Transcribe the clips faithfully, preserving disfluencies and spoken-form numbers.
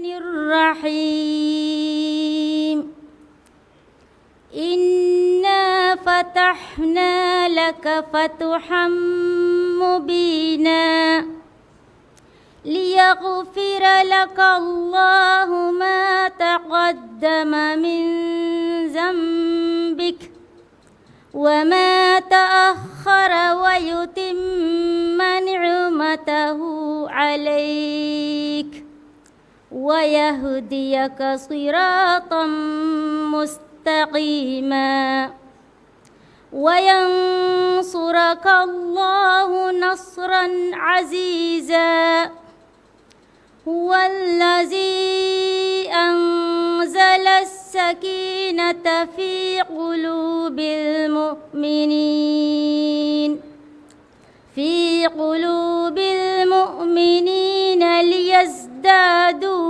الرحيم. إنا فتحنا لك فتحا مبينا ليغفر لك الله ما تقدم من ذنبك وما تأخر ويتم نعمته عليك ويهديك صراطا مستقيما وينصرك الله نصرا عزيزا. هو الذي أنزل السكينة في قلوب المؤمنين، في قلوب المؤمنين ليزدادوا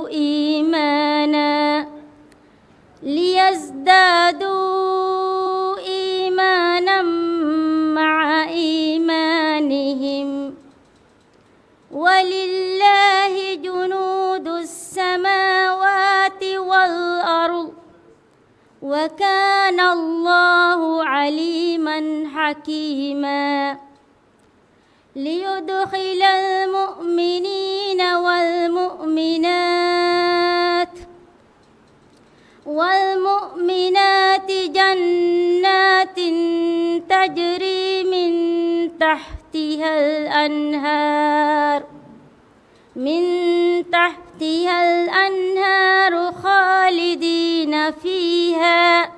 إيمانا، ليزدادوا إيمانا مع إيمانهم، ولله جنود السماوات والأرض، وكان الله عليما حكيما. ليدخل المؤمنين والمؤمنات والمؤمنات جنات تجري من تحتها الأنهار، من تحتها الأنهار خالدين فيها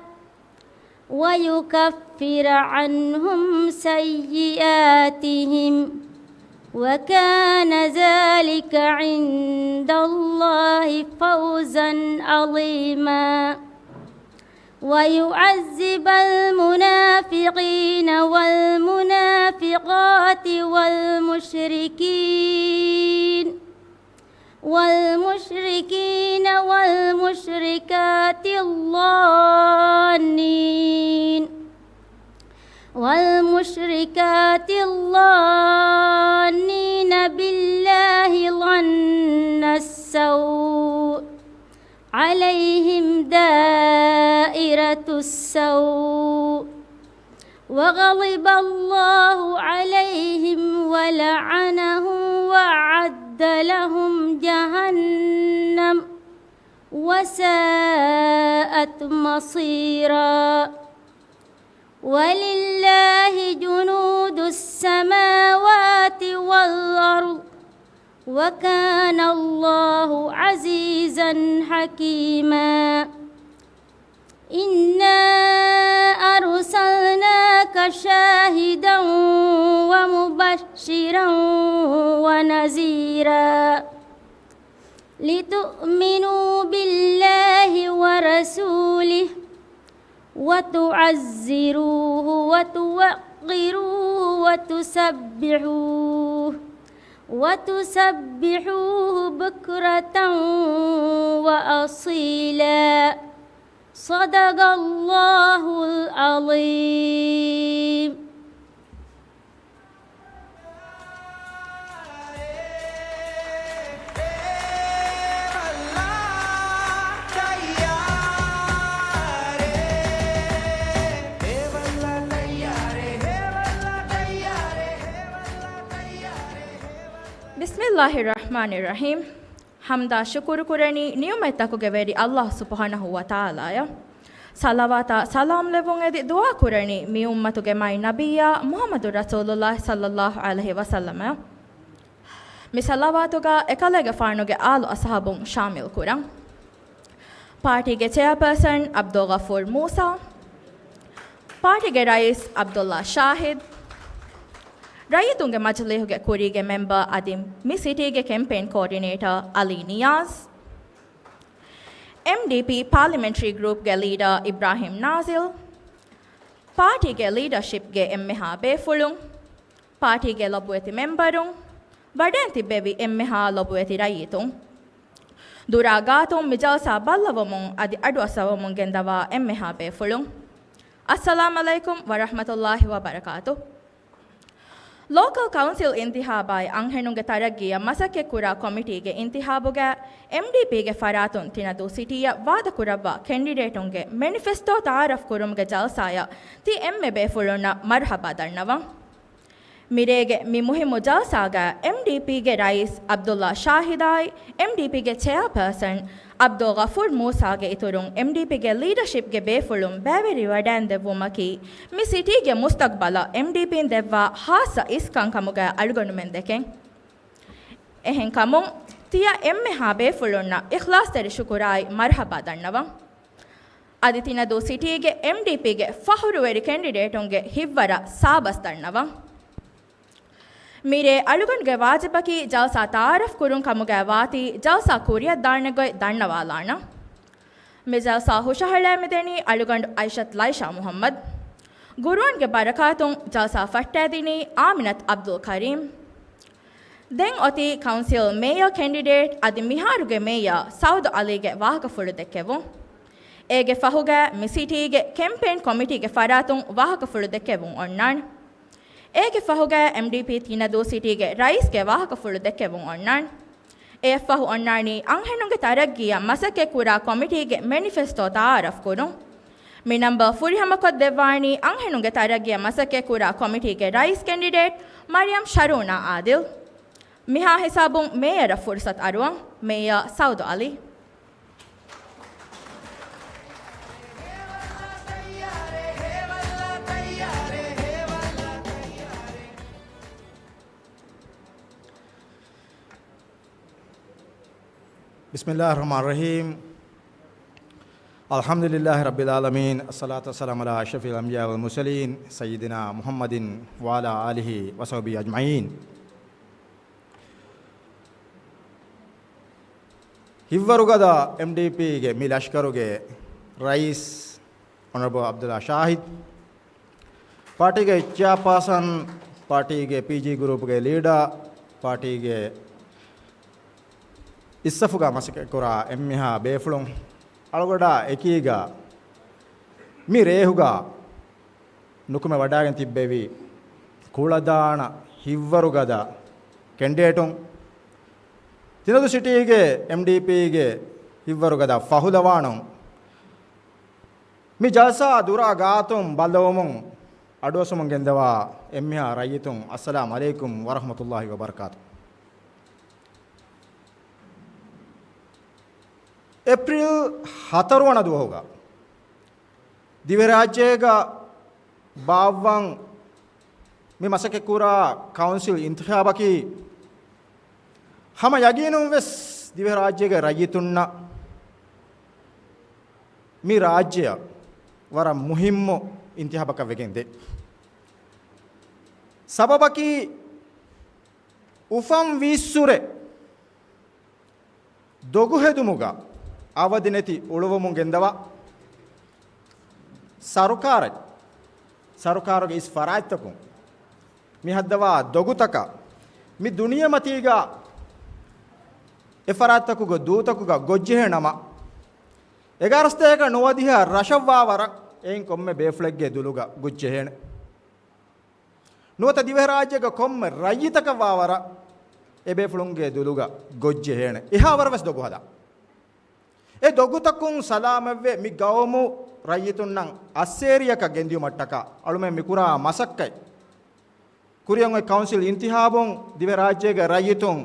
ويكفر عنهم سيئاتهم وكان ذلك عند الله فوزا عظيما. ويعذب المنافقين والمنافقات والمشركين والمشركين والمشركات الظانين والمشركات الظانين بالله ظن السوء عليهم دائرة السوء وغضب الله عليهم ولعنهم وأعد لهم جهنم وساءت مصيرا. ولله جنود السماوات والأرض وكان الله عزيزا حكيما. إنا أرسلناك شاهدا ومبشرا ونذيرا لتؤمنوا بالله ورسوله وتعزروه وتوقروه وتسبحوه وتسبحوه بكرة وأصيلا. صدق الله العظيم. بسم الله الرحمن الرحيم. ޙަމްދާ ޝުކުރު ކުރަނީ ނިޢުމަތްތަކުގެ ވެރި ﷲ ސުބްޙާނަހޫ ވަތަޢާލާއަށް. ޞަލަވާތާ ސަލާމް ލެއްވުން އެދި ދުޢާ ކުރަނީ މި އުއްމަތުގެ މާތް ނަބިއްޔާ މުޙައްމަދު ރަސޫލުﷲ ޞައްލައްލާހު ޢަލައިހި ވަސައްލަމަށް. މި ޞަލަވާތުގަ އެކަލޭގެފާނުގެ އާލު އަޞްޙާބުން ޝާމިލް ކުރަން. ޕާޓީގެ ޗެއާޕާސަން ޢަބްދުލްޣަފޫރު މޫސާ، ޕާޓީގެ ރައީސް ޢަބްދުﷲ ޝާހިދު، ރައްޔިތުންގެ މަޖިލީހުގެ ކުރީގެ މެމްބަރ އަދި މި ᱥިޓީގެ ކެމްޕޭން ކޯޑިނޭޓަރ ޢަލީ ނިޔާޒް، އެމްޑީޕީ ޕާލިމެންޓްރީ ގްރޫޕްގެ ލީޑަރ އިބްރާހިމް ނާޒިލް، ޕާޓީގެ ލީޑަރޝިޕްގެ އެންމެހާ ބޭފުޅުން، ޕާޓީގެ ލޮބުވެތި މެމްބަރުން، ވަޑައިން ތިއްބެވި އެންމެހާ ލޮބުވެތި ރައްޔިތުން، ދުރާ ގާތުން މި ޖަލްސާ ބައްލަވަމުން އަދި އަޑުއައްސަވަމުން ގެންދަވާ އެންމެހާ ބޭފުޅުން، އައްސަލާމް ޢަލައިކުމް ވަރަޙްމަތުﷲ ވަބަރަކާތު. ލޯކަލް ކައުންސިލް އިންތިހާބާއި އަންހެނުންގެ ތަރައްގީއަށް މަސައްކަތްކުރާ ކޮމިޓީގެ އިންތިހާބުގައި އެމްޑީޕީގެ ފަރާތުން ތިނަދޫ ސިޓީއަށް ވާދަކުރައްވާ ކެންޑިޑޭޓުންގެ މެނިފެސްޓޯ ތައާރަފް ކުރުމުގެ ޖަލްސާއަށް ތި އެންމެ ބޭފުޅުންނަށް މަރުޙަބާ ދަންނަވަން. މިރޭގެ މި މުހިއްމު ޖަލްސާގައި އެމްޑީޕީގެ ރައީސް ޢަބްދުﷲ ޝާހިދާއި، އެމްޑީޕީގެ ޗެއާޕާސަން ޢަބްދުލް ޣަފޫރް މޫސާގެ އިތުރުން، އެމްޑީޕީގެ ލީޑަޝިޕްގެ ބޭފުޅުން ބައިވެރިވަޑައިންދެއްވުމަކީ، މި ސިޓީގެ މުސްތަޤްބަލަށް އެމްޑީޕީން ދެއްވާ ޚާއްޞަ އިސްކަންކަމުގައި އަޅުގަނޑުމެން ދެކެން. އެހެންކަމުން، ތިޔަ އެންމެހާ ބޭފުޅުންނަށް އިޚްލާޞްތެރި ޝުކުރާއި މަރުޙަބާ ދަންނަވަން. އަދި ތިނަދޫ ސިޓީގެ އެމްޑީޕީގެ ފަޚުރުވެރި ކެންޑިޑޭޓުންގެ ހިތްވަރަށް ސާބަސް ދަންނަވަން. މިރޭ އަޅުގަނޑުގެ ވާޖިބަކީ ޖަލްސާ ތައާރަފް ކުރުން ކަމުގައި ވާތީ، ޖަލްސާ ކުރިއަށްދާނެ ގޮތް ދަންނަވާލާނަން. މި ޖަލްސާ ހުށަހަޅައިމިދެނީ އަޅުގަނޑު އައިޝަތު ލައިޝާ މުޙައްމަދު. ގުރުއާންގެ ބަރަކާތުން ޖަލްސާ ފައްޓައިދިނީ އާމިނަތު ޢަބްދުލް ކަރީމް. ދެން އޮތީ ކައުންސިލް މޭޔަރ ކެންޑިޑޭޓް އަދި މިހާރުގެ މޭޔަރ ސައުދު ޢަލީގެ ވާހަކަފުޅު ދެއްކެވުން. އޭގެ ފަހުގައި މި ސިޓީގެ ކެމްޕޭން ކޮމިޓީގެ ފަރާތުން ވާހަކަފުޅު ދެއްކެވުން އޮންނާނެ. އޭގެ ފަހުގައި އެމްޑީޕީ ތިނަދޫ ސިޓީގެ ރައީސްގެ ވާހަކަފުޅު ދެއްކެވުން އޮންނާނެ. އެއަށްފަހު އޮންނާނީ އަންހެނުންގެ ތަރައްގީއަށް މަސައްކަތްކުރާ ކޮމިޓީގެ މެނިފެސްޓޯ ތައާރަފް ކުރުން. މި ނަންބަރު ފުރިހަމަކޮށްދެއްވާނީ އަންހެނުންގެ ތަރައްގީއަށް މަސައްކަތްކުރާ ކޮމިޓީގެ ރައީސް ކެންޑިޑޭޓް މަރިޔަމް ޝަރޫނާ އާދިލް. މިހާ ހިސާބުން މޭޔަރަށް ފުރުސަތު އަރުވަން. މޭޔަރ ސައުދު ޢަލީ. بسم الله الرحمن الرحيم. الحمد لله رب العالمين. الصلاة والسلام على أشرف الأنبياء والمرسلين سيدنا محمد وعلى آله وصحبه أجمعين. ހިތްވަރުގަދަ އެމްޑީޕީގެ މި ލަޝްކަރުގެ ރައީސް އޮނަރަބަލް ޢަބްދުﷲ ޝާހިދު، ޕާޓީގެ ޗެއާޕާސަން، ޕާޓީގެ ޕީޖީ ގްރޫޕްގެ ލީޑަރ، ޕާޓީގެ އިސްސަފުގަ މަސައްކަތްކުރާ އެންމެހާ ބޭފުޅުން، އަޅުގަޑާ އެކީގަ މި ރޭހުގަ ނުކުމެ ވަޑާގެން ތިއްބެވި ކުޅަދާނަ ހިތްވަރުގަދަ ކެންޑިޑޭޓުން، ތިނަދޫ ސިޓީގެ އެމްޑީޕީގެ ހިތްވަރުގަދަ ފަހުލަވާނުން، މި ޖަލްސާ ދުރާ ގާތުން ބައްލަވަމުން އަޑުއައްސަމުން ގެންދަވާ އެންމެހާ ރައްޔިތުން، އައްސަލާމް ޢަލައިކުމް ވަރަޙްމަތުﷲ ވަބަރަކާތު. އޭޕްރީލް ހަތަރު ވަނަ ދުވަހުގަ ދިވެހިރާއްޖޭގަ ބާއްވަން މި މަސައްކަތްކުރާ ކައުންސިލް އިންތިޚާބަކީ، ހަމަ ޔަގީނުން ވެސް ދިވެހިރާއްޖޭގެ ރައްޔިތުންނަށް މި ރާއްޖެއަށް ވަރަށް މުހިއްމު އިންތިޚާބަކަށް ވެގެން ދޭ. ސަބަބަކީ، އުފަން ވީއްސުރެ ދޮގުހެދުމުގަ އަވަދި ނެތި އުޅުވަމުން ގެންދަވާ ސަރުކާރަށް، ސަރުކާރުގެ އިސް ފަރާތްތަކުން މި ހައްދަވާ ދޮގުތަކަށް މި ދުނިޔެމަތީގަ އެ ފަރާތްތަކުގެ ދޫތަކުގަ ގޮށްޖެހޭ ނަމަ، އެގާރަ ސަތޭކަ ނުވަދިހަ ރަށަށްވާ ވަރަށް އެއިން ކޮންމެ ބޭފުޅެއްގެ ދުލުގަ ގޮށްޖެހޭނެ. ނުވަތަ ދިވެހިރާއްޖޭގެ ކޮންމެ ރައްޔިތަކަށް ވާވަރަށް އެބޭފުޅުންގެ ދުލުގަ ގޮށްޖެހޭނެ. އެހާ ވަރަށް ވެސް ދޮގު ހަދާ. އެ ދޮގުތަކުން ސަލާމަތްވެ މި ގައުމު ރައްޔިތުންނަށް އައްސޭރިއަކަށް ގެންދިޔުމަށްޓަކާ އަޅުމެން މިކުރާ މަސައްކަތް ކުރިއަށް އޮތް ކައުންސިލް އިންތިޚާބުން ދިވެހިރާއްޖޭގެ ރައްޔިތުން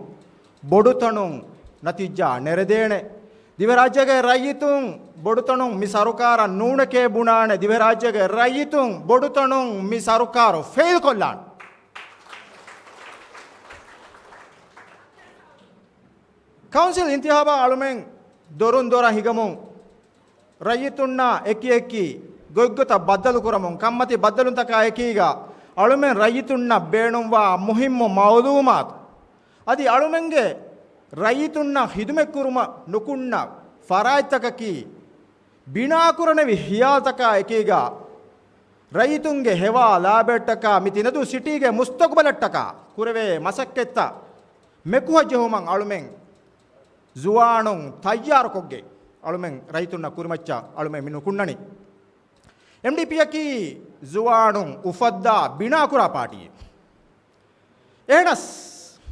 ބޮޑުތަނުން ނަތީޖާ ނެރެދޭނެ. ދިވެހިރާއްޖޭގެ ރައްޔިތުން ބޮޑުތަނުން މި ސަރުކާރަށް ނޫނެކޭ ބުނާނެ. ދިވެހިރާއްޖޭގެ ރައްޔިތުން ބޮޑުތަނުން މި ސަރުކާރު ފެއިލް ކޮށްލާނެ. ކައުންސިލް އިންތިޚާބަށް އަޅުމެން ދޮރުން ދޮރަށް ހިނގަމުން، ރައްޔިތުންނާ އެކި އެކި ގޮތްގޮތަށް ބައްދަލުކުރަމުން، ކަންމަތި ބައްދަލުންތަކާ އެކީގަ އަޅުމެން ރައްޔިތުންނަށް ބޭނުންވާ މުހިއްމު މައުލޫމާތު އަދި އަޅުމެންގެ ރައްޔިތުންނަށް ޚިދުމަތްކުރުމަށް ނުކުންނަ ފަރާތްތަކަކީ، ބިނާކުރަނިވި ޚިޔާލުތަކާ އެކީގަ ރައްޔިތުންގެ ހެވާ ލާބައަށްޓަކާ މި ތިނަދޫ ސިޓީގެ މުސްތަޤުބަލަށްޓަކާ ކުރެވޭ މަސައްކަތްތައް މެކުހައްޖެހުމަށް އަޅުމެން ޒުވާނުން ތައްޔާރުކޮށްގެން އަޅުމެން ރައްޔިތުންނަށް ކުރިމައްޗަށް އަޅުމެން މި ނުކުންނަނީ. އެމްޑީޕީއަކީ ޒުވާނުން އުފައްދާ ބިނާކުރާ ޕާޓީއެއް. އެހެނަސް،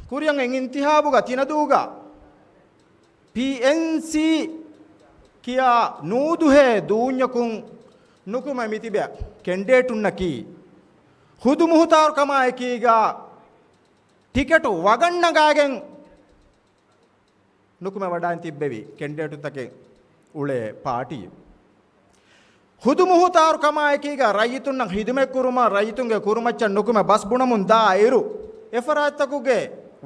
ކުރިއަށް އެ އިންތިހާބުގަ ތިނަދޫގަ ޕީއެންސީ ކިޔާ ނޫދުހޭ ދޫންޏަކުން ނުކުމެ މިތިބެ ކެންޑިޑޭޓުންނަކީ ހުދު މުހުތާރު ކަމާ އެކީގަ ޓިކެޓު ވަގަށް ނަގާގެން ނުކުމެ ވަޑައިން ތިއްބެވި ކެންޑިޑޭޓުތަކެއް އުޅޭ ޕާޓީ. ހުދު މުހުތާރު ކަމާ އެކީގަ ރައްޔިތުންނަށް ހިދުމަތް ކުރުމަށް ރައްޔިތުންގެ ކުރިމައްޗަށް ނުކުމެ ބަސް ބުނަމުން ދާ އިރު، އެފަރާތްތަކުގެ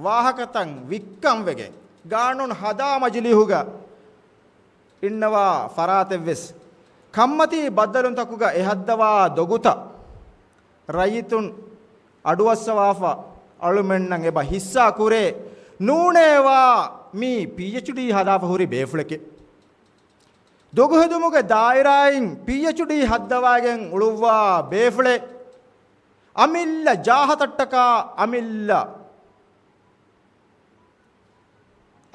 ވާހަކަތައް ވިއްކަން ވެގެން، ގާނޫނު ހަދާ މަޖިލީހުގަ އިންނަވާ ފަރާތެއްވެސް ކަންމަތީ ބައްދަލުންތަކުގަ އެ ހައްދަވާ ދޮގުތައް ރައްޔިތުން އަޑުއައްސަވާފަ އަޅުމެންނަށް އެބަ ހިއްސާ ކުރޭ. ނޫނޭވާ މީ ޕީއެޗްޑީ ހަދާފަ ހުރި ބޭފުޅެކޭ. ދޮގުހެދުމުގެ ދާއިރާއިން ޕީއެޗްޑީ ހައްދަވާގެން އުޅުއްވާ ބޭފުޅެއް އަމިއްލަ ޖާހަތަށްޓަކާ އަމިއްލަ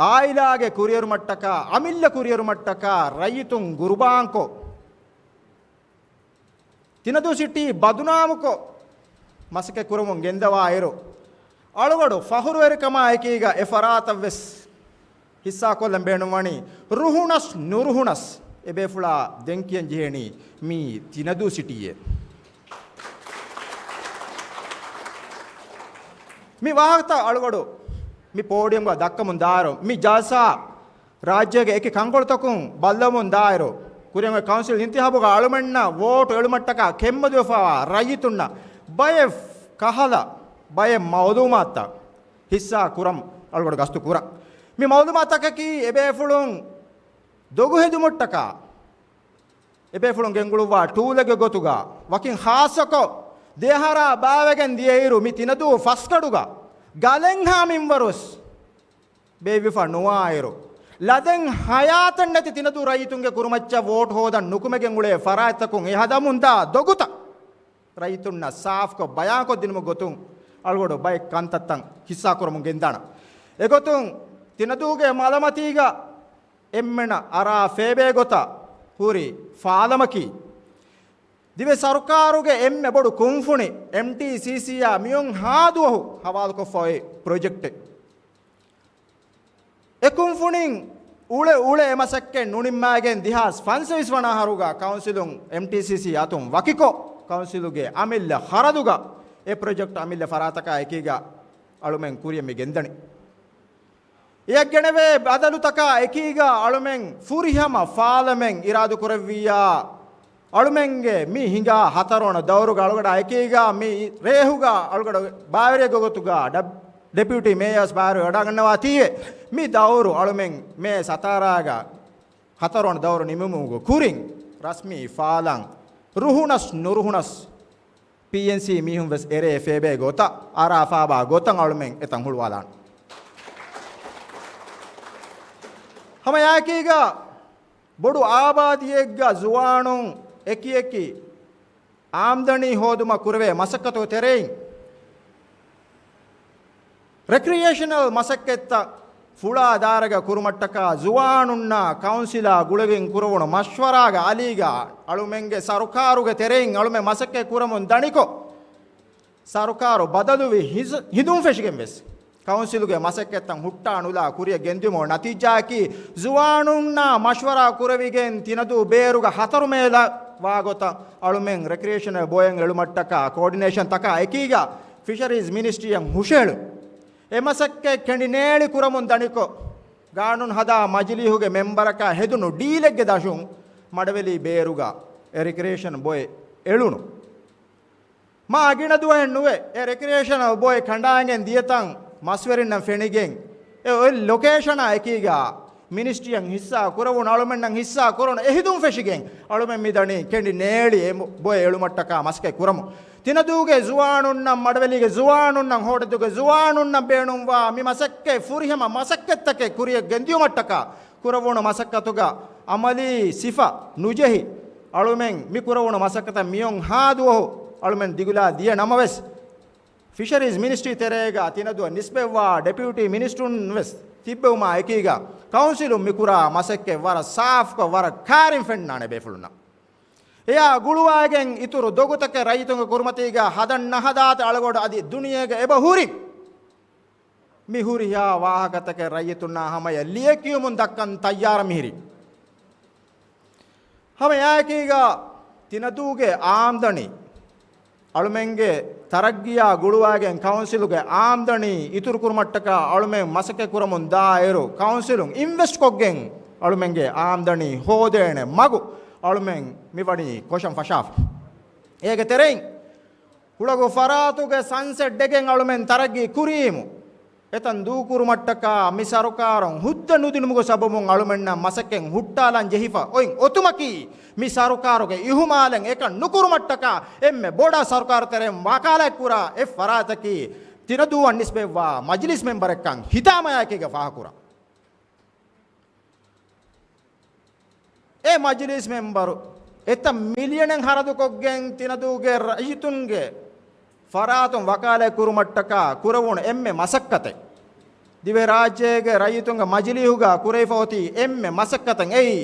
އާއިލާގެ ކުރިއެރުމަށްޓަކާ އަމިއްލަ ކުރިއެރުމަށްޓަކާ ރައްޔިތުން ގުރުބާންކޮށް، ތިނަދޫ ސިޓީ ބަދުނާމުކޮށް މަސައްކަތް ކުރަމުން ގެންދަވާއިރު، އަޅުގަޑު ފަހުރުވެރިކަމާ އެކީގަ އެ ފަރާތަށްވެސް ހިއްސާކޮށްލަން ބޭނުންވަނީ. ރުހުނަސް ނުރުހުނަސް އެބޭފުޅާ ދެން ކިޔަން ޖެހޭނީ މީ ތިނަދޫ ސިޓީއޭ. މި ވާހަކަތައް އަޅުގަޑު މި ޕޯޑިއަމްގަ ދައްކަމުން ދާއިރު، މި ޖަލްސާ ރާއްޖޭގެ އެކި ކަންކޮޅުތަކުން ބައްލަވަމުން ދާއިރު، ކުރިއަށް އޮތް ކައުންސިލް އިންތިހާބުގަ އަޅުމެންނަށް ވޯޓު އެޅުމަށްޓަކާ ކެތްމަދުވެފަވާ ރައްޔިތުންނަށް ބައެއް ކަހަލަ، ބައެއް މައުލޫމާތުތައް ހިއްސާ ކުރަން އަޅުގަޑު ގަސްތު ކުރަން. މި މައުލޫމާތުތަކަކީ އެބޭފުޅުން ދޮގު ހެދުމަށްޓަކާ އެބޭފުޅުން ގެންގުޅުއްވާ ޓޫލެއްގެ ގޮތުގަ، ވަކިން ޚާއްޞަކޮށް ދެއަހަރާ ބާވެގެން ދިޔައިރު މި ތިނަދޫ ފަސްގަޑުގަ ގަލެއްހާ މިންވަރުވެސް ބޭއްވިފަ ނުވާއިރު، ލަދެއް ހަޔާތެއް ނެތި ތިނަދޫ ރައްޔިތުންގެ ކުރިމައްޗަށް ވޯޓް ހޯދަން ނުކުމެގެން އުޅޭ ފަރާތްތަކުން އެ ހަދަމުންދާ ދޮގުތައް ރައްޔިތުންނަށް ސާފްކޮށް ބަޔާންކޮށްދިނުމުގެ ގޮތުން އަޅުގަޑު ބައެއް ކަންތައްތައް ހިއްސާކުރަމުން ގެންދާނަން. އެގޮތުން ތިނަދޫގެ މަލަމަތީގަ އެންމެނަށް އަރާ ފޭބޭ ގޮތަށް ހުރި ފާލަމަކީ، ދިވެހި ސަރުކާރުގެ އެންމެ ބޮޑު ކުންފުނި އެމްޓީސީސީއާ މިއޮން ހާދުވަހު ހަވާލުކޮށްފަ އޮތް ޕްރޮޖެކްޓެއް. އެ ކުންފުނިން އުޅެ އުޅެ އެ މަސައްކަތް ނުނިންމާގެން ދެހާސް ފަންސަވީސް ވަނަ އަހަރުގަ ކައުންސިލުން އެމްޓީސީސީ އަތުން ވަކިކޮށް، ކައުންސިލުގެ އަމިއްލަ ޚަރަދުގަ އެ ޕްރޮޖެކްޓް އަމިއްލަ ފަރާތަކާ އެކީގަ އަޅުމެން ކުރިއަށް މި ގެންދަނީ. އެއަށް ގެނެވޭ ބަދަލުތަކާ އެކީގަ އަޅުމެން ފުރިހަމަ ފާލަމެން އިރާދަކުރެއްވިއްޔާ، އަޅުމެންގެ މި ހިނގާ ހަތަރުވަނަ ދައުރުގަ އަޅުގަޑާ އެކީގަ މި ރޭހުގަ އަޅުގަޑު ބާވެރިއެއްގެ ގޮތުގަ ޑެ-، ޑެޕިއުޓީ މޭޔަރސް ބާވެރި ވަޑައިގަންނަވާތީވެ، މި ދައުރު އަޅުމެން މޭ ސަތާރާގަ ހަތަރުވަނަ ދައުރު ނިމުމުގެ ކުރިން ރަސްމީ ފާލަން ރުހުނަސް ނުރުހުނަސް ޕީއެންސީ މީހުން ވެސް އެރޭ ފޭބޭ ގޮތަށް އަރާ ފާބާ ގޮތަށް އަޅުމެން އެތަން ހުޅުވާލާނެ. ހަމަ އެއާއެކީގަ ބޮޑު އާބާދީއެއްގަ ޒުވާނުން އެކިއެކި އާމްދަނީ ހޯދުމަށް ކުރެވޭ މަސައްކަތުގެ ތެރެއިން، ރެކްރިއޭޝަނަލް މަސައްކަތްތައް ފުޅާ ދާއިރާގަ ކުރުމަށްޓަކާ ޒުވާނުންނާ ކައުންސިލާ ގުޅެގެން ކުރެވުނު މަޝްވަރާގެ އަލީގަ އަޅުމެންގެ ސަރުކާރުގެ ތެރެއިން އަޅުމެން މަސައްކަތް ކުރަމުން ދަނިކޮށް، ސަރުކާރު ބަދަލުވި ހިނދު-، ހިނދުން ފެށިގެން ވެސް ކައުންސިލުގެ މަސައްކަތްތައް ހުއްޓާ ނުލާ ކުރިއަށް ގެންދިއުމުގެ ނަތީޖާއަކީ، ޒުވާނުންނާ މަޝްވަރާ ކުރެވިގެން ތިނަދޫ ބޭރުގަ ހަތަރު މޭލަ ވާގޮތަށް އަޅުމެން ރެކްރިއޭޝަނަލް ބޮއެއް އެޅުމަށްޓަކާ ކޯޑިނޭޝަން ތަކާ އެކީގަ ފިޝަރީޒް މިނިސްޓްރީއަށް ހުށަހެޅުން. އެ މަސައްކަތް ކެނޑިނޭޅި ކުރަމުން ދަނިކޮށް، ގާނޫނު ހަދާ މަޖިލީހުގެ މެމްބަރަކާ ހެދުނު ޑީލެއްގެ ދަށުން މަޑަވެލި ބޭރުގަ އެ ރެކްރިއޭޝަން ބޮއެއް އެޅުނު. މާ ގިނަ ދުވަހެއް ނުވެ، އެ ރެކްރިއޭޝަނަލް ބޮއެ ކަނޑާނގެން ދިޔަތަން މަސްވެރިންނަށް ފެނިގެން، އެ އޮތް ލޮކޭޝަނާ އެކީގަ މިނިސްޓްރީއަށް ހިއްސާ ކުރެވުނު، އަޅުމެންނަށް ހިއްސާ ކުރުނު އެ ހިނދުން ފެށިގެން، އަޅުމެން މި ދަނީ ކެނޑި ނޭޅި އެ ބޮ-، ބޮއެ އެޅުމަށްޓަކާ މަސައްކަތް ކުރަމުން. ތިނަދޫގެ ޒުވާނުންނަށް، މަޑަވެލީގެ ޒުވާނުންނަށް، ހޯޑެދުގެ ޒުވާނުންނަށް ބޭނުންވާ މި މަސައްކަތް ފުރިހަމަ މަސައްކަތްތަކެއް ކުރިއަށް ގެންދިއުމަށްޓަކާ، ކުރެވުނު މަސައްކަތުގަ އަމަލީ ސިފަ ނުޖެހި، އަޅުމެން މި ކުރެވުނު މަސައްކަތަށް މިއޮން ހާ ދުވަހު އަޅުމެން ދިގުލާ ދިޔަ ނަމަވެސް، ފިޝަރީޒް މިނިސްޓްރީ ތެރޭގަ ތިނަދުއަށް ނިސްބަތްވާ ޑެޕިއުޓީ މިނިސްޓުން ވެސް ތިއްބެވުމާ އެކީގަ، ކައުންސިލުން މިކުރާ މަސައްކަތް ވަރަށް ސާފްކޮށް، ވަރަށް ކާރިން ފެންނާނެ ބޭފުޅުންނަށް. އެއާ ގުޅުވާގެން އިތުރު ދޮގުތަކެއް ރައްޔިތުންގެ ކުރިމަތީގަ ހަދަން ނަހަދާތި އަޅުގަޑު އަދި ދުނިޔޭގަ އެބަ ހުރި މި ހުރިހާ ވާހަކަތަކެއް ރައްޔިތުންނާ ހަމަޔަށް ލިޔެކިޔުމުން ދައްކަން ތައްޔާރަށް މިހިރީ. ހަމަ އެއާއެކީގަ ތިނަދޫގެ އާމްދަނީ އަޅުމެންގެ ތަރައްގީއާ ގުޅުވާގެން ކައުންސިލުގެ އާމްދަނީ އިތުރުކުރުމަށްޓަކާ އަޅުމެން މަސައްކަތް ކުރަމުން ދާ އިރު، ކައުންސިލުން އިންވެސްޓް ކޮށްގެން އަޅުމެންގެ އާމްދަނީ ހޯދޭނެ މަގު އަޅުމެން މިވަނީ ކޮށަން ފަށާފަ. އޭގެ ތެރެއިން ކުޅަގު ފަރާތުގެ ސަންސެޓް ޑެގެން އަޅުމެން ތަރައްގީ ކުރީމު، އެތަން ދޫކުރުމަށްޓަކާ މި ސަރުކާރުން ހުއްދަ ނުދިނުމުގެ ސަބަބުން އަޅުމެންނަށް މަސައްކަތް ހުއްޓާލަން ޖެހިފަ އޮތް އޮތުމަކީ، މި ސަރުކާރުގެ އިހުމާލެއް އެކަން ނުކުރުމަށްޓަކާ އެންމެ ބޮޑަށް ސަރުކާރު ތެރެއިން ވަކާލާތް ކުރާ އެއް ފަރާތަކީ ތިނަދޫއަށް ނިސްބަތްވާ މަޖިލިސް މެމްބަރެއްކަން ހިތާމަޔާއެކީގަ ފާހަކުރާ. އެ މަޖިލީސް މެމްބަރު އެތައް މިލިއަނެއް ހަރަދުކޮށްގެން ތިނަދޫގެ ރައްޔިތުންގެ ފަރާތުން ވަކާލަތް ކުރުމަށްޓަކާ ކުރެވުނު އެންމެ މަސައްކަތެއް، ދިވެހިރާއްޖޭގެ ރައްޔިތުންގެ މަޖިލީހުގަ ކުރެވިފަ އޮތީ އެންމެ މަސައްކަތެއް އެއީ،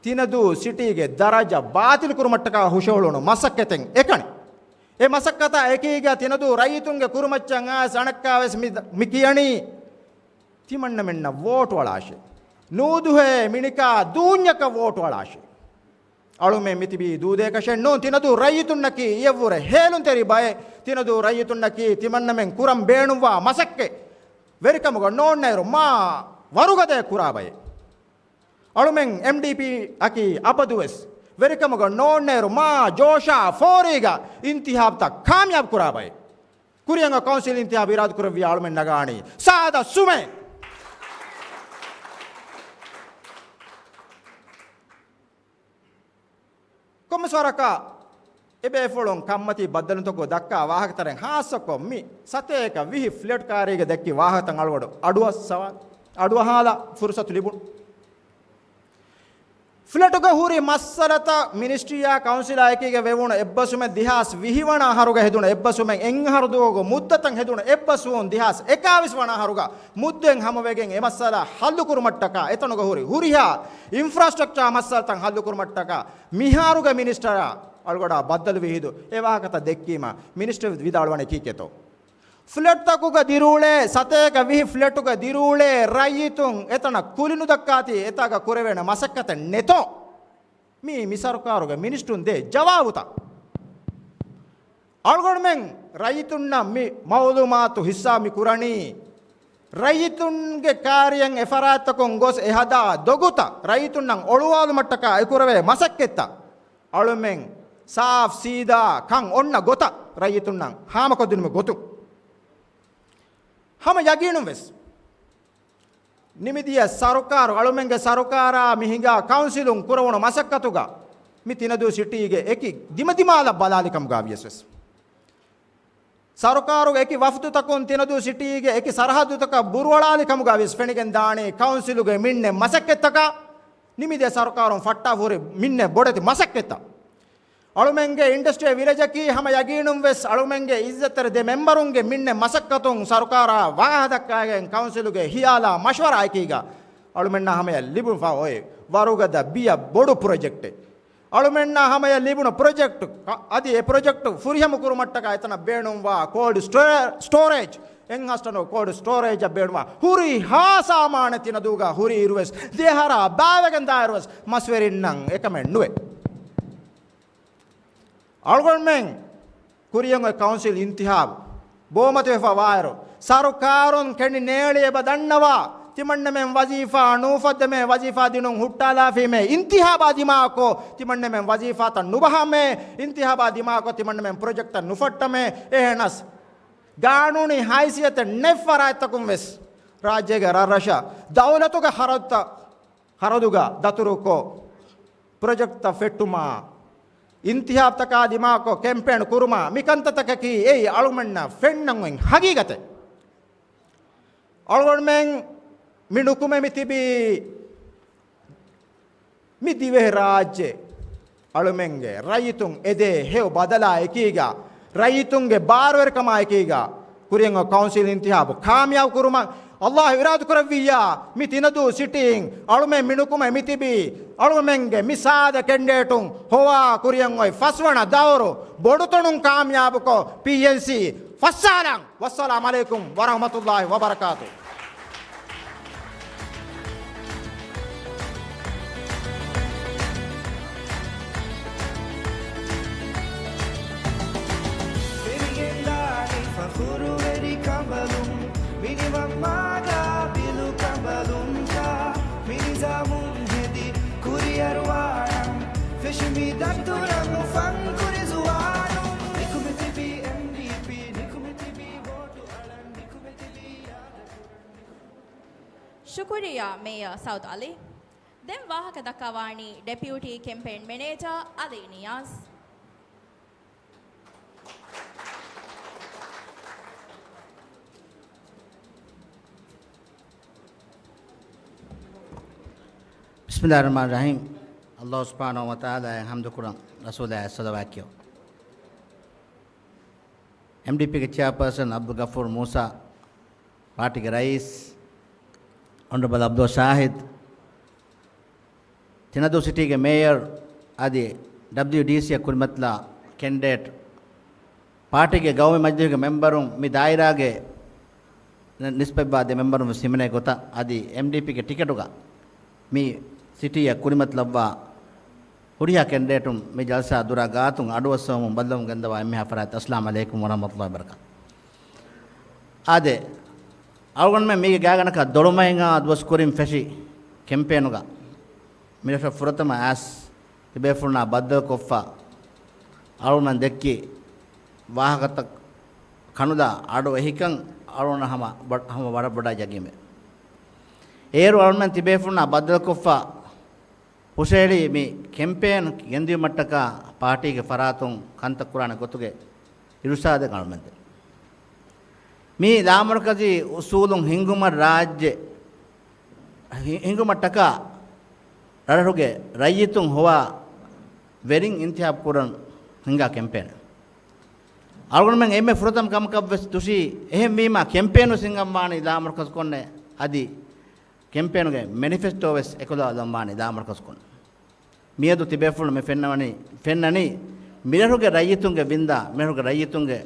ތިނަދޫ ސިޓީގެ ދަރަޖަ ބާތިލް ކުރުމަށްޓަކާ ހުށަހުޅުނު މަސައްކަތެއް އެކަނި. އެ މަސައްކަތާ އެކީގަ ތިނަދޫ ރައްޔިތުންގެ ކުރިމައްޗަށް އައިސް އަނެއްކާވެސް މި، މި ކިޔަނީ، ތިމަންނަމެންނަށް ވޯޓު އަޅާށޭ. ނޫދުހޭ މިނިކާ ދޫންޏަކަށް ވޯޓު އަޅާށޭ. އަޅުމެން މިތިބީ ދޫދޭކަށެއް ނޫން. ތިނަދޫ ރައްޔިތުންނަކީ އިޔަށްވުރެ ހޭލުންތެރި ބައެއް. ތިނަދޫ ރައްޔިތުންނަކީ ތިމަންނަމެން ކުރަން ބޭނުންވާ މަސައްކަތް ވެރިކަމުގަ ނޯންނައިރު މާ ވަރުގަދައަށް ކުރާ ބައެއް. އަޅުމެން އެމްޑީޕީ އަކީ އަބަދުވެސް ވެރިކަމުގަ ނޯންނައިރު މާ ޖޯޝާ ފޯރީގަ އިންތިހާބުތައް ކާމިޔާބު ކުރާ ބައެއް. ކުރިއަށް ކައުންސިލް އިންތިހާބު އިރާދަކުރެއްވިޔާ އަޅުމެން ނަގާނީ ސާދަ ސުމޭ. ކޮންމެސް ވަރަކަށް އެބޭފުޅުން ކަންމަތީ ބައްދަލުތަކުގަ ދައްކާ ވާހަކަތަރެއް ހާއްސަކޮށް މި ސަތޭކަ ވިހި ފްލެޓް ކާރީގަ ދެއްކި ވާހަކަތައް އަޅުގަޑު އަޑުއައްސަވާ، އަޑުއަހާލާ ފުރުސަތު ލިބުނު. ފްލެޓުގަ ހުރި މައްސަލަތައް މިނިސްޓްރީއާ ކައުންސިލާ އެކީގަ ވެވުނު އެއްބަސްވުމެއް ދެހާސް ވިހި ވަނަ އަހަރުގަ ހެދުނު އެއްބަސްވުމެއް އެއްއަހަރު ދުވަހުގެ މުއްދަތަށް ހެދުނު އެއްބަސްވުން ދެހާސް އެކާވީސް ވަނަ އަހަރުގަ މުއްދަތް ހަމަވެގެން އެ މައްސަލަ ހައްލުކުރުމަށްޓަކާ އެތަނުގަ ހުރި ހުރިހާ އިންފްރާސްޓްރަކްޗާ މައްސަލަތައް ހައްލުކުރުމަށްޓަކާ މިހާރުގެ މިނިސްޓަރާ އަޅުގަޑާ ބައްދަލުވި ހިނދު އެ ވާހަކަތައް ދެއްކީމަ މިނިސްޓަރ ވިދާޅުވަނީ ކީކޭތޯ؟ ފްލެޓްތަކުގަ ދިރިއުޅޭ ސަތޭކަ ވިހި ފްލެޓުގަ ދިރިއުޅޭ ރައްޔިތުން އެތަނަށް ކުލިނުދައްކާތީ އެތާގަ ކުރެވޭނެ މަސައްކަތެއް ނެތޯ؟ މީ މި ސަރުކާރުގެ މިނިސްޓުން ދޭ ޖަވާބުތައް. އަޅުގަނޑުމެން ރައްޔިތުންނަށް މި މައުލޫމާތު ހިއްސާ މި ކުރަނީ، ރައްޔިތުންގެ ކާރިޔަށް އެ ފަރާތްތަކުން ގޮސް އެ ހަދާ ދޮގުތައް ރައްޔިތުންނަށް އޮޅުވާލުމަށްޓަކާ އެ ކުރެވޭ މަސައްކަތްތައް އަޅުމެން ސާފް ސީދާ ކަން އޮންނަ ގޮތަށް ރައްޔިތުންނަށް ހާމަކޮށްދިނުމުގެ ގޮތުން ހަމަ ޔަގީނުން ވެސް ނިމިދިޔަ ސަރުކާރު، އަޅުމެންގެ ސަރުކާރާ މި ހިނގާ ކައުންސިލުން ކުރެވުނު މަސައްކަތުގަ މި ތިނަދޫ ސިޓީގެ އެކި ދިމަދިމާލަށް ބަލާލި ކަމުގަ ވިޔަސް ވެސް، ސަރުކާރުގެ އެކި ވަފްދުތަކުން ތިނަދޫ ސިޓީގެ އެކި ސަރަހައްދުތަކަށް ބުރުއަޅާލި ކަމުގަ ވިޔަސް ފެނިގެން ދާނީ ކައުންސިލުގެ މިންނެ މަސައްކަތްތަކާ ނިމިދިޔަ ސަރުކާރުން ފައްޓާފަ ހުރި މިންނެ ބޮޑެތި މަސައްކަތްތައް. އަޅުމެންގެ އިންޑަސްޓްރިއަލް ވިލެޖަކީ ހަމަ ޔަގީނުން ވެސް އަޅުމެންގެ އިއްޒަތްތެރި ދެ މެމްބަރުންގެ މިންނެ މަސައްކަތުން ސަރުކާރާ ވާހަދައްކާގެން ކައުންސިލުގެ ހިޔާލާ މަޝްވަރާއެކީގަ އަޅުމެންނާ ހަމަޔަށް ލިބުން ފަހު އޮތް ވަރުގަދަ ބިޔަ ބޮޑު ޕްރޮޖެކްޓެއް. އަޅުމެންނާ ހަމަޔަށް ލިބުނު ޕްރޮޖެކްޓު، އަދި އެ ޕްރޮޖެކްޓު ފުރިހަމަ ކުރުމަށްޓަކާ އެތަނަށް ބޭނުންވާ ކޯލްޑް ސްޓޯ-، ސްޓޯރޭޖް، އެންހާންސްޑް ކޯލްޑް ސްޓޯރޭޖަށް ބޭނުންވާ ހުރިހާ ސާމާނެއް ތިނަދޫގަ ހުރި އިރުވެސް، ދެ އަހަރާ ބާވެގެން ދާއިރުވެސް މަސްވެރިންނަށް އެކަމެއް ނުވޭ. އަޅުގަނޑުމެން ކުރިޔަށް އޮތް ކައުންސިލް އިންތިހާބު ބޯމަތިވެފަ ވާއިރު، ސަރުކާރުން ކެނޑި ނޭޅި އެބަ ދަންނަވާ، ތިމަންނަމެން ވަޒީފާ ނޫފައްދަމޭ، ވަޒީފާ ދިނުން ހުއްޓާލާފީމޭ، އިންތިހާބާ ދިމާކޮށް، ތިމަންނަމެން ވަޒީފާތައް ނުބަހަމޭ، އިންތިހާބާ ދިމާކޮށް، ތިމަންނަމެން ޕްރޮޖެކްޓްތައް ނުފައްޓަމޭ. އެހެނަސް، ގާނޫނީ ހައިސިއްޔަތެއް ނެތް ފަރާތްތަކުން ވެސް، ރާއްޖޭގެ ރަށްރަށަށް ދައުލަތުގެ ހަރަދުތައް ހަރަދުގަ ދަތުރުކޮށް، ޕްރޮޖެކްޓްތައް ފެއްޓުމާ، އިންތިހާބްތަކާ ދިމާކޮށް ކެމްޕޭން ކުރުމާ، މި ކަންތައްތަކަކީ އެއީ އަޅުމެންނަށް ފެންނަން އޮތް ހަގީގަތެއް. އަޅުގަނޑުމެން މި ނުކުމެ މި ތިބީ މި ދިވެހި ރާއްޖެ އަޅުމެންގެ ރައްޔިތުން އެދޭ ހެޔޮ ބަދަލާ އެކީގަ، ރައްޔިތުންގެ ބާރުވެރިކަމާ އެކީގަ، ކުރިއަށް އޮތް ކައުންސިލް އިންތިހާބު ކާމިޔާބު ކުރުމަށް އައްލާހު އިރާދަކުރެއްވިއްޔާ، މި ތިނަދޫ ސިޓީން އަޅުމެން މި ނުކުމެ މިތިބީ، އަޅުމެންގެ މި ސާދަ ކެންޑިޑޭޓުން ހޮވާ ކުރިއަށް އޮތް ފަސްވަނަ ދައުރު ބޮޑުތަނުން ކާމިޔާބުކޮށް، ޕީއެންސީ ފައްސާލަން. ވައްސަލާމް ޢަލައިކުމް ވަރަޙްމަތުﷲި ވަބަރަކާތު. ފެނިގެންދާނީ ފަޚުރުވެރި ކަނބަލުން، މިނިވަން މާގާ ބިލު ކަނބަލުންތާ، މި ނިޒާމުން ހެދި ކުރިއަރުވާނަން، ފެށި މި ދަތުރަށް އުފަން ކުރި ޒުވާނުން، ނިކުމެ ތިބީ އެމްޑީޕީ، ނިކުމެ ތިބީ ވޯޓު އަޅަން، ނިކުމެ ތިބީ އާދަ ކުރަން، ނިކުމެ ތިބީ ޝުކުރިއްޔާ މޭޔަރ ސައުދު އަލީ. ދެން ވާހަކަ ދައްކަވާނީ ޑެޕިއުޓީ ކެމްޕޭން މެނޭޖާ އަލީ ނިޔާޒް. ބިސްމިﷲިއްރަޙްމާނިއްރަޙީމް. ﷲ ސުބްޙާނަހޫ ވަތަޢާލާއަށް ޙަމްދުކުރަން، ރަސޫލާއަށް ޞަލަވާތް ކިޔަން. އެމްޑީޕީގެ ޗެއާޕާސަން އަބްދުލް ޣަފޫރު މޫސާ، ޕާޓީގެ ރައީސް އޮނަރަބަލް އަބްދުﷲ ޝާހިދު، ތިނަދޫ ސިޓީގެ މޭޔަރު އަދި ޑަބްލިޔުޑީސީއަށް ކުރިމަތިލާ ކެންޑިޑޭޓް، ޕާޓީގެ ގައުމީ މަޖިލީހުގެ މެމްބަރުން، މި ދާއިރާގެ ނިސްބަތްވާ ދެ މެމްބަރުން ވެސް ހިމެނޭ ގޮތަށް އަދި އެމްޑީޕީގެ ޓިކެޓުގަ މި ސިޓީއަށް ކުރިމަތިލައްވާ ހުރިހާ ކެންޑިޑޭޓުން މި ޖަލްސާ ދުރާ ގާތުން އަޑުއައްސަވަމުން ބައްލަވަމުން ގެންދަވާ އެންމެހާ ފަރާތް. އައްސަލާމް ޢަލައިކުމް ވަރަޙްމަތުﷲި ވަބަރަކާތު. އާދެ، އަޅުގަނޑުމެން މީގެ ގާތްގަނޑަކަށް ދޮޅުމައިގާ ދުވަސް ކުރިން ފެށި ކެމްޕޭނުގަ މިރަށަށް ފުރަތަމަ އައިސް ތިބޭފުޅުންނާ ބައްދަލުކޮށްފަ އަޅުގަނޑުމެން ދެއްކި ވާހަކަތައް ކަނުލާ އަޑު އެހިކަން އަޅުގަނޑަށް ހަމަ ބަ-، ހަމަ ވަރަށް ބޮޑަށް ޔަގީންވޭ. އޭރު އަޅުގަނޑުމެން ތިބޭފުޅުންނާ ބައްދަލުކޮށްފަ ހުށަހެޅީ މި ކެމްޕޭން ގެންދިއުމަށްޓަކާ ޕާޓީގެ ފަރާތުން ކަންތައް ކުރާނެ ގޮތުގެ އިރުޝާދެއް އަޅުގަނޑުމެން ދޭ. މި ލާމަރުކަޒީ އުސޫލުން ހިންގުމަށް ރާއްޖެ ހި-، ހިންގުމަށްޓަކާ ރަށްރަށުގެ ރައްޔިތުން ހޮވާ ވެރިން އިންތިހާބު ކުރަން ހިންގާ ކެމްޕޭނެއް. އަޅުގަނޑުމެން އެންމެ ފުރަތަމަ ކަމަކަށް ވެސް ދުށީ، އެހެންވީމާ ކެމްޕޭނު ވެސް ހިންގަންވާނީ ލާމަރުކަޒު ކޮންނެ އަދި ކެމްޕޭނުގެ މެނިފެސްޓޯ ވެސް އެކުލަވާލަންވާނީ ލާމަރުކަޒު ކޮން. މިއަދު ތިބޭފުޅުން މި ފެންނަވަނީ، ފެންނަނީ މިރަށުގެ ރައްޔިތުންގެ ވިންދާ، މިރަށުގެ ރައްޔިތުންގެ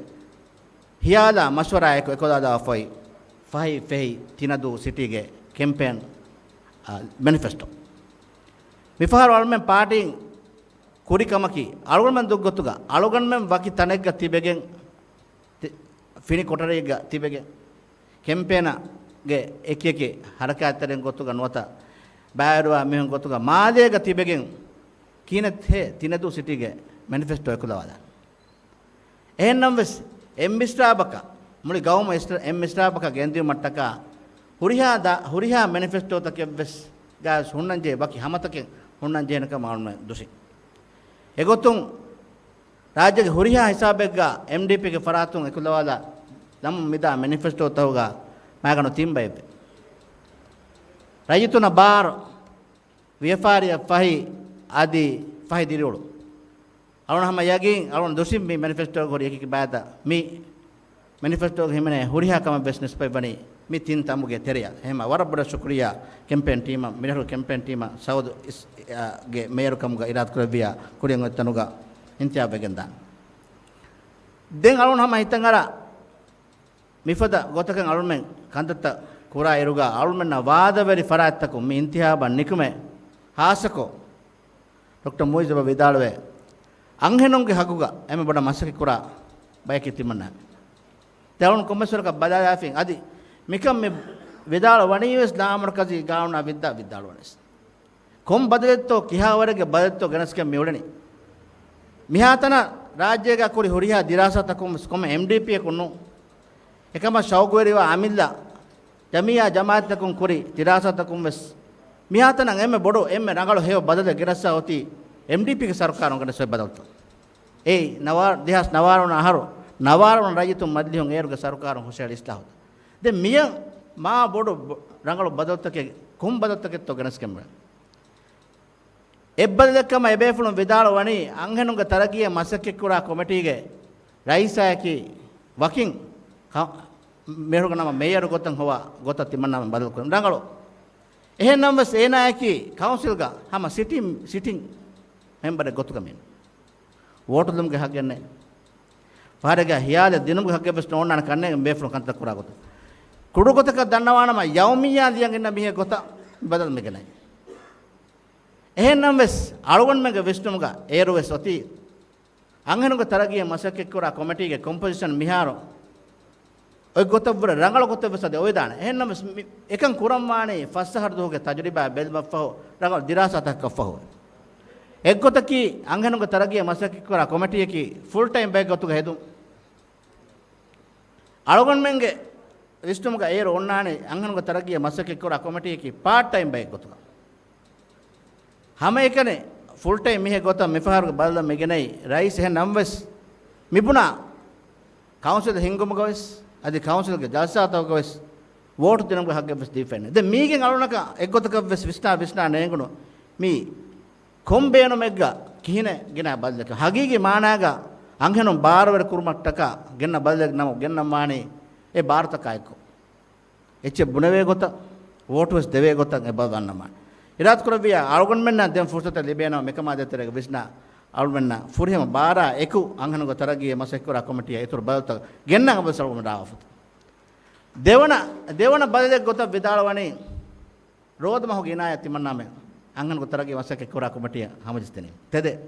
ހިޔާލާ މަޝްވަރާއެކު އެކުލަވާލައްވާފައި ފަހި ފެހި ތިނަދޫ ސިޓީގެ ކެމްޕޭން، އާ، މެނިފެސްޓޯ. މިފަހަރު އަޅުމެން ޕާޓީން ކުރި ކަމަކީ، އަޅުގަނޑުމެން ދުށްގޮތުގަ އަޅުގަނޑުމެން ވަކި ތަނެއްގަ ތިބެގެން، ތި-، ފިނި ކޮޓަރިއެއްގަ ތިބެގެން، ކެމްޕޭނަށްގެ އެކި އެކި ހަރަކާތްތެރިން ގޮތުގަ ނުވަތަ ބައިވެރިވާ މީހުން ގޮތުގަ މާލޭގަ ތިބެގެން ކިހިނެއްހޭ ތިނަދޫ ސިޓީގެ މެނިފެސްޓޯ އެކުލަވާލާނެ. އެހެންނަމަވެސް، އެއް މިސްރާބަކަށް، މުޅި ގައުމު އެސްޓްރ-، އެއް މިސްރާބަކަށް ގެންދިއުމަށްޓަކާ، ހުރިހާ ދާ-، ހުރިހާ މެނިފެސްޓޯތަކެއްވެސް ގާވެސް ހުންނަންޖެހޭ ވަކި ހަމަތަކެއް ހުންނަންޖެހޭނެކަމަށް އަޅުމެން ދުށި. އެގޮތުން، ރާއްޖޭގެ ހުރިހާ ހިސާބެއްގަ އެމްޑީޕީގެ ފަރާތުން އެކުލަވާލާ ލަމުން މިދާ މެނިފެސްޓޯތަކުގަ މާގަނޑު ތިން ބައެއްވޭ. ރައްޔިތުންނަށް ބާރު، ވިޔަފާރިއަށް ފަހި އަދި ފަހި ދިރިއުޅުން. އަޅުން ހަމަ ޔަގީން އަޅުން ދުށިން މި މެނިފެސްޓޯގަ ހުރި އެކި ބައިތައް މި މެނިފެސްޓޯގަ ހިމެނޭ ހުރިހާ ކަމެއް ވެސް ނިސްބަތްވަނީ މި ތިން ތަނބުގެ ތެރެއަށް. އެހެންމަ ވަރަށް ބޮޑަށް ޝުކުރިއްޔާ ކެމްޕޭން ޓީމަށް، މިރަށުގެ ކެމްޕޭން ޓީމަށް ސައުދު އިސް-، އާ، ގެ މޭޔަރު ކަމުގަ އިރާދަ ކުރެއްވިއްޔާ ކުރިއަށް އޮތް ތަނުގަ އިންތިހާބު ވެގެންދާނެ. ދެން އަޅުން ހަމަ ހިތަށް އަރާ މިފަދަ ގޮތަކަށް އަޅުމެން ކަންތައްތައް ކުރާ އިރުގަ އަޅުމެންނަށް ވާދަވެރި ފަރާތްތަކުން މި އިންތިހާބަށް ނިކުމެ ޚާއްޞަކޮށް ޑޮކްޓަރ މުއިއްޒު ބަ ވިދާޅުވޭ، އަންހެނުންގެ ހައްގުގަ އެންމެ ބޮޑަށް މަސައްކަތް ކުރާ ބަޔަކީ ތިމަންނާ. ދެން އަޅުން ކޮންމެސްވަރަކަށް ބަލާލާފިން އަދި މިކަން މި ވިދާޅު ވަނީވެސް ލާމަރުކަޒީ ގާނޫނާ ވިއްދާ ވިއްދާޅުވަނީސް. ކޮން ބަދަލެއްތޯ ކިހާވަރެއްގެ ބަދަލެއްތޯ ގެނެސްގެން މިއުޅެނީ. މިހާތަނަށް ރާއްޖޭގަ ކުރި ހުރިހާ ދިރާސާތަކުން ވެސް ކޮންމެ އެމްޑީޕީއަކުން ނޫން. އެކަމަށް ޝައުގުވެރިވާ އަމިއްލަ ޖަމިއްޔާ ޖަމާއަތްތަކުން ކުރި ދިރާސާތަކުން ވެސް މިހާތަނަށް އެންމެ ބޮޑު، އެންމެ ރަނގަޅު ހެޔޮ ބަދަލެއް ގެނެސްފަ އޮތީ އެމްޑީޕީގެ ސަރުކާރުން ގެނެސްފަ ބަދަލުތައް. އެއީ ނަވާ-، ދެހާސް ނަވާރަ ވަނަ އަހަރު ނަވާރަ ވަނަ ރައްޔިތުން މަޖިލީހުން އޭރުގެ ސަރުކާރުން ހުށަހެޅި އިސްލާހުތައް. ދެން މިޔަށް މާ ބޮޑު ބޮ-، ރަނގަޅު ބަދަލުތަކެއް، ކޮން ބަދަލުތަކެއްތޯ ގެނެސްގެން މިއުޅެނީ. އެއްބަދަލެއްކަމަށް އެބޭފުޅުން ވިދާޅުވަނީ، އަންހެނުންގެ ތަރައްގީއަށް މަސައްކަތްކުރާ ކޮމިޓީގެ ރައީސާއެކީ ވަކިން ކަ-، މިރަށުގެ ނަމަ މޭޔަރު ގޮތަށް ހޮވާ ގޮތަށް ތިމަންނާމެން ބަދަލުކުރަން. ރަނގަޅު. އެހެންނަމަވެސް އޭނާއަކީ ކައުންސިލްގަ ހަމަ ސިޓިން، ސިޓިން މެމްބަރެއް ގޮތުގަ މި ވޯޓުލުމުގެ ހައްގެއް ނެތް. ފަހަރެއްގަ ހިޔާލެއް ދިނުމުގެ ހައްގެއްވެސް ނޯންނާނެ ކަންނޭނގެ ބޭފުޅުން ކަންތައް ކުރާ ގޮތަށް. ކުޑަ ގޮތަކަށް ދަންނަވާނަމަ ޔައުމިއްޔާ ލިޔަން އިންނަ މީހެއް ގޮތަށް ބަދަލު މިގެނައީ. އެހެންނަމަވެސް، އަޅުގަނޑުމެންގެ ވިސްނުމުގަ އޭރުވެސް އޮތީ، އަންހެނުންގެ ތަރައްގީއަށް މަސައްކަތްކުރާ ކޮމިޓީގެ ކޮމްޕޮޒިޝަން މިހާރު އޮތް ގޮތަށްވުރެ ރަނގަޅު ގޮތެއްވެސް އަދި އޮވެދާނެ. އެހެންނަމަވެސް، މި އެކަން ކުރަންވާނީ ފަސް އަހަރު ދުވަހުގެ ތަޖުރިބާ ބެލުމަށްފަހު، ރަނގަޅު ދިރާސާތަކަށްފަހު. އެއްގޮތަކީ، އަންހެނުންގެ ތަރައްގީއަށް މަސައްކަތްކުރާ ކޮމިޓީއަކީ ފުލް ޓައިމް ބައެއްގޮތުގަ ހެދުން. އަޅުގަނޑުމެންގެ ވިސްނުމުގަ އޭރު އޮންނާނީ އަންހެނުންގެ ތަރައްގީއަށް މަސައްކަތްކުރާ ކޮމިޓީއަކީ ޕާޓް ޓައިމް ބައެއްގޮތުގަ. ހަމައެކަނި ފުލް ޓައިމް މީހެއް ގޮތަށް މިފަހަރުގެ ބަދަލަށް މިގެނައީ ރައީސް. އެހެން ނަމަވެސް، މިބުނާ ކައުންސިލް ހިންގުމުގަވެސް އަދި ކައުންސިލްގެ ޖަލްސާތަކުގަވެސް ވޯޓު ދިނުމުގެ ހައްގެއްވެސް ދީފައެއް ނެތް. ދެން މީގެން އަޅުގަނޑަކަށް އެއްގޮތަކަށްވެސް ވިސްނާ ވިސްނާ ނޭނގުނު މީ ކޮން ބޭނުމެއްގަ ކިހިނެއް ގިނަ ބަދަލެއް؟ ހަގީގީ މާނާގަ އަންހެނުން ބާރުވެރި ކުރުމަށްޓަކާ ގެންނަ ބަދަލެއް ނަމަ ގެންނަން ވާނީ އެ ބާރުތަކާ އެއްކޮށް. އެއްޗެއް ބުނެވޭ ގޮތަށް، ވޯޓުވެސް ދެވޭ ގޮތަށް އެ ބަދަލު އަންނަން ވާނެ. އިރާދަކުރެއްވިއްޔާ އަޅުގަނޑުމެންނަށް ދެން ފުރުސަތެއް ލިބޭނަމަ މިކަމާ ދޭތެރޭގަ ވިސްނާ އަޅުގަނޑުމެންނަށް ފުރިހަމަ ބާރާ އެކު އަންހެނުންގެ ތަރައްގީއަށް މަސައްކަތްކުރާ ކޮމިޓީއަށް އިތުރު ބަދަލުތައް ގެންނަން އަބަދު ސަޅުގަމު ރާވާފަ. ދެވަނަ، ދެވަނަ ބަދަލެއް ގޮތަށް ވިދާޅުވަނީ، ރޯދަމަހުގެ އިނާޔަތް ތިމަންނާމެން އަންހެނުންގެ ތަރައްގީ މަސައްކަތްކުރާ ކޮމިޓީއަށް ހަމަޖައްސަނީ. ތެދެއް.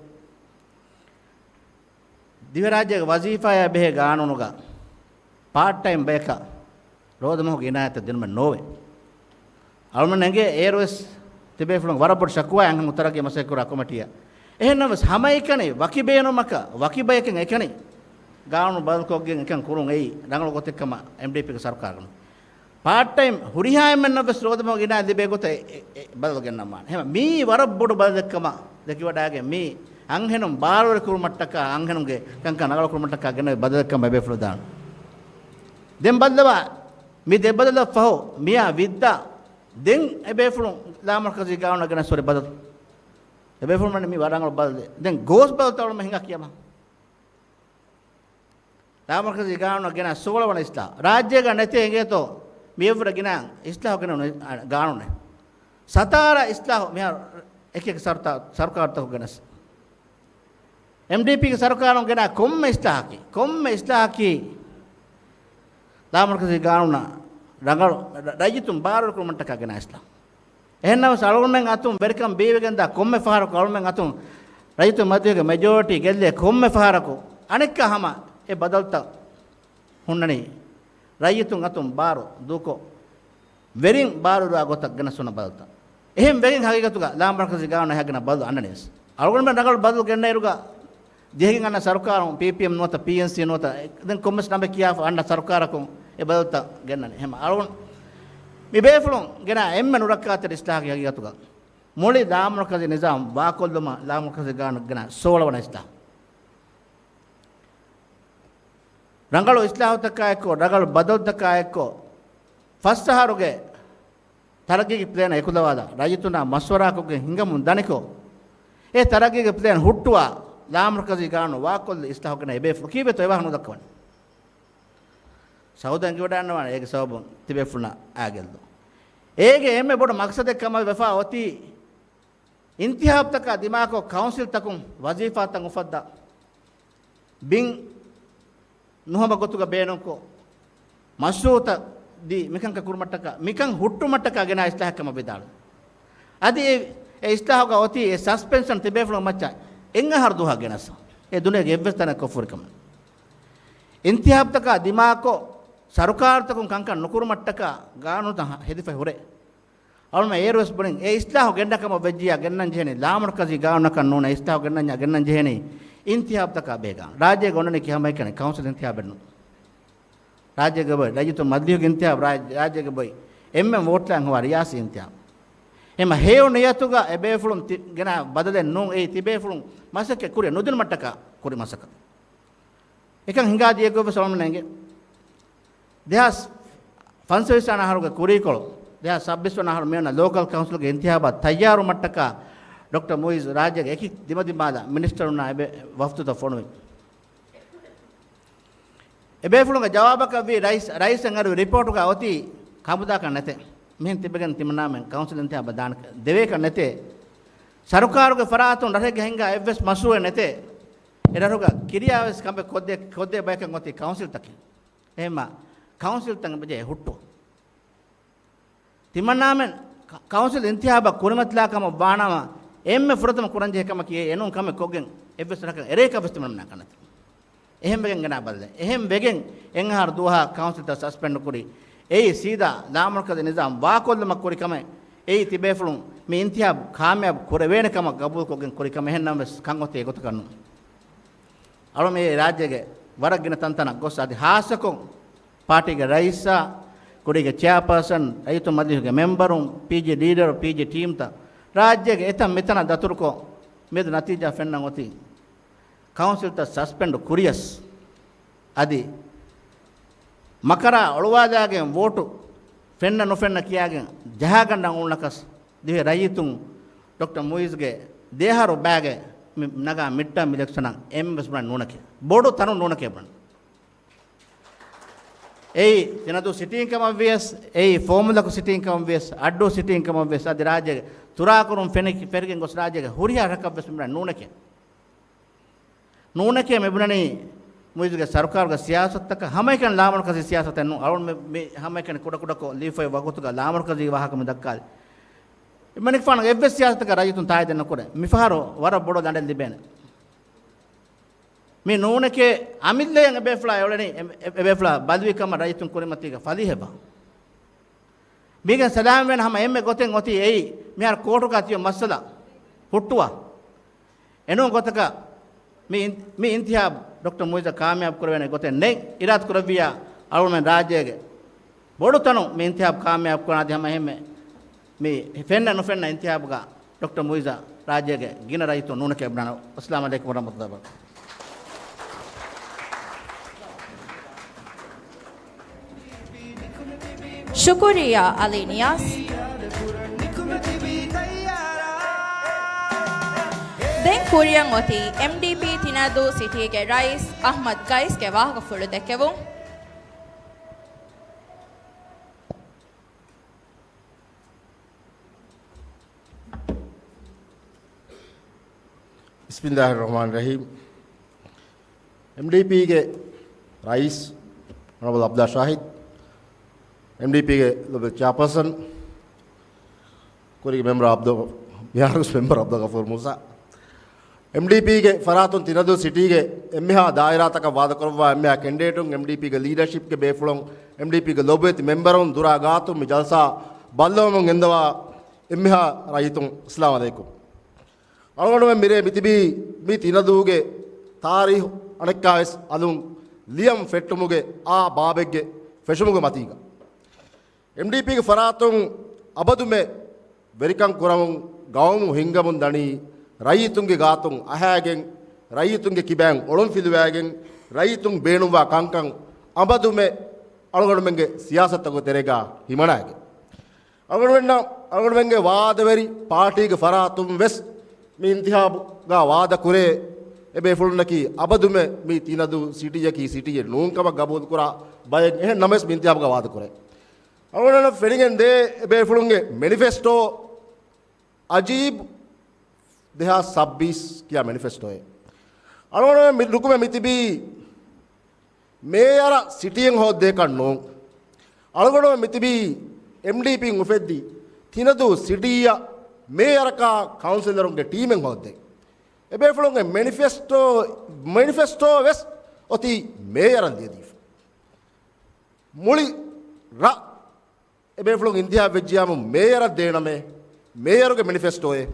ދިވެހިރާއްޖޭގެ ވަޒީފާއާ ބެހޭ ގާނޫނުގަ ޕާޓް ޓައިމް ބަޔަކަށް ރޯދަމަހުގެ އިނާޔަތެއް ދިނުމެއް ނޯވޭ. އަޅުމެން އެނގޭ އޭރުވެސް ތިބޭފުޅުން ވަރަށް ބޮޑު ޝަކުވާ އަންހެނުން ތަރައްގީ މަސައްކަތްކުރާ ކޮމިޓީއަށް. އެހެންނަމަވެސް ހަމައެކަނި ވަކި ބޭނުމަކަށް ވަކި ބަޔަކެއް އެކަނި ގާނޫނު ބަދަލުކޮށްގެން އެކަން ކުރުން އެއީ ރަނގަޅު ގޮތެއްކަމަށް އެމްޑީޕީގެ ސަރުކާރުން. ޕާޓް ޓައިމް ހުރިހާ އެންމެންނަށްވެސް ރޯދަމަހުގެ އިނާޔަތް ލިބޭ ގޮތަށް އެ، އެ، އެ ބަދަލު ގެންނަން ވާނެ. އެހެން މީ ވަރަށް ބޮޑު ބަދަލެއްކަމަށް ދެކިވަޑައިގެން މީ އަންހެނުން ބާރުވެރި ކުރުމަށްޓަކާ އަންހެނުންގެ ކަންކަން ރަނގަޅު ކުރުމަށްޓަކާ ގެނައި ބަދަލެއްކަމަށް އެބޭފުޅުން ދާނެ. ދެން ބައްލަވާ، މި ދެ ބަދަލަށް ފަހު މިއާ ވިއްދާ ދެން އެބޭފުޅުން ލާމަރުކަޒީ ގާނޫނަށް ގެނަސް ހުރި ބަދަލު. އެބޭފުޅުން ވަނީ މި ވަރަށް ރަނގަޅު ބަދަލެއް. ދެން ގޯސް ބަދަލުތައް އަޅުމެން ހިނގާ ކިޔަމަ. ލާމަރުކަޒީ ގާނޫނަށް ގެނައި ސޯޅަ ވަނަ އިސްލާހު. ރާއްޖޭގަ ނެތޭ އިނގޭތޯ މިއަށްވުރެ ގިނަ އިސްލާހު ގެނައުނު ގާނޫނެއް. ސަތާރަ އިސްލާހު މިހާރު އެކި އެކި ސަރުތާ-، ސަރުކާރުތަކުން ގެނަސް. އެމްޑީޕީގެ ސަރުކާރުން ގެނައި ކޮންމެ އިސްލާހަކީ، ކޮންމެ އިސްލާހަކީ ލާމަރުކަޒީ ގާނޫނަށް ރަނގަޅު ރައްޔިތުން ބާރުވެރިކުރުމަށްޓަކާ ގެނައި އިސްލާހު. އެހެންނަމަވެސް އަޅުގަނޑުމެން އަތުން ވެރިކަން ބީވެގެންދާ ކޮންމެ ފަހަރަކު އަޅުގަނޑުމެން އަތުން ރައްޔިތުން މަޖިލީހުގެ މެޖޯރިޓީ ގެއްލޭ ކޮންމެ ފަހަރަކު އަނެއްކާ ހަމަ އެ ބަދަލުތައް ހުންނަނީ ރައްޔިތުން އަތުން ބާރު ދޫކޮށް، ވެރިން ބާރުވާ ގޮތަށް ގެނަސް ހުންނަ ބަދަލުތައް. އެހެން ވެގެން ހަގީގަތުގަ ލާމަރުކަޒީ ގާނޫނަށް ހަގިނަ ބަދަލު އަންނަނީސް. އަޅުގަނޑުމެން ރަނގަޅު ބަދަލު ގެންނައިރުގަ ޖެހިގެން އަންނަ ސަރުކާރުން ޕީޕީއެމް ނުވަތަ ޕީއެންސީ ނުވަތަ ދެން ކޮންމެސް ނަމެއް ކިޔާފަ އަންނަ ސަރުކާރަކުން އެ ބަދަލުތައް ގެންނަނީ. ހަމަ އަޅުގަނޑު މި ބޭފުޅުން ގެނަ އެންމެ ނުރައްކާތެރި އިސްލާހަކީ ހަގީގަތުގަ މުޅި ލާމަރުކަޒީ ނިޒާމް ވާކޮށްލުމަށް ލާމަރުކަޒީ ގާނޫނަށް ގެނަ ސޯޅަ ވަނަ އިސްލާހު. ރަނގަޅު އިސްލާހުތަކާ އެއްކޮށް، ރަނގަޅު ބަދަލުތަކާ އެއްކޮށް، ފަސް އަހަރުގެ ތަރައްގީގެ ޕްލޭން އެކުލަވާލާ، ރައްޔިތުންނާ މަޝްވަރާކޮށްގެން ހިނގަމުން ދަނިކޮށް، އެ ތަރައްގީގެ ޕްލޭން ހުއްޓުވާ، ލާމަރުކަޒީ ގާނޫނު ވާކޮށްލި އިސްލާހު ގެނަ އެބޭފުޅުން ކީއްވެތޯ އެވާހަކަ ނުދައްކަވަނީ. ސައޫދަށް އެނގިވަޑައިގަންނަވާނެ އޭގެ ސަބަބުން ތިބޭފުޅުންނަށް އާގެއްލު. އޭގެ އެންމެ ބޮޑު މަގްސަދެއް ކަމަށް ވެފާ އޮތީ، އިންތިހާބްތަކާ ދިމާކޮށް، ކައުންސިލްތަކުން ވަޒީފާތައް އުފައްދާ، ބިން ނުހަމަ ގޮތުގަ ބޭނުންކޮށް، މަޝްރޫއުތައް ދީ މިކަންކަން ކުރުމަށްޓަކާ، މިކަން ހުއްޓުމަށްޓަކާ ގެނައި އިސްލާހެއް ކަމަށް ވިދާޅުވި. އަދި އެ، އެ އިސްލާހުގަ އޮތީ އެ ސަސްޕެންޝަން ތިބޭފުޅުން މައްޗަށް އެއް އަހަރު ދުވަހަށް ގެނަސް، އެ ދުނިޔޭގެ އެއްވެސް ތަނެއް ކޮށްފުރި ކަމެއް. އިންތިހާބްތަކާ ދިމާކޮށް، ސަރުކާރުތަކުން ކަންކަން ނުކުރުމަށްޓަކާ ގާނޫނުތައް ހެދިފަ ހުރޭ. އަޅުމެން އޭރުވެސް ބުނިން، އެ އިސްލާހު ގެންނަ ކަމަށް ވެއްޖިއްޔާ ގެންނަން ޖެހެނީ، ލާމަރުކަޒީ ގާނޫނަކަށް ނޫނޭ، އިސްލާހު ގެންނަންޏާ ގެންނަން ޖެހެނީ އިންތިހާބްތަކާ ބޭގާން. ރާއްޖޭގަ އޮންނަނީ ކިހަމައެކަނި ކައުންސިލް އިންތިހާބެއްނު. ރާއްޖޭގަ އޮތް ރައްޔިތުން މަޖިލީހުގެ އިންތިހާބް ރާ-، ރާއްޖޭގަ އޮތް އެންމެން ވޯޓްލާން ހޮވާ ރިޔާސީ އިންތިހާބް. އެމަ ހެޔޮ ނިޔަތުގަ އެބޭފުޅުން ތި-، ގެނަ ބަދަލެއް ނޫން، އެއީ ތިބޭފުޅުން މަސައްކަތް ކުރި ނުދިނުމަށްޓަކާ ކުރި މަސައްކަތެއް. އެކަން ހިނގާ ދިޔަ ގޮތްވެސް އަޅުމެން އެނގޭ. ދެހާސް ފަންސަވީސް ވަނަ އަހަރުގެ ކުރީކޮޅު، ދެހާސް ސައްބީސް ވަނަ އަހަރު މިއޮންނަ ލޯކަލް ކައުންސިލްގެ އިންތިހާބާ ތައްޔާރުވުމަށްޓަކާ ޑޮކްޓަރ މުއިޒް ރާއްޖޭގެ އެކި ދިމަދިމާލަށް މިނިސްޓަރުންނާ އެބެ ވަފްދުތައް ފޮނުވި. އެބޭފުޅުންގެ ޖަވާބަކަށްވީ ރައީސް، ރައީސަށް އަރުވި ރިޕޯޓުގަ އޮތީ ކަނބުދާކަށް ނެތޭ. މިހެން ތިބެގެން ތިމަންނާމެން ކައުންސިލް އިންތިހާބަށް ދާނެ ދެވޭކަށް ނެތޭ. ސަރުކާރުގެ ފަރާތުން ރަށެއްގަ ހިނގާ އެއްވެސް މަޝްރޫއެއް ނެތޭ. އެ ރަށުގަ ކިރިޔާވެސް ކަނބެއް ކޮށްދޭ، ކޮށްދޭ ބަޔަކަށް އޮތީ ކައުންސިލްތަކެއް. އެހެންމަ ކައުންސިލްތައް އެބަޖެހޭ ހުއްޓު. ތިމަންނާމެން ކަ-، ކައުންސިލް އިންތިހާބަށް ކުރިމަތިލާ ކަމަށް ވާނަމަ، އެންމެ ފުރަތަމަ ކުރަންޖެހޭ ކަމަކީ އެ އެނޫން ކަމެއް ކޮށްގެން އެއްވެސް ރަކަށް އެރޭކަށް ވެސް ތިމަންނާ ކަންނަތި. އެހެން ވެގެން ގެނާ ބަދަލެއް. އެހެން ވެގެން އެން އަހަރު ދުވަހަށް ކައުންސިލްތައް ސަސްޕެންޑް ކުރި. އެއީ ސީދާ ލާމަރުކަޒީ ނިޒާމް ވާކޮށްލުމަށް ކުރި ކަމެއް. އެއީ ތިބޭފުޅުން މި އިންތިހާބު ކާމިޔާބު ކުރެވޭނެ ކަމަށް ގަބޫލުކޮށްގެން ކުރި ކަމެއް. އެހެންނަމަވެސް ކަން އޮތީ އެގޮތަކަށް ނޫން. އަޅުމެ އެ ރާއްޖޭގެ ވަރަށް ގިނަ ތަންތަނަށް ގޮސް އަދި ހާއްސަކޮށް ޕާޓީގެ ރައީސާ، ކުރީގެ ޗެއާޕާސަން، ރައްޔިތު މަޖިލީހުގެ މެމްބަރުން، ޕީޖީ ލީޑަރު، ޕީޖީ ޓީމްތައް ރާއްޖޭގެ އެތަން މިތަނަށް ދަތުރުކޮށް، މިއަދު ނަތީޖާ ފެންނަން އޮތީ ކައުންސިލްތައް ސަސްޕެންޑް ކުރިޔަސް އަދި މަކަރާ އޮޅުވާލާގެން ވޯޓު ފެންނަ ނުފެންނަ ކިޔާގެން ޖަހާގަންނަ އުޅުނަކަސް ދިވެހި ރައްޔިތުން ޑޮކްޓަރ މުއިޒްގެ ދެއަހަރު ބައިގެ މި ނަގާ މިޑްޓާމް އިލެކްޝަނަށް އެންމެވެސް ބުނަން ނޫނެކޭ. ބޮޑު ތަނުން ނޫނެކޭ ބުނަން. އެއީ ތިނަދޫ ސިޓީން ކަމަށް ވިޔަސް، އެއީ ފޯމުލަކު ސިޓީން ކަމަށް ވިޔަސް، އައްޑޫ ސިޓީން ކަމަށް ވިޔަސް، އަދި ރާއްޖޭގެ ތުރާކުރުން ފެނި-، ފެރިގެން ގޮސް ރާއްޖޭގެ ހުރިހާ ރަކަށްވެސް މި ބުނަން ނޫނެކޭ. ނޫނެކޭ މި ބުނަނީ މުއިޒުގެ ސަރުކާރުގެ ސިޔާސަތުތަކަށް ހަމައެކަނި ލާމަރުކަޒީ ސިޔާސަތެއް ނޫން. އަޅުން މި، މި ހަމައެކަނި ކުޑަކުޑަކޮށް ލިޔެފައި ވަގުތުގަ ލާމަރުކަޒީ ވާހަކަ މި ދައްކާލި. އެމަނިކުފާނުގެ އެއްވެސް ސިޔާސަތަކަށް ރައްޔިތުން ތާއީދެއް ނުކުރޭ. މިފަހަރު ވަރަށް ބޮޑު ލަނޑެއް ލިބޭނެ. މި ނޫނެކޭ އަމިއްލަޔަށް އެބޭފުޅާ އެއުޅެނީ، އެ-، އެ-، އެބޭފުޅާ ބަލުވި ކަމަށް ރައްޔިތުން ކުރިމަތީގަ ފަލީހެއްވާ. މީގެން ސަލާމަތްވެން ހަމަ އެންމެ ގޮތެއް އޮތީ އެއީ، މިހާރު ކޯޓުގަ ތިބި މައްސަލަ ހުއްޓުވާ. އެނޫން ގޮތަކަށް މި އިން-، މި އިންތިހާބު ޑޮކްޓަރ މުއިޒަށް ކާމިޔާބު ކުރެވޭނެ ގޮތެއް ނެތް. އިރާދަ ކުރެއްވިއްޔާ އަޅުގަނޑުމެން ރާއްޖޭގެ ބޮޑު ތަނުން މި އިންތިހާބު ކާމިޔާބު ކުރާނަދި ހަމަ އެހެންމެ މި ފެންނަ ނުފެންނަ އިންތިހާބުގަ ޑޮކްޓަރ މުއިޒަށް ރާއްޖޭގެ ގިނަ ރައްޔިތުން ނޫނެކޭ ބުނާނެ. އައްސަލާމު ޢަލައިކުމް ވަރަޙްމަތުﷲ ވަބަރަކާތުހު. ޝުކުރިއްޔާ އަލީ ނިޔާޒް. ދެން ކުރިއަށް އޮތީ އެމްޑީޕީ ތިނަދޫ ސިޓީގެ ރައީސް އަޙްމަދު ގައިސްގެ ވާހަކަފުޅު ދެއްކެވުން. ބިސްމިއްލާހިއްރަޙްމާނިއްރަޙީމް. އެމްޑީޕީގެ ރައީސް އޮނަރަބަލް އަބްދުﷲ ޝާހިދު، އެމްޑީޕީގެ ލޮބުވެތި ޗެއާޕާސަން، ކުރީގެ މެމްބަރ އަބްދު، މިހާރު މެމްބަރ އަބްދުލްޣަފޫރު މޫސާ، އެމްޑީޕީގެ ފަރާތުން ތިނަދޫ ސިޓީގެ އެންމެހާ ދާއިރާތަކަށް ވާދަކުރައްވާ އެންމެހާ ކެންޑިޑޭޓުން، އެމްޑީޕީގެ ލީޑަޝިޕްގެ ބޭފުޅުން، އެމްޑީޕީގެ ލޮބުވެތި މެމްބަރުން، ދުރާ ގާތުން މި ޖަލްސާ ބައްލަވަމުން ގެންދަވާ އެންމެހާ ރައްޔިތުން، އައްސަލާމު ޢަލައިކުމް. އަޅުގަނޑުމެން މިރޭ މިތިބީ މި ތިނަދޫގެ ތާރީހު އަނެއްކާވެސް އަލުން ލިޔަން ފެއްޓުމުގެ އާ ބާބެއްގެ ފެށުމުގެ މަތީގަ. އެމްޑީޕީގެ ފަރާތުން އަބަދުމެ ވެރިކަން ކުރަމުން ގައުމު ހިންގަމުން ދަނީ ރައްޔިތުންގެ ގާތުން އަހާގެން، ރައްޔިތުންގެ ކިބައިން އޮޅުން ފިލުވައިގެން، ރައްޔިތުން ބޭނުންވާ ކަންކަން އަބަދުމެ އަޅުގަނޑުމެންގެ ސިޔާސަތުގެ ތެރޭގަ ހިމަނައިގެން. އަޅުގަނޑުމެންނަށް، އަޅުގަނޑުމެންގެ ވާދަވެރި ޕާޓީގެ ފަރާތުން ވެސް މި އިންތިހާބުގަ ވާދަ ކުރޭ އެބޭފުޅުންނަކީ އަބަދުމެ މި ތިނަދޫ ސިޓީއަކީ ސިޓީއެއް ނޫން ކަމަށް ގަބޫލު ކުރާ ބައެއް. އެހެން ނަމަވެސް މި އިންތިހާބުގަ ވާދަ ކުރޭ. އަޅުގަނޑަށް ފެނިގެން ދޭ އެބޭފުޅުންގެ މެނިފެސްޓޯ އަޖީބު ދެހާސް ސައްބީސް ކިޔާ މެނިފެސްޓޯއެއް. އަޅުގަނޑުމެން މި ނުކުމެ މިތިބީ މޭޔަރަށް ސިޓީއެއް ހޯއްދޭކަށް ނޫން. އަޅުގަނޑުމެން މިތިބީ އެމްޑީޕީން އުފެއްދި ތިނަދޫ ސިޓީއަށް މޭޔަރަކާ ކައުންސިލަރުންގެ ޓީމެއް ހޯއްދޭ. އެބޭފުޅުންގެ މެނިފެސްޓޯ، މެނިފެސްޓޯ ވެސް އޮތީ މޭޔަރަށް ލިޔެދީފަ. މުޅި ރަށް އެބޭފުޅުން އިންތިހާބް ވެއްޖިޔާމު މޭޔަރަށް ދޭނަމޭ، މޭޔަރުގެ މެނިފެސްޓޯއެއް.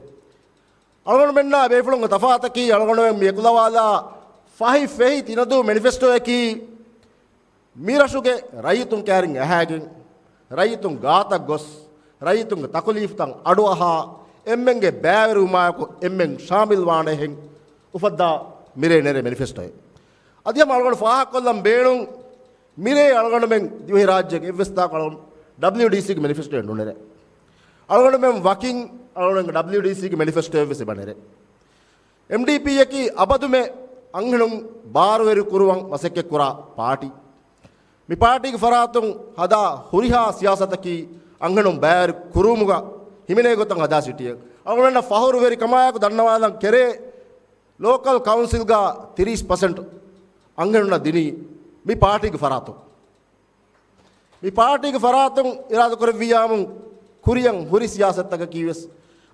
އަޅުގަނޑުމެންނާ އެބޭފުޅުންގެ ތަފާތަކީ، އަޅުގަނޑުމެން މި އެކުލަވާލާ ފަހި ފެހި ތިނަދޫ މެނިފެސްޓޯއަކީ، މި ރަށުގެ ރައްޔިތުން ކައިރިން އަހާގެން، ރައްޔިތުން ގާތަށް ގޮސް، ރައްޔިތުންގެ ތަކުލީފުތައް އަޑުއަހާ، އެންމެންގެ ބައިވެރިވުމާއެކު އެންމެން ޝާމިލް ވާނެހެން އުފައްދާ މިރޭ ނެރޭ މެނިފެސްޓޯއެއް. އަދި ހަމަ އަޅުގަނޑު ފާހަގަކޮށްލަން ބޭނުން، މިރޭ އަޅުގަނޑުމެން ދިވެހިރާއްޖޭގެ އެއްވެސް ތާކު އަޅުގަނޑު ޑަބްލިޔުޑީސީގެ މެނިފެސްޓޯއެއް ނުނެރޭ. އަޅުގަނޑުމެން ވަކިން އަޅުގަނޑުމެން ޑަބްލިޔުޑީސީގެ މެނިފެސްޓޯއެއްވެސް އެބަނެރޭ. އެމްޑީޕީއަކީ އަބަދުމެ އަންހެނުން ބާރުވެރި ކުރުވަން މަސައްކަތްކުރާ ޕާޓީ. މި ޕާޓީގެ ފަރާތުން ހަދާ ހުރިހާ ސިޔާސަތަކީ އަންހެނުން ބައިވެރި ކުރުވުމުގަ ހިމެނޭ ގޮތަށް ހަދާ ސިޓީއެއް. އަޅުގަނޑަށް ފަހުރުވެރިކަމާއެކު ދަންނަވާލަން ކެރޭ، ލޯކަލް ކައުންސިލްގަ ތިރީސް ޕަސެންޓް އަންހެނުންނަށް ދިނީ މި ޕާޓީގެ ފަރާތުން. މި ޕާޓީގެ ފަރާތުން އިރާދަކުރެއްވިއްޔާމު ކުރިއަށް ހުރި ސިޔާސަތްތަކަކީ ވެސް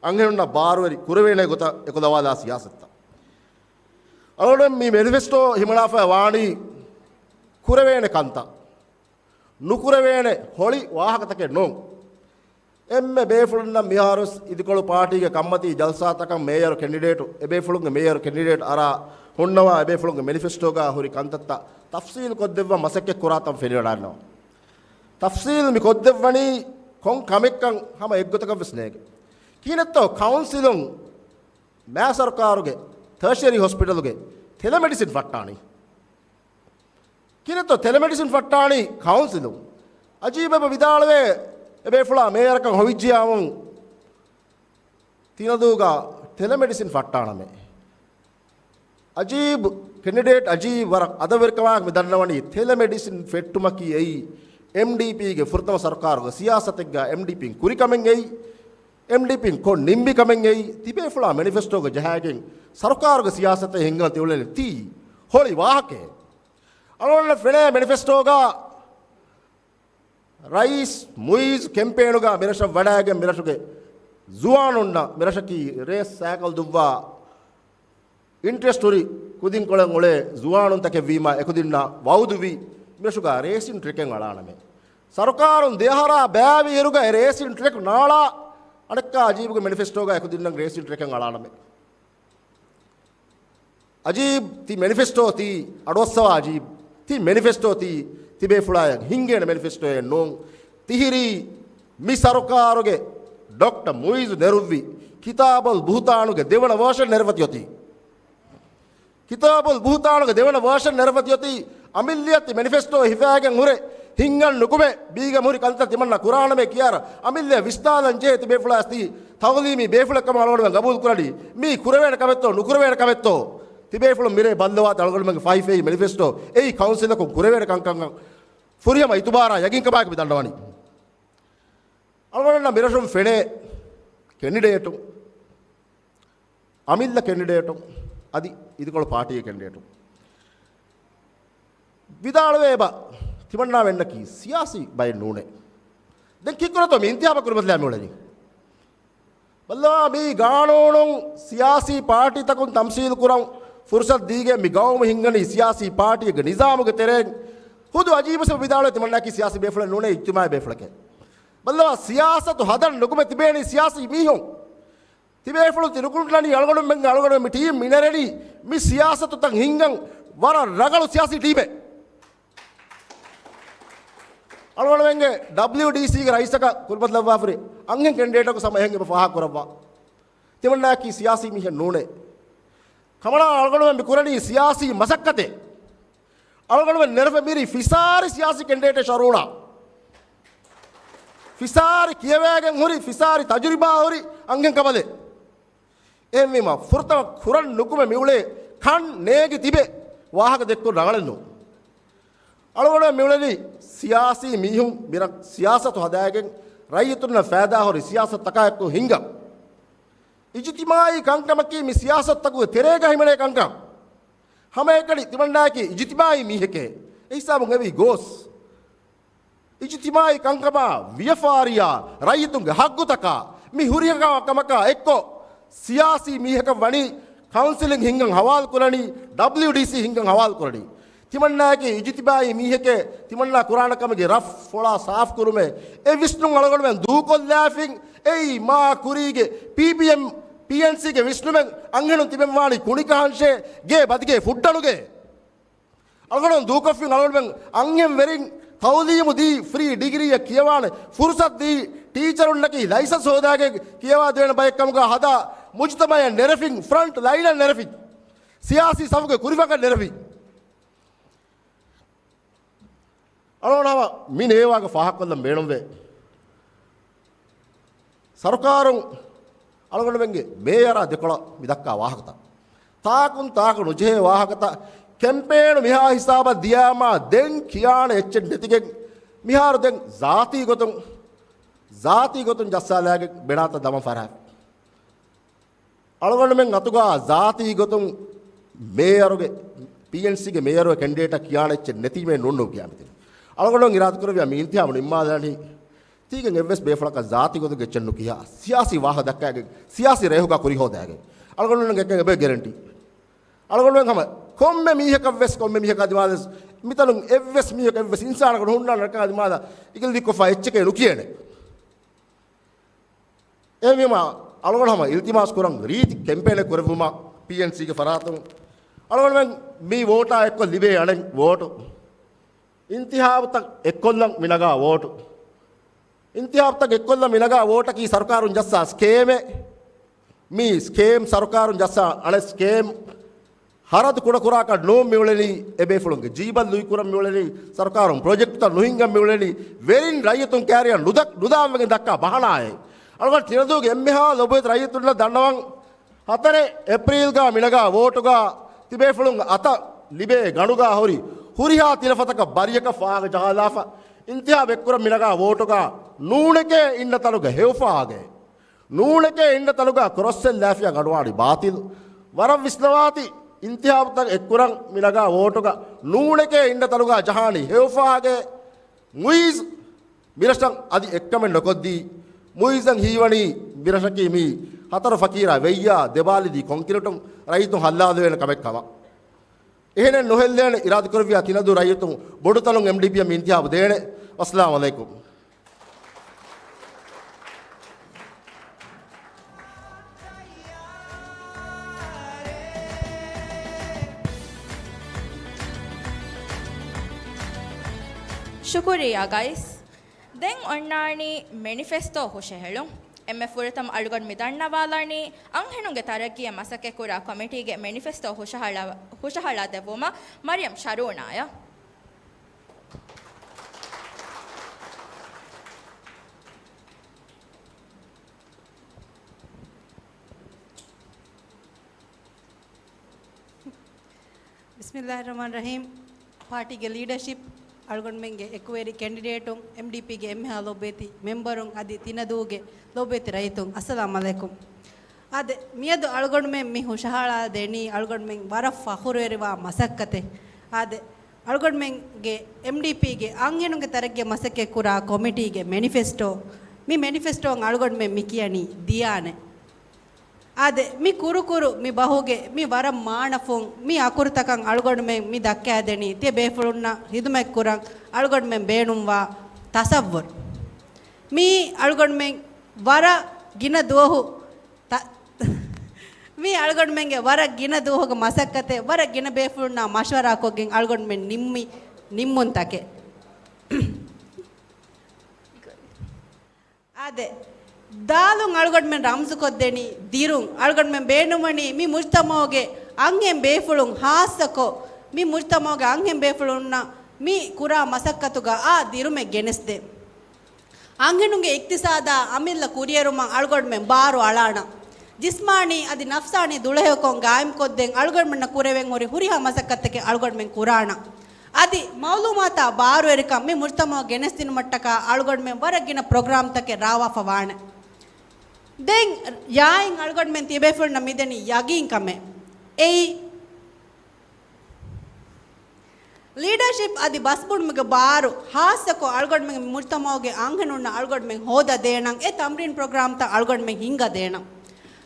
އަންހެނުންނަށް ބާރުވެރި ކުރެވޭނެ ގޮތަށް އެކުލަވާލާ ސިޔާސަތްތައް. އަޅުގަނޑު މި މެނިފެސްޓޯ ހިމަނާފައި ވާނީ ކުރެވޭނެ ކަންތައް، ނުކުރެވޭނެ ހޮޅި ވާހަކަތަކެއް ނޫން. އެންމެ ބޭފުޅުންނަށް މިހާރުވެސް އިދިކޮޅު ޕާޓީގެ ކަންމަތީ ޖަލްސާތަކަށް މޭޔަރު ކެންޑިޑޭޓު، އެބޭފުޅުންގެ މޭޔަރު ކެންޑިޑޭޓް އަރާ ހުންނަވާ އެބޭފުޅުންގެ މެނިފެސްޓޯގަ ހުރި ކަންތައްތައް ތަފްސީލް ކޮށްދެއްވަން މަސައްކަތް ކުރާތަން ފެނިވަޑާންނަވާ. ތަފްސީލް މި ކޮށްދެއްވަނީ ކޮން ކަމެއްކަން ހަމަ އެއްގޮތަކަށް ވެސް ނޭގެ. ކިހިނެއްތޯ ކައުންސިލުން މާ ސަރުކާރުގެ ޓަރޝަރީ ހޮސްޕިޓަލުގެ ޓެލެމެޑިސިން ފައްޓާނީ؟ ކިހިނެއްތޯ ޓެލެމެޑިސިން ފައްޓާނީ ކައުންސިލުން؟ އަޖީބަށް ވިދާޅުވޭ، އެބޭފުޅާ މޭޔަރަކަށް ހޮވިއްޖިޔާމު ތިނަދޫގަ ޓެލެމެޑިސިން ފައްޓާނަމޭ. އަޖީބް ކެންޑިޑޭޓް އަޖީބް ވަރަށް އަދަބުވެރިކަމާއެކު މި ދަންނަވަނީ ޓެލެމެޑިސިން ފެއްޓުމަކީ އެއީ އެމްޑީޕީގެ ފުރަތަމަ ސަރުކާރުގެ ސިޔާސަތެއްގަ އެމްޑީޕީން ކުރިކަމެއް އެއީ، އެމްޑީޕީން ކޮށް ނިންމި ކަމެއް އެއީ، ތިބޭފުޅާ މެނިފެސްޓޯގަ ޖަހާގެން ސަރުކާރުގެ ސިޔާސަތެއް ހިންގަން ތިއުޅެނީ ތީ ހޮޅި ވާހަކައެއް. އަޅުގަނޑަށް ފެނޭ މެނިފެސްޓޯގަ ރައީސް މުއިއްޒު ކެމްޕޭނުގަ މިރަށަށް ވަޑައިގެން މިރަށުގެ ޒުވާނުންނަށް މިރަށަކީ ރޭސް ސައިކަލް ދުއްވާ އިންޓްރެސްޓް ހުރި ކުދިންކޮޅެއް އުޅޭ ޒުވާނުންތަކެއް ވީމާ އެކުދިންނަށް ވައުދުވި މިރަށުގަ ރޭސިން ޓްރެކެއް އަޅާނަމޭ. ސަރުކާރުން ދެއަހަރާ ބައިވި އިރުގަ އެ ރޭސިން ޓްރެކް ނާޅާ އަނެއްކާ އަޖީބުގެ މެނިފެސްޓޯގަ އެކުދިންނަށް ރޭސިން ޓްރެކެއް އަޅާނަމޭ. އަޖީބް، ތި މެނިފެސްޓޯ ތީ އަޑުއައްސަވާ އަޖީބް. ތި މެނިފެސްޓޯ ތީ ތިބޭފުޅާޔަށް ހިންގޭނެ މެނިފެސްޓޯއެއް ނޫން. ތިހިރީ މި ސަރުކާރުގެ ޑޮކްޓަރ މުއިއްޒު ނެރުއްވި ކިތާބުލް ބުހުތާނުގެ ދެވަނަ ވާޝަން ނެރެފަތި އޮތީ. ކިތާބުލް ބުހުތާނުގެ ދެވަނަ ވާޝަން ނެރެފަތި އޮތީ. އަމިއްލިއަށް ތި މެނިފެސްޓޯ ހިފައިގެން ހުރެ ހިންގަން ނުކުމެ ބީގަ ހުރި ކަންތައް ތިމަންނަ ކުރާނަމޭ ކިޔާރަ އަމިއްލިއަށް ވިސްނާލަން ޖެހޭ ތިބޭފުޅާ ތީ ތައުލީމީ ބޭފުޅެއް ކަމަށް އަޅުގަނޑުމެން ގަބޫލު ކުރަނީ. މީ ކުރެވޭނެ ކަމެއްތޯ ނުކުރެވޭނެ ކަމެއްތޯ؟ ތިބޭފުޅުން މިރޭ ބައްލަވާތި އަޅުގަނޑުމެންގެ ފަހި ފެހި މެނިފެސްޓޯ އެއީ ކައުންސިލަކުން ކުރެވޭނެ ކަންކަން ފުރިހަމަ އިތުބާރާ ޔަގީންކަމާއެކު މި ދަންނަވަނީ. އަޅުގަނޑަށް މިރަށުން ފެނޭ ކެންޑިޑޭޓު، އަމިއްލަ ކެންޑިޑޭޓު އަދި އިދިކޮޅު ޕާޓީގެ ކެންޑިޑޭޓު ވިދާޅުވޭ އެބަ ތިމަންނާ ވެންނަކީ ސިޔާސީ ބައެއް ނޫނޭ. ދެން ކީއްކުރަތޯ މި އިންތިހާބަށް ކުރިމަތިލާ މިއުޅެނީ؟ ބައްލަވާ، މީ ގާނޫނުން ސިޔާސީ ޕާޓީތަކުން ތަމްސީލު ކުރަން ފުރުސަތު ދީގެން މި ގައުމު ހިންގަނީ ސިޔާސީ ޕާޓީއެއްގެ ނިޒާމުގެ ތެރެއިން. ހުދު އަޖީބު ސަބަބު ވިދާޅުވޭ ތިމަންނާއަކީ ސިޔާސީ ބޭފުޅެއް ނޫނޭ، އިޖްތިމާއީ ބޭފުޅެކޭ. ބައްލަވާ، ސިޔާސަތު ހަދަން ނުކުމެ ތިބޭނީ ސިޔާސީ މީހުން. ތިބޭފުޅުން ތި ނުކުންނަނީ އަޅުގަނޑުމެން، އަޅުގަނޑުމެން މި ޓީމް މި ނެރެނީ މި ސިޔާސަތުތައް ހިންގަން ވަރަށް ރަގަޅު ސިޔާސީ ޓީމެއް. އަޅުގަނޑުމެންގެ ޑަބްލިޔުޑީސީގެ ރައީސަކަށް ކުރިމަތިލައްވާފަރި އަންހެން ކެންޑިޑޭޓަކު ސަމަ އެހެން އެބަ ފާހަގަ ކުރައްވާ. ތިމަންނާއަކީ ސިޔާސީ މީހެއް ނޫނޭ. ކަމަނާ އަޅުގަނޑުމެން މި ކުރަނީ ސިޔާސީ މަސައްކަތެއް. އަޅުގަނޑުމެން ނެރެފަ މިރި ފިސާރި ސިޔާސީ ކެންޑިޑޭޓެއް ޝަރޫނާ. ފިސާރި ކިޔަވައިގެން ހުރި، ފިސާރި ތަޖުރިބާ ހުރި އަންހެން ކަބަލެއް. އެހެންވީމަ، ފުރަތަމަ ކުރަން ނުކުމެ މިއުޅޭ ކަން ނޭގި ތިބެ ވާހަކަ ދެއްކުން ރަނގަޅެއް ނޫން. އަޅުގަނޑު މިއުޅެނީ ސިޔާސީ މީހުން މިރަށް ސިޔާސަތު ހަދާގެން ރައްޔިތުންނަށް ފައިދާ ހުރި ސިޔާސަތުތަކާއެކު ހިންގަން. އިޖުތިމާއީ ކަންކަމަކީ މި ސިޔާސަތުތަކުގެ ތެރޭގަ ހިމެނޭ ކަންކަން. ހަމައެކަނި ތިމަންނާއަކީ އިޖުތިމާއީ މީހެކޭ. އެ ހިސާބުން އެވީ ގޯސް. އިޖުތިމާއީ ކަންކަމާ، ވިޔަފާރިޔާ، ރައްޔިތުންގެ ހައްގުތަކާ، މި ހުރިހާ ކަމަކާ އެއްކޮށް، ސިޔާސީ މީހަކަށް ވަނީ ކައުންސިލިން ހިންގަން ހަވާލު ކުރަނީ، ޑަބްލިޔުޑީސީ ހިންގަން ހަވާލު ކުރަނީ. ތިމަންނާއަކީ އިޖުތިމާއީ މީހެކޭ، ތިމަންނާ ކުރާނެ ކަމެއްގެ ރަފް ފޮޅާ ސާފު ކުރުމޭ. އެ ވިސްނުން އަޅުގަނޑުމެން ދޫކޮށްލާފިން، އެއީ މާ ކުރީގެ ޕީޕީއެމް، ޕީއެންސީގެ ވިސްނުމެއް. އަންހެނުން ތިބެން ވާނީ ކުނިކަހަންށޭ، ގޭ ބަދިގޭ ފުއްޑަނުގޭ. އަޅުގަނޑު ދޫކޮށްފިން އަޅުގަނޑުމެން އަންހެން ވެރިން ތައުލީމު ދީ، ފްރީ ޑިގްރީއެއް ކިޔަވާނެ ފުރުސަތު ދީ، ޓީޗަރުންނަކީ ލައިސަންސް ހޯދާގެން ކިޔަވާ ދޭނެ ބައެއް ކަމުގަ ހަދާ، މުޖުތަމައަށް ނެރެފިން، ފްރަންޓް ލައިނަށް ނެރެފިން، ސިޔާސީ ސަފުގެ ކުރިފަންކަން ނެރެފިން. އަޅުގަނޑު ހަމަ މި ނޭވާގަ ފާހަގަކޮށްލަން ބޭނުންވޭ. ސަރުކާރުން އަޅުގަނޑުމެންގެ މޭޔަރާ ދެކޮޅަށް މި ދައްކާ ވާހަކަތައް، ތާކުން ތާކު ނުޖެހޭ ވާހަކަތައް، ކެމްޕޭނު މިހާ ހިސާބަށް ދިޔާމާ ދެން ކިޔާނެ އެއްޗެއް ނެތިގެން، މިހާރު ދެން ޒާތީ ގޮތުން، ޒާތީ ގޮތުން ޖައްސާލާގެން ބެނާތައް ދަމަން ފަރާތް. އަޅުގަނޑުމެން އަތުގާ ޒާތީ ގޮތުން މޭޔަރުގެ، ޕީއެންސީގެ މޭޔަރުގެ ކެންޑިޑޭޓަށް ކިޔާނެ އެއްޗެއް ނެތީމޭ ނޫން ނޫން ކިޔާ މިތިން. އަޅުގަނޑު އިރާދަކުރެއްވިޔާ މި އިންތިހާބު ނިންމާލާނީ ތީގެން އެއްވެސް ބޭފުޅަކަށް ޒާތީ ގޮތުގެ އެއްޗެއް ނުކިޔާ، ސިޔާސީ ވާހަކަ ދައްކާގެން، ސިޔާސީ ރޭހުގަ ކުރިހޯދާގެން. އަޅުގަނޑުމެން އެކަން އެބަ ގެރެންޓީ. އަޅުގަނޑުމެން ހަމަ ކޮންމެ މީހަކަށްވެސް، ކޮންމެ މީހަކާ ދިމާލަސް، މިތަނުން އެއްވެސް މީހަކަށް އެއްވެސް އިންސާނަކު ނުހުންނާނެ ރައްކާ ދިމާލަށް އިކިލް ދިއްކޮށްފަ އެއްޗެކޭ ނުކިޔޭނެ. އެހެންވީމަ، އަޅުގަނޑު ހަމަ އިލްތިމާސް ކުރަން ރީތި ކެމްޕޭނެއް ކުރެއްވުމަށް ޕީއެންސީގެ ފަރާތުން. އަޅުގަނޑުމެން މި ވޯޓާ އެއްކޮށް ލިބޭ އަނެއް ވޯޓު. އިންތިހާބުތައް އެއްކޮށްލަން މި ނަގާ ވޯޓު. އިންތިހާބުތައް އެއްކޮށްލަން މި ނަގާ ވޯޓަކީ ސަރުކާރުން ޖައްސާ ސްކޭމެއް. މި ސްކޭމް ސަރުކާރުން ޖައްސާ އަނެއް ސްކޭމް ހަރަދު ކުޑަކުރާކަށް ނޫން މިއުޅެނީ، އެބޭފުޅުންގެ ޖީބަށް ލުއިކުރަން މިއުޅެނީ، ސަރުކާރުން ޕްރޮޖެކްޓްތައް ނުހިންގަން މިއުޅެނީ، ވެރިން ރައްޔިތުން ކައިރިއަށް ނުދަ-، ނުދާންވެގެން ދައްކާ ބަހަނާއެއް. އަޅުގަނޑު ތިނަދޫގެ އެންމެހާ ލޮބުވެތި ރައްޔިތުންނަށް ދަންނަވަން، ހަތަރެއް އޭޕްރީލްގަ މިނަގާ ވޯޓުގަ ތިބޭފުޅުން އަތަށް ލިބޭ ގަނޑުގަ ހުރި ހުރިހާ ތިލަފަތަކަށް ބަރިޔަކަށް ފާހަގަ ޖަހާލާފަ، އިންތިހާބް އެއްކުރަން މިނަގާ ވޯޓުގަ ނޫނެކޭ އިންނަ ތަނުގަ ހެޔޮފާގެ، ނޫނެކޭ އިންނަ ތަނުގަ ކްރޮސްއެއް ލާފިޔާ ގަނޑުވާނީ ބާތިލް. ވަރަށް ވިސްނަވާތި، އިންތިހާބުތައް އެއްކުރަން މިނަގާ ވޯޓުގަ ނޫނެކޭ އިންނަ ތަނުގަ ޖަހާނީ ހެޔޮފާގެ. މުއިޒް މިރަށަށް އަދި އެއްކަމެއް ނުކޮށްދީ، މުއިޒަށް ހީވަނީ މިރަށަކީ މީ ހަތަރު ފަކީރާ ވެއްޔާ ދެބާލިދީ ކޮންކްރީޓުން ރައްޔިތުން ހައްލާލެވޭނެ ކަމެއް ކަމަށް. އެހެނެއް ނުހެއްލޭނެ އިރާދަކުރެއްވިޔާ ތިނަދޫ ރައްޔިތުން ބޮޑުތަނުން އެމްޑީޕީއަށް މި އިންތިހާބު ދޭނެ. ވައްސަލާމް އަލައިކުމް. ޝުކުރިއްޔާ ގައިސް. ދެން އޮންނާނީ މެނިފެސްޓޯ ހުށަހެޅުން. އެންމެ ފުރަތަމަ އަޅުގަނޑު މި ދަންނަވާލަނީ އަންހެނުންގެ ތަރައްގީއަށް މަސައްކަތްކުރާ ކޮމިޓީގެ މެނިފެސްޓޯ ހުށަހަޅަ-، ހުށަހަޅާ ދެއްވުމަށް މަރިޔަމް ޝަރޫނާޔަށް. ބިސްމިއްލާހިއްރަޙްމާނިއްރަޙީމް. ޕާޓީގެ ލީޑަރޝިޕް، އަޅުގަނޑުމެންގެ އެކުވެރި ކެންޑިޑޭޓުން، އެމްޑީޕީގެ އެންމެހާ ލޮބުވެތި މެމްބަރުން އަދި ތިނަދޫގެ ލޮބުވެތި ރައްޔިތުން، އައްސަލާމް އަލައިކުމް. އާދެ، މިއަދު އަޅުގަނޑުމެން މި ހުށަހަޅާދެނީ އަޅުގަނޑުމެން ވަރަށް ފަޚުރުވެރިވާ މަސައްކަތެއް. އާދެ، އަޅުގަނޑުމެންގެ އެމްޑީޕީގެ އަންހެނުންގެ ތަރައްގީއަށް މަސައްކަތްކުރާ ކޮމިޓީގެ މެނިފެސްޓޯ، މި މެނިފެސްޓޯއަށް އަޅުގަނޑުމެން މި ކިޔަނީ ދިޔާނެ. އާދެ، މި ކުރުކުރު މި ބަހުގެ މި ވަރަށް މާނަފުން މި އަކުރުތަކަށް އަޅުގަނޑުމެން މި ދައްކައިދެނީ ތިޔަބޭފުޅުންނަށް ހިދުމަތްކުރަން އަޅުގަނޑުމެން ބޭނުންވާ ތަސައްވުރު. މީ އަޅުގަނޑުމެން ވަރަށް ގިނަ ދުވަހު ތަ-، މީ އަޅުގަނޑުމެންގެ ވަރަށް ގިނަ ދުވަހުގެ މަސައްކަތެއް، ވަރަށް ގިނަ ބޭފުޅުންނާ މަޝްވަރާކޮށްގެން އަޅުގަނޑުމެން ނިންމި ނިންމުންތަކެއް. އާދެ، ދާލުން އަޅުގަނޑުމެން ރަމްޒުކޮށްދެނީ ދިރުން. އަޅުގަނޑުމެން ބޭނުންވަނީ މި މުޖްތަމަޢުގެ އަންހެން ބޭފުޅުން، ޚާއްޞަކޮށް މި މުޖްތަމަޢުގެ އަންހެން ބޭފުޅުންނަށް މި ކުރާ މަސައްކަތުގަ އާ ދިރުމެއް ގެނެސްދޭ. އަންހެނުންގެ އިޤްތިޞާދާ އަމިއްލަ ކުރިއެރުމަށް އަޅުގަނޑުމެން ބާރު އަޅާނަން. ޖިސްމާނީ އަދި ނަފްސާނީ ދުޅަހެޔޮކަން ގާއިމްކޮށްދޭން އަޅުގަނޑުމެންނަށް ކުރެވެން ހުރި ހުރިހާ މަސައްކަތްތަކެއް އަޅުގަނޑުމެން ކުރާނަން. އަދި މަޢުލޫމާތާ ބާރުވެރިކަން މި މުޖްތަމަޢަށް ގެނެސްދިނުމަށްޓަކާ އަޅުގަނޑުމެން ވަރަށް ގިނަ ޕްރޮގްރާމްތަކެއް ރާވާފަ ވާނެ. ދެން ޔާއިން އަޅުގަނޑުމެން ތިބޭފުޅުންނަށް މިދެނީ ޔަގީންކަމެއް. އެއީ، ލީޑަރޝިޕް އަދި ބަސްބުނުމުގެ ބާރު ޚާއްޞަކޮށް އަޅުގަނޑުމެން މުޖްތަމަޢުގެ އަންހެނުންނަށް އަޅުގަނޑުމެން ހޯދަދޭނަން، އެ ތަމްރީން ޕްރޮގްރާމްތައް އަޅުގަނޑުމެން ހިންގަދޭނަން.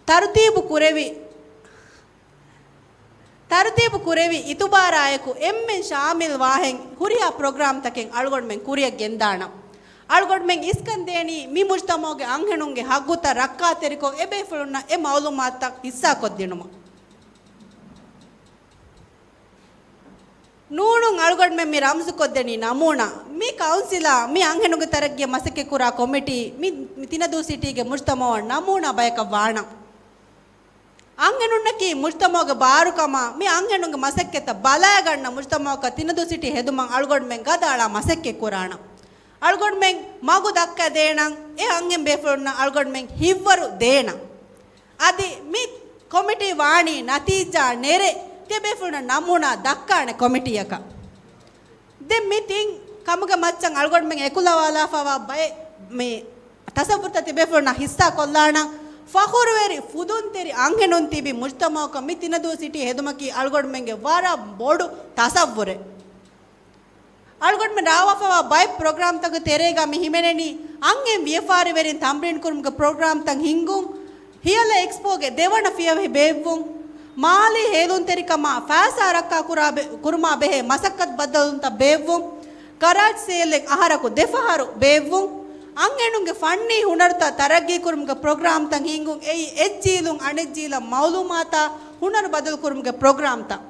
ތަރުތީބު ކުރެވި، ތަރުތީބު ކުރެވި އިތުބާރާއެކު އެންމެން ޝާމިލް ވާހެން ހުރިހާ ޕްރޮގްރާމްތަކެއް އަޅުގަނޑުމެން ކުރިއަށް ގެންދާނަން. އަޅުގަނޑުމެން އިސްކަން ދޭނީ މި މުޖްތަމަޢުގެ އަންހެނުންގެ ހައްގުތައް ރައްކާތެރިކޮށް އެބޭފުޅުންނަށް އެ މަޢުލޫމާތުތައް ހިއްސާކޮށްދިނުމަށް. ނޫނުން އަޅުގަނޑުމެން މި ރަމްޒުކޮށްދެނީ ނަމޫނާ. މި ކައުންސިލާ، މި އަންހެނުންގެ ތަރައްގީއަށް މަސައްކަތްކުރާ ކޮމިޓީ، މި، މި ތިނަދޫ ސިޓީގެ މުޖްތަމަޢަށް ނަމޫނާ ބަޔަކަށް ވާނަން. އަންހެނުންނަކީ މުޖްތަމަޢުގެ ބާރުކަމާ، މި އަންހެނުންގެ މަސައްކަތްތައް ބަލައިގަންނަ މުޖްތަމަޢަކަށް ތިނަދޫ ސިޓީ ހެދުމަށް އަޅުގަނޑުމެން ގަދައަޅާ މަސައްކަތްކުރާނަން. އަޅުގަނޑުމެން މަގު ދައްކަދޭނަން، އެ އަންހެން ބޭފުޅުންނަށް އަޅުގަނޑުމެން ހިތްވަރު ދޭނަން. އަދި މި ކޮމިޓީ ވާނީ ނަތީޖާ ނެރެ، ތިޔަބޭފުޅުންނަށް ނަމޫނާ ދައްކާނެ ކޮމިޓީއަކަށް. ދެން މި ތިން ކަމުގެ މައްޗަށް އަޅުގަނޑުމެން އެކުލަވާލާފަވާ ބައެއް މި ތަސައްވުރުތައް ތިބޭފުޅުންނާ ހިއްސާ ކޮށްލާނަން. ފަޚުރުވެރި ފުދުންތެރި އަންހެނުން ތިބި މުޖްތަމަޢަކަށް މި ތިނަދޫ ސިޓީ ހެދުމަކީ އަޅުގަނޑުމެންގެ ވަރަށް ބޮޑު ތަސައްވުރެއް. އަޅުގަނޑުމެން ރާވާފައިވާ ބައެއް ޕްރޮގްރާމްތަކުގެ ތެރޭގަ މި ހިމެނެނީ އަންހެން ވިޔަފާރިވެރިން ތަމްރީން ކުރުމުގެ ޕްރޮގްރާމްތައް ހިންގުން، ހިޔަލަ އެކްސްޕޯގެ ދެވަނަ ފިޔަވަހި ބޭއްވުން، މާލީ ހޭލުންތެރިކަމާ ފައިސާ ރައްކާ ކުރާ ބެ-، ކުރުމާ ބެހޭ މަސައްކަތް ބައްދަލުވުންތައް ބޭއްވުން، ގަރާޖް ސޭލެއް އަހަރަކު ދެފަހަރު ބޭއްވުން، އަންހެނުންގެ ފަންނީ ހުނަރުތައް ތަރައްގީ ކުރުމުގެ ޕްރޮގްރާމްތައް ހިންގުން، އެއީ އެއްޖީލުން އަނެއްޖީލަށް މައުލޫމާތާ ހުނަރު ބަދަލު ކުރުމުގެ ޕްރޮގްރާމްތައް.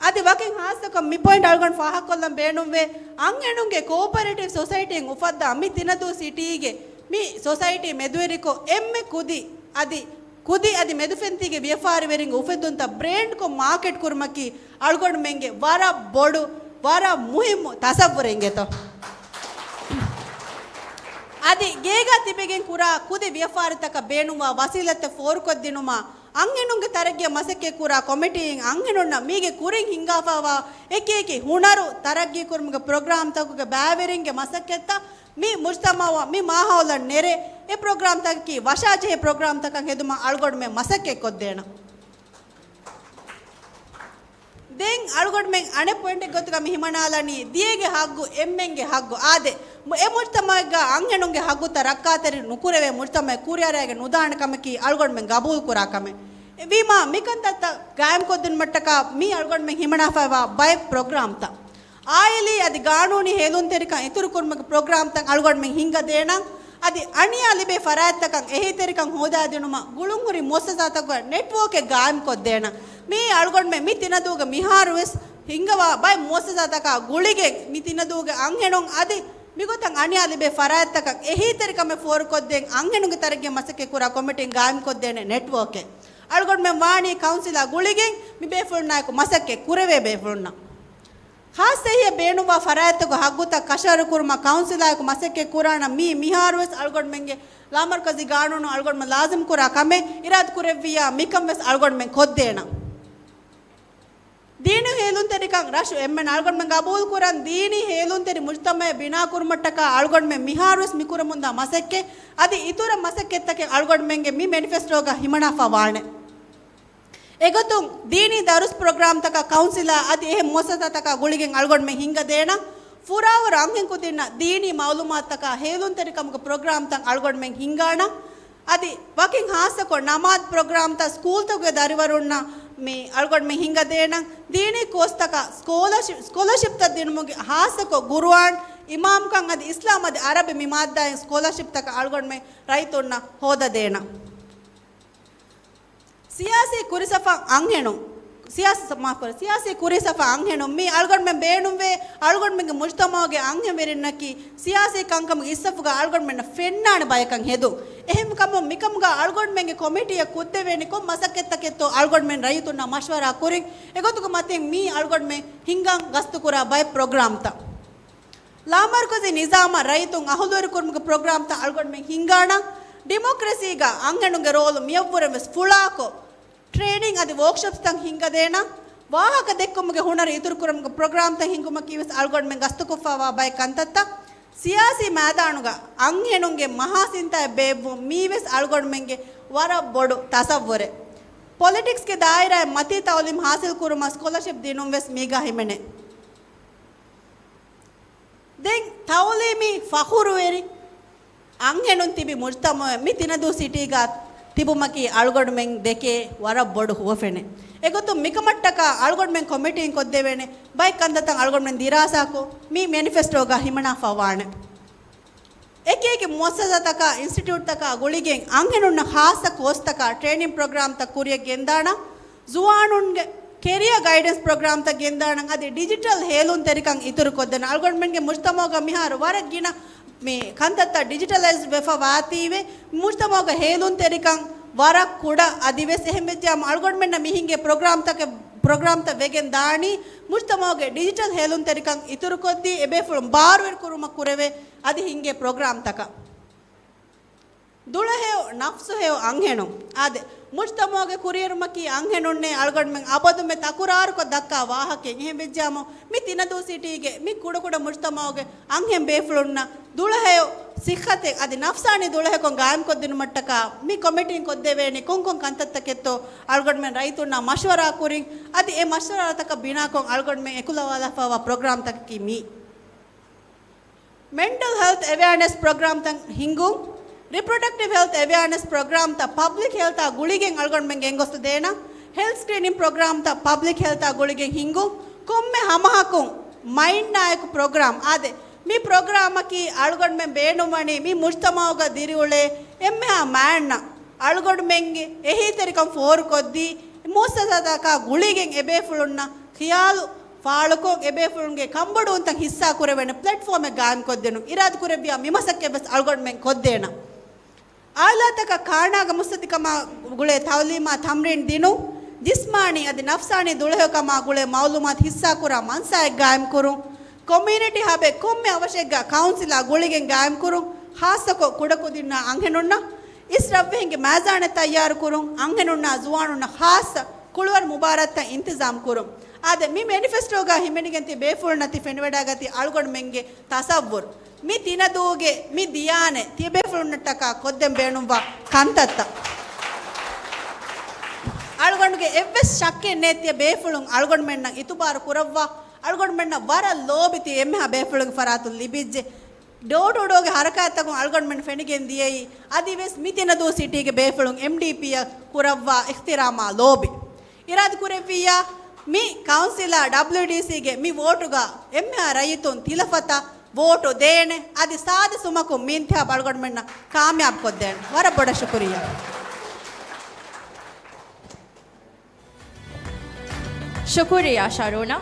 އަދި ވަކިން ހާއްސަކޮށް މި ޕޮއިންޓް އަޅުގަނޑު ފާހަގަކޮށްލަން ބޭނުންވޭ، އަންހެނުންގެ ކޯއޮޕަރޭޓިވް ސޮސައިޓީން އުފައްދާ މި ތިނަދޫ ސިޓީގެ މި ސޮސައިޓީ މެދުވެރިކޮށް އެންމެ ކުދި އަދި ކުދި އަދި މެދުފެންތީގެ ވިޔަފާރިވެރިންގެ އުފެއްދުންތައް ބްރޭންޑްކޮށް މާކެޓް ކުރުމަކީ އަޅުގަނޑުމެންގެ ވަރަށް ބޮޑު، ވަރަށް މުހިއްމު ތަސައްވުރެއް އިނގޭތޯ. އަދި ގޭގަ ތިބެގެން ކުރާ ކުދި ވިޔަފާރިތަކަށް ބޭނުންވާ ވަސީލަތްތައް ފޯރުކޮށްދިނުމަށް އަންހެނުންގެ ތަރައްގީއަށް މަސައްކަތްކުރާ ކޮމިޓީއިން އަންހެނުންނަށް މީގެ ކުރިން ހިންގާފައިވާ އެކި އެކި ހުނަރު ތަރައްގީކުރުމުގެ ޕްރޮގްރާމްތަކުގެ ބައިވެރިންގެ މަސައްކަތްތައް މި މުޖްތަމަޢަށް މި މާހައުލަށް ނެރެ، އެ ޕްރޮގްރާމްތަކަކީ ވަށާޖެހޭ ޕްރޮގްރާމްތަކަށް ހެދުމަށް އަޅުގަނޑުމެން މަސައްކަތްކޮށްދޭނަން. ދެން އަޅުގަނޑުމެން އަނެއް ޕޮއިންޓެއް ގޮތުގަ މި ހިމަނާލަނީ، ދިޔައިގެ ހައްގު، އެންމެންގެ ހައްގު. އާދެ، އެ މުޖްތަމަޢެއްގަ އަންހެނުންގެ ހައްގުތައް ރައްކާތެރި ނުކުރެވޭ މުޖްތަމަޢެއް ކުރިއަރައިގެން ނުދާނެ ކަމަކީ އަޅުގަނޑުމެން ގަބޫލުކުރާ ކަމެއް. ވީމާ، މިކަންތައްތައް ގާއިމްކޮށްދިނުމަށްޓަކާ މީ އަޅުގަނޑުމެން ހިމަނާފައިވާ ބައެއް ޕްރޮގްރާމްތައް. އާއިލީ އަދި ގާނޫނީ ހޭލުންތެރިކަން އިތުރުކުރުމުގެ ޕްރޮގްރާމްތައް އަޅުގަނޑުމެން ހިންގަދޭނަން. އަދި އަނިޔާ ލިބޭ ފަރާތްތަކަށް އެހީތެރިކަން ހޯދާދިނުމަށް ގުޅުންހުރި މުއައްސަސާތަކުގެ ނެޓްވޯކެއް ގާއިމްކޮށްދޭނަން. މީ އަޅުގަނޑުމެން މި ތިނަދޫގެ މިހާރުވެސް ހިންގަވާ ބައެއް މުއައްސަސާތަކާ ގުޅިގެން މި ތިނަދޫގެ އަންހެނުން އަދި މިގޮތަށް އަނިޔާ ލިބޭ ފަރާތްތަކަށް އެހީތެރިކަމެއް ފޯރުކޮށްދޭން އަންހެނުންގެ ތަރައްގީއަށް މަސައްކަތްކުރާ ކޮމިޓީން ގާއިމްކޮށްދޭނެ ނެޓްވޯކެއް. އަޅުގަނޑުމެން ވާނީ ކައުންސިލާ ގުޅިގެން މި ބޭފުޅުންނާއެކު މަސައްކަތް ކުރެވޭ ބޭފުޅުންނަށް. ޚާއްޞަ އެހީއަށް ބޭނުންވާ ފަރާތްތަކުގެ ހައްގުތައް ކަށަވަރުކުރުމަށް ކައުންސިލާއެކު މަސައްކަތް ކުރާނަން. މީ މިހާރުވެސް އަޅުގަނޑުމެންގެ ލާމަރުކަޒީ ގާނޫނު އަޅުގަނޑުމެން ލާޒިމް ކުރާ ކަމެއް. އިރާދަ ކުރެއްވިއްޔާ މިކަން ވެސް އަޅުގަނޑުމެން ކޮށްދޭނަން. ދީނީ ހޭލުންތެރިކަން ރަށު އެންމެން އަޅުގަނޑުމެން ގަބޫލުކުރަން. ދީނީ ހޭލުންތެރި މުޖްތަމަޢެއް ބިނާކުރުމަށްޓަކާ އަޅުގަނޑުމެން މިހާރުވެސް މިކުރަމުންދާ މަސައްކަތް އަދި އިތުރަށް މަސައްކަތްތަކެއް އަޅުގަނޑުމެންގެ މި މެނިފެސްޓޯގަ ހިމަނާފަ ވާނެ. އެގޮތުން ދީނީ ދަރުސް ޕްރޮގްރާމްތަކާ ކައުންސިލާ އަދި އެހެން މުއައްސަސާތަކާ ގުޅިގެން އަޅުގަނޑުމެން ހިންގަދޭނަން. ފުރާވަރު އަންހެން ކުދިންނަށް ދީނީ މައުލޫމާތުތަކާ ހޭލުންތެރިކަމުގެ ޕްރޮގްރާމްތައް އަޅުގަނޑުމެން ހިންގާނަން. އަދި ވަކިން ހާއްސަކޮށް ނަމާދު ޕްރޮގްރާމްތައް ސްކޫލްތަކުގެ ދަރިވަރުންނަށް މި އަޅުގަނޑުމެން ހިންގަދޭނަން. ދީނީ ކޯސްތަކަށް ސްކޯލަޝިޕް، ސްކޮލަޝިޕްތައް ދިނުމުގެ ހާއްސަކޮށް ގުރުއާން، އިމާމްކަން އަދި އިސްލާމް އަދި އަރަބި މި މާއްދާއިން ސްކޮލަޝިޕްތަކަށް އަޅުގަނޑުމެން ރައްޔިތުންނަށް ހޯދަދޭނަން. ސިޔާސީ ކުރިސަފަ އަންހެނުން، ސިޔާސީ، މާފުކުރޭ، ސިޔާސީ ކުރިސަފަ އަންހެނުން މީ އަޅުގަނޑުމެން ބޭނުންވޭ، އަޅުގަނޑުމެންގެ މުޖްތަމަޢުގެ އަންހެންވެރިންނަކީ ސިޔާސީ ކަންކަމުގެ އިސްސަފުގަ އަޅުގަނޑުމެންނަށް ފެންނާނެ ބަޔަކަށް ހެދުން. އެހެންކަމުން މިކަމުގަ އަޅުގަނޑުމެންގެ ކޮމިޓީއަށް ކުށްދެވޭނީ ކޮން މަސައްކަތްތަކެއްތޯ އަޅުގަނޑުމެން ރައްޔިތުންނާ މަޝްވަރާ ކުރިން. އެގޮތުގެ މަތިން މީ އަޅުގަނޑުމެން ހިންގަން ގަސްތުކުރާ ބައެއް ޕްރޮގްރާމްތައް. ލާމަރުކަޒީ ނިޒާމަށް ރައްޔިތުން އަހުލުވެރިކުރުމުގެ ޕްރޮގްރާމްތައް އަޅުގަނޑުމެން ހިންގާނަން. ޑިމޮކްރަސީގަ އަންހެނުންގެ ރޯލު މިއަށްވުރެން ވެސް ފުޅާކޮށް، ޓްރޭނިން އަދި ވޯކްޝޮޕްތައް ހިންގަދޭނަން. ވާހަކަ ދެއްކުމުގެ ހުނަރު އިތުރުކުރުމުގެ ޕްރޮގްރާމްތައް ހިންގުމަކީ ވެސް އަޅުގަނޑުމެން ގަސްތުކޮށްފައިވާ ބައެއް ކަންތައްތައް. ސިޔާސީ މައިދާނުގަ އަންހެނުންގެ މަހާ ސިންތާއެއް ބޭއްވުން މީ ވެސް އަޅުގަނޑުމެންގެ ވަރަށް ބޮޑު ތަސައްވުރެއް. ޕޮލިޓިކްސްގެ ދާއިރާއިން މަތީ ތައުލީމް ހާސިލްކުރުމަށް ސްކޮލަޝިޕް ދިނުން ވެސް މީގަ ހިމެނޭ. ދެން ތައުލީމީ ފަޚުރުވެރި އަންހެނުން ތިބި މުޖްތަމަޢެއް މި ތިނަދޫ ސިޓީގަ ތިބުމަކީ އަޅުގަނޑުމެން ދެކޭ ވަރަށް ބޮޑު ހުވަފެނެއް. އެގޮތުން މިކަމަށްޓަކާ އަޅުގަނޑުމެން ކޮމިޓީން ކޮށްދެވޭނެ ބައެއް ކަންތައްތައް އަޅުގަނޑުމެން ދިރާސާކޮށް، މި މެނިފެސްޓޯގަ ހިމަނާފަ ވާނެ. އެކި އެކި މުއައްސަސާތަކާ، އިންސްޓިޓިއުޓްތަކާ ގުޅިގެން އަންހެނުންނަށް ޚާއްޞަ ކޯސްތަކާ ޓްރޭނިން ޕްރޮގްރާމްތައް ކުރިއަށް ގެންދާނަން. ޒުވާނުންގެ ކެރިއަ ގައިޑެންސް ޕްރޮގްރާމްތައް ގެންދާނަން. އަދި ޑިޖިޓަލް ހޭލުންތެރިކަން އިތުރުކޮށްދޭނަން. އަޅުގަނޑުމެންގެ މުޖްތަމަޢުގަ މިހާރު ވަރަށް ގިނަ މި ކަންތައްތައް ޑިޖިޓަލައިޒް ވެފަ ވާތީވެ، މުޖްތަމަޢުގަ ހޭލުންތެރިކަން ވަރަށް ކުޑަ. އަދިވެސް އެހެންވެއްޖާމަ އަޅުގަނޑުމެންނަށް މި ހިންގޭ ޕްރޮގްރާމްތަކެއް، ޕްރޮގްރާމްތައް ވެގެން ދާނީ މުޖްތަމަޢުގެ ޑިޖިޓަލް ހޭލުންތެރިކަން އިތުރުކޮށްދީ، އެބޭފުޅުން ބާރުވެރިކުރުމަށް ކުރެވޭ އަދި ހިންގޭ ޕްރޮގްރާމްތަކަށް. ދުޅަހެޔޮ، ނަފްސުހެޔޮ އަންހެނުން. އާދެ، މުޖްތަމަޢުގެ ކުރިއެރުމަކީ އަންހެނުންނޭ އަޅުގަނޑުމެން އަބަދުމެ ތަކުރާރުކޮށް ދައްކާ ވާހަކައެއް. އެހެން ވެއްޖާމު، މި ތިނަދޫ ސިޓީގެ މި ކުޑަކުޑަ މުޖްތަމަޢުގެ އަންހެން ބޭފުޅުންނަށް ދުޅަހެޔޮ ޞިއްޙަތެއް އަދި ނަފްސާނީ ދުޅަހެއްކޮށް ގާއިމްކޮށްދިނުމަށްޓަކާ މި ކޮމިޓީން ކޮށްދެވޭނީ ކޮންކޮން ކަންތައްތަކެއްތޯ އަޅުގަނޑުމެން ރައްޔިތުންނާ މަޝްވަރާ ކުރިން، އަދި އެ މަޝްވަރާތަކަށް ބިނާކޮށް އަޅުގަނޑުމެން އެކުލަވާލާފައިވާ ޕްރޮގްރާމްތަކަކީ މީ. މެންޓަލް ހެލްތް އެވެއާނެސް ޕްރޮގްރާމްތައް ހިންގުން، ރިޕްރޮޑަކްޓިވް ހެލްތް އެވެއާނެސް ޕްރޮގްރާމްތައް ޕަބްލިކް ހެލްތާ ގުޅިގެން އަޅުގަނޑުމެން ގެންގޮސްދޭނަން، ހެލްތް ސްކްރީނިން ޕްރޮގްރާމްތައް ޕަބްލިކް ހެލްތާ ގުޅިގެން ހިންގުން، ކޮންމެ ހަމަހަކުން މައިންޑާއެކު ޕްރޮގްރާމް އާދެ، މި ޕްރޮގްރާމަކީ އަޅުގަނޑުމެން ބޭނުންވަނީ މި މުޖްތަމައުގަ ދިރިއުޅޭ އެންމެހާ މާތްނަ އަޅުގަނޑުމެންގެ އެހީތެރިކަން ފޯރުކޮށްދީ، މުއައްސަސާތަކާ ގުޅިގެން އެބޭފުޅުންނަށް ޚިޔާލު ފާޅުކޮށް، އެބޭފުޅުންގެ ކަންބޮޑުވުންތައް ހިއްސާ ކުރެވޭނެ ޕްލެޓްފޯމެއް ގާއިމްކޮށްދިނުން. އިރާދަކުރެއްވިޔާ މިމަސައްކަތްވެސް އަޅުގަނޑުމެން ކޮށްދޭނަން. އާއިލާތަކަށް ކާނާގަ މުއްސަތިކަމާ ގުޅޭ ތައުލީމާ ތަމްރީން ދިނުން، ޖިސްމާނީ އަދި ނަފްސާނީ ދުޅަހެޔޮކަމާ ގުޅޭ މައުލޫމާތު ހިއްސާކުރާ މަންސާއެއް ގާއިމްކުރުން، ކޮމިއުނިޓީ ހަބެއް ކޮންމެ އަވަށެއްގަ ކައުންސިލާ ގުޅިގެން ގާއިމްކުރުން، ޚާއްޞަކޮށް ކުޑަކުދިންނާ އަންހެނުންނަށް އިސް ރަށްވެހިންގެ މައިޒާނެއް ތައްޔާރުކުރުން، އަންހެނުންނާ ޒުވާނުންނަށް ޚާއްޞަ ކުޅުވަރު މުބާރާތްތައް އިންތިޒާމް ކުރުން. އާދެ، މި މެނިފެސްޓޯގަ ހިމެނިގެން ތި ބޭފުޅުންނަށް ތި ފެނިވަޑައިގަތީ އަޅުގަނޑުމެންގެ ތަސައްވުރު. މި ތިނަދޫގެ މި ދިޔާނެ ތިޔަބޭފުޅުންނަށްޓަކާ ކޮށްދޭން ބޭނުންވާ ކަންތައްތައް. އަޅުގަނޑުގެ އެއްވެސް ޝައްކެއް ނެތް ތިޔަބޭފުޅުން އަޅުގަނޑުމެންނަށް އިތުބާރު ކުރައްވާ. އަޅުގަނޑުމެންނަށް ވަރަށް ލޯބި ތި އެންމެހާ ބޭފުޅުންގެ ފަރާތުން ލިބިއްޖެ. ޑޯ ޓު ޑޯގެ ހަރަކާތްތަކުން އަޅުގަނޑުމެން ފެނިގެން ދިޔައީ، އަދިވެސް މި ތިނަދޫ ސިޓީގެ ބޭފުޅުން އެމްޑީޕީއަށް ކުރައްވާ އިޙްތިރާމާ ލޯބި. އިރާދަކުރެއްވިއްޔާ، މި ކައުންސިލާ ޑަބްލިއުޑީސީގެ މި ވޯޓުގަ އެންމެހާ ރައްޔިތުން ތިލަފަތަށް ވޯޓު ދޭނެ، އަދި ސާދަ ސުމަކުން މި އިންތިހާބު އަޅުގަނޑުމެންނަށް ކާމިޔާބު ކޮށްދޭނެ. ވަރަށް ބޮޑަށް ޝުކުރިއްޔާ. ޝުކުރިއްޔާ ޝަރޫނާ.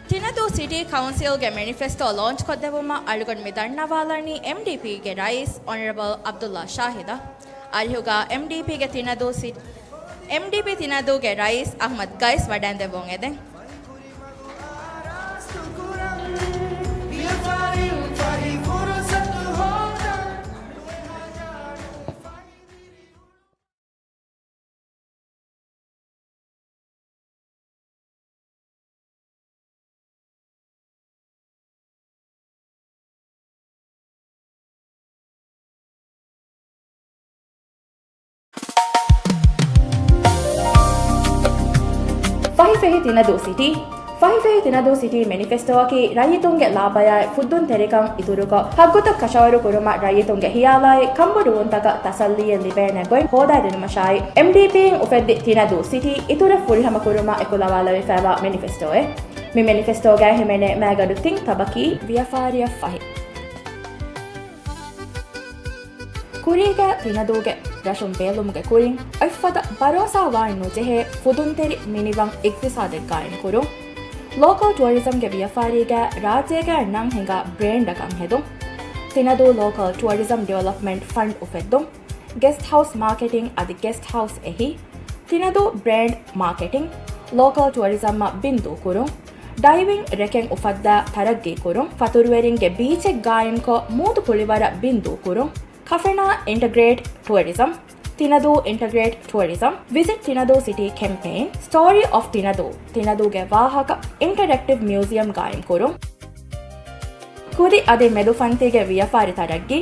ތިނަދޫ ސިޓީ ކައުންސިލްގެ މެނިފެސްޓޯ ލޯންޗް ކޮށްދެއްވުމަށް އަޅުގަނޑު މި ދަންނަވާލަނީ އެމްޑީޕީގެ ރައީސް އޮނަރަބަލް ޢަބްދުﷲ ޝާހިދަށް. އަރިހުގަ އެމްޑީޕީގެ ތިނަދޫ ސި-، އެމްޑީޕީ ތިނަދޫގެ ރައީސް އަޙްމަދު ގައިސް ވަޑައިންދެއްވުން އެދެން. ފަހިފެހި ތިނަދޫ ސިޓީ. ފަހިފެހި ތިނަދޫ ސިޓީ މެނިފެސްޓޯއަކީ ރައްޔިތުންގެ ލާބަޔާއި ފުއްދުންތެރިކަން އިތުރުކޮށް، ހައްގުތައް ކަށަވަރު ކުރުމަށް ރައްޔިތުންގެ ހިޔާލާއި ކަންބޮޑުވުންތަކަށް ތަސައްލީއެއް ލިބޭނެ ގޮތް ހޯދާދިނުމަށާއި، އެމްޑީޕީއިން އުފެއްދި ތިނަދޫ ސިޓީ އިތުރަށް ފުރިހަމަ ކުރުމަށް އެކުލަވާލެވިފައިވާ މެނިފެސްޓޯއެއް. މި މެނިފެސްޓޯގައި ހިމެނޭ މައިގަނޑު ތިން ތަބަކީ ވިޔަފާރިއަށް ފަހި. ކުރީގަ ތިނަދޫގެ ރަށުން ބޭލުމުގެ ކުރިން އޮތްފަދަ ބަރޯސާވާން ނުޖެހޭ ފުދުންތެރި މިނިވަން އިގްތިސާދެއް ގާއިމް ކުރުން. ލޯކަލް ޓުއަރިޒަމްގެ ވިޔަފާރީގަ ރާއްޖޭގަ ނަން ހިނގާ ބްރޭންޑަކަށް ހެދުން. ތިނަދޫ ލޯކަލް ޓުއަރިޒަމް ޑިވެލޮޕްމަންޓް ފަންޑް އުފެއްދުން. ގެސްޓް ހައުސް މާކެޓިން އަދި ގެސްޓް ހައުސް އެހީ. ތިނަދޫ ބްރޭންޑް މާކެޓިން، ލޯކަލް ޓުއަރިޒަމްއަށް ބިންދޫ ކުރުން، ޑައިވިން ރެކެން އުފައްދާ ތަރައްގީ ކުރުން، ފަތުރުވެރިންގެ ބީޗެއް ގާއިމްކޮށް، މޫދު ކުޅިވަރަށް ބިންދޫ ކުރުން، ކަފެނާ އިންޓަގްރޭޓް ޓުއަރިޒަމް، ތިނަދޫ އިންޓަގްރޭޓް ޓުއަރިޒަމް، ވިޒިޓް ތިނަދޫ ސިޓީ ކެމްޕެއިން، ސްޓޯރީ އޮފް ތިނަދޫ، ތިނަދޫގެ ވާހަކަ، އިންޓަރެކްޓިވް މިއުޒިއަމް ގާއިމް ކުރުން. ކުދި އަދި މެދު ފަންތީގެ ވިޔަފާރި ތަރައްގީ.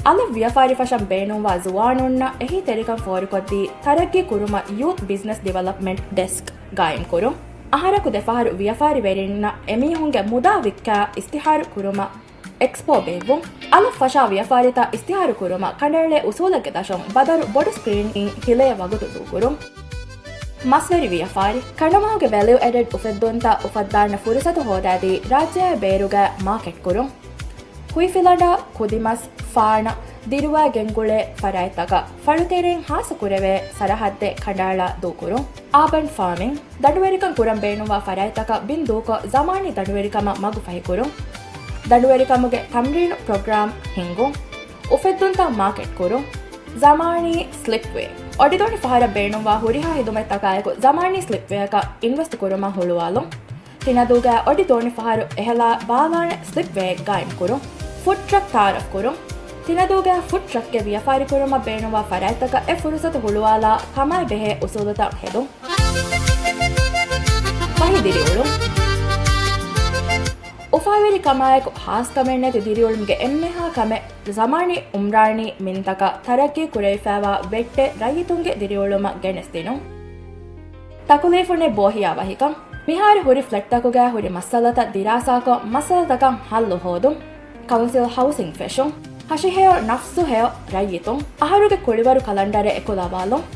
އަލަށް ވިޔަފާރި ފަށަން ބޭނުންވާ ޒުވާނުންނަށް އެހީތެރިކަން ފޯރުކޮށްދީ، ތަރައްގީ ކުރުމަށް ޔޫތް ބިޒްނަސް ޑިވެލޮޕްމަންޓް ޑެސްކް ގާއިމް ކުރުން. އަހަރަކު ދެފަހަރު ވިޔަފާރިވެރިންނަށް އެމީހުންގެ މުދާ ވިއްކާ އިސްތިހާރު ކުރުމަށް އެކްސްޕޯ ބޭއްވުން. އަލަށް ފަށާ ވިޔަފާރިތައް އިސްތިހާރު ކުރުމަށް ކަނޑައެޅޭ އުސޫލެއްގެ ދަށުން ބަދަރު ބޮޑު ސްކްރީންއިން ހިލޭ ވަގުތު ދޫކުރުން. މަސްވެރި ވިޔަފާރި. ކަނޑުމަހުގެ ވެލިއު އެޑެޑް އުފެއްދުންތައް އުފައްދާނެ ފުރުސަތު ހޯދާދީ، ރާއްޖެއާ ބޭރުގައި މާކެޓް ކުރުން. ކުއިފިލަނޑާ، ކުދިމަސް، ފާނަ، ދިރުވާ ގެންގުޅޭ ފަރާތްތަކަށް ފަޅުތެރެއިން ހާއްސަކުރެވޭ ސަރަހައްދެއް ކަނޑައަޅާ ދޫކުރުން. އާބަން ފާމިން، ދަނޑުވެރިކަން ކުރަން ބޭނުންވާ ފަރާތްތަކަށް ބިން ދޫކޮށް، ޒަމާނީ ދަނޑުވެރިކަމަށް މަގުފަހިކުރުން. ދަނޑުވެރިކަމުގެ ތަމްރީނު ޕްރޮގްރާމް ހިންގުން. އުފެއްދުންތައް މާކެޓް ކުރުން. ޒަމާނީ ސްލިޕްވޭ. އޮޑިދޯނި ފަހަރަށް ބޭނުންވާ ހުރިހާ ހިދުމަތްތަކާއެކު، ޒަމާނީ ސްލިޕްވޭއަކަށް އިންވެސްޓް ކުރުމަށް ހުޅުވާލުން. ތިނަދޫގައި އޮޑި ދޯނި ފަހަރު އެހެލާ ބާލާނެ ސްލިޕްވޭއެއް ގާއިމް ކުރުން. ފުޑް ޓްރަކް ތައާރަފް ކުރުން. ތިނަދޫގައި ފުޑް ޓްރަކްގެ ވިޔަފާރި ކުރުމަށް ބޭނުންވާ ފަރާތްތަކަށް އެ ފުރުސަތު ހުޅުވާލާ ކަމާއި ބެހޭ އުސޫލުތައް ހެދުން. ފަހި ދިރިއުޅުން. އުފާވެރިކަމާއެކު ހާސްކަމެއް ނެތި ދިރިއުޅުމުގެ އެންމެހާ ކަމެއް ޒަމާނީ އުމްރާނީ މިންތަކާ ތަރައްގީ ކުރެވިފައިވާ ވެއްޓެއް ރައްޔިތުންގެ ދިރިއުޅުމަށް ގެނެސްދިނުން. ތަކުލީފުނެއް ބޯހިޔާ ވަހިކަން. މިހާރު ހުރި ފްލެޓްތަކުގައި ހުރި މައްސަލަތައް ދިރާސާކޮށް، މައްސަލަތަކަށް ހައްލު ހޯދުން. ކައުންސިލް ހައުސިން ފެށުން. ހަށިހެޔޮ، ނަފްސުހެޔޮ ރައްޔިތުން. އަހަރުގެ ކުޅިވަރު ކަލަންޑަރެއް އެކުލަވާލުން.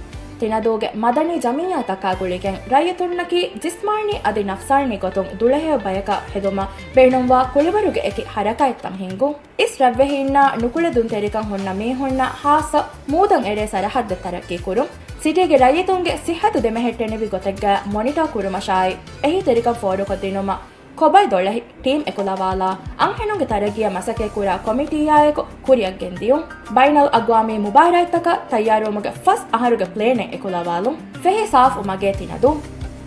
ތިނަދޫގެ މަދަނީ ޖަމިއްޔާތަކާ ގުޅިގެން ރައްޔިތުންނަކީ ޖިސްމާނީ އަދި ނަފްސާނީ ގޮތުން ދުޅަހެޔޮ ބަޔަކަށް ހެދުމަށް ބޭނުންވާ ކުޅިވަރުގެ އެކި ހަރަކާތްތައް ހިންގުން. އިސް ރަށްވެހީންނާ ނުކުޅެދުންތެރިކަން ހުންނަ މީހުންނަށް ހާއްސަ މޫދަށް އެރޭ ސަރަހައްދެއް ތަރައްގީ ކުރުން. ސިޓީގެ ރައްޔިތުންގެ ސިއްހަތު ދެމެހެއްޓެނިވި ގޮތެއްގައި މޮނިޓާ ކުރުމަށާއި، އެހީތެރިކަން ފޯރުކޮށްދިނުމަށް ކޮބައި ދޮޅަހި ޓީމް އެކުލަވާލާ، އަންހެނުންގެ ތަރައްގީއަށް މަސައްކަތްކުރާ ކޮމިޓީއާއެކު ކުރިއަށް ގެންދިޔުން. ބައިނަލްއަގްވާމީ މުބާރާތްތަކަށް ތައްޔާރުވުމުގެ ފަސް އަހަރުގެ ޕްލޭނެއް އެކުލަވާލުން. ފެހި ސާފު މަގޭ ތިނަދޫ.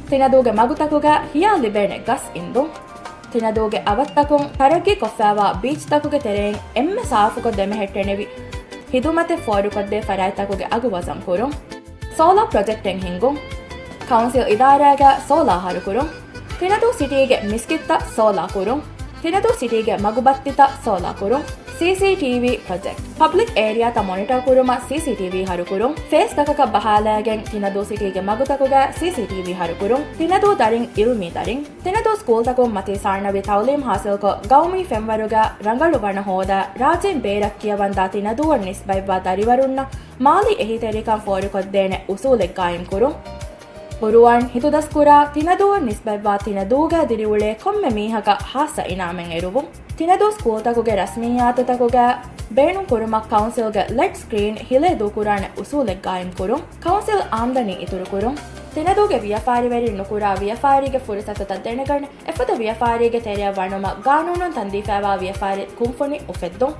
ތިނަދޫގެ މަގުތަކުގައި ހިޔާ ލިބޭނެ ގަސް އިންދުން. ތިނަދޫގެ އަވަށްތަކުން ތަރައްގީކޮށްފައިވާ ބީޗްތަކުގެ ތެރެއިން އެންމެ ސާފުކޮށް ދެމެހެއްޓެނިވި ހިދުމަތެއް ފޯރުކޮށްދޭ ފަރާތްތަކުގެ އަގު ވަޒަންކުރުން. ސޯލާ ޕްރޮޖެކްޓެއް ހިންގުން. ކައުންސިލް އިދާރާގައި ސޯލާ ހަރުކުރުން. ތިނަދޫ ސިޓީގެ މިސްކިތްތައް ސޯލާ ކުރުން. ތިނަދޫ ސިޓީގެ މަގުބައްތިތައް ސޯލާ ކުރުން. ސީސީޓީވީ ޕްރޮޖެކްޓް. ޕަބްލިކް އޭރިއާތައް މޮނިޓާ ކުރުމަށް ސީސީޓީވީ ހަރުކުރުން. ފޭސްތަކަކަށް ބަހާލައިގެން ތިނަދޫ ސިޓީގެ މަގުތަކުގައި ސީސީޓީވީ ހަރުކުރުން. ތިނަދޫ ދަރިން އިލްމީ ދަރިން. ތިނަދޫ ސްކޫލްތަކުން މަތީ ސާނަވީ ތައުލީމް ހާސިލްކޮށް، ގައުމީ ފެންވަރުގައި ރަނގަޅު ވަނަ ހޯދާ، ރާއްޖޭން ބޭރަށް ކިޔަވަންދާ ތިނަދޫއަށް ނިސްބަތްވާ ދަރިވަރުންނަށް މާލީ އެހީތެރިކަން ފޯރުކޮށްދޭނެ އުސޫލެއް ގާއިމްކުރުން. ޤުރުއާން ހިތުދަސްކުރާ ތިނަދޫއަށް ނިސްބަތްވާ ތިނަދޫގައި ދިރިއުޅޭ ކޮންމެ މީހަކަށް ހާއްސަ އިނާމެއް އެރުވުން. ތިނަދޫ ސްކޫލްތަކުގެ ރަސްމިއްޔާތުތަކުގައި ބޭނުންކުރުމަށް ކައުންސިލްގެ ލެޓް ސްކްރީން ހިލޭ ދޫކުރާނެ އުސޫލެއް ގާއިމްކުރުން. ކައުންސިލް އާމްދަނީ އިތުރުކުރުން. ތިނަދޫގެ ވިޔަފާރިވެރިން ނުކުރާ ވިޔަފާރީގެ ފުރުސަތުތައް ދެނެގަނެ، އެފަދަ ވިޔަފާރީގެ ތެރެއަށް ވަނުމަށް ގާނޫނުން ތަންދީފައިވާ ވިޔަފާރި ކުންފުނި އުފެއްދުން.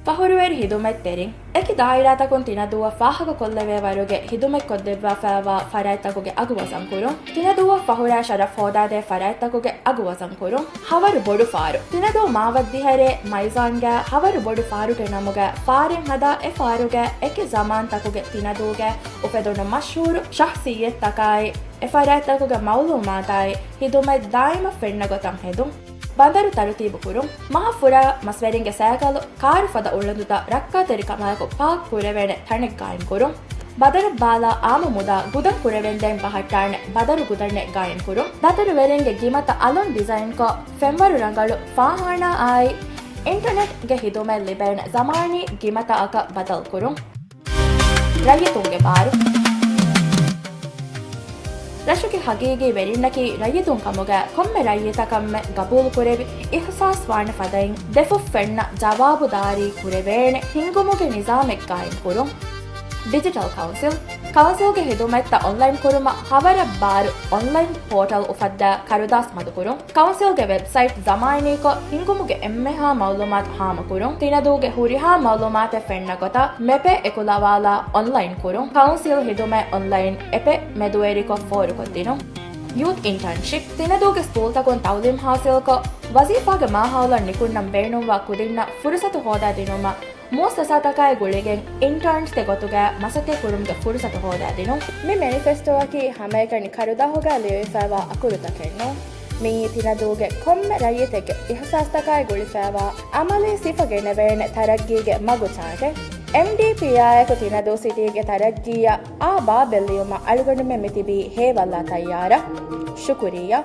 ފަހުރުވެރި ހިދުމަތްތެރިން. އެކި ދާއިރާތަކުން ތިނަދޫއަށް ފާހަގަކޮށްލެވޭ ވަރުގެ ހިދުމަތްކޮށްދެއްވާފައިވާ ފަރާތްތަކުގެ އަގު ވަޒަންކުރުން. ތިނަދޫއަށް ފަހުރާ ޝަރަފް ހޯދާދޭ ފަރާތްތަކުގެ އަގު ވަޒަންކުރުން. ހަވަރު ބޮޑު ފާރު. ތިނަދޫ މާވައްދިހަރޭ މައިޒާންގައި ހަވަރު ބޮޑު ފާރުގެ ނަމުގައި ފާރެއް ހަދާ، އެ ފާރުގައި އެކި ޒަމާންތަކުގެ ތިނަދޫގައި އުފެދުނު މަޝްހޫރު ޝަހްސިއްޔަތްތަކާއި، އެ ފަރާތްތަކުގެ މައުލޫމާތާއި، ހިދުމަތް ދާއިމަށް ފެންނަ ގޮތަށް ހެދުން. ބަނދަރު ތަރުތީބުކުރުން. މަހަށް ފުރާ މަސްވެރިންގެ ސައިކަލު، ކާރު ފަދަ އުޅަނދުތައް ރައްކާތެރިކަމާއެކު ޕާކް ކުރެވޭނެ ތަނެއް ގާއިމްކުރުން. ބަދަރަށް ބާލާ އާއްމު މުދާ ގުދަން ކުރެވެންދެން ބަހައްޓާނެ ބަދަރު ގުދަނެއް ގާއިމްކުރުން. ދަތުރުވެރިންގެ ގިމަތައް އަލުން ޑިޒައިންކޮށް، ފެންވަރު ރަނގަޅު ފާޚާނާއާއި، އިންޓަނެޓްގެ ހިދުމަތް ލިބޭނެ ޒަމާނީ ގިމަތައަކަށް ބަދަލުކުރުން. ރައްޔިތުންގެ ބާރު. ރަށުގެ ހަގީގީ ވެރިންނަކީ ރައްޔިތުން ކަމުގައި ކޮންމެ ރައްޔިތަކަށްމެ ގަބޫލުކުރެވި، އިހުސާސްވާނެ ފަދައިން ދެފުށް ފެންނަ ޖަވާބުދާރީ ކުރެވޭނެ ހިންގުމުގެ ނިޒާމެއް ގާއިމްކުރުން. ޑިޖިޓަލް ކައުންސިލް. ކައުންސިލްގެ ހިދުމަތްތައް އޮންލައިން ކުރުމަށް ހަވަރަށް ބާރު އޮންލައިން ޕޯޓަލް އުފައްދާ ކަރުދާސް މަދުކުރުން. ކައުންސިލްގެ ވެބްސައިޓް ޒަމާނީކޮށް، ހިންގުމުގެ އެންމެހާ މައުލޫމާތު ހާމަކުރުން. ތިނަދޫގެ ހުރިހާ މައުލޫމާތެއް ފެންނަ ގޮތަށް މެޕެއް އެކުލަވާލާ އޮންލައިން ކުރުން. ކައުންސިލް ހިދުމަތް އޮންލައިން އެޕެއް މެދުވެރިކޮށް ފޯރުކޮށްދިނުން. ޔޫތް އިންޓާންޝިޕް. ތިނަދޫގެ ސްކޫލްތަކުން ތައުލީމް ހާސިލްކޮށް، ވަޒީފާގެ މާހައުލަށް ނިކުންނަން ބޭނުންވާ ކުދިންނަށް ފުރުސަތު ހޯދާދިނުމަށް، މުއައްސަސާތަކާއި ގުޅިގެން އިންޓާންސްގެ ގޮތުގައި މަސައްކަތްކުރުމުގެ ފުރުސަތު ހޯދާދިނުން. މި މެނިފެސްޓޯއަކީ ހަމައެކަނި ކަރުދާހުގައި ލިޔެވިފައިވާ އަކުރުތަކެއް ނޫން. މިއީ ތިނަދޫގެ ކޮންމެ ރައްޔިތެއްގެ އިހުސާސްތަކާއި ގުޅިފައިވާ އަމަލީ ސިފަ ގެނެވޭނެ ތަރައްގީގެ މަގު ޗާޓެއް. އެމްޑީޕީއާއެކު ތިނަދޫ ސިޓީގެ ތަރައްގީއަށް އާ ބާބެއް ލިޔުމަށް އަޅުގަނޑުމެން މިތިބީ ހޭވައްލާ ތައްޔާރަށް. ޝުކުރިއްޔާ.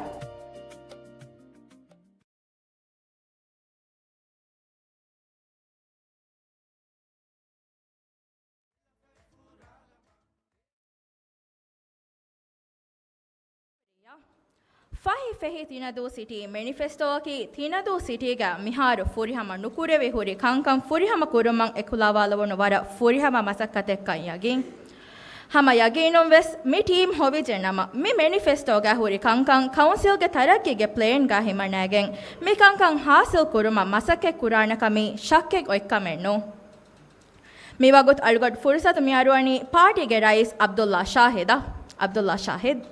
ފަހި ފެހި ތިނަދޫ ސިޓީ މެނިފެސްޓޯއަކީ ތިނަދޫ ސިޓީގަ މިހާރު ފުރިހަމަ ނުކުރެވި ހުރި ކަންކަން ފުރިހަމަ ކުރުމަށް އެކުލަވާލެވުނު ވަރަށް ފުރިހަމަ މަސައްކަތެއްކަން ޔަގީން. ހަމަ ޔަގީނުން ވެސް މި ޓީމް ހޮވިއްޖެ ނަމަ، މި މެނިފެސްޓޯގަ ހުރި ކަންކަން ކައުންސިލްގެ ތަރައްގީގެ ޕްލޭންގަ ހިމަނައިގެން މި ކަންކަން ހާސިލް ކުރުމަށް މަސައްކަތް ކުރާނެ ކަމީ ޝައްކެއް އޮތްކަމެއް ނޫން. މިވަގުތު އަޅުގަޑު ފުރުސަތު މިއަރުވަނީ ޕާޓީގެ ރައީސް ޢަބްދުﷲ ޝާހިދަށް. ޢަބްދުﷲ ޝާހިދް.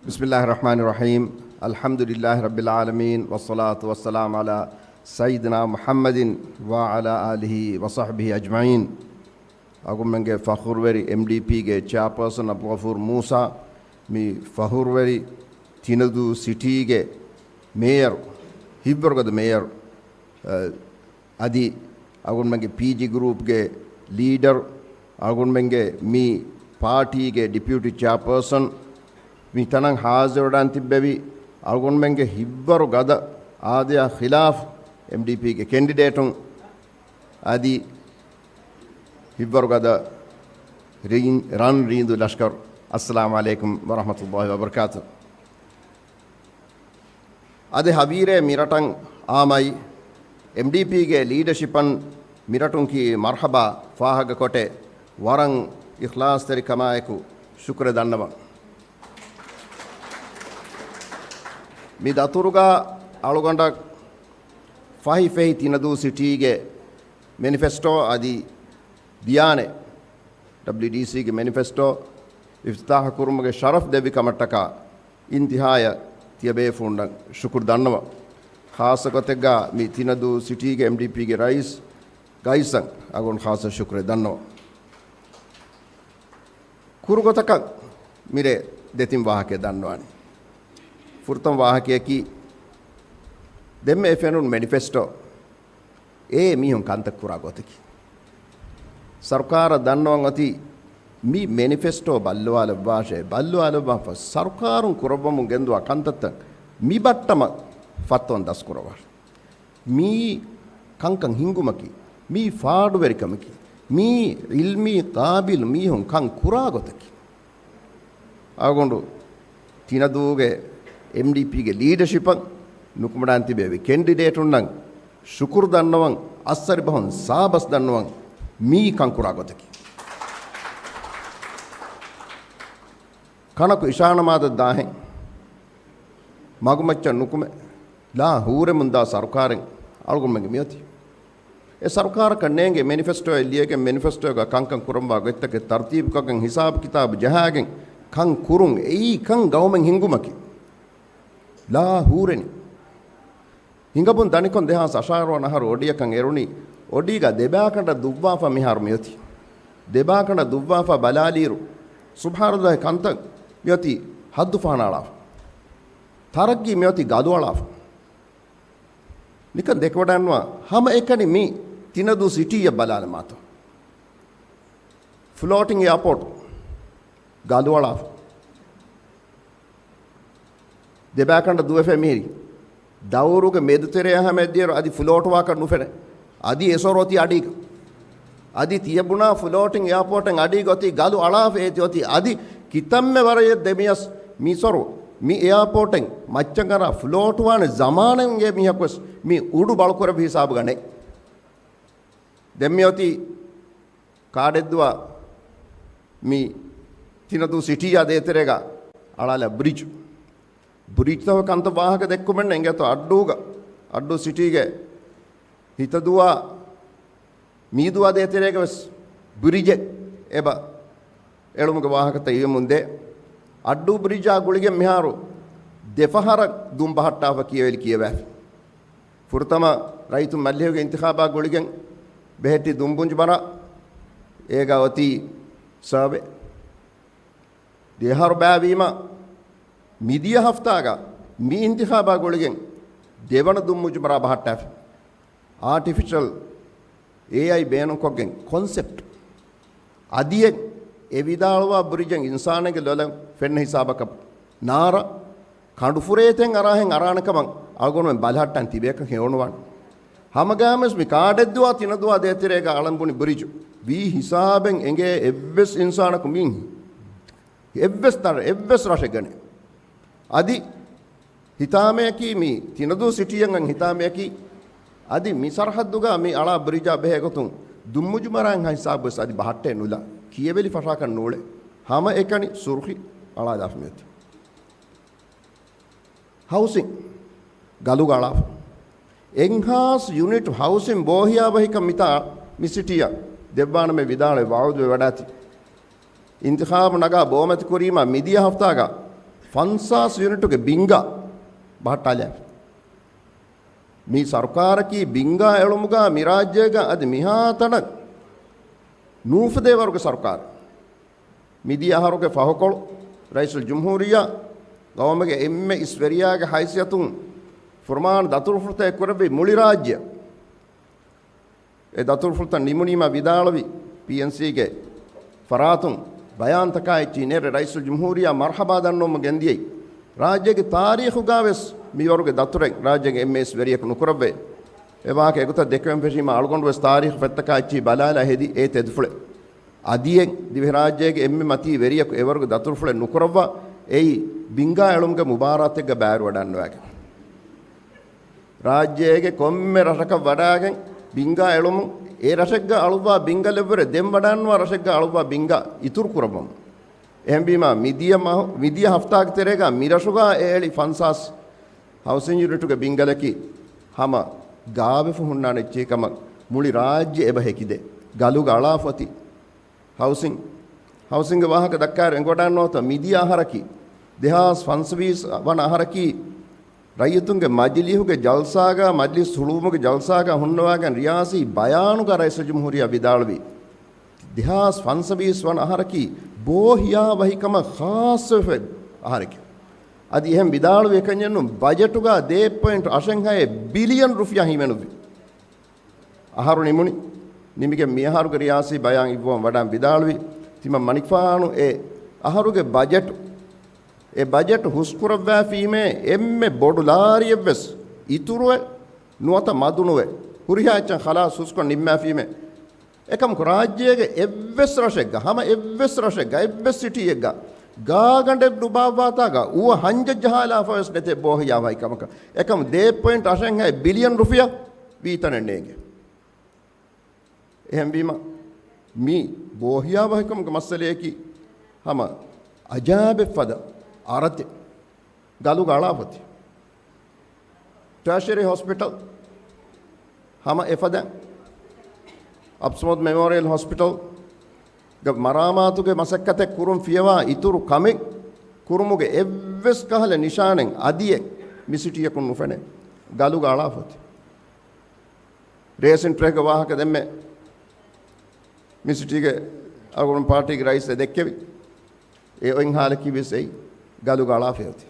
بسم الله الرحمن الرحيم. الحمد لله رب العالمين، والصلاة والسلام على سيدنا محمد وعلى آله وصحبه أجمعين. އަޅުގަނޑުމެންގެ ފަޚުރުވެރި އެމްޑީޕީގެ ޗެއާޕާސަން އަބްދުލްޣަފޫރު މޫސާ، މި ފަޚުރުވެރި ތިނަދޫ ސިޓީގެ މޭޔަރު، ހިއްވަރުގަދަ މޭޔަރު، އަ، އަދި އަޅުގަނޑުމެންގެ ޕީޖީ ގްރޫޕްގެ ލީޑަރު، އަޅުގަނޑުމެންގެ މި ޕާޓީގެ ޑެޕިއުޓީ ޗެއާޕާސަން، މި ތަނަށް ހާޒިރުވެޑާން ތިއްބެވި އަޅުގަނޑުމެންގެ ހިއްވަރު ގަދަ އާދަޔާ ޚިލާފް އެމްޑީޕީގެ ކެންޑިޑޭޓުން، އަދި ހިއްވަރުގަދަ ރީން-، ރަން ރީނދޫ ލަޝްކަރު، އައްސަލާމު ޢަލައިކުމް ވަރަޙްމަތުﷲި ވަބަރަކާތު. އަދި ހަވީރޭ މިރަޓަށް އާމައި، އެމްޑީޕީގެ ލީޑަޝިޕަށް މިރަޓުން ކީ މަރްޙަބާ ފާހަގަކޮޓެ، ވަރަށް އިޚްލާޞްތެރިކަމާއެކު ޝުކުރެއް ދަންނަވަން. މި ދަތުރުގަ އަޅުގަނޑަށް ފަހި ފެހި ތިނަދޫ ސިޓީގެ މެނިފެސްޓޯ އަދި ދިޔާނެ ޑަބްލިއުޑީސީގެ މެނިފެސްޓޯ އިފްތިތާޙު ކުރުމުގެ ޝަރަފް ދެއްވި ކަމަށްޓަކާ އިންތިހާޔަށް ތިޔަބޭފުޅުންނަށް ޝުކުރު ދަންނަވަން. ޚާއްޞަ ގޮތެއްގަ މި ތިނަދޫ ސިޓީގެ އެމްޑީޕީގެ ރައީސް ގައިސަށް އަގުން ޚާއްޞަ ޝުކުރެއް ދަންނަވަން. ކުރު ގޮތަކަށް މިރޭ ދެތިން ވާހަކައެއް ދަންނަވާނެ. ފުރަތަމަ ވާހަކަޔަކީ، ދެންމެ އެ ފެނުނު މެނިފެސްޓޯ އެ މީހުން ކަންތައް ކުރާ ގޮތަކީ. ސަރުކާރަށް ދަންނަވަން އޮތީ މި މެނިފެސްޓޯ ބައްލަވާލައްވާށޭ، ބައްލަވާލައްވާފަ ސަރުކާރުން ކުރައްވަމުން ގެންދުވާ ކަންތައްތައް މި ބައްޓަމަށް ފައްތަވަން ދަސްކުރައްވާށޭ. މީ ކަންކަން ހިންގުމަކީ، މީ ފާޑުވެރިކަމަކީ، މީ ޢިލްމީ ޤާބިލު މީހުން ކަން ކުރާ ގޮތަކީ. އަޅުގަނޑު ތިނަދޫގެ އެމްޑީޕީގެ ލީޑަޝިޕަށް ނުކުމެޑާން ތިބެވި ކެންޑިޑޭޓުންނަށް ޝުކުރު ދަންނަވަން، އައްސަރި ބަހުން ސާބަސް ދަންނަވަން، މީ ކަން ކުރާ ގޮތަކީ. ކަނަކު އިޝާނަމާދަށް ދާހެން މަގުމައްޗަށް ނުކުމެ، ލާ ހޫރެމުންދާ ސަރުކާރެއް އަޅުގަނޑުމެންގެ މިއޮތީ. އެ ސަރުކާރަކަށް ނޭނގޭ މެނިފެސްޓޯއެއް ލިޔެގެން، މެނިފެސްޓޯގަ ކަންކަން ކުރަންވާ ގޮތްތަކެއް ތަރުތީބުކޮށްގެން، ހިސާބު ކިތާބު ޖަހާގެން ކަން ކުރުން. އެއީ ކަން ގައުމެއް ހިންގުމަކީ. ލާ ހޫރެނީ. ހިނގަމުން ދަނިކޮށް ދެހާސް އަށާރަ ވަނަ އަހަރު އޮޑިއަކަށް އެރުނީ، އޮޑީގަ ދެބާކަނޑަށް ދުއްވާފަ މިހާރު މިއޮތީ. ދެބާކަނޑަށް ދުއްވާފަ ބަލާލިއިރު، ސުބްޙާނަﷲ ކަންތައް މިއޮތީ ހައްދު ފަހަނައަޅާފަ. ތަރައްގީ މިއޮތީ ގަދުއަޅާފަ. ނިކަން ދެކެވަޑަންވާ ހަމަ އެކަނި މި ތިނަދޫ ސިޓީއަށް ބަލާލަމާތޯ. ފްލޯޓިން އެއާޕޯޓް ގަދުއަޅާފަ. ދެބާކަނޑަށް ދުވެފަ މިހިރީ. ދައުރުގެ މެދުތެރެއަށް ހަމަ އެއްދިޔަރު އަދި ފްލޯޓް ވާކަށް ނުފެނޭ. އަދި އެސޮރު އޮތީ އަޑީގަ. އަދި ތިޔަބުނާ ފްލޯޓިން އެއާޕޯޓެއް އަޑީގަ އޮތީ ގަދު އަޅާފަ އޭތި އޮތީ. އަދި ކިތަންމެ ވަރަޔަށް ދެމިޔަސް މިސޮރު މި އެއާޕޯޓެއް މައްޗަށް އަރާ ފްލޯޓް ވާނެ ޒަމާނެއް އިނގޭ މީހަކުވެސް މި އުޑު ބަޅުކުރެއްވި ހިސާބުގަ ނެތް. ދެން މިއޮތީ ކާޑެއްދުވާ މި ތިނަދޫ ސިޓީއާ ދޭތެރޭގަ އަޅާލާ ބްރިޖު. ބްރިޖްތައް ކަންތައް ވާހަކަ ދެއްކުމެއް ނެތް އިނގޭތޯ. އައްޑޫގަ، އައްޑޫ ސިޓީގެ ހިތަދުވާ މީދުވާ ދޭތެރޭގަ ވެސް ބްރިޖެއް އެބަ އެޅުމުގެ ވާހަކަތައް އިވެމުންދޭ. އައްޑޫ ބްރިޖާ ގުޅިގެން މިހާރު ދެފަހަރަށް ދުން ބަހައްޓާފަ ކިޔަވެލި ކިޔަވައިފި. ފުރަތަމަ ރައްޔިތު މަޖިލީހުގެ އިންތިޚާބާ ގުޅިގެން ބެހެއްޓި ދުންބުންޖުމަރާ އޭގަ އޮތީ ސަރވޭ. ދެއަހަރު ބައިވީމަ މިދިޔަ ހަފްތާގަ މި އިންތިޚާބާ ގުޅިގެން ދެވަނަ ދުންމުޖުމަރާ ބަހައްޓާފި. އާޓިފިޝަލް އޭއައި ބޭނުންކޮށްގެން ކޮންސެޕްޓް އަދިއެއް އެ ވިދާޅުވާ ބްރިޖެއް އިންސާނެއްގެ ލޮލަށް ފެންނަ ހިސާބަކަށް ނާރަ ކަނޑުފުރޭތެއް އަރާހެން އަރާނެ ކަމަށް އަޅުގަނޑުމެން ބަލަހައްޓަން ތިބޭކަށް ހެޔޮނުވާނެ. ހަމަގައިމުވެސް މި ކާޑެއްދުވާ ތިނަދުވާ ދޭތެރޭގަ އަޅަން ބުނި ބްރިޖު ވީ ހިސާބެއް އެނގޭ އެއްވެސް އިންސާނަކު މީ އެއްވެސް ތަން އެއްވެސް ރަށެއްގަނެ. އަދި ހިތާމަޔަކީ މި ތިނަދޫ ސިޓީއަށް ހިތާމަޔަކީ އަދި މި ސަރަހައްދުގަ މި އަޅާ ބްރިޖާ ބެހޭގޮތުން ދުންމުޖުމަރާއިން ހިސާބުވެސް އަދި ބަހައްޓެއް ނުލާ ކިޔެވެލި ފަށާކަށް ނޫޅޭ. ހަމަ އެކަނި ސުރުޚި އަޅާލާފަ މިއޮތީ. ހައުސިން ގަލުގަ އަޅާފަ. އެއްހާސް ޔުނިޓް ހައުސިން ބޯހިޔާވަހިކަން މިތާ މި ސިޓީއަށް ދެއްވާނަމޭ ވިދާޅުވެ ވައުދުވެވަޑާތީ. އިންތިޚާބު ނަގާ ބޯމަތިކުރީމާ މިދިޔަ ހަފްތާގަ ފަންސާސް ޔުނިޓުގެ ބިންގާ ބަހައްޓާލާފި. މި ސަރުކާރަކީ ބިންގާ އެޅުމުގަ މި ރާއްޖޭގަ އަދި މިހާތަނަށް ނޫފަދަ ވަރުގެ ސަރުކާރެއް. މިދިޔަ އަހަރުގެ ފަހުކޮޅު ރައީސުލްޖުމްހޫރިއްޔާ ގައުމުގެ އެންމެ އިސް ވެރިޔާގެ ހައިސިއްޔަތުން ފުރުމާން ދަތުރުފުޅުތައް އެއްކުރެއްވި މުޅި ރާއްޖެ އެ ދަތުރުފުޅުތައް ނިމުނީމާ ވިދާޅުވި، ޕީއެންސީގެ ފަރާތުން ބަޔާންތަކާ އެއްޗިހި ނެރެ ރައީސުލްޖުމްހޫރިއްޔާ މަރްޙަބާ ދަންނަވަމުން ގެންދިޔައީ. ރާއްޖޭގެ ތާރީޚުގަވެސް މިވަރުގެ ދަތުރެއް ރާއްޖޭގެ އެންމެ އިސް ވެރިޔަކު ނުކުރައްވައޭ. އެ ވާހަކަ އެގޮތަށް ދެކެވެން ފެށީމާ އަޅުގަނޑުވެސް ތާރީޚު ފޮތްތަކާ އެއްޗިހި ބަލާލާ ހެދި އެ ތެދުފުޅެއް. އަދިއެއް ދިވެހިރާއްޖޭގެ އެންމެ މަތީ ވެރިޔަކު އެވަރުގެ ދަތުރުފުޅެއް ނުކުރައްވާ އެއީ ބިންގާ އެޅުމުގެ މުބާރާތެއްގަ ބައިވެރިވަޑައިގަންނަވައިގެން. ރާއްޖޭގެ ކޮންމެ ރަށަކަށް ވަޑައިގެން ބިންގާ އެޅުމުން، އެ ރަށެއްގަ އަޅުއްވާ ބިންގަލެއްވުރެ ދެން ވަޑައިންވާ ރަށެއްގަ އަޅުއްވާ ބިންގާ އިތުރު ކުރައްވަމުން. އެހެންވީމާ، މިދިޔަ މަހު، މިދިޔަ ހަފްތާގެ ތެރޭގަ މިރަށުގަ އެ އެޅި ފަންސާސް ހައުސިން ޔުނިޓުގެ ބިންގަލަކީ ހަމަ ގާވެފަ ހުންނާނެ އެއްޗެހި ކަމަށް މުޅި ރާއްޖެ އެބަ ހެކިދޭ. ގަލުގަ އަޅާފަ އޮތީ. ހައުސިން، ހައުސިންގެ ވާހަކަ ދައްކާއިރު އެނގިވަޑައިގަންނަވާތަ، މިދިޔަ އަހަރަކީ، ދެހާސް ފަންސަވީސް ވަނަ އަހަރަކީ، ރައްޔިތުންގެ މަޖިލީހުގެ ޖަލްސާގަ، މަޖިލިސް ހުޅުވުމުގެ ޖަލްސާގަ ހުންނަވައިގެން ރިޔާސީ ބަޔާނުގަ ރައީސުލްޖުމްހޫރިއްޔާ ވިދާޅުވީ، ދެހާސް ފަންސަވީސް ވަނަ އަހަރަކީ ބޯ ހިޔާވަހިކަމަށް ޚާއްޞަވެފަ އަހަރެކޭ. އަދި އެހެން ވިދާޅުވި އެކަންޏެއްނު، ބަޖެޓުގަ ދޭއް ޕޮއިންޓް އަށެއްހައެއް ބިލިއަން ރުފިޔާ ހިމެނުއްވި. އަހަރު ނިމުނީ. ނިމިގެން މިއަހަރުގެ ރިޔާސީ ބަޔާން އިއްވަވަން ވަޑައިގެން ވިދާޅުވި، ތިމަން މަނިކުފާނު އެ އަހަރުގެ ބަޖެޓު، އެ ބަޖެޓު ހުސްކުރައްވާފީމޭ އެންމެ ބޮޑު ލާރިއެއްވެސް އިތުރުވެ ނުވަތަ މަދުނުވެ، ހުރިހާ އެއްޗެއް ޚަލާސް ހުސްކޮށް ނިންމާފީމޭ. އެކަމަކު ރާއްޖޭގެ އެއްވެސް ރަށެއްގަ، ހަމަ އެއްވެސް ރަށެއްގަ، އެއްވެސް ސިޓީއެއްގަ ގާގަނޑެއް ނުބާއްވާތާގަ އުވަ ހަންޖަށް ޖަހާލާފަވެސް ނެތޭ ބޯ ހިޔާވަހިކަމަކަށް. އެކަމު ދޭއް ޕޮއިންޓް އަށެއްހައެއް ބިލިއަން ރުފިޔާ ވީތަނެއް ނޭނގެ. އެހެންވީމަ، މީ ބޯހިޔާވަހިކަމުގެ މައްސަލަޔަކީ ހަމަ އަޖާބެއް ފަދަ އަރަތެއް. ގަލުގަ އަޅާފަ އޮތީ. ޓާޝަރީ ހޮސްޕިޓަލް ހަމަ އެފަދަ އަބްސަމަދު މެމޯރިއަލް ހޮސްޕިޓަލްގެ މަރާމާތުގެ މަސައްކަތެއް ކުރުން ފިޔަވާ އިތުރު ކަމެއް ކުރުމުގެ އެއްވެސް ކަހަލަ ނިޝާނެއް އަދިއެއް މި ސިޓީއަކުން ނުފެނޭ. ގަލުގަ އަޅާފަ އޮތީ. ރޭސިން ޓްރެކްގެ ވާހަކަ ދެންމެ މި ސިޓީގެ އަޅުގަނޑު ޕާޓީގެ ރައީސް އެ ދެއްކެވި އެ އޮތް ހާލަކީ ވެސް އެއީ ގަލުގަ އަޅާފަ އޮތީ.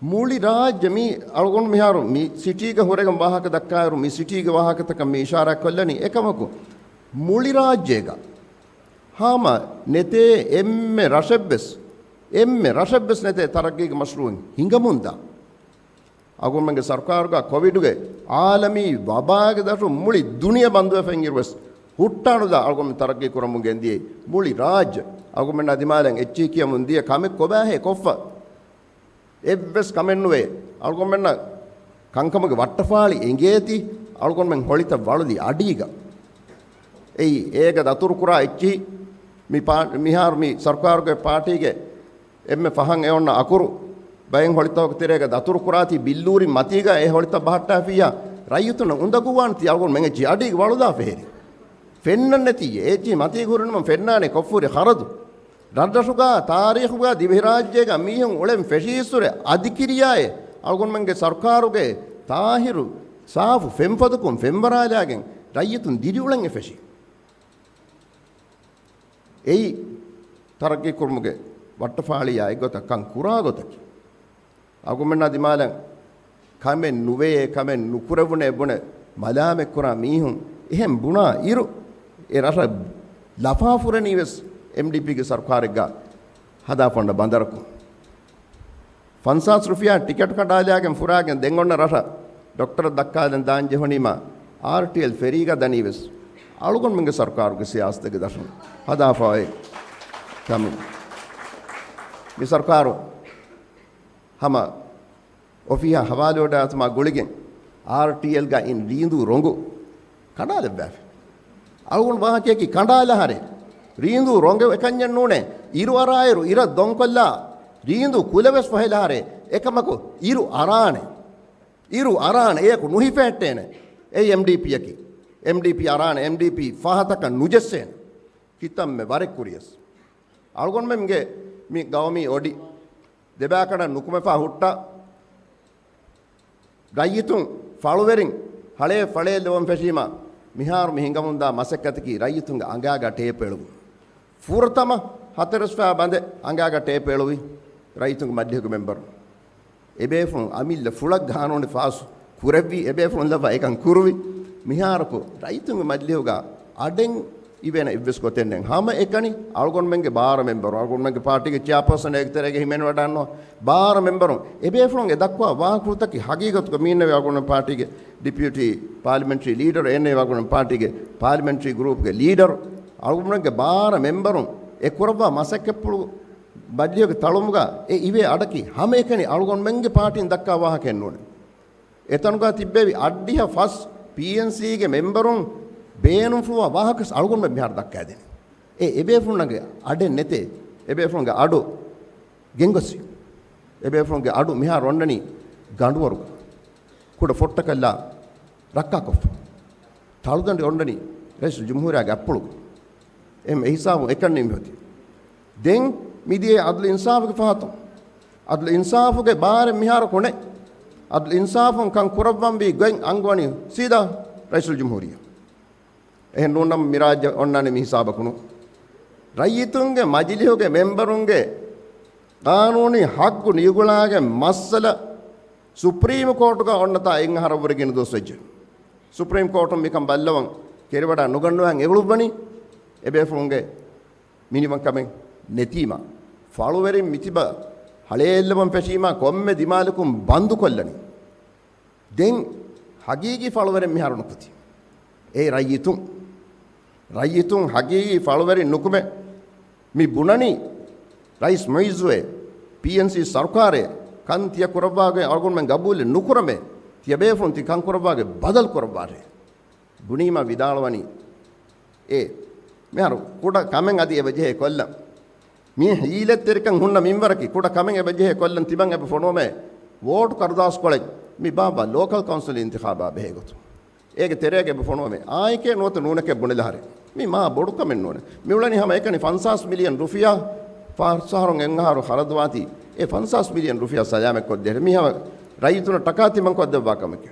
މުޅި ރާއްޖެ މި އަޅުގަނޑު މިހާރު މި ސިޓީގަ ހުރެގެން ވާހަކަ ދައްކާއިރު މި ސިޓީގެ ވާހަކަތަކަށް މި އިޝާރާތް ކޮށްލަނީ. އެކަމަކު މުޅި ރާއްޖޭގަ ހަމަ ނެތޭ އެންމެ ރަށެއްވެސް، އެންމެ ރަށެއްވެސް ނެތޭ ތަރައްގީގެ މަޝްރޫއުން ހިނގަމުންދާ. އަޅުގަނޑުމެންގެ ސަރުކާރުގަ ކޮވިޑުގެ އާލަމީ ވަބާގެ ދަށުން މުޅި ދުނިޔެ ބަންދުވެފައި އިރުވެސް ހުއްޓާނުދާ އަޅުގަނޑުމެން ތަރައްގީ ކުރަމުން ގެންދިޔައީ. މުޅި ރާއްޖެ އަޅުގަނޑުމެންނާ ދިމާލަށް އެއްޗިހި ކިޔަމުން ދިޔަ ކަމެއް ކޮބާހޭ ކޮށްފަ؟ އެއްވެސް ކަމެއްނުވޭ. އަޅުގަނޑުމެންނަށް ކަންކަމުގެ ވައްޓަފާޅި އެނގޭތީ އަޅުގަނޑުމެން ހޮޅިތައް ވަޅުލި އަޑީގަ. އެއީ އޭގަ ދަތުރުކުރާ އެއްޗިހި މި ޕާ-، މިހާރު މި ސަރުކާރުގެ ޕާޓީގެ އެންމެ ފަހަން އެ އޮންނަ އަކުރު ބައެއް ހޮޅިތަކުގެ ތެރޭގަ ދަތުރުކުރާތީ ބިއްލޫރި މަތީގަ އެ ހޮޅިތައް ބަހައްޓާފިއްޔާ ރައްޔިތުންނަށް އުނދަގޫވާނެތީ އަޅުގަނޑުމެން އެއްޗިހި އަޑީގަ ވަޅުލާފަ ހެރި. ފެންނަން ނެތިއްޔޭ. އެއްޗިހި މަތީގަ ހުރެނުމަށް ފެންނާނެ ކޮށްފަހުރި ޚަރަދު. ރަށްރަށުގަ ތާރީޚުގަ ދިވެހިރާއްޖޭގަ މީހުން އުޅެން ފެށީއްސުރެ އަދި ކިރިޔާއޭ އަޅުގަނޑުމެންގެ ސަރުކާރުގެ ތާހިރު ސާފު ފެންފޮދަކުން ފެންވަރާލާގެން ރައްޔިތުން ދިރިއުޅެން އެ ފެށީ. އެއީ ތަރައްގީ ކުރުމުގެ ވައްޓަފާޅިއާ އެއްގޮތަށް ކަން ކުރާ ގޮތަކީ. އަޅުގަނޑުމެންނާ ދިމާލަށް ކަމެއް ނުވެޔޭ، ކަމެއް ނުކުރެވުނޭ ބުނެ މަލާމަތްކުރާ މީހުން އެހެން ބުނާ އިރު، އެ ރަށަށް ލަފާފުރެނީ ވެސް އެމްޑީޕީގެ ސަރުކާރެއްގަ ހަދާފަ އޮންނަ ބަނދަރަކުން. ފަންސާސް ރުފިޔާ ޓިކެޓު ކަނޑާލާގެން ފުރާގެން ދެން އޮންނަ ރަށަށް ޑޮކްޓަރަށް ދައްކާލަން ދާން ޖެހުނީމާ، އާރްޓީއެލް ފެރީގަ ދަނީ ވެސް އަޅުގަނޑުމެންގެ ސަރުކާރުގެ ސިޔާސަތެއްގެ ދަށުން ހަދާފަ އޮތް ކަމެއް. މި ސަރުކާރު ހަމަ އޮފީހާ ހަވާލުވެވަޑައިގަތުމާ ގުޅިގެން އާރްޓީއެލްގަ އިން ރީނދޫ ރޮނގު ކަނޑާލެއްވާފި. އަޅުގަނޑު ވާހަކަޔަކީ ކަނޑާލަހާރޭ. ރީނދޫ ރޮނގެވު އެކަންޏެއް ނޫނޭ. އިރު އަރާއިރު އިރަށް ދޮންކޮށްލާ ރީނދޫ ކުލަވެސް ފޮހެލަހާރޭ. އެކަމަކު އިރު އަރާނެ. އިރު އަރާނެ. އެޔަކު ނުހިފެހެއްޓޭނެ. އެއީ އެމްޑީޕީއަކީ. އެމްޑީޕީ އަރާނެ. އެމްޑީޕީ ފަހަތަކަށް ނުޖެއްސޭނެ. ކިތަންމެ ވަރެއް ކުރިޔަސް. އަޅުގަނޑުމެންގެ މި ގައުމީ އޮޑި ދެބާކަނޑަށް ނުކުމެފާ ހުއްޓާ، ރައްޔިތުން ފަޅުވެރިން ހަޅޭ ފަޅޭ ލެވަން ފެށީމާ، މިހާރު މި ހިނގަމުންދާ މަސައްކަތަކީ ރައްޔިތުންގެ އަނގާގަ ޓޭޕް އެޅުމުން. ފުރަތަމަ ހަތަރެސްފަ ބަނދެ އަނގާގަ ޓޭޕް އެޅުވި ރައްޔިތުންގެ މަޖިލީހުގެ މެމްބަރު. އެބޭފުޅުން އަމިއްލަ ފުޅަށް ގާނޫނެއް ފާސް ކުރެއްވި، އެބޭފުޅުން ލައްވާ އެކަން ކުރުވި. މިހާރަކު ރައްޔިތުންގެ މަޖިލީހުގަ އަޑެއް އިވޭނެ އެއްވެސް ގޮތެއް ނެތް. ހަމަ އެކަނި އަޅުގަނޑުމެންގެ ބާރަ މެމްބަރު، އަޅުގަނޑުމެންގެ ޕާޓީގެ ޗެއާޕާސަން އޭގެ ތެރޭގަ ހިމެނިވަޑައިގަންނަވާ ބާރަ މެމްބަރުން އެބޭފުޅުން އެ ދައްކަވާ ވާހަކަފުޅުތަކީ ހަގީގަތުގަ މީންނެވި އަޅުގަނޑުމެން ޕާޓީގެ ޑިޕިއުޓީ ޕާލިމެންޓްރީ ލީޑަރު، އެންނެވި އަޅުގަނޑުމެން ޕާޓީގެ ޕާލިމެންޓްރީ ގްރޫޕްގެ ލީޑަރު، އަޅުގަނޑުމެންގެ ބާރަ މެމްބަރުން އެ ކުރައްވާ މަސައްކަތްޕުޅު މަޖިލީހުގެ ތަޅުމުގަ އެ އިވޭ އަޑަކީ ހަމައެކަނި އަޅުގަނޑުމެންގެ ޕާޓީން ދައްކާ ވާހަކައެއް ނޫނޭ. އެތަނުގަ ތިއްބެވި އަށްޑިހަ ފަސް ޕީއެންސީގެ މެމްބަރުން ބޭނުންފުޅުވާ ވާހަކަ އަޅުގަނޑުމެން މިހާރު ދައްކައިދެނީ. އެ އެބޭފުޅުންނަށް އަޑެއް ނެތޭ. އެބޭފުޅުންގެ އަޑު ގެންގޮސްފި. އެބޭފުޅުންގެ އަޑު މިހާރު އޮންނަނީ ގަނޑުވަރުގަ. ކުޑަ ފޮއްޓަކަށްލާ ރައްކާކޮށްފަ. ތަޅުދަނޑި އޮންނަނީ ރައީސުލް ޖުމްހޫރިއްޔާގެ އަތްޕުޅުގަ. އެހެން އެހިސާބުން އެކަން ނިމިހޮތީ. ދެން މިދިޔައީ އަދުލު އިންސާފުގެ ފަހަތުން. އަދުލު އިންސާފުގެ ބާރެއް މިހާރަކު ނެތް. އަދުލު އިންސާފުން ކަން ކުރައްވަންވީ ގޮތް އަންގަވަނީ ސީދާ ރައީސުލް ޖުމްހޫރިއްޔާ. އެހެން ނޫންނަމަ މި ރާއްޖެ އޮންނާނެ މި ހިސާބަކު ނޫން. ރައްޔިތުންގެ މަޖިލީހުގެ މެމްބަރުންގެ ޤާނޫނީ ޙައްޤު ނިގުޅާގެން މައްސަލަ ސުޕްރީމް ކޯޓުގަ އޮންނަތާ އެއް އަހަރަށްވުރެ ގިނަ ދުވަސް ވެއްޖެ. ސުޕްރީމް ކޯޓުން މިކަން ބައްލަވަން ކެރިވަޑައި ނުގަންނަވަން އެޅުއްވަނީ އެބޭފުޅުންގެ މިނިވަންކަމެއް ނެތީމަ، ފަޅުވެރިން މިތިބަ ހަޅޭއްލަވަން ފެށީމާ ކޮންމެ ދިމާލަކުން ބަންދުކޮށްލަނީ. ދެން ހަގީގީ ފަޅުވެރިން މިހާރު ނުކުތީ. އޭ ރައްޔިތުން. ރައްޔިތުން ހަގީގީ ފަޅުވެރިން ނުކުމެ މި ބުނަނީ ރައީސް މުއިއްޒުއޭ، ޕީއެންސީ ސަރުކާރޭ، ކަން ތިޔަ ކުރައްވާގޮތް އަޅުގަނޑުމެން ގަބޫލެއް ނުކުރަމޭ، ތިޔަބޭފުޅުން ތި ކަން ކުރައްވާގޮތް ބަދަލު ކުރައްވާށޭ. ބުނީމަ ވިދާޅުވަނީ އޭ މިހާރު ކުޑަ ކަމެއް އަދި އެބަ ޖެހޭ ކޮށްލަން. މި ހީލަތްތެރިކަން ހުންނަ މިންވަރަކީ ކުޑަ ކަމެއް އެބަ ޖެހޭ ކޮށްލަން ތިމަން އެބަ ފޮނުވަމޭ ވޯޓު ކަރުދާސްކޮޅެއް މި ބާއްވާ ލޯކަލް ކައުންސިލް އިންތިޚާބާ ބެހޭ ގޮތުން. އޭގެ ތެރޭގަ އެބަ ފޮނުވަމޭ އާއެކޭ ނުވަތަ ނޫނެކޭ ބުނެލަހަރެ. މި މާ ބޮޑު ކަމެއް ނޫނޭ. މި އުޅެނީ ހަމަ އެކަނި ފަންސާސް މިލިއަން ރުފިޔާ ފަސް އަހަރުން އެއް އަހަރު ޚަރަދުވާތީ އެ ފަންސާސް މިލިއަން ރުފިޔާ ސަލާމަތްކޮށްދޭ. މި ހަމަ ރައްޔިތުންނަށް ޓަކާ ތިމަން ކޮށްދެއްވާ ކަމެކޭ.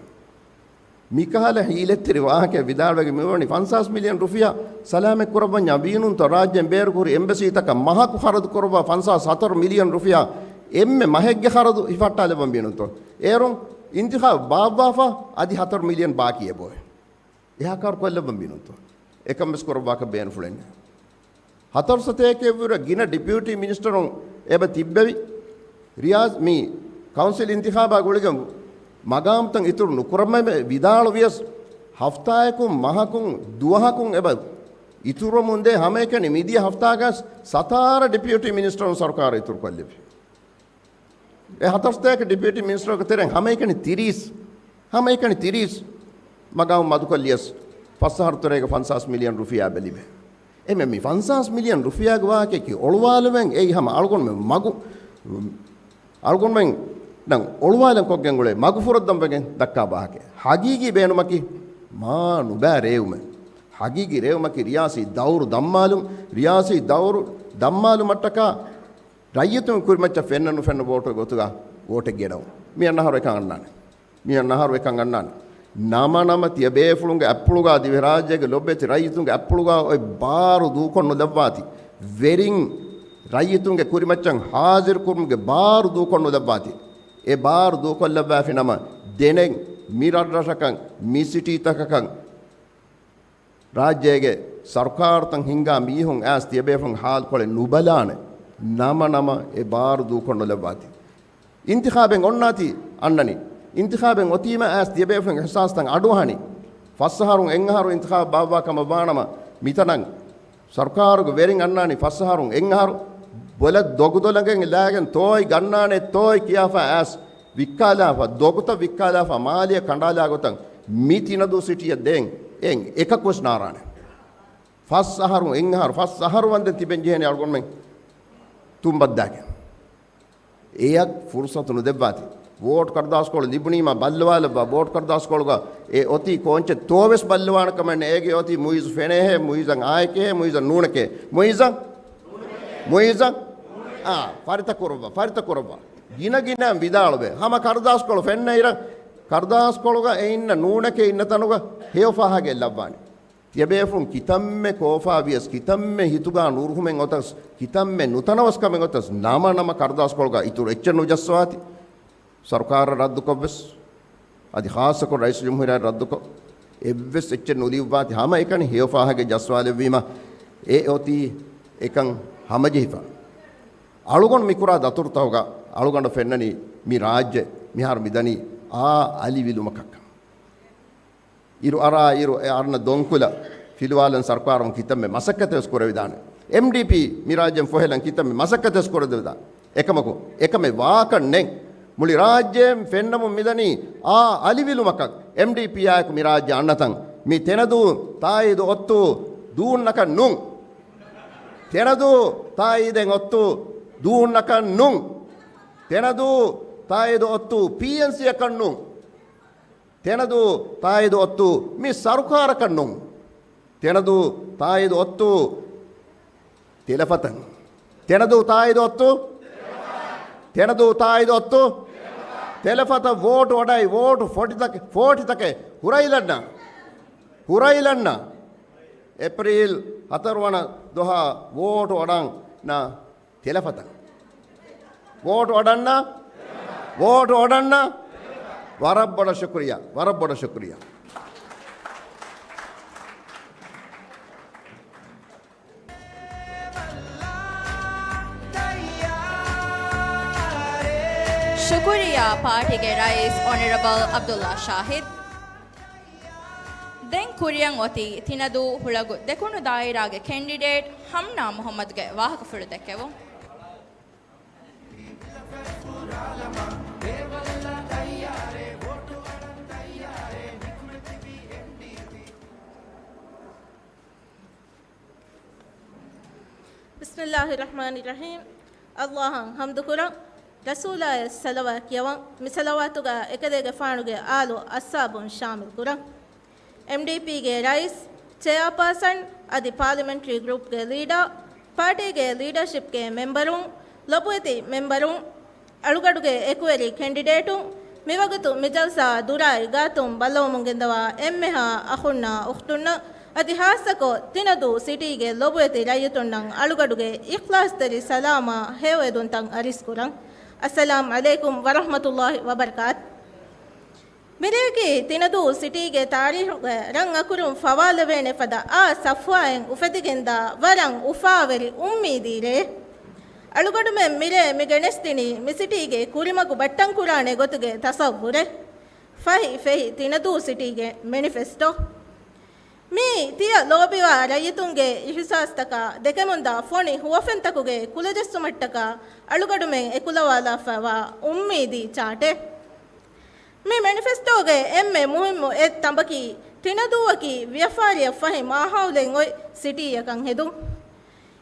މިކަހަލަ ހީލަތްތެރި ވާހަކައެއް ވިދާޅުވެގެން މިވަނީ ފަންސާސް މިލިއަން ރުފިޔާ ސަލާމަތް ކުރައްވަންޏާ ވީނުންތޯ ރާއްޖޭން ބޭރުކުރި އެމްބަސީތަކަށް މަހަކު ޚަރަދު ކުރައްވާ ފަންސާސް ހަތަރު މިލިއަން ރުފިޔާ އެންމެ މަހެއްގެ ޚަރަދު ހިފައްޓާލެއްވަން ވީނުންތޯ؟ އޭރުން އިންތިޚާބު ބާއްވާފަ އަދި ހަތަރު މިލިއަން ބާކީ އެބައޮތް. އެހާ ކާރު ކޮށްލައްވަން ވީނުންތޯ؟ އެކަން ވެސް ކުރައްވާކަށް ބޭނުންފުޅެއް ނެތް. ހަތަރު ސަތޭކައެއްވުރެ ގިނަ ޑިޕިއުޓީ މިނިސްޓަރުން އެބަ ތިއްބެވި. ރިޔާސް މި ކައުންސިލް އިންތިޚާބާ ގުޅިގެން މަގާމްތައް އިތުރު ނުކުރަމޭ ވިދާޅުވިޔަސް، ހަފްތާއަކުން މަހަކުން ދުވަހަކުން އެބަ އިތުރުވަމުންދޭ ހަމައެކަނި މިދިޔަ ހަފްތާގަސް ސަތާރަ ޑިޕިއުޓީ މިނިސްޓަރުން ސަރުކާރަށް އިތުރުކޮށްލެއްވި. އެ ހަތަރު ސަތޭކަ ޑިޕިއުޓީ މިނިސްޓަރުގެ ތެރެއިން ހަމައެކަނި ތިރީސް، ހަމައެކަނި ތިރީސް މަގާމު މަދުކޮށްލިޔަސް ފަސް އަހަރު ތެރޭގަ ފަންސާސް މިލިއަން ރުފިޔާ ބެލިވޭ. އެމެ މި ފަންސާސް މިލިއަން ރުފިޔާގެ ވާހަކައަކީ އޮޅުވާލެވެން އެއީ ހަމަ އަޅުގަނޑުމެން މަގު، އަޅުގަނޑުމެން ނަން އޮޅުވާލަން ކޮށްގެން އުޅޭ މަގު ފުރައްދަން ވެގެން ދައްކާ ވާހަކަ. ހަގީގީ ބޭނުމަކީ މާ ނުބައި ރޭވުމެއް. ހަގީގީ ރޭވުމަކީ ރިޔާސީ ދައުރު ދަންމާލުން، ރިޔާސީ ދައުރު ދަންމާލުމަށްޓަކާ ރައްޔިތުން ކުރިމައްޗަށް ފެންނަ ނުފެންނަ ވޯޓުގެ ގޮތުގަ ވޯޓެއް ގެނައުން. މި އަންނަ އަހަރު އެކަން އަންނާނެ. މި އަންނަ އަހަރު އެކަން އަންނާނެ. ނަމަ ނަމަ ތިޔަބޭފުޅުންގެ އަތްޕުޅުގަ ދިވެހިރާއްޖޭގެ ލޮބުވެތި ރައްޔިތުންގެ އަތްޕުޅުގަ އޮތް ބާރު ދޫކޮށް ނުލައްވާތި. ވެރިން ރައްޔިތުންގެ ކުރިމައްޗަށް ހާޒިރު ކުރުމުގެ ބާރު ދޫކޮށް ނުލައްވާތި. އެ ބާރު ދޫކޮށްލައްވާފި ނަމަ ދެނެއް މި ރަށްރަށަކަށް މި ސިޓީތަކަކަށް ރާއްޖޭގެ ސަރުކާރުތައް ހިންގާ މީހުން އައިސް ތިޔަބޭފުޅުން ހާލްކޮޅެއް ނުބަލާނެ. ނަމަ ނަމަ އެ ބާރު ދޫކޮށް ނުލައްވާތި. އިންތިޚާބެއް އޮންނާތީ އަންނަނީ. އިންތިޚާބެއް އޮތީމަ އައިސް ތިޔަބޭފުޅުން އިހްސާސްތައް އަޑުއަހަނީ. ފަސް އަހަރުން އެއް އަހަރު އިންތިޚާބު ބާއްވާ ކަމަށް ވާނަމަ މިތަނަށް ސަރުކާރުގެ ވެރިން އަންނާނީ ފަސް އަހަރުން އެއް އަހަރު ބޮލަށް ދޮގުދޮލަގެން ލާގެން ތޯއި ގަންނާނެ ތޯއި ކިޔާފަ އައިސް ވިއްކާލާފަ، ދޮގުތައް ވިއްކާލާފަ، މާލެއަށް ކަނޑާލާ ގޮތަށް މި ތިނަދޫ ސިޓީއަށް ދޭން އެއް އެކަކުވެސް ނާރާނެ. ފަސް އަހަރު، އެއް އަހަރު، ފަސް އަހަރު ވަންދެން ތިބެން ޖެހޭނެ އަޅުގަނޑުމެން ތުނބައްދާގެން. އެޔަށް ފުރުސަތު ނުދެއްވާތި. ވޯޓް ކަރުދާސްކޮޅު ލިބުނީމާ ބައްލަވާލައްވާ، ވޯޓް ކަރުދާސްކޮޅުގަ އެ އޮތީ ކޯންޗެއް ތޯވެސް ބައްލަވާނެ ކަމެއް ނޭގެ އޮތީ މުއިޒް ފެނޭހޭ، މުއިޒަށް އާއެކޭ، މުއިޒަށް ނޫނެކޭ، މުއިޒަށް، މުއިޒަށް، އާ، ފަރިތަ ކުރައްވާ، ފަރިތަ ކުރައްވާ. ގިނަ ގިނައިން ވިދާޅުވޭ. ހަމަ ކަރުދާސްކޮޅު ފެންނައިރަށް، ކަރުދާސްކޮޅުގަ އެ އިންނަ ނޫނެކޭ އިންނަ ތަނުގަ ހެޔޮ ފާހަގައެއް ލައްވާނެ. ތިޔަބޭފުޅުން ކިތަންމެ ކޯފާ ވިޔަސް، ކިތަންމެ ހިތުގާ ނުރުހުމެއް އޮތަސް، ކިތަންމެ ނުތަނަވަސްކަމެއް އޮތަސް، ނަމަ ނަމަ ކަރުދާސްކޮޅުގަ އިތުރު އެއްޗެއް ނުޖައްސަވާތި. ސަރުކާރަށް ރައްދުކޮށްވެސް، އަދި ޚާއްޞަކޮށް ރައީސުލްޖުމްހޫރިއްޔާއަށް ރައްދުކޮށް، އެއްވެސް އެއްޗެއް ނުލިޔުއްވާތި. ހަމައެކަނި ހެޔޮފާހަގެ ޖައްސަވާލެއްވީމަ، އެ އޮތީ އެކަން ހަމަޖެހިފަ. އަޅުގަނޑު މިކުރާ ދަތުރުތަކުގަ އަޅުގަނޑަށް ފެންނަނީ މި ރާއްޖެ މިހާރު މިދަނީ އާ އަލިވިލުމަކަށް. އިރު އަރާ އިރު އެ އަރުނަ ދޮންކުލަ ފިލުވާލަން ސަރުކާރުން ކިތަންމެ މަސައްކަތެއް ވެސް ކުރެވިދާނެ. އެމްޑީޕީ މި ރާއްޖެން ފޮހެލަން ކިތަންމެ މަސައްކަތެއް ވެސް ކުރެވިދާނެ. އެކަމަކު، އެކަމެއް ވާކަށް ނެތް. މުޅި ރާއްޖޭން ފެންނަމުން މިދަނީ އާ އަލިވިލުމަކަށް. އެމްޑީޕީއާއެކު މި ރާއްޖެ އަންނަތަން މި ތެނަދޫ ތާއީދު އޮއްތޫ ދޫންނަކަށް ނޫން. ތެނަދޫ ތާއީދެއް އޮއްތޫ ދޫންނަކަށް ނޫން. ތެނަދޫ ތާއީދު އޮއްތޫ ޕީއެންސީއަކަށް ނޫން. ތެނަދޫ ތާއީދު އޮއްތޫ މި ސަރުކާރަކަށް ނޫން. ތެނަދޫ ތާއީދު އޮއްތޫ ތެލަފަތަށް. ތެނަދޫ ތާއީދު އޮއްތޫ. ތެނަދޫ ތާއީދު އޮއްތޫ ތެލަފަތަށް ވޯޓު އަޑައި ވޯޓު ފޮޓިތަކެ-، ފޯޓިތަކެއް ހުރައިލަންނަ. ހުރައިލަންނަ. އޭޕްރީލް ހަތަރު ވަނަ ދުވަހަށް ވޯޓު އަޑަންނަ. ތެލަފަތަށް. ވޯޓު އަޑަންނަ. ވޯޓު އަޑަންނަ. ވަރަށް ބޮޑަށް ޝުކުރިއްޔާ. ވަރަށް ބޮޑަށް ޝުކުރިއްޔާ. ޝުކުރިއްޔާ ޕާޓީގެ ރައީސް އޮނަރަބަލް ޢަބްދުﷲ ޝާހިދު. ދެން ކުރިއަށް އޮތީ ތިނަދޫ ހުޅަގު ދެކުނު ދާއިރާގެ ކެންޑިޑޭޓް ހަމްނާ މުޙައްމަދުގެ ވާހަކަފުޅު ދެއްކެވުން. ބިސްމިﷲ ރަޙްމާނި ރަޙީމް. ﷲ އަށް ޙަމްދު ކުރަން، ރަސޫލާއަށް ޞަލަވާތް ކިޔަވަން، މި ޞަލަވާތުގަ އެކަލޭގެފާނުގެ އާލު އަޞްޙާބުން ޝާމިލް ކުރަން. އެމްޑީޕީގެ ރައީސް، ޗެއާޕާސަން އަދި ޕާލިމެންޓްރީ ގްރޫޕްގެ ލީޑާ، ޕާޓީގެ ލީޑަރޝިޕްގެ މެމްބަރުން، ލޮބުވެތި މެމްބަރުން، އަޅުގަޑުގެ އެކުވެރި ކެންޑިޑޭޓުން، މިވަގުތު މި ޖަލްސާ ދުރާއި ގާތުން ބައްލަވަމުން ގެންދަވާ އެންމެހާ އަޚުންނާ އުޚްތުންނަށް އަދި ހާއްސަކޮށް ތިނަދޫ ސިޓީގެ ލޮބުވެތި ރައްޔިތުންނަށް އަޅުގަޑުގެ އިޚްލާޞްތެރި ސަލާމާ ހެޔޮއެދުންތައް އަރިސްކުރަން. އައްސަލާމް ޢަލައިކުމް ވަރަޙްމަތުﷲ ވަބަރަކާތު. މިރޭގީ ތިނަދޫ ސިޓީގެ ތާރީޚުގެ ރަން އަކުރުން ފަވާލެވޭނެ ފަދަ އާ ޞަފްޙާއެއް އުފެދިގެންދާ ވަރަށް އުފާވެރި އުއްމީދީ ރޭ. އަޅުގަޑުމެން މިރޭ މި ގެނެސްދިނީ މި ސިޓީގެ ކުރިމަގު ބައްޓަންކުރާނެ ގޮތުގެ ތަޞައްވުރެއް. ފަހި ފެހި ތިނަދޫ ސިޓީގެ މެނިފެސްޓޯ. މީ ތިޔަ ލޯބިވާ ރައްޔިތުންގެ އިޙްސާސްތަކާ ދެކެމުންދާ ފޮނި ހުވަފެންތަކުގެ ކުލަޖެއްސުމަށްޓަކާ އަޅުގަޑުމެން އެކުލަވާލާފައިވާ އުއްމީދީ ޗާޓެއް. މި މެނިފެސްޓޯގެ އެންމެ މުހިއްމު އެއް ތަނބަކީ، ތިނަދޫއަކީ ވިޔަފާރިއަށް ފަހި މާހައުލެއް އޮތް ސިޓީއަކަށް ހެދުން.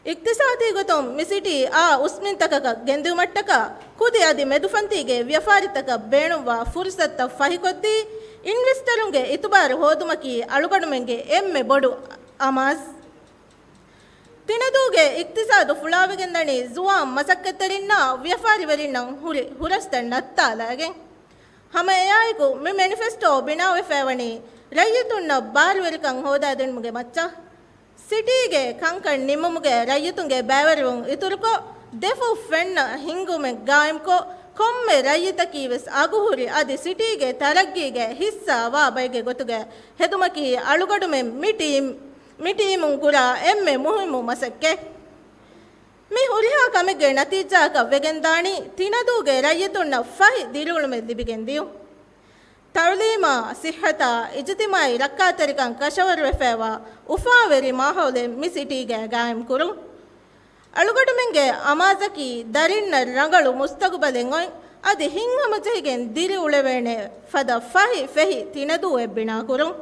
އިޤްތިޞާދީ ގޮތުން މި ސިޓީ އާ އުސްމިންތަކަކަށް ގެންދިއުމަށްޓަކާ، ކުދި އަދި މެދުފަންތީގެ ވިޔަފާރިތަކަށް ބޭނުންވާ ފުރުޞަތުތައް ފަހިކޮށްދީ، އިންވެސްޓަރުންގެ އިތުބާރު ހޯދުމަކީ އަޅުގަނޑުމެންގެ އެންމެ ބޮޑު އަމާޒު. ތިނަދޫގެ އިޤްތިޞާދު ފުޅާވެގެންދަނީ ޒުވާން މަސައްކަތްތެރިންނާ ވިޔަފާރިވެރިންނަށް ހުރި ހުރަސްތައް ނައްތާލައިގެން. ހަމައެއާއެކު މި މެނިފެސްޓޯ ބިނާވެފައިވަނީ ރައްޔިތުންނަށް ބާރުވެރިކަން ހޯދާދިނުމުގެ މައްޗަށް. ސިޓީގެ ކަންކަން ނިންމުމުގެ ރައްޔިތުންގެ ބައިވެރިވުން އިތުރުކޮށް، ދެފުށް ފެންނަ ހިންގުމެއް ގާއިމްކޮށް، ކޮންމެ ރައްޔިތަކީވެސް އަގުހުރި އަދި ސިޓީގެ ތަރައްގީގެ ހިއްސާވާ ބައެއްގެ ގޮތުގަ ހެދުމަކީ އަޅުގަޑުމެން މި ޓީމް މި ޓީމުން ކުރާ އެންމެ މުހިއްމު މަސައްކަތް. މި ހުރިހާ ކަމެއްގެ ނަތީޖާއަކަށް ވެގެންދާނީ، ތިނަދޫގެ ރައްޔިތުންނަށް ފަހި ދިރިއުޅުމެއް ލިބިގެންދިޔުން. ތަޢުލީމާ، ޞިއްޙަތާ، އިޖުތިމާޢީ ރައްކާތެރިކަން ކަށަވަރުވެފައިވާ އުފާވެރި މާހައުލެއް މި ސިޓީގައި ގާއިމްކުރުން. އަޅުގަޑުމެންގެ އަމާޒަކީ ދަރިންނަށް ރަނގަޅު މުސްތަގުބަލެއް އޮތް، އަދި ހިތްހަމަޖެހިގެން ދިރިއުޅެވޭނެ ފަދަ ފަހި ފެހި ތިނަދޫއެއް ބިނާކުރުން.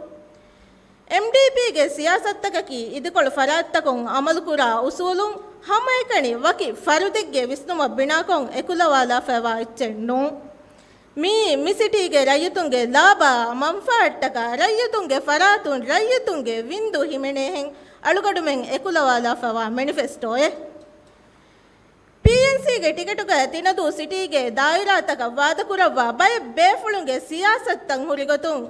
އެމްޑީޕީގެ ސިޔާސަތުތަކަކީ އިދިކޮޅު ފަރާތްތަކުން އަމަލުކުރާ އުސޫލުން ހަމައެކަނި ވަކި ފަރުދެއްގެ ވިސްނުމަށް ބިނާކޮށް އެކުލަވާލާފައިވާ އެއްޗެއް ނޫން. މިއީ މި ސިޓީގެ ރައްޔިތުންގެ ލާބާ މަންފާއަށްޓަކާ ރައްޔިތުންގެ ފަރާތުން ރައްޔިތުންގެ ވިންދު ހިމެނޭހެން އަޅުގަޑުމެން އެކުލަވާލާފައިވާ މެނިފެސްޓޯއެއް. ޕީއެންސީގެ ޓިކެޓުގައި ތިނަދޫ ސިޓީގެ ދާއިރާތަކަށް ވާދަކުރައްވާ ބައެއް ބޭފުޅުންގެ ސިޔާސަތުތައް ހުރިގޮތުން،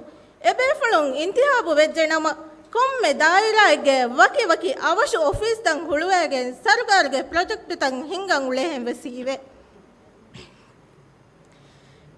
އެބޭފުޅުން އިންތިހާބު ވެއްޖެނަމަ، ކޮންމެ ދާއިރާއެއްގެ ވަކި ވަކި އަވަށު އޮފީސްތައް ހުޅުވައިގެން ސަރުކާރުގެ ޕްރޮޖެކްޓުތައް ހިންގަން އުޅޭހެން ވެސް ހީވޭ.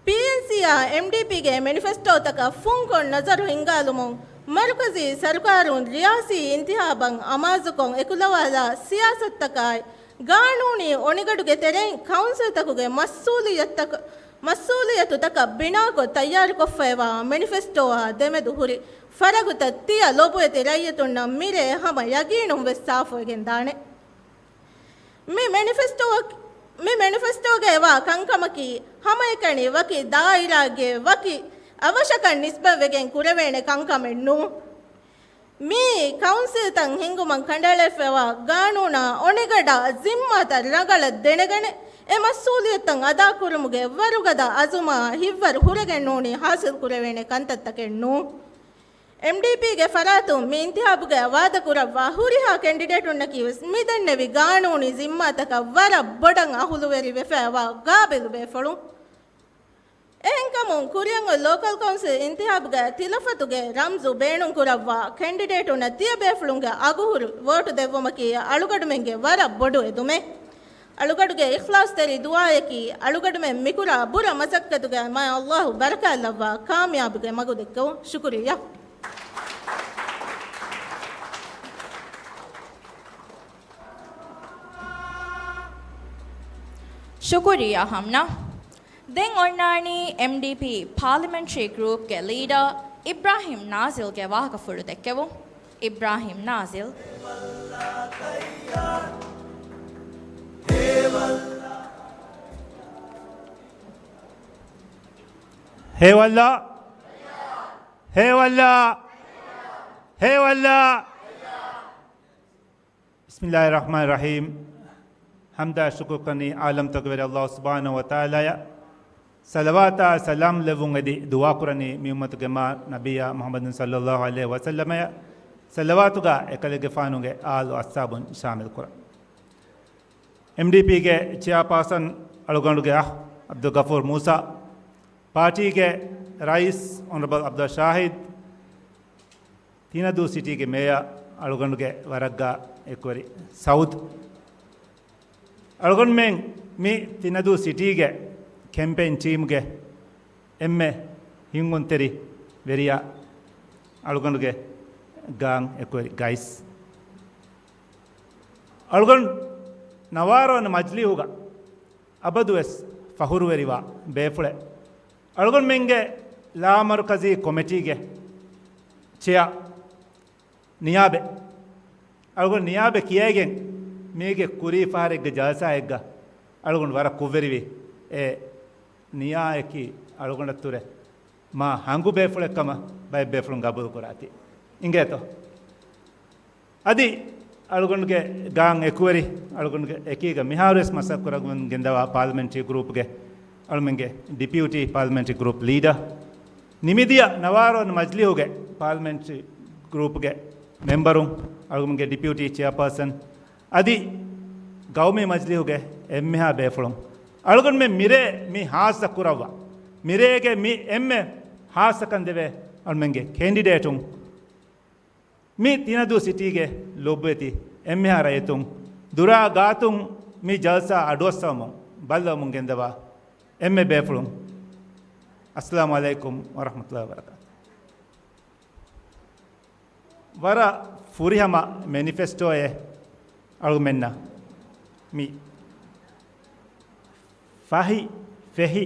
ޕީއެންސީއާ އެމްޑީޕީގެ މެނިފެސްޓޯތަކަށް ފުންކޮށް ނަޒަރު ހިންގާލުމުން، މަރުކަޒީ ސަރުކާރުން ރިޔާސީ އިންތިހާބަށް އަމާޒުކޮށް އެކުލަވާލާ ސިޔާސަތުތަކާއި، ގާނޫނީ އޮނިގަނޑުގެ ތެރެއިން ކައުންސިލްތަކުގެ މަސްއޫލިއްޔަތުތަކަށް، މަސްއޫލިއްޔަތުތަކަށް ބިނާކޮށް ތައްޔާރުކޮށްފައިވާ މެނިފެސްޓޯއާ ދެމެދު ހުރި ފަރަގުތައް ތިޔަ ލޮބުވެތި ރައްޔިތުންނަށް މިރޭ ހަމަ ޔަގީނުން ވެސް ސާފުވެގެން ދާނެ. މި މެނިފެސްޓޯ، މި މެނިފެސްޓޯގައިވާ ކަންކަމަކީ، ހަމައެކަނި ވަކި ދާއިރާގެ ވަކި އަވަށަކަށް ނިސްބަތްވެގެން ކުރެވޭނެ ކަންކަމެއް ނޫން. މިއީ ކައުންސިލްތައް ހިންގުމަށް ކަނޑައެޅިފައިވާ ގާނޫނާ އޮނިގަނޑާ ޒިންމާތައް ރަނގަޅަށް ދެނެގަނެ، އެ މަސްއޫލިއްޔަތުތައް އަދާކުރުމުގެ ވަރުގަދަ އަޒުމާ ހިތްވަރު ހުރެގެން ނޫނީ ހާސިލް ކުރެވޭނެ ކަންތައްތަކެއް ނޫން. އެމްޑީޕީގެ ފަރާތުން މި އިންތިހާބުގައި ވާދަކުރައްވާ ހުރިހާ ކެންޑިޑޭޓުންނަކީ ވެސް މިދެންނެވި ގާނޫނީ ޒިންމާތަކަށް ވަރަށް ބޮޑަށް އަހުލުވެރިވެފައިވާ ގާބިލު ބޭފުޅުން. އެހެންކަމުން ކުރިއަށް އޮތް ލޯކަލް ކައުންސިލް އިންތިހާބުގައި ތިލަފަތުގެ ރަމްޒު ބޭނުންކުރައްވާ ކެންޑިޑޭޓުންނަށް ތިޔަބޭފުޅުންގެ އަގުހުރި ވޯޓު ދެއްވުމަކީ އަޅުގަނޑުމެންގެ ވަރަށް ބޮޑު އެދުމެއް. އަޅުގަޑުގެ އިޚްލާޞްތެރި ދުޢާއަކީ، އަޅުގަޑުމެން މިކުރާ ބުރަ މަސައްކަތުގައި މާތް ﷲ ބަރަކާތްލައްވާ ކާމިޔާބުގެ މަގު ދެއްކެވުން. ޝުކުރިއްޔާ. ޝުކުރިއްޔާ ހަމްނާ. ދެން އޮންނާނީ އެމްޑީޕީ ޕާލިމެންޓްރީ ގްރޫޕްގެ ލީޑަރ އިބްރާހިމް ނާޒިލްގެ ވާހަކަފުޅު ދެއްކެވުން. އިބްރާހިމް ނާޒިލް. ހޭވައްލާ، ހޭވައްލާ، ހޭވައްލާ. ބިސްމިﷲ ރަޙްމާނި ރަޙީމް. ޙަމްދާ ޝުކުރު ކަނީ ޢާލަމްތަކުގެ ވެރި ﷲ ސުބްޙާނަހޫ ވަތަޢާލާއަށް. ޞަލަވާތާ ސަލާމް ލެއްވުން އެދި ދުޢާ ކުރަނީ މި އުއްމަތުގެ މާ ނަބިއްޔާ މުޙައްމަދު ޞައްލަﷲ ޢަލައިހި ވަސައްލަމައަށް. ޞަލަވާތުގަ އެކަލޭގެފާނުގެ އާލު އަޞްޙާބުން ޝާމިލް ކުރަން. އެމްޑީޕީގެ ޗެއާޕާސަން އަޅުގަނޑުގެ އަޚް ޢަބްދުލް ޣަފޫރު މޫސާ، ޕާޓީގެ ރައީސް އޮނަރަބަލް ޢަބްދުﷲ ޝާހިދު، ތިނަދޫ ސިޓީގެ މޭޔަރ އަޅުގަނޑުގެ ވަރަށް އެކުވެރި ސައުދު. އަޅުގަނޑުމެން މި ތިނަދޫ ސިޓީގެ ކެމްޕެއިން ޓީމްގެ އެންމެ ހިތްހަމަގަތި ވެރިޔާ އަޅުގަނޑުގެ ގާން އެކުވެރި ގައިސް. އަޅުގަނޑު ނަވާރަ ވަނަ މަޖިލީހުގަ އަބަދުވެސް ފަޚުރުވެރިވާ ބޭފުޅެއް. އަޅުގަނޑުމެންގެ ލާމަރުކަޒީ ކޮމިޓީގެ ޗެއާ ނިޔާބެއް. އަޅުގަނޑު ނިޔާބެއް ކިޔައިގެން މީގެ ކުރީ ފަހަރެއްގެ ޖަލްސާއެއްގަ އަޅުގަނޑު ވަރަށް ކުށްވެރިވި. އެ ނިޔާއަކީ އަޅުގަނޑަށްތުރެ މާ ހަނގު ބޭފުޅެއްކަމަށް ބައެއް ބޭފުޅުން ގަބޫލު ކުރާތީ. އިނގޭތޯ؟ އަދި އަޅުގަނޑުގެ ގާން އެކުވެރި، އަޅުގަނޑުގެ އެކީގަ މިހާރުވެސް މަސައްކަތް ކުރަމުން ގެންދަވާ ޕާލިމެންޓްރީ ގްރޫޕްގެ އަޅުމެންގެ ޑިޕިއުޓީ ޕާލިމެންޓްރީ ގްރޫޕް ލީޑަރ، ނިމިދިޔަ ނަވާރަ ވަނަ މަޖިލީހުގެ ޕާލިމެންޓްރީ ގްރޫޕްގެ މެމްބަރުން، އަޅުގަނޑުގެ ޑިޕިއުޓީ ޗެއާޕާސަން، އަދި ގައުމީ މަޖިލީހުގެ އެންމެހާ ބޭފުޅުން، އަޅުގަނޑުމެން މިރޭ މި ހާއްސަ ކުރައްވާ، މިރޭގެ މި އެންމެ ހާއްސަކަން ދެވޭ އަޅުމެންގެ ކެންޑިޑޭޓުން، މި ތިނަދޫ ސިޓީގެ ލޮބުވެތި އެންމެހާ ރައްޔިތުން، ދުރާ ގާތުން މި ޖަލްސާ އަޑުއައްސަވަމުން ބައްލަވަމުން ގެންދަވާ އެންމެ ބޭފުޅުން، އައްސަލާމު ޢަލައިކުމް ވަރަޙްމަތުﷲ ވަބަރަކާތު. ވަރަށް ފުރިހަމަ މެނިފެސްޓޯއެއް އަޅުގަނޑުމެންނަށް މި ފަހި ފެހި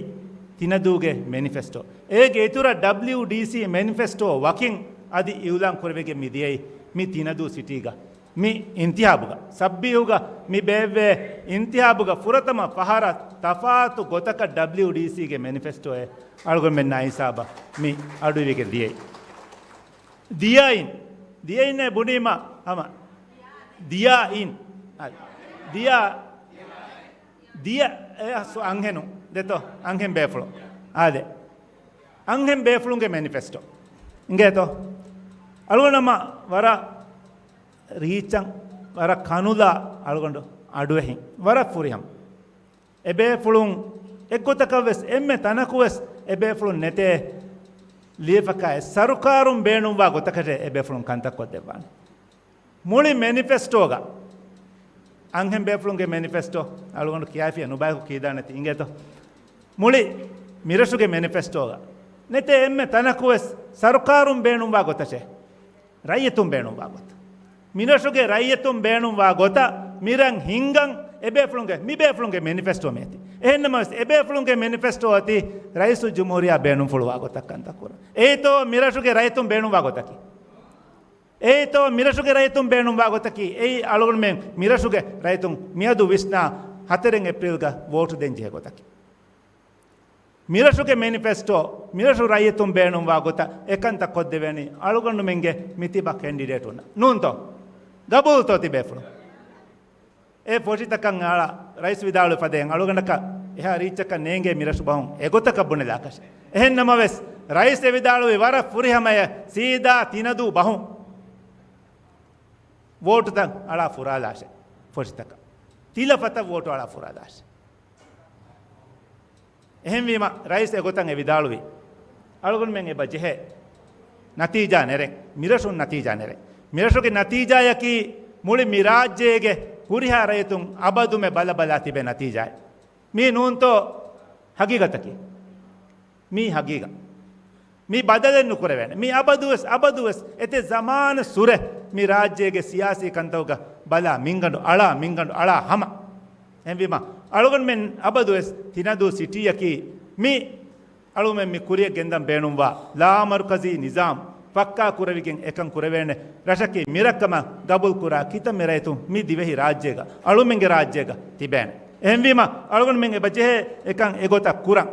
ތިނަދޫގެ މެނިފެސްޓޯ. އޭގެ އިތުރަށް ޑަބްލިއުޑީސީ މެނިފެސްޓޯ ވަކިން އަދި އިއުލާން ކުރެވިގެން މި ދިޔައީ މި ތިނަދޫ ސިޓީގަ. މި އިންތިހާބުގަ، ސައްބީހުގަ މި ބޭއްވޭ އިންތިހާބުގަ ފުރަތަމަ ފަހަރަށް ތަފާތު ގޮތަކަށް ޑަބްލިއުޑީސީގެ މެނިފެސްޓޯއެއް އަޅުގަނޑުމެންނާ ހިސާބަށް މި އަޑުއިވިގެން ދިޔައީ. ދިޔައިން، ދިޔައިން ބުނީމަ ހަމަ ދިޔައިން. އާ، ދިޔަ، ދިޔަ، އެ، ސު-، އަންހެނު، ދެތޯ، އަންހެން ބޭފުޅު. އާދެ. އަންހެން ބޭފުޅުންގެ މެނިފެސްޓޯ. އިނގޭތޯ؟ އަޅުގަނޑަމަ ވަރަށް ރީއްޗަށް، ވަރަށް ކަނުލާ އަޅުގަނޑު އަޑުއެހިން. ވަރަށް ފުރިހަމަ. އެބޭފުޅުން އެއްގޮތަކަށް ވެސް އެންމެ ތަނަކު ވެސް އެބޭފުޅުން ނެތޭ. ލިޔެފަކާއި ސަރުކާރުން ބޭނުންވާ ގޮތަކަށޭ އެބޭފުޅުން ކަންތައް ކޮށްދެއްވާނެ. މުޅި މެނިފެސްޓޯގަ، އަންހެން ބޭފުޅުންގެ މެނިފެސްޓޯ، އަޅުގަނޑު ކިޔާފިޔަ ނުބަޔަކު ކީދާނެތި އިނގޭތޯ. މުޅި މިރަށުގެ މެނިފެސްޓޯގަ ނެތޭ އެންމެ ތަނަކުވެސް ސަރުކާރުން ބޭނުންވާ ގޮތަށޭ، ރައްޔިތުން ބޭނުންވާ ގޮތަށް. މިރަށުގެ ރައްޔިތުން ބޭނުންވާ ގޮތަށް މިރަށް ހިންގަން އެބޭފުޅުންގެ، މިބޭފުޅުންގެ މެނިފެސްޓޯ މިއޮތީ. އެހެންނަމަވެސް އެބޭފުޅުންގެ މެނިފެސްޓޯ އޮތީ ރައީސުލްޖުމްހޫރިއްޔާ ބޭނުންފުޅުވާ ގޮތަށް ކަންތައް ކުރަން. އެއީތޯ މިރަށުގެ ރައްޔިތުން ބޭނުންވާ ގޮތަކީ. އެއީތޯ މިރަށުގެ ރައްޔިތުން ބޭނުންވާ ގޮތަކީ. އެއީ އަޅުގަނޑުމެން މިރަށުގެ ރައްޔިތުން މިއަދު ވިސްނާ ހަތަރެއް އޭޕްރީލްގަ ވޯޓު ދޭން ޖެހޭ ގޮތަކީ. މިރަށުގެ މެނިފެސްޓޯ، މިރަށު ރައްޔިތުން ބޭނުންވާ ގޮތަށް އެކަންތައް ކޮށްދެވޭނީ އަޅުގަނޑުމެންގެ މިތިބަ ކެންޑިޑޭޓުންނަށް ނޫންތޯ؟ ގަބޫލުތޯ ތިބޭފުޅުން؟ އެ ފޮށިތަކަށް އަޅާ ރައީސް ވިދާޅުވި ފަދައިން އަޅުގަނޑަކަށް އެހާ ރީއްޗަކަށް ނޭނގޭ މިރަށު ބަހުން އެގޮތަކަށް ބުނެލާކަށެއް. އެހެން ނަމަވެސް، ރައީސް އެ ވިދާޅުވި ވަރަށް ފުރިހަމަޔަށް ސީދާ ތިނަދޫ ބަހުން ވޯޓުތައް އަޅާ ފުރާލާށެ ފޮށިތަކަށް. ތިލަފަތަށް ވޯޓު އަޅާ ފުރާލާށެ. އެހެންވީމަ، ރައީސް އެގޮތަށް އެ ވިދާޅުވީ، އަޅުގަނޑުމެން އެބަ ޖެހޭ ނަތީޖާ ނެރެން، މިރަށުން ނަތީޖާ ނެރެން. މިރަށުގެ ނަތީޖާޔަކީ މުޅި މި ރާއްޖޭގެ ހުރިހާ ރައްޔިތުން އަބަދުމެ ބަލަބަލާ ތިބޭ ނަތީޖާއެއް. މީ ނޫންތޯ ހަގީގަތަކީ؟ މީ ހަގީގަ. މީ ބަދަލެއް ނުކުރެވޭނެ. މީ އަބަދުވެސް، އަބަދުވެސް އެތެއް ޒަމާނު ސުރެ މި ރާއްޖޭގެ ސިޔާސީ ކަންތަކުގަ ބަލާ މިންގަނޑު އަޅާ، މިންގަނޑު އަޅާ ހަމަ. އެހެންވީމަ، އަޅުގަނޑުމެން އަބަދުވެސް ތިނަދޫ ސިޓީއަކީ މި އަޅުގަނޑުމެން މި ކުރިޔަށް ގެންދަން ބޭނުންވާ ލާމަރުކަޒީ ނިޒާމް ފައްކާ ކުރެވިގެން އެކަން ކުރެވޭނެ ރަށަކީ މިރަށްކަމަށް ގަބޫލުކުރާ ކިތައްމެ ރައްޔިތުން މި ދިވެހި ރާއްޖޭގަ، އަޅުމެންގެ ރާއްޖޭގަ ތިބޭނެ. އެހެންވީމަ، އަޅުގަނޑުމެން އެބަ ޖެހޭ އެކަން އެގޮތަށް ކުރަން.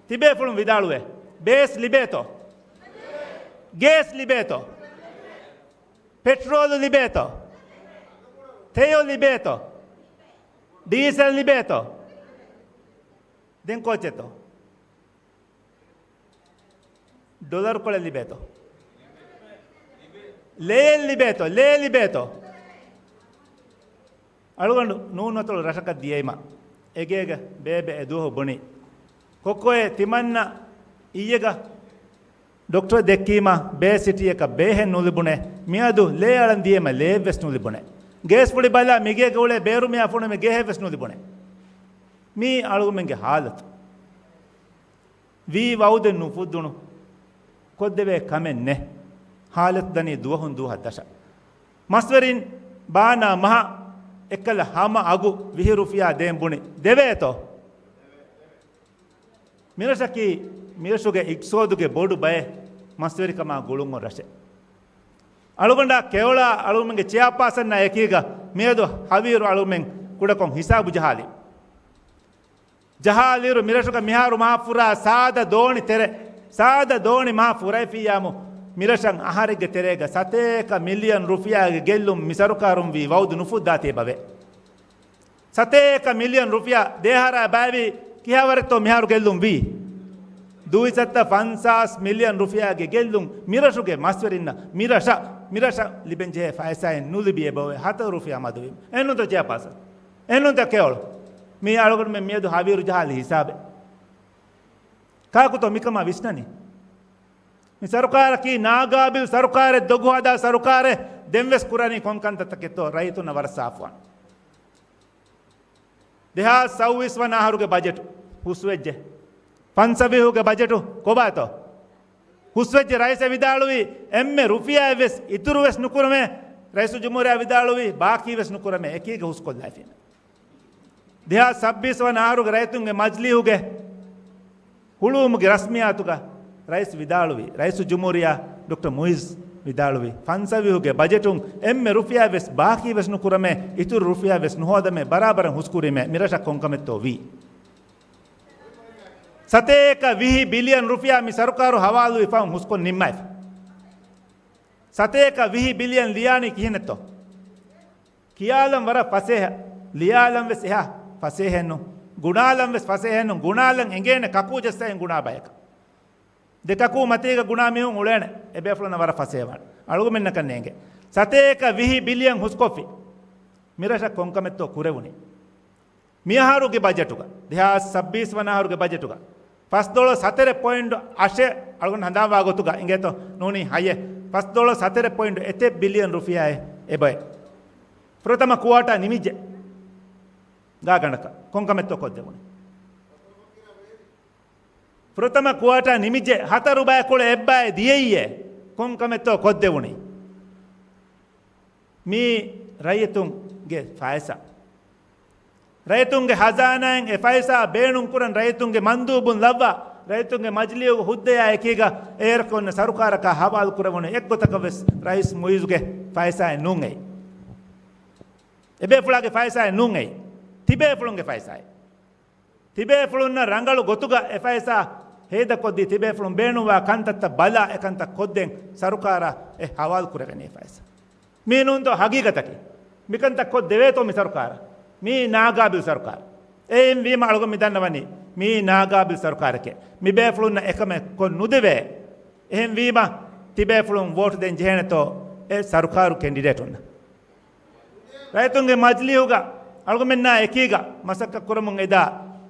ތިބޭފުޅުން ވިދާޅުވޭ، ބޭސް ލިބޭތޯ؟ ގޭސް ލިބޭތޯ؟ ޕެޓްރޯލު ލިބޭތޯ؟ ތެޔޮ ލިބޭތޯ؟ ޑީސަލް ލިބޭތޯ؟ ދެން ކޯއްޗެއްތޯ؟ ޑޮލަރު ކޮޅެއް ލިބޭތޯ؟ ލޭއެއް ލިބޭތޯ؟ ލޭ ލިބޭތޯ؟ އަޅުގަނޑު ނޫން އަތޮޅު ރަށަކަށް ދިޔައިމަ، އެގޭގަ ބޭބެ އެ ދުވަހު ބުނި، ކޮއްކޮއޭ ތިމަންނަ އިއްޔެގަ ޑޮކްޓަރ ދެއްކީމަ ބޭ ސިޓީއަކަށް ބޭހެއް ނުލިބުނޭ، މިއަދު ލޭ އަޅަން ދިޔައިމަ ލޭއެއްވެސް ނުލިބުނޭ. ގޭސް ފުޅި ބަލާ މިގޭގަ އުޅޭ ބޭރުމެއާ ފޮނުމެ ގޭހެއްވެސް ނުލިބުނޭ. މީ އަޅުގަމެންގެ ހާލަތު. ވީ ވައުދެއް ނުފުއްދުނު، ކޮށްދެވޭ ކަމެއް ނެ. ހާލަތު ދަނީ ދުވަހުން ދުވަހަށް ދަށަށް. މަސްވެރިން ބާނާ މަހަށް އެއްކަލަ ހަމަ އަގު ވިހި ރުފިޔާ ދޭން ބުނި ދެވޭތޯ؟ މިރަށަކީ މިރަށުގެ އިގްތިސޯދުގެ ބޮޑު ބައެއް މަސްވެރިކަމާ ގުޅުން ރަށެއް. އަޅުގަނޑާ ކެޔޮޅާ އަޅުގަނޑުގެ ޗެއާޕާސަންނާ އެކީގަ މިއަދު ހަވީރު އަޅުގަނޑުމެން ކުޑަކޮށް ހިސާބު ޖަހާލި. ޖަހާލިއިރު މިރަށުގަ މިހާރު މާ ފުރާ ސާދަ ދޯނި ތެރެ، ސާދަ ދޯނި މާ ފުރައިފިއްޔާމު، މިރަށަށް އަހަރެއްގެ ތެރޭގަ ސަތޭކަ މިލިއަން ރުފިޔާގެ ގެއްލުން މި ސަރުކާރުން ވީ ވައުދު ނުފުއްދާތީ އެބަވޭ. ސަތޭކަ މިލިއަން ރުފިޔާ ދެއަހަރާ ބައިވީ ކިހާވަރެއްތޯ މިހާރު ގެއްލުން ވީ؟ ދުވިސައްތަ ފަންސާސް މިލިއަން ރުފިޔާގެ ގެއްލުން މިރަށުގެ މަސްވެރިންނަށް، މިރަށަށް، މިރަށަށް ލިބެންޖެހޭ ފައިސާއެއް ނުލިބި އެބަވޭ ހަތަރު ރުފިޔާ މަދުވީމަ. އެހެންނޫންތޯ ޗެއާޕާސަން؟ އެހެންނޫންތޯ ކެޔޮޅު؟ މީ އަޅުގަނޑުމެން މިއަދު ހަވީރު ޖަހާލި ހިސާބެއް. ކާކުތޯ މިކަމާ ވިސްނަނީ؟ މި ސަރުކާރަކީ ނާގާބިލް ސަރުކާރެއް، ދޮގު ހަދާ ސަރުކާރެއް. ދެންވެސް ކުރަނީ ކޮން ކަންތައްތަކެއްތޯ ރައްޔިތުންނަށް ވަރަށް ސާފުވާން. ދެހާސް ސައުވީސް ވަނަ އަހަރުގެ ބަޖެޓު ހުސްވެއްޖެ. ފަންސަވީހުގެ ބަޖެޓު ކޮބާތޯ؟ ހުސްވެއްޖެ. ރައީސް ވިދާޅުވީ، އެންމެ ރުފިޔާއެއްވެސް އިތުރުވެސް ނުކުރަމޭ. ރައީސުލްޖުމްހޫރިއްޔާ ވިދާޅުވީ، ބާކީވެސް ނުކުރަމޭ. އެކީގަ ހުސްކޮށްލައިފީމެ. ދެހާސް ސައްބީސް ވަނަ އަހަރުގެ ރައްޔިތުންގެ މަޖިލީހުގެ ހުޅުވުމުގެ ރަސްމިއްޔާތުގަ ރައީސް ވިދާޅުވި، ރައީސުލްޖުމްހޫރިއްޔާ ޑޮކްޓަރ މުއިއްޒު ވިދާޅުވި، ފަންސަވީހުގެ ބަޖެޓުން އެންމެ ރުފިޔާވެސް ބާކީވެސް ނުކުރަމޭ، އިތުރު ރުފިޔާވެސް ނުހޯދަމޭ، ބަރާބަރަށް ހުސްކުރީމޭ، މިރަށަށް ކޮންކަމެއްތޯ ވީ؟ ސަތޭކަ ވިހި ބިލިއަން ރުފިޔާ މި ސަރުކާރު ހަވާލުވި ފަހުން ހުސްކޮށް ނިންމައިފި. ސަތޭކަ ވިހި ބިލިއަން ލިޔާނީ ކިހިނެއްތޯ؟ ކިޔާލަން ވަރަށް ފަސޭހަ، ލިޔާލަން ވެސް އެހާ ފަސޭހައެއްނު، ގުނާލަން ވެސް ފަސޭހައެއްނު، ގުނާލަން އެނގޭނެ ކަކޫ ޖައްސައިން ގުނާ ބަޔަކަށް. ދެ ކަކޫ މަތީގަ ގުނާ މީހުން އުޅޭނެ، އެބޭފުޅުންނަށް ވަރަށް ފަސޭހަވާނެ. އަޅުގަމެންނަކަށް ނޭނގޭ. ސަތޭކަ ވިހި ބިލިއަން ހުސްކޮށްފި. މިރަށަށް ކޮންކަމެއްތޯ ކުރެވުނީ؟ މިއަހަރުގެ ބަޖެޓުގަ، ދެހާސް ސައްބީސް ވަނަ އަހަރުގެ ބަޖެޓުގަ، ފަސްދޮޅަސް ހަތަރެއް ޕޮއިންޓު އަށެއް އަޅުގަނޑު ހަނދާންވާ ގޮތުގަ އިނގޭތޯ ނޫނީ ހައެއް. ފަސްދޮޅަސް ހަތަރެއް ޕޮއިންޓު އެތެއް ބިލިއަން ރުފިޔާއެއް އެބައި. ފުރަތަމަ ކުއާޓާ ނިމިއްޖެ ގާގަނޑަކަށް ކޮންކަމެއްތޯ ކޮށްދެވުނީ؟ ފުރަތަމަ ކުއާޓާ ނިމިއްޖެ ހަތަރު ބައިކުޅަ އެއްބައި ދިޔައީއޭ ކޮންކަމެއްތޯ ކޮށްދެވުނީ؟ މީ ރައްޔިތުންގެ ފައިސާ. ރައްޔިތުންގެ ހަޒާނާއިން އެ ފައިސާ ބޭނުން ކުރަން ރައްޔިތުންގެ މަންދޫބުން ލައްވާ، ރައްޔިތުންގެ މަޖިލީހުގެ ހުއްދަޔާ އެކީގަ އޭރަކު އޮންނަ ސަރުކާރަކާ ހަވާލު ކުރެވުނު އެއްގޮތަކަށް ވެސް ރައީސް މުއިއްޒުގެ ފައިސާއެއް ނޫން އެއީ. އެބޭފުޅާގެ ފައިސާއެއް ނޫން އެއީ. ތިބޭފުޅުންގެ ފައިސާއެއް. ތިބޭފުޅުންނަށް ރަނގަޅު ގޮތުގަ އެ ފައިސާ ހޭދަކޮށްދީ، ތިބޭފުޅުން ބޭނުންވާ ކަންތައްތައް ބަލާ، އެކަންތައް ކޮށްދޭން ސަރުކާރަށް އެ ހަވާލު ކުރެވެނީ ފައިސާ. މީ ނޫންތޯ ހަގީގަތަކީ؟ މިކަންތައް ކޮށް ދެވޭތޯ މި ސަރުކާރަށް؟ މީ ނާގާބިލް ސަރުކާރު. އެހެން ވީމަ އަޅުގަނޑު މި ދަންނަވަނީ މީ ނާގާބިލް ސަރުކާރެކޭ. މި ބޭފުޅުންނަށް އެކަމެއް ކޮށް ނުދެވޭ. އެހެން ވީމަ ތިބޭފުޅުން ވޯޓު ދޭން ޖެހޭނެތޯ އެ ސަރުކާރު ކެންޑިޑޭޓުންނަށް؟ ރައްޔިތުންގެ މަޖިލީހުގަ އަޅުގަމެންނާ އެކީގަ މަސައްކަތް ކުރަމުން އެދާ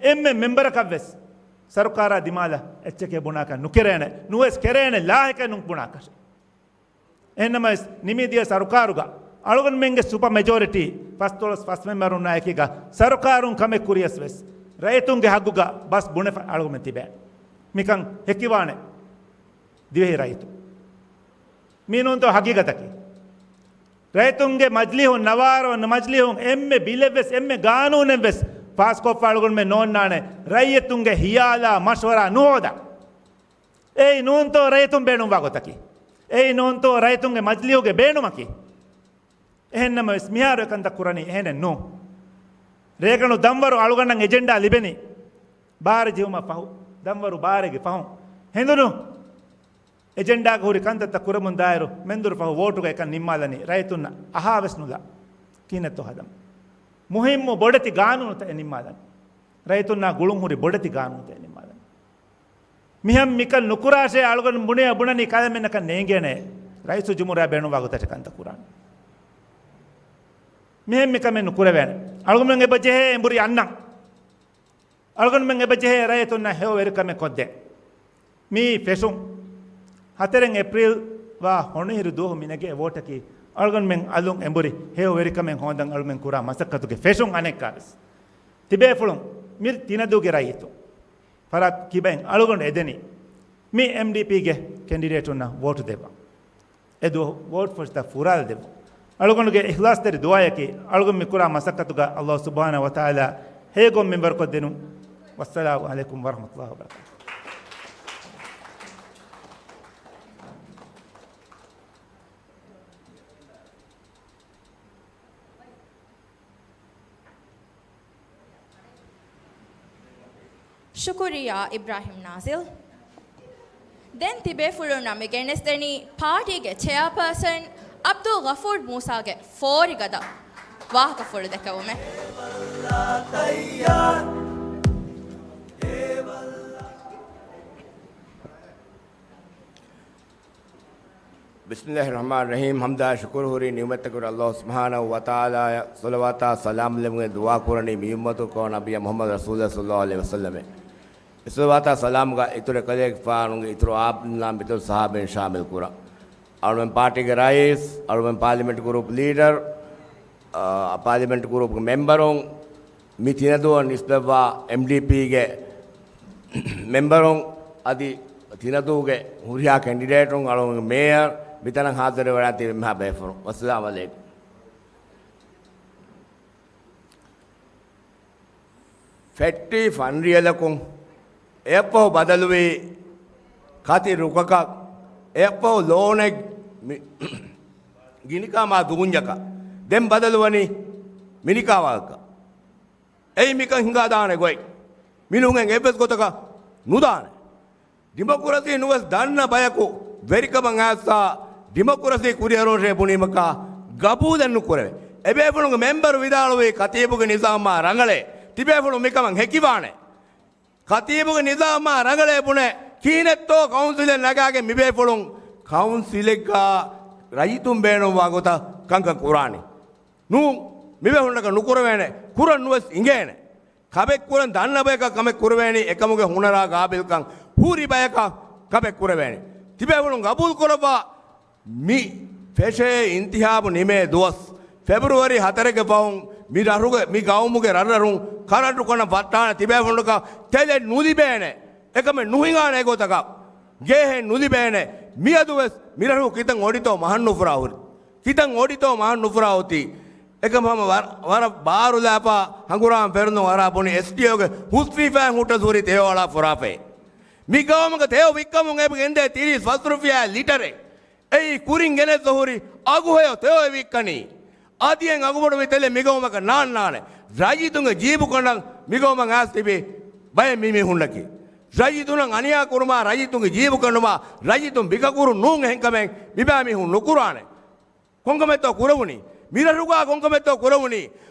އެންމެ މެމްބަރަކަށް ވެސް ސަރުކާރާ ދިމާލަށް އެއްޗެކޭ ބުނާކަށް ނުކެރޭނެ، ނުވެސް ކެރޭނެ ލާހިކެއް ނުބުނާކަށެއް. އެހެންނަމަވެސް، ނިމިދިޔަ ސަރުކާރުގަ އަޅުގަނޑުމެންގެ ސުޕަ މެޖޯރިޓީ ފަސްދޮޅަސް ފަސް މެމްބަރުންނާ އެކީގަ ސަރުކާރުން ކަމެއް ކުރިޔަސް ވެސް، ރައްޔިތުންގެ ހައްގުގަ ބަސް ބުނެފަ އަޅުގަމެން ތިބޭ. މިކަން ހެކިވާނެ ދިވެހި ރައްޔިތުން. މީ ނޫންތޯ ހަގީގަތަކީ؟ ރައްޔިތުންގެ މަޖިލީހުން، ނަވާރަ ވަނަ މަޖިލީހުން އެންމެ ބިލެއްވެސް، އެންމެ ގާނޫނެއްވެސް ފާސްކޮށްފަ އަޅުގަނޑުމެން ނޯންނާނެ ރައްޔިތުންގެ ހިޔާލާ މަޝްވަރާ ނުހޯދާ. އެއީ ނޫންތޯ ރައްޔިތުން ބޭނުންވާ ގޮތަކީ؟ އެއީ ނޫންތޯ ރައްޔިތުންގެ މަޖިލީހުގެ ބޭނުމަކީ؟ އެހެންނަމަވެސް، މިހާރު އެކަންތައް ކުރަނީ އެހެނެއް ނޫން. ރޭގަނޑު ދަންވަރު އަޅުގަނޑަށް އެޖެންޑާ ލިބެނީ ބާރަ ޖެހުމަށް ފަހު، ދަންވަރު ބާރައިގެ ފަހުން ހެނދުނު އެޖެންޑާގަ ހުރި ކަންތައްތައް ކުރަމުން ދާއިރު، މެންދުރު ފަހު ވޯޓުގަ އެކަން ނިންމާލަނީ ރައްޔިތުންނަށް އަހާވެސް ނުލާ ކިހިނެއްތޯ ހަދަމުން. މުހިއްމު ބޮޑެތި ގާނޫނުތައް އެ ނިންމާލަނީ. ރައްޔިތުންނާ ގުޅުން ހުރި ބޮޑެތި ގާނޫނުތައް އެ ނިންމާލަނީ. މިހެން މިކަން ނުކުރާށޭ އަޅުގަނޑު ބުނޭ، ބުނަނީ ކަލަމެއް ނަކަން ނޭނގޭނެ. ރައީސުލްޖުމްހޫރިއްޔާ ބޭނުންވާ ގޮތަށް ކަންތައް ކުރާނެ. މިހެން މިކަމެއް ނުކުރެވޭނެ. އަޅުގަނޑުމެން އެބަ ޖެހޭ އެނބުރި އަންނަން. އަޅުގަނޑުމެން އެބަ ޖެހޭ ރައްޔިތުންނަށް ހެޔޮ ވެރިކަމެއް ކޮށްދޭ. މީ ފެށުން. ހަތަރެއް އޭޕްރީލް ވާ ހޮނިހިރު ދުވަހު މި ނެގޭ ވޯޓަކީ، އަޅުގަނޑުމެން އަލުން އެނބުރި ހެޔޮ ވެރިކަމެއް ހޯދަން އަޅުމެން ކުރާ މަސައްކަތުގެ ފެށުން. އަނެއްކާވެސް ތިބޭފުޅުން މި ތިނަދޫގެ ރައްޔިތުން ފަރާތް ކިބައިން އަޅުގަނޑު އެދެނީ މި އެމްޑީޕީގެ ކެންޑިޑޭޓުންނަށް ވޯޓު ދެއްވަން. އެ ދުވަހު ވޯޓް ފޮށިތައް ފުރާލަދެއްވުން. އަޅުގަނޑުގެ އިޚްލާޞްތެރި ދުޢާއަކީ، އަޅުގަނޑު މި ކުރާ މަސައްކަތުގަ ﷲ ސުބްޙާނަހޫ ވަތަޢާލާ ހެޔޮގޮތް މިންވަރުކޮށްދިނުން. ވައްސަލާމު ޢަލައިކުމް ވަރަޙްމަތުﷲ ވަބަރަކާތުހު. ޝުކުރިއްޔާ އިބްރާހިމް ނާޒިލް. ދެން ތިބޭފުޅުންނަށް މި ގެނެސްދެނީ ޕާޓީގެ ޗެއާޕާސަން ޢަބްދުލް ޣަފޫރު މޫސާގެ ފޯރިގަދަ ވާހަކަފުޅު ދެކެވުމެއް. ބިސްމިﷲ ރަޙްމާން ރަޙީމް. ޙަމްދާ ޝުކުރު ހުރީ ނިޢުމަތްތަކުރު ﷲ ސުބްޙާނަހޫ ވަތަޢާލާއަށް، ޞަލަވާތާ ސަލާމް ލެއްވުމުގެ ދުޢާ ކުރަނީ މި އުއްމަތުގެ ކޮޅު ނަބިއްޔާ މުޙައްމަދު ރަސޫލާ ޞައްލަﷲ ޢަލައިހި ވަސައްލަމެ. އެ ޞަލަވާތާ ސަލާމްގަ އިތުރު އެކަލޭގެފާނުގެ އިތުރު އާއްމުންނާ މިތުރު ޞަޙާބީން ޝާމިލް ކުރަން. އަޅުމެން ޕާޓީގެ ރައީސް، އަޅުމެން ޕާލިމެންޓް ގްރޫޕް ލީޑަރ، އާ، ޕާލިމެންޓް ގްރޫޕްގެ މެމްބަރުން، މި ތިނަދޫއަށް ނިސްބަތްވާ އެމްޑީޕީގެ މެމްބަރުން، އަދި ތިނަދޫގެ ހުރިހާ ކެންޑިޑޭޓުން، އަޅުގަނޑުގެ މޭޔަރ، މިތަނަށް ޙާޟިރުވެވަޑައިގަތް މިހާ ބޭފުޅުން، ވައްސަލާމް ޢަލައިކުމް. ފެއްޓި ފަންރިޔަލަކުން އެއަށްފަހު ބަދަލުވީ ކަތި ރުކަކަށް، އެއަށްފަހު ލޯނެއް މި-، ގިނިކާމާ ދޫންޏަކަށް، ދެން ބަދަލުވަނީ މިނިކާވާގަކަށް. އެއީ މިކަން ހިނގާދާނެ ގޮތް. މި ނޫން އެއްވެސް ގޮތަކަށް ނުދާނެ. ޑިމޮކްރަސީ ނުވެސް ދަންނަ ބަޔަކު ވެރިކަމަށް އައިސްފަ ޑިމޮކްރަސީ ކުރިއެރުންށޭ ބުނީމަކާ ގަބޫލެއް ނުކުރެވޭ. އެބޭފުޅުންގެ މެމްބަރު ވިދާޅުވީ ކަތީބުގެ ނިޒާމާ ރަނގަޅޭ. ތިބޭފުޅުން މިކަމަށް ހެކިވާނެ. ކަތީބުގެ ނިޒާމާ ރަނގަޅޭ ބުނެ ކިހިނެއްތޯ ކައުންސިލެއް ނަގާގެން މިބޭފުޅުން ކައުންސިލެއްގަ ރައްޔިތުން ބޭނުންވާ ގޮތަށް ކަންކަން ކުރާނީ. ނޫން، މިބޭފުޅުންނަކަށް ނުކުރެވޭނެ، ކުރަން ނުވެސް އިނގޭނެ. ކަމެއް ކުރަން ދަންނަ ބަޔަކަށް ކަމެއް ކުރެވޭނީ، އެކަމުގެ ހުނަރާ ގާބިލްކަން ހުރި ބަޔަކަށް ކަމެއް ކުރެވޭނީ. ތިބޭފުޅުން ގަބޫލު ކުރައްވާ، މި ފެށޭ އިންތިހާބު ނިމޭ ދުވަސް، ފެބްރުއަރީ ހަތަރެއްގެ ފަހުން މި ރަށުގެ، މި ގައުމުގެ ރަށްރަށުން ކަރަންޓު ކަނޑަށް ވައްޓާނެ ތިބޭފުޅުންނަކަށް ތެލެއް ނުލިބޭނެ. އެކަމެއް ނުހިނގާނެ އެގޮތަކަށް. ގޭހެއް ނުލިބޭނެ. މިއަދުވެސް މިރަށު ކިތަން އޮޑިތޯ މަހަށް ނުފުރާ ހުރި. ކިތަން އޮޑިތޯ މަހަށް ނުފުރާ އޮތީ. އެކަމް ހަމަ ވަރަށް، ވަރަށް ބާރުލާފާ ހަނގުރާމަ ފެރުނު އަރާ ބުނި އެސްޓީއޯގެ ހުސްވީފައިން ހުއްޓަސް ހުރި ތެޔޮ އަޅާ ފުރާފައި. މި ގައުމުގަ ތެޔޮ ވިއްކަމުން އެބަ ގެންދޭ ތިރީސް ފަސް ރުފިޔާ ލިޓަރެއް. އެއީ ކުރިން ގެނެސް ހުރި އަގުހެޔޮ ތެޔޮއެއް ވިއްކަނީ. އަދި އެއް އަގުބޮޑު މި ތެލެއް މިގައުމަކަށް ނާންނާނެ. ރައްޔިތުންގެ ޖީބު ކަނޑަން މިގައުމަށް އައިސް ތިބި ބައެއް މި މީހުންނަކީ. ރައްޔިތުންނަށް އަނިޔާ ކުރުމާ ރައްޔިތުންގެ ޖީބު ކަނޑުމާ ރައްޔިތުން ބިކަކުރު ނޫން އެހެންކަމެއް މިބާ މީހުން ނުކުރާނެ. ކޮންކަމެއްތޯ ކުރެވުނީ؟ މިރަށުގާ ކޮންކަމެއްތޯ ކުރެވުނީ؟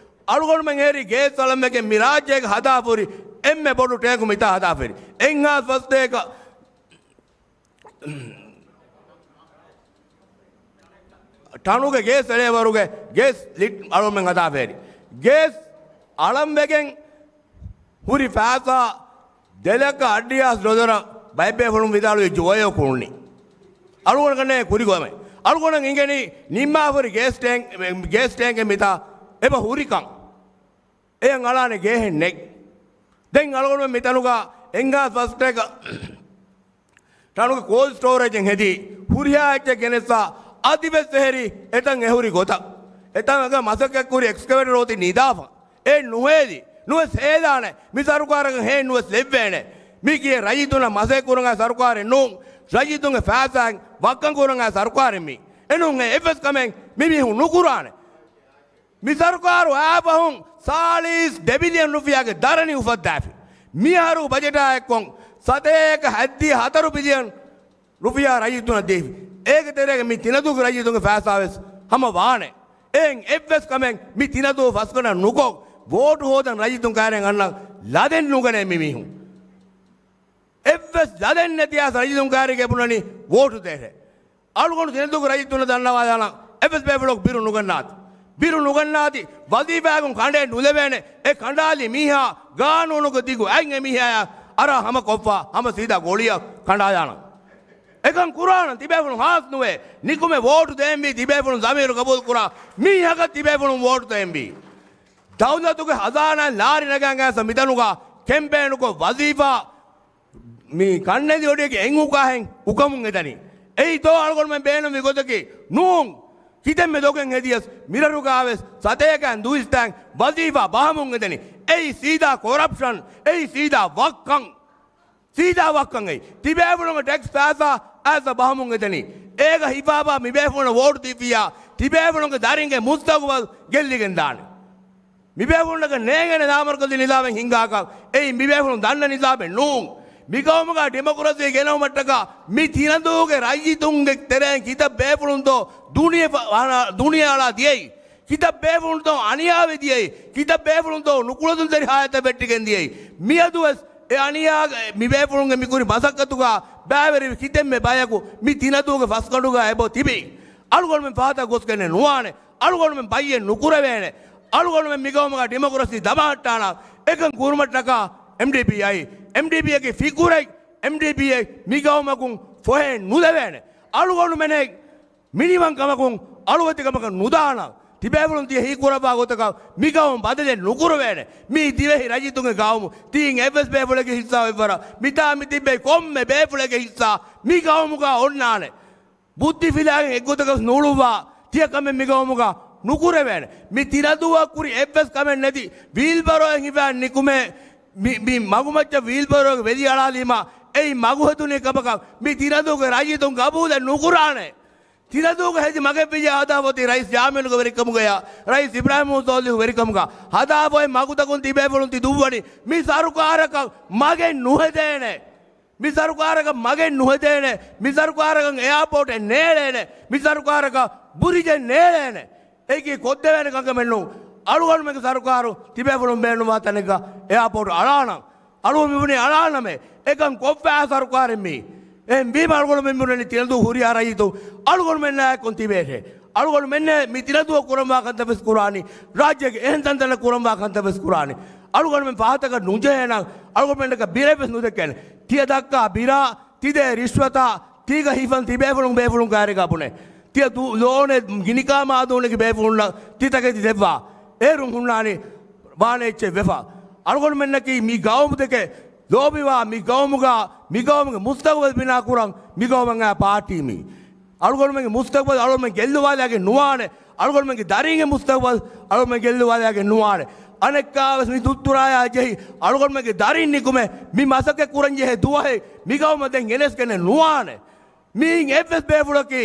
އަޅުގަނޑުމެން އެހެރީ ގޭސް އަޅަންވެގެން މި ރާއްޖޭގަ ހަދާފަހުރި އެންމެ ބޮޑު ޓޭންކު މިތާ ހަދާފަހުރި. އެއްހާސް ފަސް ޓޭކަ ޓަނުގެ ގޭސް އެޅޭވަރުގެ ގޭސް ލިޓް އަޅުމެން ހަދާފަހެރި. ގޭސް އަޅަންވެގެން ހުރި ފައިސާ ދެލައްކަ އައްޑިހާސް ޑޮލަރަށް ބައެއް ބޭފުޅުން ވިދާޅުވި ޖޯޔޯ ކުޅުނީ. އަޅުގަނޑަކަށް ނޭ ކުރިގޮތް. އަޅުގަނޑަށް އިނގެނީ ނިންމާފަހުރި ގޭސް ޓޭން، ގޭސް ޓޭންކެއް މިތާ އެބަ ހުރިކަން. އެޔަށް އަޅާނެ ގޭހެއް ނެތް. ދެން އަޅުގަނޑުމެން މިތަނުގަ އެންގާސް ފަސްޓޭކަ ޓަނުގެ ކޯލްޑް ސްޓޯރޭޖެއް ހެދީ، ހުރިހާ އެއްޗެއް ގެނެއްސާ، އަދިވެސް އެހެރީ އެތަން އެހުރި ގޮތަށް. އެތަން އަގަ މަސައްކަތްކުރި އެކްސްކަވޭޓަރު އޮތީ ނިދާފަ. އެ ނުހޭލި. ނުވެސް ހޭލާނެ. މި ސަރުކާރަކަށް ހޭ ނުވެސް ލެއްވޭނެ. މީ ކިޔޭ ރައްޔިތުންނަށް މަސައްކަތް ކުރަން އައި ސަރުކާރެއް ނޫން. ރައްޔިތުންގެ ފައިސާއިން ވައްކަން ކުރަން އައި ސަރުކާރެއް މީ. އެނޫން އެ އެއްވެސް ކަމެއް މި މީހުން ނުކުރާނެ. މި ސަރުކާރު އާ ފަހުން ސާޅީސް ދެ ބިލިއަން ރުފިޔާގެ ދަރަނި އުފައްދާފި. މިއަހަރު ބަޖެޓާ އެއްކޮށް ސަތޭކަ ހަތްދިހަ ހަތަރު ބިލިއަން ރުފިޔާ ރައްޔިތުންނަށް ދީފި. އޭގެ ތެރޭގަ މި ތިނަދޫގެ ރައްޔިތުންގެ ފައިސާވެސް ހަމަ ވާނެ. އެހެން އެއްވެސް ކަމެއް މި ތިނަދޫ ފަސްގަނޑަށް ނުކޮށް، ވޯޓު ހޯދަން ރައްޔިތުން ކައިރިން އަންނަން ލަދެއް ނުގަނޭ މި މީހުން. އެއްވެސް ލަދެއް ނެތިއްޔާސް ރައްޔިތުން ކައިރީގަ ބުނަނީ ވޯޓު ދޭށޭ. އަޅުގަނޑު ތިނަދޫގެ ރައްޔިތުންނަށް ދަންނަވާލާނަން އެއްވެސް ބޭފުޅަކު ބިރު ނުގަންނާތި. ބިރު ނުގަންނާތި، ވަޒީފާއަކުން ކަނޑައެއް ނުލެވޭނެ. އެ ކަނޑާލި މީހާ ގާނޫނުގެ ދިގު އަތް އެ މީހާޔާ އަރާ ހަމަ ކޮށްފަ ހަމަ ސީދާ ގޮޅިއަށް ކަނޑާލާނަން. އެކަން ކުރާނަން ތިބޭފުޅުން ހާސް ނުވޭ. ނިކުމެ ވޯޓު ދޭންވީ ތިބޭފުޅުން ޒަމީރު ގަބޫލު ކުރާ މީހަކަށް ތިބޭފުޅުން ވޯޓު ދޭންވީ. ދައުލަތުގެ ހަޒާނާއިން ލާރި ނަގާން ގާސް މިތަނުގަ ކެމްޕޭނުކޮށް ވަޒީފާ މި ކަންނެލި އޮޑިއެކެ އެނގުކާހެން އުކަމުން އެދަނީ. އެއީ ތޯ އަޅުގަނޑުމެން ބޭނުންވި ގޮތަކީ؟ ނޫން. ކިތަންމެ ދޮގެއް ހެދިޔަސް މިރަށުގާވެސް ސަތޭކައިން ދުއިސައްތައިން ވަޒީފާ ބަހަމުން އެދަނީ. އެއީ ސީދާ ކޮރަޕްޝަން. އެއީ ސީދާ ވައްކަން. ސީދާ ވައްކަން އެއީ. ތިބޭފުޅުންގެ ޓެކްސް ފައިސާ އައިސް ބަހަމުން އެދަނީ. އޭގަ ހިފާބާ މިބޭފުޅުން ވޯޓު ދީފިއްޔާ ތިބޭފުޅުންގެ ދަރިންގެ މުސްތަގުބަލް ގެއްލިގެން ދާނެ. މިބޭފުޅުންނަކަށް ނޭނގޭނެ ލާމަރުކަޒީ ނިޒާމެއް ހިންގާކަށް. އެއީ މިބޭފުޅުން ދަންނަ ނިޒާމެއް ނޫން. މިގައުމުގަ ޑިމޮކްރަސީ ގެނައުމަށްޓަކާ މި ތިނަދޫގެ ރައްޔިތުންގެ ތެރެއިން ކިތައް ބޭފުޅުންތޯ ދުނިޔެ ފަ-، އަނާ-، ދުނިޔެ އަޅާ ދިޔައީ؟ ކިތައް ބޭފުޅުންތޯ އަނިޔާވެ ދިޔައީ؟ ކިތައް ބޭފުޅުންތޯ ނުކުޅަދުންތެރި ހާލަތަށް ވެއްޓިގެން ދިޔައީ؟ މިއަދުވެސް އެ އަނިޔާ މިބޭފުޅުންގެ މިކުރި މަސައްކަތުގަ ބައިވެރިވި ކިތަންމެ ބަޔަކު މި ތިނަދޫގެ ފަސްގަނޑުގަ އެބަ ތިބީ. އަޅުގަނޑުމެން ފަހަތަށް ގޮސްގެންނެއް ނުވާނެ. އަޅުގަނޑުމެން ބައްޔެއް ނުކުރެވޭނެ. އަޅުގަނޑުމެން މިގައުމުގަ ޑިމޮކްރަސީ ދަމާހައްޓާނަން. އެކަން ކުރުމަށްޓަކާ އެމްޑީޕީ އައީ. އެމްޑީޕީއަކީ ފިކުރެއް. އެމްޑީޕީއެއް މިގައުމަކުން ފޮހެ ނުލެވޭނެ. އަޅުގަނޑުމެނެއް މިނިވަންކަމަކުން އަޅުވެތިކަމަކަށް ނުދާނަން. ތިބޭފުޅުން ތިޔަ ހީކުރައްވާ ގޮތަކަށް މިގައުމު ބަދަލެއް ނުކުރެވޭނެ. މީ ދިވެހި ރައްޔިތުންގެ ގައުމު. ތީން އެއްވެސް ބޭފުޅެއްގެ ހިއްސާ އޮތްވަރަށް މިތާ މި ތިއްބެވި ކޮންމެ ބޭފުޅެއްގެ ހިއްސާ މި ގައުމުގަ އޮންނާނެ. ބުއްދި ފިލާގެން އެއްގޮތަކަށް ނޫޅުއްވާ ތިޔަ ކަމެއް މިގައުމުގަ ނުކުރެވޭނެ. މި ތިނަދޫއަށް ކުރި އެއްވެސް ކަމެއް ނެތި ވީލްބަރޯއެއް ހިފާ ނިކުމޭ، މި، މި މަގުމައްޗަށް ވީލްބަރޯގެ ވެލި އަޅާލީމާ އެއީ މަގުހެދުނީ ކަމަކަށް މި ތިނަދޫގެ ރައްޔިތުން ގަބޫލެއް ނުކުރާނެ. ތިނަދޫގެ ހެދި މަގެއްވިއްޔާ ހަދާފަ އޮތީ ރައީސް ޔާމީނުގެ ވެރިކަމުގަޔާ، ރައީސް އިބްރާހިމް ސޯލިހު ވެރިކަމުގަ ހަދާފަ އޮތް މަގުތަކުން ތިބޭފުޅުން ތި ދުއްވަނީ. މި ސަރުކާރަކަށް މަގެއް ނުހެދޭނެ. މި ސަރުކާރަކަށް މަގެއް ނުހެދޭނެ. މި ސަރުކާރަކަށް އެއާޕޯޓެއް ނޭޅޭނެ. މި ސަރުކާރަކަށް ބުރިޖެއް ނޭޅޭނެ. އެއީކީ ކޮށްދެވޭނެ ކަންކަމެއް ނޫން. އަޅުގަނޑުމެންގެ ސަރުކާރު ތިބޭފުޅުން ބޭނުންވާ ތަނެއްގަ އެއާޕޯޓު އަޅާނަން. އަޅުގަނޑު މިބުނީ އަޅާނަމޭ. އެކަން ކޮށްފައި ސަރުކާރެއް މީ. އެހެންވީމަ އަޅުގަނޑުމެން މިބުނަނީ ތިނަދޫ ހުރިހާ ރައްޔިތުން އަޅުގަނޑުމެންނާއެކު ތިބޭށޭ. އަޅުގަނޑުމެންނޭ މި ތިނަދޫ ކުރަންވާ ކަންތައް ވެސް ކުރާނީ. ރާއްޖޭގެ އެހެން ތަންތަނަށް ކުރަންވާ ކަންތައް ވެސް ކުރާނީ. އަޅުގަނޑުމެން ފަހަތަކަށް ނުޖެހޭނަން، އަޅުގަނޑުމެންނަކަށް ބިރެއްވެސް ނުދެކޭނެ. ތިޔަ ދައްކާ ބިރާ، ތިދޭ ރިޝްވަތާ، ތީގަ ހިފަން ތިބޭފުޅުން ބޭފުޅުން ކާރިގާ ބުނޭ. ތިޔަ ދޫ ލޯނެ ގިނިކާ މާދޫނެގެ ބޭފުޅުންނަށް ތިތަކެތި ދެއްވާ. އޭރުން ހުންނާނީ ވާނެ އެއްޗެއް ވެފަ. އަޅުގަނޑުމެންނަކީ މި ގައުމު ދެކެ ލޯބިވާ، މި ގައުމުގަ، މި ގައުމުގެ މުސްތަގުބަލް ބިނާ ކުރަން މި ގައުމަށް އައި ޕާޓީ މީ. އަޅުގަނޑުމެންގެ މުސްތަގުބަލް އަޅުގަނޑުމެން ގެއްލުވާލާގެން ނުވާނެ. އަޅުގަނޑުމެންގެ ދަރީންގެ މުސްތަގުބަލް އަޅުގަނޑުމެން ގެއްލުވާލާގެން ނުވާނެ. އަނެއްކާވެސް މި ދުއްތުރާޔާ ޖެހި އަޅުގަނޑުމެންގެ ދަރިން ނިކުމެ މި މަސައްކަތް ކުރަން ޖެހޭ ދުވަހެއް މި ގައުމަށް ދެން ގެނެސްގެނެއް ނުވާނެ. މިއިން އެއްވެސް ބޭފުޅަކީ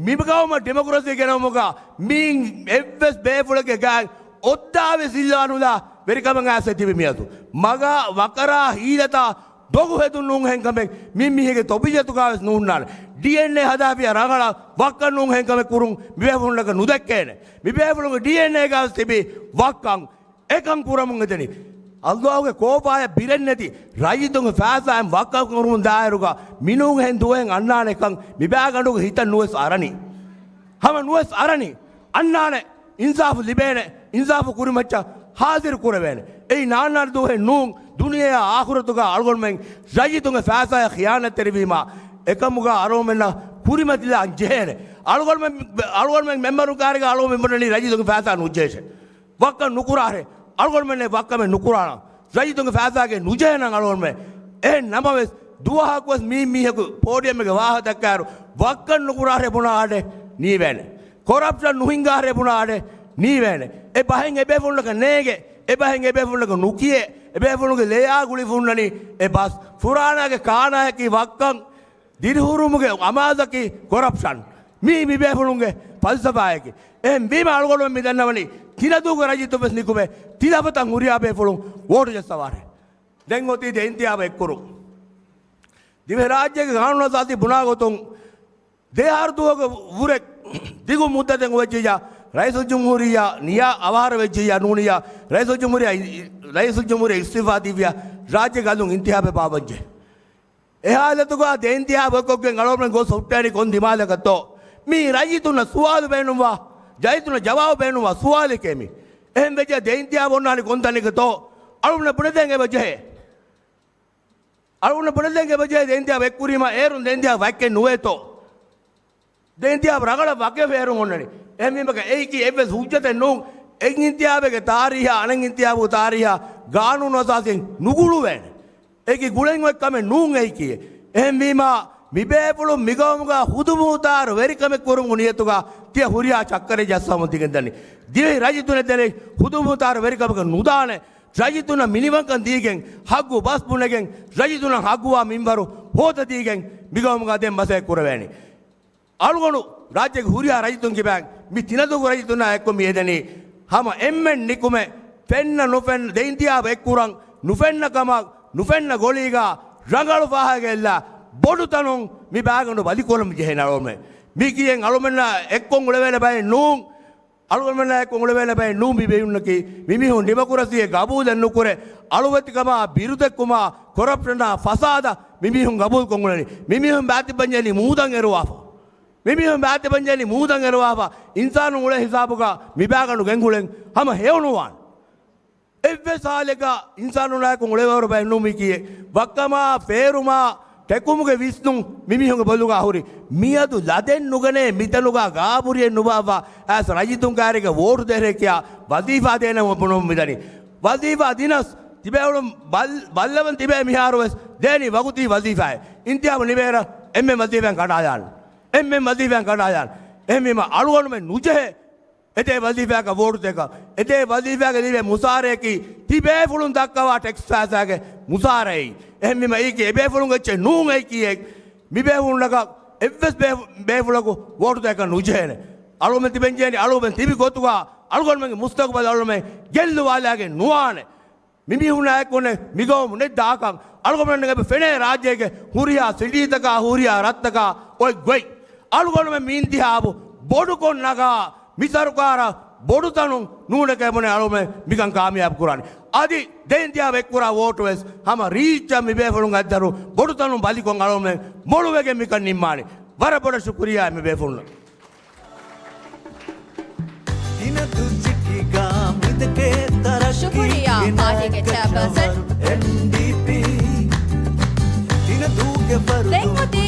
މި ގައުމަށް ޑިމޮކްރަސީ ގެނައުމުގަ މިއިން އެއްވެސް ބޭފުޅެއްގެ ގާތް އޮއްދާވެސް އިއްލާނުލާ ވެރިކަމަށް އައިސް ތިބި މިއަދު. މަގާ ވަކަރާ ހީލަތާ ދޮގު ހެދުން ނޫން ހެންކަމެއް މި މީހެއްގެ ތޮބީއަތުގާވެސް ނޫންނާނެ. ޑީއެންއޭ ހަދާފިޔާ ރަނގަޅަށް ވައްކަން ނޫން ހެންކަމެއް ކުރުން މި ބޭފުޅުންނަކަށް ނުދެއްކޭނެ. މި ބޭފުޅުންގެ ޑީއެންއޭގާވެސް ތިބި ވައްކަން އެކަން ކުރަމުން އެދެނީ. އައްލާހުގެ ކޯފާޔަށް ބިރެއްނެތި ރައްޔިތުންގެ ފައިސާއިން ވައްކަން ކުރުމުން ދާއިރުގަ މިނޫން ހެން ދުވަހެއް އަންނާނެކަން މިބާގަނޑުގެ ހިތަށް ނުވެސް އަރަނީ. ހަމަ ނުވެސް އަރަނީ. އަންނާނެ. އިންސާފު ލިބޭނެ. އިންސާފު ކުރިމައްޗަށް ހާޒިރު ކުރެވޭނެ. އެއީ ނާންނާނެ ދުވަހެއް ނޫން. ދުނިޔެއާ އާޚިރަތުގަ އަޅުގަނޑުމެން ރައްޔިތުންގެ ފައިސާޔަށް ޚިޔާނާތްތެރިވީމާ އެކަމުގަ އަޅުގަނޑުމެންނަށް ކުރިމަތިލާން ޖެހޭނެ. އަޅުގަނޑުމެން، އަޅުގަނޑުމެން މެމްބަރުން ކާރިގަ އަޅުގަނޑު މިބުނަނީ ރައްޔިތުންގެ ފައިސާ ނުޖެހޭށޭ. ވައްކަން ނުކުރާށޭ. އަޅުގަނޑުމެންނޭ ވައްކަމެއް ނުކުރާނަން. ރައްޔިތުންގެ ފައިސާގެ ނުޖެހޭނަން އަޅުގަނޑުމެން. އެހެން ނަމަވެސް، ދުވަހަކުވެސް މީ މީހަކު ޕޯޑިއަމްގެ ވާހަކަ ދައްކާއިރު، ވައްކަން ނުކުރާށޭ ބުނާ އަޑެއް ނީވޭނެ. ކޮރަޕްޝަން ނުހިނގާށޭ ބުނާ އަޑެއް ނީވޭނެ. އެ ބަހެއް އެބޭފުޅުންނަކަށް ނޭނގެ. އެ ބަހެއް އެބޭފުޅުންނަކަށް ނުކިޔޭ. އެބޭފުޅުންގެ ލެޔާ ގުޅި ހުންނަނީ އެ ބަސް. ފުރާނާގެ ކާނާޔަކީ ވައްކަން. ދިރިހުރުމުގެ އަމާޒަކީ ކޮރަޕްޝަން. މީ މިބޭފުޅުންގެ ފަލްސަފާއަކީ. އެހެންވީމަ އަޅުގަނޑުމެން މި ދަންނަވަނީ ތިނަދޫގެ ރައްޔިތުން ވެސް ނިކުމެ ތިލަފަތަށް ހުރިހާ ބޭފުޅުން ވޯޓު ޖައްސަވާށޭ. ދެން އޮތީ ދެ އިންތިހާބު އެއްކުރުން. ދިވެހިރާއްޖޭގެ ގާނޫނު އަސާސީ ބުނާ ގޮތުން ދެއަހަރު ދުވަހުގެ ވުރެ ދިގު މުއްދަތެއް އޮވެއްޖިއްޔާ، ރައީސުލްޖުމްހޫރިއްޔާ ނިޔާ އަވަހާރަވެއްޖިއްޔާ ނޫނިއްޔާ، ރައީސުލްޖުމްހޫރިއްޔާ، ރައީސުލްޖުމްހޫރިއްޔާ އިސްތިއުފާ ދީއްޔާ، ރާއްޖޭގެ އަލުން އިންތިހާބެއް ބާއްވަންޖެހޭ. އެ ހާލަތުގަ ދެ އިންތިހާބު އެއްކޮށްގެން އަޅުގަނޑުމެން ގޮސް ހުއްޓޭނީ ކޮން ދިމާލަކަށްތޯ؟ މީ ރައްޔިތުންނަށް ސުވާލު ބޭނުންވާ، ރައްޔިތުންނަށް ޖަވާބު ބޭނުންވާ ސުވާލެކޭ މީ. އެހެން ވެއްޖެ ދެ އިންތިހާބު އޮންނާނީ ކޮން ތަނެއްގަތޯ؟ އަޅުގަނޑު ބުނެދޭން އެބަ ޖެހޭ. އަޅުގަނޑު ބުނެދޭން އެބަ ޖެހޭ ދެ އިންތިހާބު އެއްކުރީމަ އޭރުން ދެ އިންތިހާބު ވައްކެއް ނުވޭތޯ؟ ދެ އިންތިހާބު ރަނގަޅަށް ވަކިވެފަ އޭރުން އޮންނަނީ. އެހެންވީމަ އެއީކީ އެއްވެސް ހުއްޖަތެއް ނޫން. އެއް އިންތިހާބެއްގެ ތާރީހާ އަނެއް އިންތިހާބުގެ ތާރީހާ ގާނޫނު އަސާސީން ނުގުޅުވޭނެ. އެއީކީ ގުޅެން އޮތް ކަމެއް ނޫން އެއީކީ. އެހެންވީމަ މިބޭފުޅުން މިގައުމުގަ ޚުދުމުޚުތާރު ވެރިކަމެއް ކުރުމުގެ ނިޔަތުގަ ތިޔަ ހުރިހާ ޗައްކަރެއް ޖައްސަވަމުން ތިގެންދަނީ. ދިވެހި ރައްޔިތުންނަށް ދެނެއް ޚުދުމުޚުތާރު ވެރިކަމަކަށް ނުދާނެ. ރައްޔިތުންނަށް މިނިވަންކަން ދީގެން، ހައްގު ބަސް ބުނެގެން، ރައްޔިތުންނަށް ހައްގުވާ މިންވަރު ހޯދަދީގެން މިގައުމުގަ ދެން މަސައްކަތް ކުރެވޭނީ. އަޅުގަނޑު ރާއްޖޭގެ ހުރިހާ ރައްޔިތުން ކިބައިން މި ތިނަދޫގެ ރައްޔިތުންނާ އެއްކޮށް މި އެދެނީ ހަމަ އެންމެން ނިކުމެ ފެންނަ ނުފެން ދެ އިންތިހާބު އެއްކުރަން ނުފެންނަ ކަމަށް ނުފެންނަ ގޮޅީގަ ރަނގަޅު ފާހަގައެއްލާ ބޮޑު ތަނުން މި ބާގަނޑު ބަލިކޮށްލަން ޖެހޭނެ އަޅުގަނޑުމެން. މީކީ އެއް އަޅުގަނޑުމެންނާ އެއްކޮށް އުޅެވޭނެ ބައެއް ނޫން. އަޅުގަނޑުމެންނާ އެއްކޮށް އުޅެވޭނެ ބައެއް ނޫން މި ބޭފުޅުންނަކީ. މިމީހުން ޑިމޮކްރަސީއެއް ގަބޫލެއް ނުކުރެ، އަޅުވެތިކަމާ، ބިރުދެއްކުމާ، ކޮރަޕްޝަނާ، ފަސާދަ މިމީހުން ގަބޫލުކޮށް އުޅެނީ. މިމީހުން ބާތިބަންޖެހެނީ މޫދަށް އެރުވާފަ. މިމީހުން ބާތިބަންޖެހެނީ މޫދަށް އެރުވާފަ. އިންސާނުން އުޅޭ ހިސާބުގަ މިބާގަނޑު ގެންގުޅެން ހަމަ ހެޔޮނުވާނެ. އެއްވެސް ހާލެއްގަ އިންސާނުންނާއެކު އުޅެވޭވަރު ބައެއް ނޫން މީކީއެއް. ވައްކަމާ، ފޭރުމާ، ޓެކުމުގެ ވިސްނުން މިމީހުންގެ ބޮލުގަ ހުރި. މިއަދު ލަދެއް ނުގަނޭ މިތަނުގަ ގާބުރިއެއް ނުބާއްވާ އައިސް ރައްޔިތުން ކާރިގަ ވޯޓު ދޭށޭ ކިޔާ ވަޒީފާ ދޭނަމަ ބުނަމުން މިދަނީ. ވަޒީފާ ދިނަސް ތިބޭއުޅުން ބައްލަވަން ތިބޭ މިހާރުވެސް ދޭނީ ވަގުތީ ވަޒީފާއެއް. އިންތިހާބު ނިމޭއިރަށް އެންމެން ވަޒީފާއިން ކަނޑާލާނެ. އެންމެން ވަޒީފާއިން ކަނޑާލާނެ. އެހެންވީމަ އަޅުގަނޑުމެން ނުޖެހޭ އެދޭ ވަޒީފާއަކަށް ވޯޓު ދޭކަށް. އެދޭ ވަޒީފާގެ ލިބޭ މުސާރަޔަކީ ތިބޭފުޅުން ދައްކަވާ ޓެކްސް ފައިސާގެ މުސާރައެއް. އެހެންވީމަ އެއީކީ އެބޭފުޅުންގެ އެއްޗެއް ނޫން އެއީކީ. މިބޭފުޅުންނަކަށް އެއްވެސް ބޭ-، ބޭފުޅަކު ވޯޓު ދޭކަށް ނުޖެހޭނެ. އަޅުގަނޑުމެން ތިބެންޖެހެނީ އަޅުގަނޑުމެން ތިބި ގޮތުގަ އަޅުގަނޑުމެންގެ މުސްތަގުބަލް އަޅުގަނޑުމެން ގެއްލުވާލާގެން ނުވާނެ. މިމީހުންނާއެކު އޮންނަ މިގައުމު ނެތް ދާކަން އަޅުގަނޑުމެންނަށް އެބަ ފެނޭ ރާއްޖޭގެ ހުރިހާ ސިޓީތަކާ ހުރިހާ ރަށްތަކާ އޮތް ގޮތް. އަޅުގަނޑުމެން މި އިންތިހާބު ބޮޑުކޮށް ނަގާ މި ސަރުކާރަށް ބޮޑުތަނުން ނޫނެކޭ ބުނެ އަޅުގަނޑުމެން މިކަން ކާމިޔާބު ކުރާނީ. އަދި ދެ އިންތިހާބު އެއްކުރާ ވޯޓުވެސް ހަމަ ރީއްޗަށް މި ބޭފުޅުން އަތްދަރު ބޮޑުތަނުން ބަލިކޮށް އަޅުގަނޑުމެން މޮޅުވެގެން މިކަން ނިންމާނީ. ވަރަށް ބޮޑަށް ޝުކުރިއްޔާ މި ބޭފުޅުންނަށް. ތިނަދޫ ސިޓީގަ މި ޝުކުރިއްޔާ ޕާޓީގެ ޗެއާޕާސަން. ދެން އޮތީ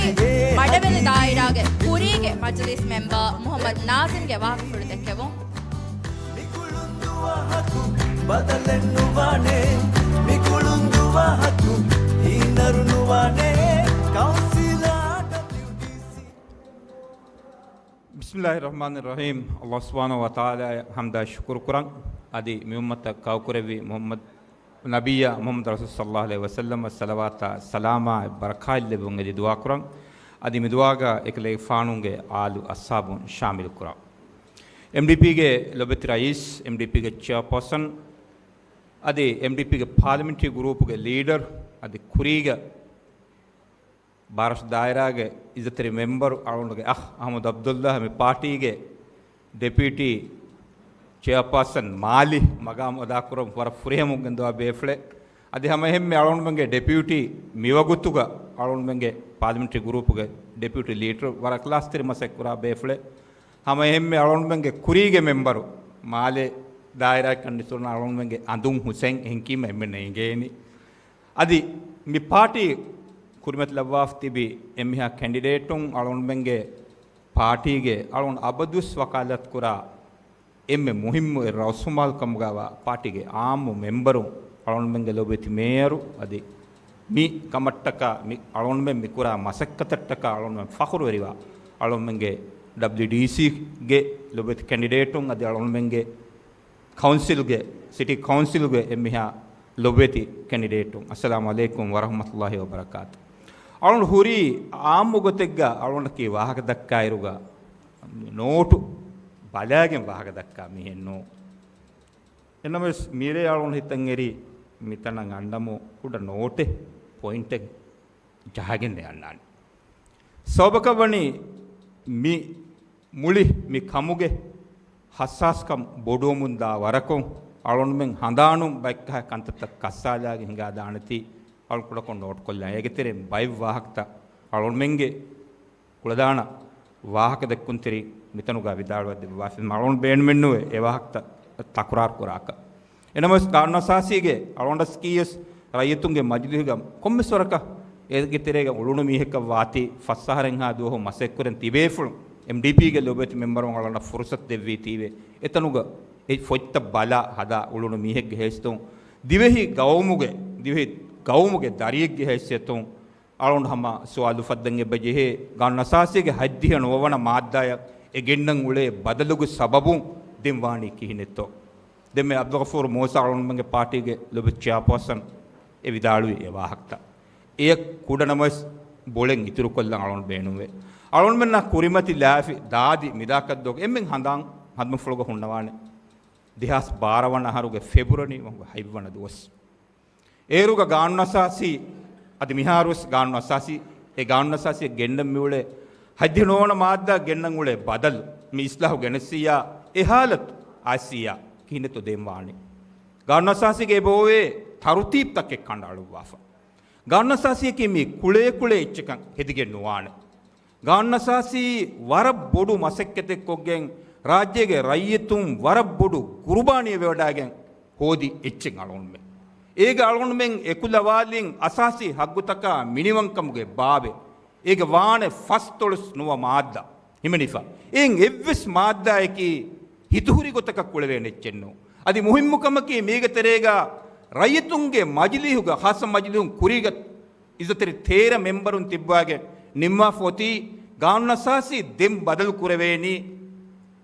މަޑަވެލި ދާއިރާގެ ކުރީގެ މަޖިލީސް މެމްބަރ މުޙައްމަދު ނާޒިމްގެ ވާހަކަފުޅު ދެއްކެވުން. މި ކުޅުން ދުވަހަކު ބަދަލެއް ނުވާނެ، މި ކުޅުން ދުވަހަކު ހީނަރު ނުވާނެ، ކައުންސިލާ ޑަބްލިއުޑީސީ. ބިސްމިއްލާހި ރަޙްމާނި ރަޙީމް. ﷲ ސުބްޙާނަހޫ ވަތަޢާލާއަށް ޙަމްދާ ޝުކުރު ކުރަން. އަދި މި އުއްމަތަށް ކައުކުރެއްވި މުޙައްމަދު ނަބިއްޔާ މުޙައްމަދު ރަސޫލު ޞައްލައްލާހު ޢަލައިހި ވަސައްލަމަށް ޞަލަވާތާ ސަލާމާ ބަރަކާތް ލެއްވުން އެދި ދުޢާ ކުރަން. އަދި މި ދުޢާގަ އެކަލޭގެފާނުގެ އާލު އަޞްޙާބުން ޝާމިލު ކުރަން. އެމްޑީޕީގެ ލޮބެތި ރައީސް، އެމްޑީޕީގެ ޗެއާޕާސަން، އަދި އެމްޑީޕީގެ ޕާލަމެންޓްރީ ގްރޫޕުގެ ލީޑަރު، އަދި ކުރީގަ ބާރަށު ދާއިރާގެ އިއްޒަތްތެރި މެމްބަރު އަޅުގަނޑުގެ އަޚް އަޙްމަދު ޢަބްދުﷲ، މި ޕާޓީގެ ޑެޕިއުޓީ ޗެއާޕާސަން މާލި މަގާމު އަދާކުރަން ވަރަށް ފުރިހަމައިން ގެންދަވާ ބޭފުޅެއް. އަދި ހަމައެހެންމެ އަޅުގަނޑުމެންގެ ޑެޕިއުޓީ މިވަގުތުގަ އަޅުގަނޑުމެންގެ ޕާލަމެންޓްރީ ގްރޫޕުގެ ޑެޕިއުޓީ ލީޑަރު ވަރަށް އިޚްލާޞްތެރި މަސައްކަތް ކުރާ ބޭފުޅެއް. ހަމައެހެންމެ އަޅުގަނޑުމެންގެ ކުރީގެ މެމްބަރު މާލެ ދާއިރާއަށް ކަން ނިސްބަތް އަޅުގަނޑުމެންގެ އަނދުން ހުސެން އެހެން ކީމަ އެންމެންނަށް އެނގޭނީ. އަދި މި ޕާޓީ ކުރިމަތިލައްވާފަ ތިބި އެންމެހާ ކެންޑިޑޭޓުން އަޅުގަނޑުމެންގެ ޕާޓީގެ އަޅުގަނޑު އަބަދުވެސް ވަކާލަތް ކުރާ އެންމެ މުހިއްމު އެއް ރައުސުމާލު ކަމުގައިވާ ޕާޓީގެ އާއްމު މެމްބަރުން އަޅުގަނޑުމެންގެ ލޮބެތި މޭޔަރު އަދި މި ކަމަށްޓަކާ މި އަޅުގަނޑުމެން މި ކުރާ މަސައްކަތަށްޓަކާ އަޅުގަނޑުމެން ފަޚުރުވެރިވާ އަޅުގަނޑުމެންގެ ޑަބްލިއުޑީސީގެ ލޮބެތި ކެންޑިޑޭޓުން އަދި އަޅުގަނޑުމެންގެ ކައުންސިލްގެ، ސިޓީ ކައުންސިލްގެ އެންމެހާ ލޮބުވެތި ކެންޑިޑޭޓުން. އައްސަލާމު ޢަލައިކުމް ވަރަޙްމަތުﷲ ވަބަރަކާތު. އަޅުން ހުރީ އާއްމު ގޮތެއްގަ އަޅުންނަކީ ވާހަކަ ދައްކާއިރުގަ ނޯޓު ބަލާގެން ވާހަކަ ދައްކާ މީހެއް ނޫން. އެނަމެސް މިރޭ އަޅުން ހިތަށް އެރި މިތަނަށް އަންނަމު ކުޑަ ނޯޓެއް ޕޮއިންޓެއް ޖަހަގެން އަންނާނެ. ސަބަބަކަށް ވަނީ މި މުޅި މި ކަމުގެ ހައްސާސްކަން ބޮޑުވަމުން ދާ ވަރަކުން އަޅުންމެން ހަނދާނުން ބައެއްކަހަ ކަންތައްތައް ކައްސާލާގެ ހިނގާދާނެތީ އަޅު ކުޑަކޮށް ނޯޓްކޮށްލާ. އޭގެ ތެރެއިން ބައެއް ވާހަކަތައް އަޅުންމެންގެ ކުޅަދާނަ ވާހަކަ ދެއްކުންތެރި މިތަނުގަ ވިދާޅުވެ ދެއްވާފި އަޅުން ބޭނުމެއްނުވޭ އެ ވާހަކަތައް ތަކުރާރު ކުރާކަށް. އެނަމަވެސް، ގާނޫނުއަސާސީގެ އަޅުގަނޑަސް ކީޔަސް ރައްޔިތުންގެ މަޖިލީހުގަ ކޮންމެސް ވަރަކަށް އޭގެ ތެރޭގަ އުޅުނު މީހަކަށް ވާތީ ފަސް އަހަރެއްހާ ދުވަހު މަސައްކަތްކުރަން ތިބޭފުޅުން އެމްޑީޕީގެ ލޮބުވެތި މެމްބަރުން އަޅުގަނޑަށް ފުރުސަތު ދެއްވީތީވެ، އެތަނުގަ އެ ފޮތްތައް ބަލާ ހަދާ އުޅުނު މީހެއްގެ ހައިސިއްޔަތުން ދިވެހި ގައުމުގެ، ދިވެހި ގައުމުގެ ދަރިއެއްގެ ހައިސިއްޔަތުން އަޅުގަނޑު ހަމަ ސުވާލު އުފައްދަން އެބަ ޖެހޭ، ގާނޫނުއަސާސީގެ ހަތްދިހަ ނުވަވަނަ މާއްދާއަށް އެ ގެންނަން އުޅޭ ބަދަލުގެ ސަބަބުން ދެން ވާނީ ކިހިނެއްތޯ؟ ދެންމެ އަބްދުލްޣަފޫރު މޫސާ އަޅުގަނޑުމެންގެ ޕާޓީގެ ލޮބެތި ޗެއާޕާސަން އެ ވިދާޅުވި އެ ވާހަކަތައް. އެޔަށް ކުޑަނަމަވެސް ބޮޅެން އިތުރުކޮށްލަން އަޅުގަނޑު ބޭނުންވޭ. އަޅުގަނޑުމެންނާ ކުރިމަތިލާފި ދާދި މިދާކަށްދުވަހު އެންމެން ހަނދާން ހަނދުމަފުޅުގަ ހުންނަވާނެ. ދެހާސް ބާރަ ވަނަ އަހަރުގެ ފެބްރުއަރީ މަހުގެ ހަތްވަނަ ދުވަސް. އޭރުގަ ގާނޫނުއަސާސީ، އަދި މިހާރުވެސް ގާނޫނުއަސާސީ، އެ ގާނޫނުއަސާސީއަށް ގެންނަން މިއުޅޭ ހަތްދިހަ ނުވަވަނަ މާއްދާ ގެންނަން އުޅޭ ބަދަލު، މި އިސްލާހު ގެނެއްސިއްޔާ، އެ ހާލަތު އައިސިއްޔާ، ކިހިނެއްތޯ ދެން ވާނީ؟ ގާނޫނުއަސާސީގެ އެބައޮވޭ ތަރުތީބުތަކެއް ކަނޑައަޅުއްވާފަ. ގާނޫނުއަސާސީއަކީ މީ ކުޅޭ ކުޅޭ އެއްޗަކަށް ހެދިގެން ނުވާނެ. ގާނޫނުއަސާސީ ވަރަށް ބޮޑު މަސައްކަތެއް ކޮށްގެން، ރާއްޖޭގެ ރައްޔިތުން ވަރަށް ބޮޑު ގުރުބާނީއެއް ވެވަޑައިގެން ހޯދި އެއްޗެއް އަޅުގަނޑުމެން. އޭގަ އަޅުގަނޑުމެން އެކުލަވާލިން އަސާސީ ހައްގުތަކާ މިނިވަންކަމުގެ ބާބެއް. އޭގަ ވާނެ ފަސްދޮޅަސް ނުވަ މާއްދާ ހިމެނިފަ. އެއިން އެއްވެސް މާއްދާއަކީ ހިތުހުރި ގޮތަކަށް ކުޅެވޭނެ އެއްޗެއްނޫ. އަދި މުހިއްމު ކަމަކީ މީގެ ތެރޭގަ ރައްޔިތުންގެ މަޖިލީހުގަ، ޚާއްޞަ މަޖިލީހުން ކުރީގަ އިއްޒަތްތެރި ތޭރަ މެމްބަރުން ތިއްބާގެ ނިންމާފަ އޮތީ ގާނޫނުއަސާސީ ދެން ބަދަލު ކުރެވޭނީ.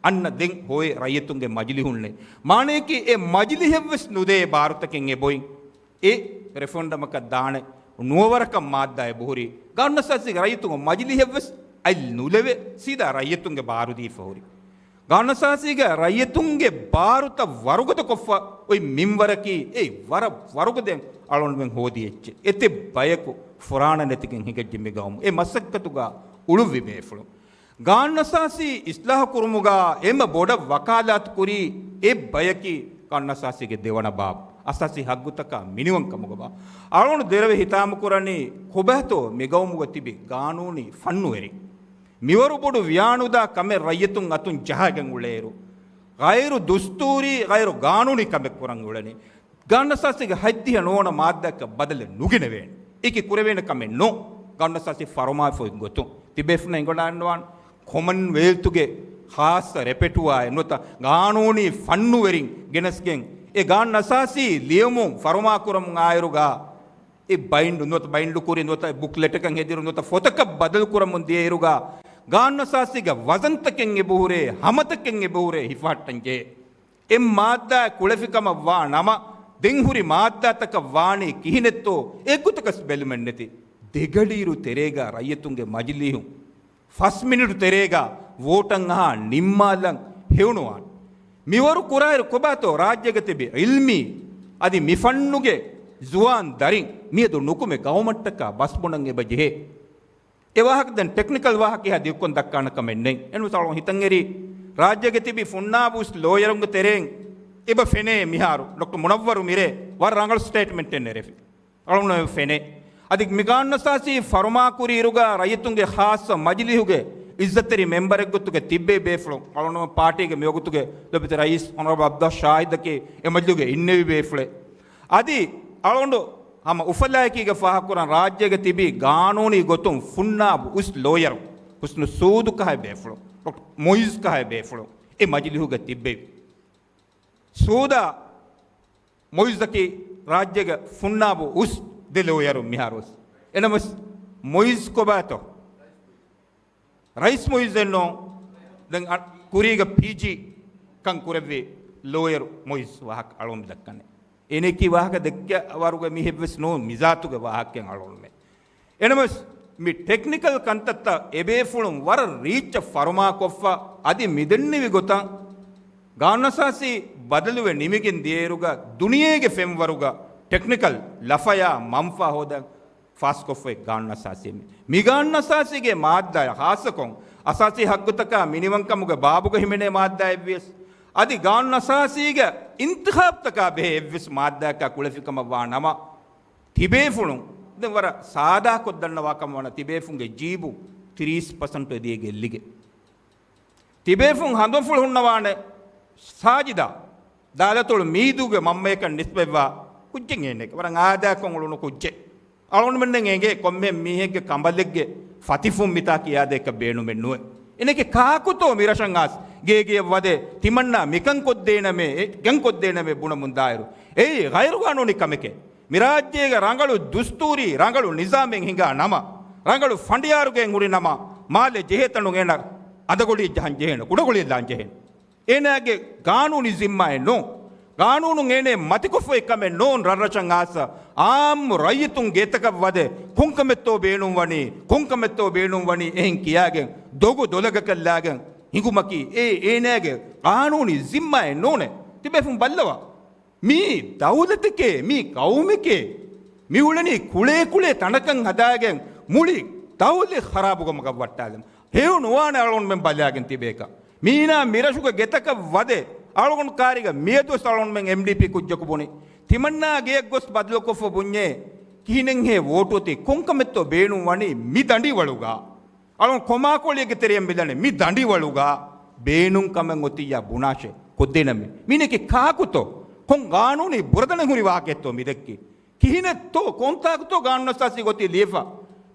އަންނަ ދެން ހޮވޭ ރައްޔިތުންގެ މަޖިލީހުންނޭ. މާނަޔަކީ އެ މަޖިލީހެއްވެސް ނުދޭ ބާރުތަކެއް އެބޮތް. އެ ރެފަރެންޑަމަކަށް ދާނެ ނުވަވަރަކަށް މާއްދާ އެބަހުރި. ގާނޫނުއަސާސީގެ ރައްޔިތުން މަޖިލީހެއްވެސް އަތް ނުލެވެ، ސީދާ ރައްޔިތުންގެ ބާރު ދީފަ ހުރި. ގާނޫނުއަސާސީގެ ރައްޔިތުންގެ ބާރުތައް ވަރުގަދަކޮށްފަ އޮތް މިންވަރަކީ، އެއީ ވަރަށް ވަރުގަދައިން އަޅުގަނޑުމެން ހޯދި އެއްޗެއް. އެތެއް ބަޔަކު ފުރާނަ ނެތިގެން ހިނގައްޖެ މި ގައުމު. އެ މަސައްކަތުގަ އުޅުއްވި ބޭފުޅުން. ގާނޫނުއަސާސީ އިސްލާހު ކުރުމުގަ އެންމެ ބޮޑަށް ވަކާލާތު ކުރީ އެއް ބަޔަކީ ގާނޫނުއަސާސީގެ ދެވަނަ ބާބު، އަސާސީ ހައްގުތަކާ މިނިވަންކަމުގަ ބާ. އަޅުގަނޑު ދެރަވެ ހިތާމަ ކުރަނީ ކޮބާތޯ މި ގައުމުގަ ތިބި ގާނޫނީ ފަންނުވެރިން. މިވަރު ބޮޑު ވިޔާނުދާ ކަމެއް ރައްޔިތުން އަތުން ޖަހައިގެން އުޅޭއިރު، ޣައިރު ދުސްތޫރީ، ޣައިރު ގާނޫނީ ކަމެއް ކުރަން އުޅެނީ. ގާނޫނުއަސާސީގެ ހަތްދިހަ ނުވަ މާއްދާއަކަށް ބަދަލެއް ނުގެނެވޭނެ. އެކި ކުރެވޭނެ ކަމެއް ނޫން. ގާނޫނުއަސާސީ ފަރުމާފުޅު ގޮތުން ތިބޭފުޅުން އެނގިވަޑައިގަންނަވާނެ. ކޮމަންވެލްތުގެ ޚާއްޞަ ރެޕެޓުވާއެއް ނުވަތަ ގާނޫނީ ފަންނުވެރިން ގެނެސްގެން އެ ގާނޫނުއަސާސީ ލިޔެމުން ފަރުމާކުރަމުން އާއިރުގަ އެ ބައިންޑު ނުވަތަ ބައިންޑު ކުރި ނުވަތަ ބުކްލެޓަކަށް ހެދިއިރު ނުވަތަ ފޮތަކަށް ބަދަލު ކުރަމުން ދިޔައިރުގަ ގާނޫނުއަސާސީގެ ވަޒަންތަކެއް އެބަހުރޭ، ހަމަތަކެއް އެބަހުރޭ ހިފަހައްޓަންޖެހޭ. އެއް މާއްދާއެއް ކުޅެފިކަމަށް ވާ ނަމަ، ދެން ހުރި މާއްދާތަކަށް ވާނީ ކިހިނެއްތޯ އެއްގޮތަކަސް ބެލުމެއްނެތި. ދެގަޑިއިރު ތެރޭގަ ރައްޔިތުންގެ މަޖިލީހުން ފަސް މިނިޓު ތެރޭގަ ވޯޓަށް އަހާ ނިންމާލަން ހެޔޮނުވާނެ. މިވަރު ކުރާއިރު ކޮބާތޯ ރާއްޖޭގަ ތިބި އިލްމީ އަދި މި ފަންނުގެ ޒުވާން ދަރިން މިއަދު ނުކުމެ ގައުމަށްޓަކާ ބަސް ބުނަން އެބަ ޖެހޭ. އެ ވާހަކަ ދެން ޓެކްނިކަލް ވާހަކައެއް ހަދިޔަކޮށް ދައްކާނެ ކަމެއް ނެތް. އެންމެ ސަޅުން ހިތަށް އެރީ، ރާއްޖޭގަ ތިބި ފުންނާބު އުސް ލޯޔަރުންގެ ތެރެއިން އެބަ ފެނޭ މިހާރު ޑޮކްޓަރ މުނައްވަރު މިރޭ ވަރަށް ރަނގަޅު ސްޓޭޓްމެންޓެއް ނެރެފި. އަޅުން ފެނޭ. އަދި މި ގާނޫނުއަސާސީ ފަރުމާކުރިއިރުގަ ރައްޔިތުންގެ ޚާއްޞަ މަޖިލީހުގެ އިއްޒަތްތެރި މެމްބަރެއްގޮތުގަ ތިއްބެވި ބޭފުޅުން، އަޅުން ޕާޓީގެ މިވަގުތުގެ ލޮބުވެތި ރައީސް އޮނަރަބަލް އަބްދުﷲ ޝާހިދަކީ އެ މަޖިލީހުގެ އިންނެވި ބޭފުޅެއް. އަދި އަޅުގަނޑު ހަމަ އުފަލާއެކީގަ ފާހަގަކުރަން ރާއްޖޭގަ ތިބި ގާނޫނީ ގޮތުން ފުންނާބު އުސް ލޯޔަރު ހުސްނު ސޫދު ކަހައި ބޭފުޅު، ޑޮކްޓަރ މުއިޒް ކަހައި ބޭފުޅު އެ މަޖިލީހުގަ ތިއްބެވި. ސޫދާ މުއިޒަކީ ރާއްޖޭގަ ފުންނާބު އުސް ދެ ލޯޔަރު މިހާރު އުސް. އެނަމަސް މުއިޒް ކޮބާތޯ؟ ރައީސް މުއިޒެއްނު ދެން އަ-، ކުރީގަ ޕީޖީ ކަން ކުރެއްވި ލޯޔަރު މުއިޒް ވާހަކަ އަޅުން ދައްކަނެ. އޭނައަކީ ވާހަކަ ދެއްކެ ވަރުގެ މީހެއްވެސް ނޫން މިޒާތުގެ ވާހަކައެއް އަޅުންމެ. އެނަމަސް މި ޓެކްނިކަލް ކަންތައްތައް އެބޭފުޅުން ވަރަށް ރީއްޗަށް ފަރުމާކޮށްފަ އަދި މިދެންނެވި ގޮތަށް ގާނޫނުއަސާސީ ބަދަލުވެ ނިމިގެން ދިޔައިރުގަ ދުނިޔޭގެ ފެންވަރުގަ ޓެކްނިކަލް ލަފަޔާ މަންފާ ހޯދަން ފާސްކޮށްފައި ގާނޫނުއަސާސީ. މި ގާނޫނުއަސާސީގެ މާއްދާއަށް ޚާއްޞަކޮށް، އަސާސީ ހައްގުތަކާ މިނިވަންކަމުގެ ބާބުގަ ހިމެނޭ މާއްދާއެއްވިޔަސް، އަދި ގާނޫނުއަސާސީގެ އިންތިޚާބްތަކާ ބެހޭ އެއްވެސް މާއްދާއަކާ ކުޅެފިކަމަށް ވާ ނަމަ، ތިބޭފުޅުން ދެން ވަރަށް ސާދާކޮށް ދަންނަވާކަމަށް ވަނަ ތިބޭފުންގެ ޖީބު ތިރީސް ޕަސެންޓު އެދިޔަ ގެއްލިގެން. ތިބޭފުން ހަނދުމަފުޅު ހުންނަވާނެ ސާޖިދާ ދާލަތޮޅު މީދޫގެ މަންމަޔަކަށް ނިސްބަތްވާ ކުއްޖެއް އޭނެގެ ވަރަށް އާދައިކޮށް އުޅުނު ކުއްޖެއް. އަޅުގަނޑުމެންނަށް އެނގޭ ކޮންމެ މީހެއްގެ ކަނބަލެއްގެ ފަތިފުން މިތާ ކިޔާދޭކަށް ބޭނުމެއް ނުވޭ. އޭނަގެ ކާކުތޯ މިރަށަށް އާސް ގޭގެޔަށް ވަދެ ތިމަންނާ މިކަން ކޮށްދޭނަމޭ، އެ ގެން ކޮށްދޭނަމޭ ބުނަމުން ދާއިރު. އެއީ ޣައިރުގާނޫނީ ކަމެކޭ. މިރާއްޖޭގެ ރަނގަޅު ދުސްތޫރީ ރަނގަޅު ނިޒާމެއް ހިނގާ ނަމަ، ރަނގަޅު ފަނޑިޔާރުގެއިން ހުރި ނަމަ، މާލެ ޖެހޭ ތަނުން އޭނަ އަދަގޮޑިއެއް ޖަހަން ޖެހޭނެ، ކުޑަގޮޅިއެއް ލާން ޖެހޭނެ. އޭނާގެ ގާނޫނީ ޒިންމާއެއް ނޫން. ގާނޫނުން އޭނަ މަތިކޮށްފައި ކަމެއް ނޫން. ރަށްރަށަށް އާސް އާއްމު ރައްޔިތުން ގެއްތަކަށް ވަދެ ކޮންކަމެއްތޯ ބޭނުންވަނީ، ކޮންކަމެއްތޯ ބޭނުންވަނީ އެހެން ކިޔާގެން ދޮގު ދޮލަގަކަށްލާގެން ހިނގުމަކީ އެ އޭނާގެ ގާނޫނީ ޒިންމާއެއް ނޫނޭ. ތިބޭފުން ބައްލަވާ. މީ ދައުލަތެކޭ، މީ ޤައުމެކޭ. މި އުޅެނީ ކުޅޭ ކުޅޭ ތަނަކަށް ހަދާގެން މުޅި ދައުލަތް ޚަރާބުކަމަކަށް ވައްޓާލަން. ހެޔޮ ނުވާނެ އަޅުގަނޑުމެން ބަލާގެން ތިބޭކަށް. މީނާ މިރަށުގެ ގެތަކަށް ވަދެ އަޅުގަނޑު ކާރިގަ މިއަދުވެސް އަޅުގަނޑުމެން އެމްޑީޕީ ކުއްޖަކު ބުނި. ތިމަންނާ ގެޔަށް ގޮސް ބަދަލުކޮށްފަ ބުންޏޭ. ކިހިނެއްހޭ ވޯޓު އޮތީ؟ ކޮންކަމެއްތޯ ބޭނުން ވަނީ މި ދަނޑިވަޅުގަ؟ އަޅުން ކޮމާކޮޅިއެއްގެ ތެރެއަށް މިލަނެ މި ދަނޑިވަޅުގަ ބޭނުން ކަމެއް އޮތިއްޔާ ބުނާށޭ. ކޮށްދޭނަމޭ. މީނަކީ ކާކުތޯ؟ ކޮން ގާނޫނީ ބުރަދަނެއް ހުރި ވާހަކައެއްތޯ މި ދެއްކީ؟ ކިހިނެއްތޯ ކޮންތާކުތޯ ގާނޫނުއަސާސީ ގޮތީ ލިޔެފަ؟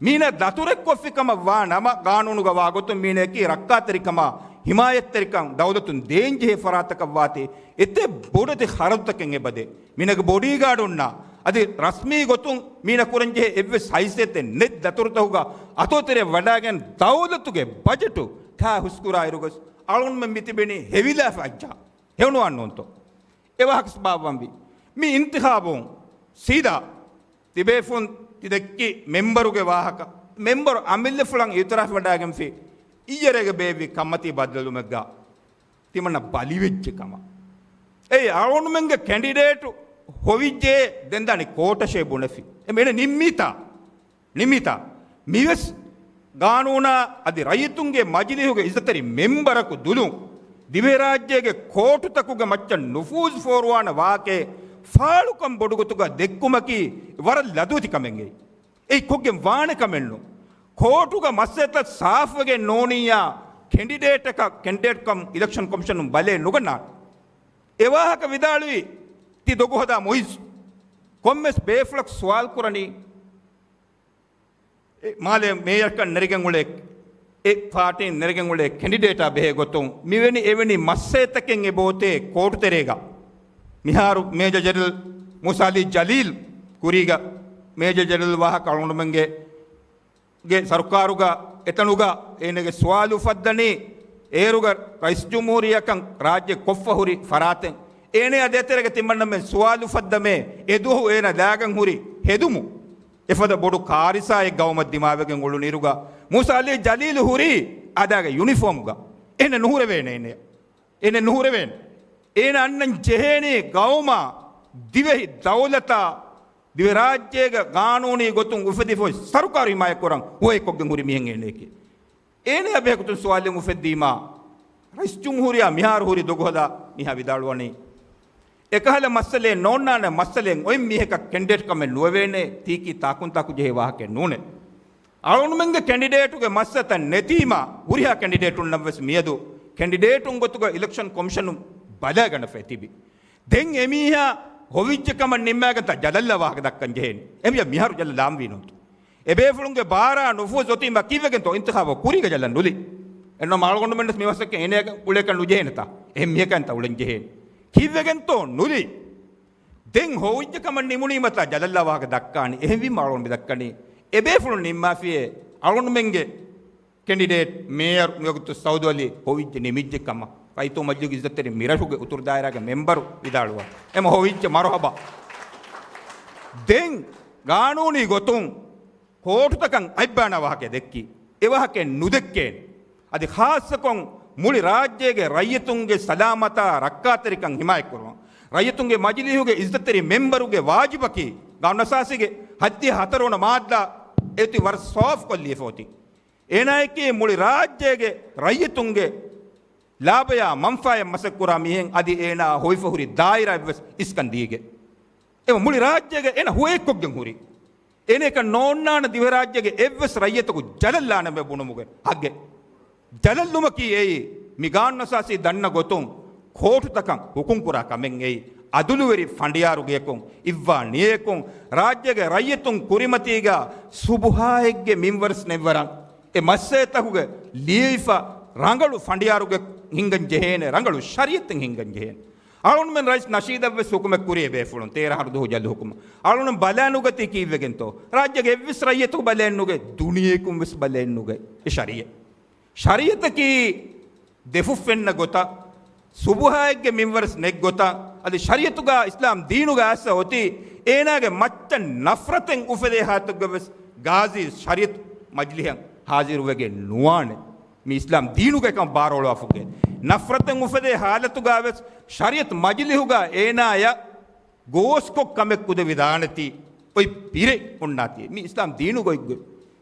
މީނަ ދަތުރެއް ކޮށްފި ކަމަށް ވާ ނަމަ، ގާނޫނުގަ ވާ ގޮތުން މީނައަކީ ރައްކާތެރިކަމާ ހިމާޔަތްތެރިކަން ދައުލަތުން ދޭންޖެހޭ ފަރާތަކަށް ވާތީ، އެތައް ބޮޑެތި ޚަރަދުތަކެއް އެބަދޭ. މީނަގެ ބޮޑީގާޑުންނާ އަދި ރަސްމީ ގޮތުން މީނަ ކުރަންޖެހޭ އެއްވެސް ހައިސިއްޔަތެއް ނެތް ދަތުރުތަކުގަ އަތޯތެރެއަށް ވަޑާގެން ދައުލަތުގެ ބަޖެޓު ތާ ހުސްކުރާއިރުގަސް އަޅުންމެން މިތިބެނީ ހެވިލާފަ އައްޖާ. ހެޔޮނުވާން ނޫންތޯ؟ އެ ވާހަކަސް ބާއްވަންވީ. މި އިންތިޚާބުން ސީދާ ތިބޭފުން ތި ދެއްކި މެމްބަރުގެ ވާހަކަ، މެމްބަރު އަމިއްލަފުޅަށް އިއުތިރާފް ވަޑާގެންފި އިއްޔެރޭގަ ބޭއްވި ކަންމަތީ ބަދަލުވުމެއްގަ ތިމަންނަ ބަލިވެއްޖެ ކަމަށް. އެއީ އަޅުގަނޑުމެންގެ ކެނޑިޑޭޓު ހޮވިއްޖެ ދެން ދާނީ ކޯޓަށޭ ބުނެފި. އެ މީނަ ނިންމީތާ؟ ނިންމީތާ؟ މިވެސް ގާނޫނާ އަދި ރައްޔިތުންގެ މަޖިލީހުގެ އިއްޒަތްތެރި މެމްބަރަކު ދުލުން، ދިވެހިރާއްޖޭގެ ކޯޓުތަކުގެ މައްޗަށް ނުފޫޒު ފޯރުވާނެ ވާހަކައެއް ފާޅުކަން ބޮޑުގޮތުގަ ދެއްކުމަކީ ވަރަށް ލަދުވެތި ކަމެއް. އެއީ ކޮށްގެން ވާނެ ކަމެއްނު. ކޯޓުގަ މައްސަލަތައް ސާފުވެގެން ނޫނިއްޔާ، ކެނޑިޑޭޓަކަށް، ކެނޑިޑޭޓްކަން އިލެކްޝަން ކޮމިޝަނުން ބަލައެއް ނުގަންނާނެ. އެ ވާހަކަ ވިދާޅުވީ ތި ދޮގުހަދާ މުއިއްޒު. ކޮންމެސް ބޭފުޅަކު ސުވާލު ކުރަނީ، އެ މާލޭ މޭޔަރަކަށް ނެރެގެން އުޅޭ، އެ ޕާޓީން ނެރެގެން އުޅޭ ކެނޑިޑޭޓާ ބެހޭ ގޮތުން މިވެނި އެވެނި މައްސަލަތަކެއް އެބައޮތޭ ކޯޓު ތެރޭގަ. މިހާރު މޭޖަ ޖެނެރަލް މޫސާ އަލީ ޖަލީލް ކުރީގަ މޭޖަ ޖެނެރަލް ވާހަކަ އަޅުގަނޑުމެންގެ ގެ ސަރުކާރުގަ އެތަނުގަ އޭނަގެ ސުވާލު އުފައްދަނީ، އޭރުގަ ރައީސް ޖުމްހޫރިއްޔާކަން ރާއްޖެ ކޮށްފަ ހުރި ފަރާތެއް. އޭނަ އަދި އެތެރޭގަ ތިމަންނަމެން ސުވާލު އުފައްދަމޭ، އެ ދުވަހު އޭނަ ލާގަން ހުރި ހެދުމު. އެފަދަ ބޮޑު ކާރިސާއެއް ގައުމަށް ދިމާވެގެން އުޅުނުއިރުގަ، މޫސާ އަލީ ޖަލީލު ހުރީ އަދާގެ ޔުނިފޯމުގަ. އޭނަ ނުހުރެވޭނެ އޭނަ. އޭނަ ނުހުރެވޭނެ. އޭނަ އަންނަން ޖެހޭނީ ގައުމާ، ދިވެހި ދައުލަތާ، ދިވެހިރާއްޖޭގެ ގާނޫނީ ގޮތުން އުފެދިފައި ސަރުކާރު ހިމާޔަތްކުރަން ހުވައެއްކޮށްގެން ހުރި މީހެއް އޭނައެކޭ. އޭނަޔާ ބެހޭގޮތުން ސުވާލެއް އުފެއްދީމާ، ރައީސް ޖުމްހޫރިއްޔާ މިހާރު ހުރި ދޮގުހަދާ މީހާ ވިދާޅުވަނީ، އެކަހަލަ މައްސަލައެއް ނޯންނާނެ، މައްސަލައެއް އޮތް މީހަކަށް ކެނޑިޑޭޓްކަމެއް ނުވެވޭނެ، ތީކީ ތާކުންތާކު ޖެހޭ ވާހަކައެއް ނޫނޭ. އަޅުގަނޑުމެންގެ ކެނޑިޑޭޓުގެ މައްސަލަތައް ނެތީމާ، ހުރިހާ ކެނޑިޑޭޓުންނަށްވެސް މިއަދު ކެނޑިޑޭޓުން ގޮތުގަ އިލެކްޝަން ކޮމިޝަނުން ބަލައިގަނެފައި ތިބި. ދެން އެމީހާ ހޮވިއްޖެ ކަމަށް ނިންމާގެންތާ ޖަލަށްލާ ވާހަކަ ދައްކަން ޖެހޭނެ. އެމީހާ މިހާރު ޖަލަށް ލާންވީ ނޫންތޯ. އެބޭފުޅުންގެ ބާރާ ނުފޫޒު އޮތީމާ ކީއްވެގެންތޯ އިންތިޚާބަށް ކުރީގަ ޖަލަށް ނުލި. އެންނަމަ އަޅުގަނޑުމެންވެސް މި މަސައްކަތް އޭނައަކަށް އުޅޭކަށް ނުޖެހޭނެތާ. އެހެން މީހަކަށްތާ އުޅެން ޖެހޭނެ. ކީއްވެގެންތޯ ނުލި. ދެން ހޮވިއްޖެ ކަމަށް ނިމުނީމަތާ ޖަލަށްލާ ވާހަކަ ދައްކާނީ. އެހެންވީމަ އަޅުގަނޑު މި ދައްކަނީ. އެބޭފުޅުން ނިންމާފިޔޭ އަޅުގަނޑުމެންގެ ކެނޑިޑޭޓް މޭޔަރު މިވަގުތު ސައުދު އަލީ ހޮވިއްޖެ ނިމިއްޖެ ކަމަށް ރައްޔިތު މަޖިލީހުގެ އިއްޒަތްތެރި މިރަށުގެ އުތުރު ދާއިރާގެ މެމްބަރު ވިދާޅުވާ. އެމަ ހޮވިއްޖެ މަރުހަބާ. ދެން ގާނޫނީ ގޮތުން ކޯޓުތަކަށް އަތްބާނާ ވާހަކަ ދެއްކީ. އެ ވާހަކަ ނުދެއްކޭނެ. އަދި ޚާއްޞަކޮށް މުޅި ރާއްޖޭގެ ރައްޔިތުންގެ ސަލާމަތާ ރައްކާތެރިކަން ހިމާޔަތްކުރުމަށް ރައްޔިތުންގެ މަޖިލީހުގެ އިއްޒަތްތެރި މެމްބަރުގެ ވާޖިބަކީ ގާނޫނުއަސާސީގެ ހައްދިހަ ހަތަރުވަނަ މާއްދާ އެއޮތީ ވަރަށް ސާފުކޮށް ލިޔެފަ އޮތީ. އޭނާއަކީ މުޅި ރާއްޖޭގެ ރައްޔިތުންގެ ލާބަޔާ މަންފާއެއް މަސައްކަތްކުރާ މީހެއް. އަދި އޭނާ ހޮވިފަ ހުރި ދާއިރާއެއްވެސް އިސްކަން ދީގެ. އެ މުޅި ރާއްޖޭގަ އޭނަ ހުވައެއްކޮށްގެން ހުރި. އޭނައަކަށް ނޯންނާނެ ދިވެހިރާއްޖޭގެ އެއްވެސް ރައްޔިތަކު ޖަލަށްލާނަމޭ ބުނުމުގެ ހައްގެއް. ޖަލަށްލުމަކީ އެއީ މި ގާނޫނުއަސާސީ ދަންނަ ގޮތުން ކޯޓުތަކަށް ހުކުމްކުރާ ކަމެއް. އެއީ އަދުލުވެރި ފަނޑިޔާރުގެއަކުން، އިއްވާ ނިޔަޔަކުން، ރާއްޖޭގެ ރައްޔިތުން ކުރިމަތީގަ ސުބުހާއެއްގެ މިންވަރަސް ނެތްވަރަށް އެ މައްސަލަތަކުގަ ލިޔެފަ ރަނގަޅު ފަނޑިޔާރުގެ ހިންގަން ޖެހޭނެ، ރަނގަޅު ޝަރީއަތެއް ހިންގަން ޖެހޭނެ. އަޅުގަނޑުމެން ރައީސް ނަޝީދަށްވެސް ހުކުމެއް ކުރި އެބޭފުޅުން ތޭރަ އަހަރު ދުވަހު ޖަލު ހުކުމަށް. އަޅުގަނޑު ބަލާނުގަތީ ކީއްވެގެންތޯ؟ ރާއްޖޭގެ އެއްވެސް ރައްޔިތަކު ބަލައެއްނުގަތް، ދުނިޔެއަކުންވެސް ބަލައެއްނުގަތް އެ ޝަރީއަތް. ޝަރީއަތަކީ ދެފުށްފެންނަ ގޮތަށް، ސުބުހާއެއްގެ މިންވަރަސް ނެތް ގޮތަށް، އަދި ޝަރީއަތުގަ އިސްލާމް ދީނުގަ އައިސް އޮތީ އޭނާގެ މައްޗަށް ނަފްރަތެއް އުފެދޭ ހާލަތުގަވެސް ގާޒީ ޝަރީއަތު މަޖިލިހަށް ހާޒިރުވެގެން ނުވާނެ. މި އިސްލާމް ދީނުގައި ކަމަށް ބާރުއަޅުވާފަ އޮތް. ނަފްރަތެއް އުފެދޭ ހާލަތުގަވެސް ޝަރީއަތު މަޖިލިހުގަ އޭނާޔަށް ގޯސްކޮށް ކަމެއް ކުދެވިދާނެތީ އޮތް ބިރެއް އޮންނާތީ. މި އިސްލާމް ދީނުގައި ގޮތް.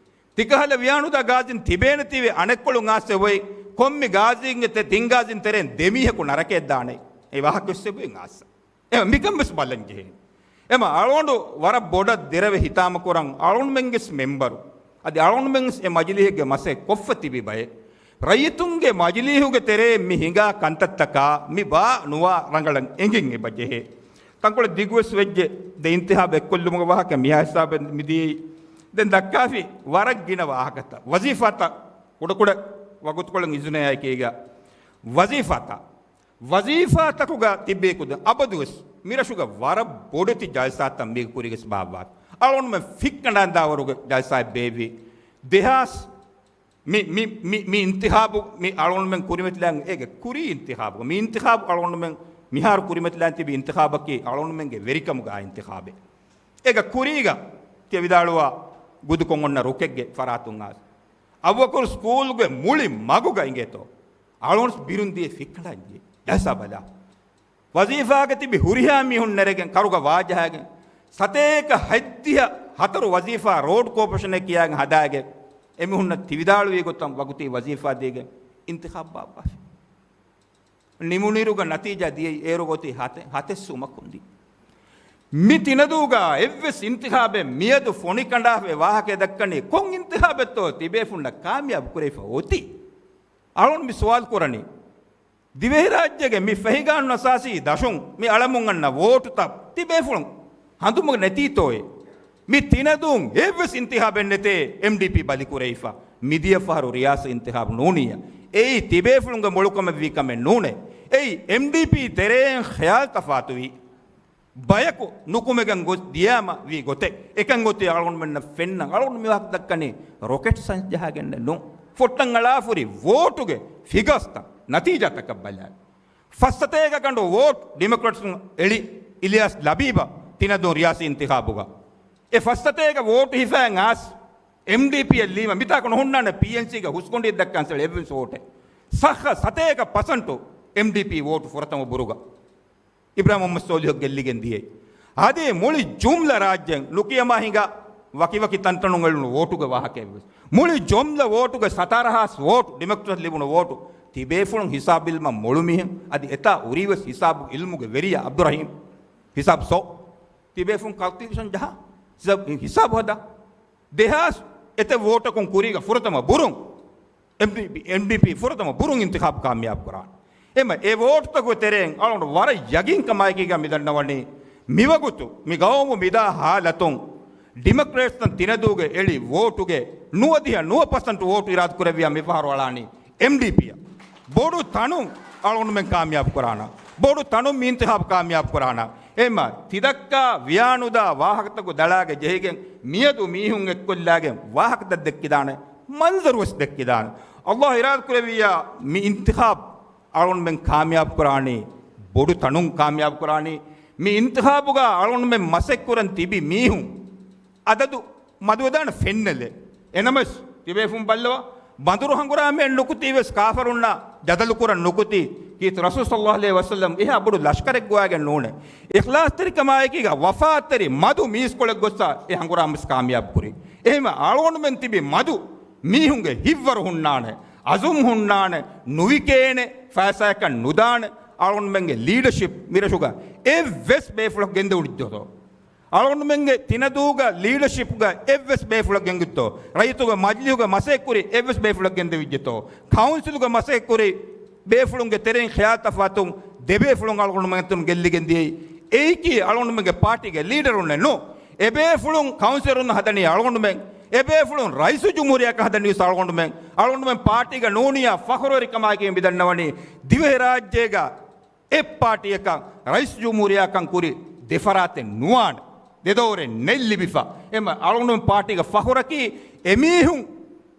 ތިކަހަލަ ވިޔާނުދާ ގާޒީން ތިބޭނެތީވެ އަނެއްކޮޅުން އާސެ އޮތް ކޮންމެ ގާޒީންގެ ތެ-، ތިން ގާޒީން ތެރޭން ދެމީހަކު ނަރަކަޔަށް ދާނެ. އެ ވާހަކަ އޮއްސެ އޮތް އާސް. އެ މިކަން ވެސް ބަލަން ޖެހޭ. އެމަ އަޅުގަނޑު ވަރަށް ބޮޑަށް ދެރަވެ ހިތާމަކުރަން އަޅުގަނޑުމެންގެސް މެމްބަރު. އަދި އަޅުގަނޑުމެން އެ މަޖިލީހެއްގެ މަސައްކަތް ކޮށްފަ ތިބި ބައެއް. ރައްޔިތުންގެ މަޖިލީހުގެ ތެރޭ މި ހިނގާ ކަންތައްތަކާ މި ވާ ނުވާ ރަނގަޅަށް އެނގެން އެބަ ޖެހޭ. ތަންކޮޅެއް ދިގުވެސް ވެއްޖެ. ދެ އިންތިހާބު އެއްކޮށްލުމުގެ ވާހަކަ މިހާ ހިސާބެއް މިދިޔައީ. ދެން ދައްކާފި ވަރަށް ގިނަ ވާހަކަތައް. ވަޒީފާތައް ކުޑަކުޑަ ވަގުތުކޮޅެއް އިޒުނަޔާ އެކީގަ ވަޒީފާތައް. ވަޒީފާތަކުގަ ތިއްބެވި ކުދިން އަބަދުވެސް މިރަށުގަ ވަރަށް ބޮޑެތި ޖަލްސާތައް މީގަ ކުރީގަސް ބާއްވާތި. އަޅުގަނޑުމެން ފިއްކަނޑާންދާވަރުގެ ޖަލްސާއެއް ބޭއްވި. ދެހާސް މި، މި، މި، މި އިންތިޚާބު މި އަޅުގަނޑުމެން ކުރިމަތިލާން އޭގެ ކުރީ އިންތިޚާބުގަ. މި އިންތިޚާބު އަޅުގަނޑުމެން މިހާރު ކުރިމަތިލާން ތިބި އިންތިޚާބަކީ އަޅުގަނޑުމެންގެ ވެރިކަމުގަ އިންތިޚާބެއް. އޭގަ ކުރީގަ ތިޔަ ވިދާޅުވާ ގުދުކޮށް އޮންނަ ރުކެއްގެ ފަރާތުން އާސް. އަބުބަކުރު ސްކޫލްގެ މުޅި މަގުގަ އިނގޭތޯ. އަޅުގަނޑު ބިރުން ދިޔަ ފިއްކަނޑާން ޖެހި. ޖަލްސާ ބަލާ. ވަޒީފާގަ ތިބި ހުރިހާ މީހުން ނެރެގެން ކަރުގަ ވާޖަހައިގެން ސަތޭކަ ހަތްދިހަ ހަތަރު ވަޒީފާ ރޯޑް ކޯޕަރޭޝަނެއް ކިޔާގެން ހަދާގެން އެމީހުންނަށް ތި ވިދާޅުވީ ގޮތަށް ވަގުތީ ވަޒީފާ ދީގެން އިންތިޚާބު ބާއްވާފި. ނިމުނުއިރުގަ ނަތީޖާ ދިޔައީ އޭރު އޮތީ ހަތެއް، ހަތެއް ސުމަކުން ދިޔަ. މި ތިނަދޫގަ އެއްވެސް އިންތިޚާބެއް މިއަދު ފޮނިކަނޑާފައި ވާހަކަ ދައްކަނީ ކޮން އިންތިޚާބެއްތޯ ތިބޭފުންނަށް ކާމިޔާބު ކުރެވިފަ އޮތީ؟ އަޅުން މި ސުވާލު ކުރަނީ، ދިވެހިރާއްޖޭގެ މި ފެހިގާނޫނު އަސާސީ ދަށުން މި އަޅަމުން އަންނަ ވޯޓުތައް ތިބޭފުޅުން ހަނދުމަ ނެތީތޯއޭ؟ މި ތިނަދޫން އެއްވެސް އިންތިހާބެއް ނެތޭ އެމްޑީޕީ ބަލިކުރެވިފަ. މިދިޔަ ފަހަރު ރިޔާސީ އިންތިހާބު ނޫނިއްޔާ. އެއީ ތިބޭފުޅުންގެ މޮޅުކަމެއްވީ ކަމެއް ނޫނޭ. އެއީ އެމްޑީޕީ ތެރެއިން ޚިޔާލު ތަފާތުވީ. ބަޔަކު ނުކުމެގެން ގޮސް ދިޔާމަ ވީ ގޮތެއް. އެކަން އޮތީ އަޅުގަނޑުމެންނަށް ފެންނަ. އަޅުގަނޑު މި ވާހަކަ ދައްކަނީ ރޮކެޓް ސައިންސް ޖަހާގެންނެއް ނޫން. ފޮއްޓަށް އަޅާފުރި ވޯޓުގެ ފިގަސްތައް، ނަތީޖާތަކަށް ބަލާ. ފައްސަތޭކަ ގަނޑު ވޯޓް ޑިމޮކްރެޓްސުން އެޅި އިލްޔާސް ލަބީބަށް ތިނަދޫން ރިޔާސީ އިންތިޚާބުގަ. އެ ފައްސަތޭކަ ވޯޓު ހިފައިން އާސް އެމްޑީޕީއަށް ލީމަ. މިތާކު ނުހުންނާނެ ޕީއެންސީގަ ހުސްގޮނޑިއެއް ދައްކަން ސެޅި އެއްވެސް ވޯޓެއް. ސައްހަ ސަތޭކަ ޕަސަންޓު އެމްޑީޕީ ވޯޓު ފުރަތަމަ ބުރުގަ. އިބްރާހިމް މުހައްމަދު ސޯލިހު ގެއްލިގެން ދިޔައީ. އަދި މުޅި ޖުމްލަ ރާއްޖެއިން ނުކިޔަމާ ހިނގާ ވަކިވަކި ތަންތަނުން އެޅުނު ވޯޓުގެ ވާހަކައެއްވެސް. މުޅި ޖުމްލަ ވޯޓުގެ ސަތާރަ ހާސް ވޯޓު ޑިމޮކްރެޓްސް ލިބުނު ވޯޓު ތިބޭފުޅުން ހިސާބު އިލްމަށް މޮޅު މީހުން. އަދި އެތާ އުރީވެސް ހިސާބު އިލްމުގެ ވެރިޔާ އަބްދުރަހީމް. ހިސާބު ސޯ. ތިބޭފުޅުން ކަލްކިއުލޭޝަން ޖަހާ. ހިސާބު، ހިސާބު ހަދާ. ދެހާސް އެތައް ވޯޓަކުން ކުރީގަ ފުރަތަމަ ބުރުން. އެމްޑީޕީ، އެމްޑީޕީ ފުރަތަމަ ބުރުން އިންތިޚާބު ކާމިޔާބު ކުރާނެ. އެމަ އެ ވޯޓުތަކުގެ ތެރެއިން އަޅުގަނޑު ވަރަށް ޔަގީންކަމާއެކީގަ މި ދަންނަވަނީ، މިވަގުތު މި ގައުމު މިދާ ހާލަތުން ޑިމޮކްރެޓްސްތައް ތިނަދޫގެ އެޅި ވޯޓުގެ ނުވަދިހަ ނުވަ ޕަސަންޓް ވޯޓު އިރާދަކުރެއްވިޔާ މިފަހަރު އަޅާނީ އެމްޑީޕީއަށް. ބޮޑު ތަނުން އަޅުގަނޑުމެން ކާމިޔާބު ކުރާނަ. ބޮޑު ތަނުން މި އިންތިޚާބު ކާމިޔާބު ކުރާނަ. އެމަ ތިދައްކާ ވިޔާނުދާ ވާހަކަތަކު ދަޅާގެ ޖެހިގެން މިއަދު މީހުން އެއްކޮށްލާގެން ވާހަކަތައް ދެއްކިދާނެ. މަންޒަރުވެސް ދެއްކިދާނެ. އައްލާހު އިރާދަކުރެއްވިއްޔާ މި އިންތިޚާބު އަޅުގަނޑުމެން ކާމިޔާބު ކުރާނީ، ބޮޑު ތަނުން ކާމިޔާބު ކުރާނީ. މި އިންތިޚާބުގަ އަޅުގަނޑުމެން މަސައްކަތްކުރަން ތިބި މީހުން އަދަދު މަދުވެދާނެ ފެންނެލެއް. އެނަމަވެސް ތިބޭފުން ބައްލަވާ، ބަނދުރު ހަނގުރާމައެއް ނުކުތީވެސް ކާފަރުންނާ ޖަދަލުކުރަން ނުކުތީ، ކީރިތި ރަސޫލު ޞައްލައްލާހު ޢަލައިހި ވަސައްލަމް އެހާ ބޮޑު ލަޝްކަރެއް ގޮވާގެން ނޫނޭ. އިޚްލާޞްތެރިކަމާއެކީގަ ވަފާތެރި މަދު މީސްކޮޅެއް ގޮއްސާ އެ ހަނގުރާމަވެސް ކާމިޔާބު ކުރީ. އެހެންވެ އަޅުގަނޑުމެން ތިބި މަދު މީހުންގެ ހިތްވަރު ހުންނާނެ، އަޒުމް ހުންނާނެ، ނުވިކޭނެ، ފައިސާއަކަށް ނުދާނެ. އަޅުގަނޑުމެންގެ ލީޑަޝިޕް މިރަށުގަ އެއްވެސް ބޭފުޅަކު ގެންދެވުނުއްޖެތޯ؟ އަޅުގަނޑުމެންގެ ތިނަދޫގަ ލީޑަޝިޕްގަ އެއްވެސް ބޭފުޅަކު ގެންގިއްތޯ؟ ރައްޔިތުގެ މަޖިލީހުގަ މަސައްކަތްކުރި އެއްވެސް ބޭފުޅަކު ގެންދެވިއްޖެތޯ؟ ކައުންސިލުގަ މަސައްކަތްކުރި ބޭފުޅުންގެ ތެރެއިން ޚިޔާލު ތަފާތުން ދެބޭފުޅުން އަޅުގަނޑުމެން ގެއްލިގެން ދިޔައީ. އެއީކީ އަޅުގަނޑުމެންގެ ޕާޓީގެ ލީޑަރުންނެއް ނޫން. އެބޭފުޅުން ކައުންސިލަރުން ހަދަނީ އަޅުގަނޑުމެން. އެބޭފުޅުން ރައީސުލްޖުމްހޫރިއްޔާކަށް ހަދަނީވެސް އަޅުގަނޑުމެން. އަޅުގަނޑުމެން ޕާޓީގަ ނޫނިއްޔާ ފަޚުރުވެރިކަމާއެކީ މި ދަންނަވަނީ ދިވެހިރާއްޖޭގަ އެއް ޕާޓީއަކަށް ރައީސުލްޖުމްހޫރިއްޔާކަން ކުރި ދެ ފަރާތެއް ނުވާނެ. ދެ ދައުރެއް ނެތް ލިބިފަ. އެމަ އަޅުގަނޑުމެން ޕާޓީގެ ފަޚުރަކީ އެމީހުން،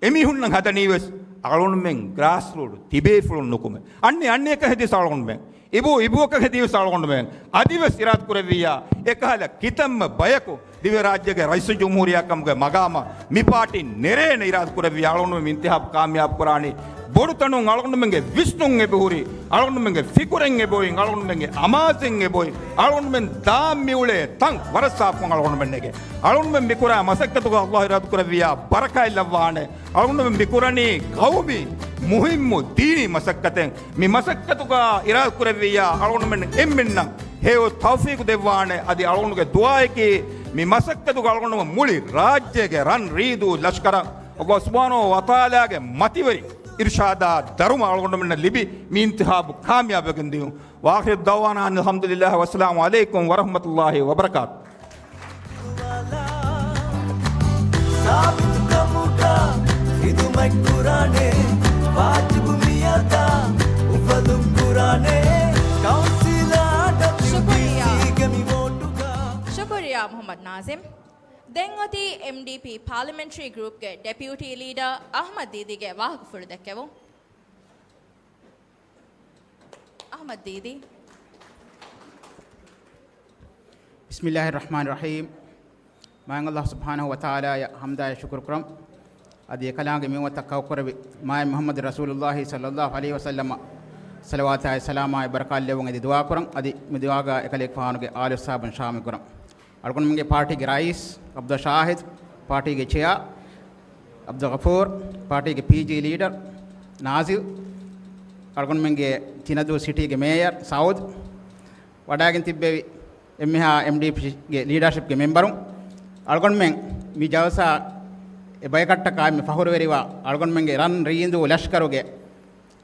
އެމީހުންނަށް ހަދަނީވެސް އަޅުގަނޑުމެން ގްރާސްރޫޓް ތިބޭފުޅުން ނުކުމެ. އަންނި އަންނިއަކަށް ހެދިވެސް އަޅުގަނޑުމެން. އިބޫ އިބޫއަކަށް ހެދިވެސް އަޅުގަނޑުމެން. އަދިވެސް އިރާދަކުރެއްވިއްޔާ އެކަހަލަ ކިތަންމެ ބަޔަކު ދިވެހިރާއްޖޭގެ ރައީސުލްޖުމްހޫރިއްޔާކަމުގެ މަގާމަށް މި ޕާޓީ ނެރޭނެ އިރާދަކުރެއްވިއްޔާ އަޅުގަނޑުމެން އިންތިޚާބު ކާމިޔާބު ކުރާނީ. ބޮޑު ތަނުން އަޅުގަނޑުމެންގެ ވިސްނުން އެބަހުރި، އަޅުގަނޑުމެންގެ ފިކުރެއް އެބައޮތް، އަޅުގަނޑުމެންގެ އަމާޒެއް އެބައޮތް، އަޅުގަނޑުމެން ދާން މިއުޅޭ ތަން ވަރަށް ސާފުކޮށް އަޅުގަނޑުމެން ނެގޭ. އަޅުގަނޑުމެން މިކުރާ މަސައްކަތުގަ އައްލާހު އިރާދަކުރެއްވިއްޔާ ބަރަކާތް ލައްވާނެ. އަޅުގަނޑުމެން މިކުރަނީ ޤައުމީ މުހިއްމު ދީނީ މަސައްކަތެއް. މި މަސައްކަތުގަ އިރާދަކުރެއްވިއްޔާ އަޅުގަނޑުމެން އެންމެންނަށް ހެޔޮ ތައުފީޤު ދެއްވާނެ. އަދި އަޅުގަނޑުގެ ދުޢާއަކީ މި މަސައްކަތުގަ އަޅުގަނޑުމެން މުޅި ރާއްޖޭގެ ރަން ރީދޫ ލަޝްކަރަށް އައްލާހު ސުބްޙާނަހޫ ވަތަޢާލާގެ މަތިވެރި އިރުޝާދާ ދަރުމަ އަޅުގަނޑުމެންނަށް ލިބި މި އިންތިޚާބު ކާމިޔާބުވެގެން ދިޔުން. وآخر دعوانا أن الحمد لله والسلام عليكم ورحمة الله وبركاته. ސާބިތުކަމުގަ ޚިދުމަތްކުރާނެ، ވާޖިބު މިއަދާ އުފަލުން ކުރާނެ، ކައުންސިލާ ޝުކުރިއްޔާ. ޑަބްލިޔުޑީސީގެ މި ވޯޓުގަ. ޝުކުރިއްޔާ މުޙައްމަދު ނާޒިމް. ދެން އޮތީ އެމްޑީޕީ ޕާލަމެންޓްރީ ގްރޫޕްގެ ޑެޕިއުޓީ ލީޑަރ އަޙްމަދު ދީދީގެ ވާހަކަފުޅު ދެއްކެވުން. އަޙްމަދު ދީދީ. بسم الله الرحمن الرحيم. މާތް އައްލާހު ސުބްޙާނަހޫ ވަތަޢާލާއަށް ޙަމްދާއި ޝުކުރު ކުރަން. އަދި އެކަލާނގެ މިންވަތަށް ކައުކުރެއްވި މާތް މުޙައްމަދު ރަސޫލުއްލާހި ޞައްލައްލާހު ޢަލައިހި ވަސައްލަމަށް ޞަލަވާތާއި ސަލާމާއި ބަރަކާތް ލެއްވުން އެދި ދުޢާ ކުރަން. އަދި މި ދުޢާގަ އެކަލޭގެފާނުގެ އާލު އަޞްޙާބުން ޝާމިލް ކުރަން. އަޅުގަނޑުމެންގެ ޕާޓީގެ ރައީސް ޢަބްދުﷲ ޝާހިދު، ޕާޓީގެ ޗެއާ ޢަބްދުލްޣަފޫރު، ޕާޓީގެ ޕީޖީ ލީޑަރ ނާޒިލް، އަޅުގަނޑުމެންގެ ތިނަދޫ ސިޓީގެ މޭޔަރ ސަޢޫދު، ވަޑައިގެން ތިއްބެވި އެންމެހާ އެމްޑީޕީގެ ލީޑަރޝިޕްގެ މެމްބަރުން، އަޅުގަނޑުމެން މި ޖަލްސާ އެ ބަޔަކަށްޓަކާ އެންމެ ފަޚުރުވެރިވާ އަޅުގަނޑުމެންގެ ރަން ރީނދޫ ލަޝްކަރުގެ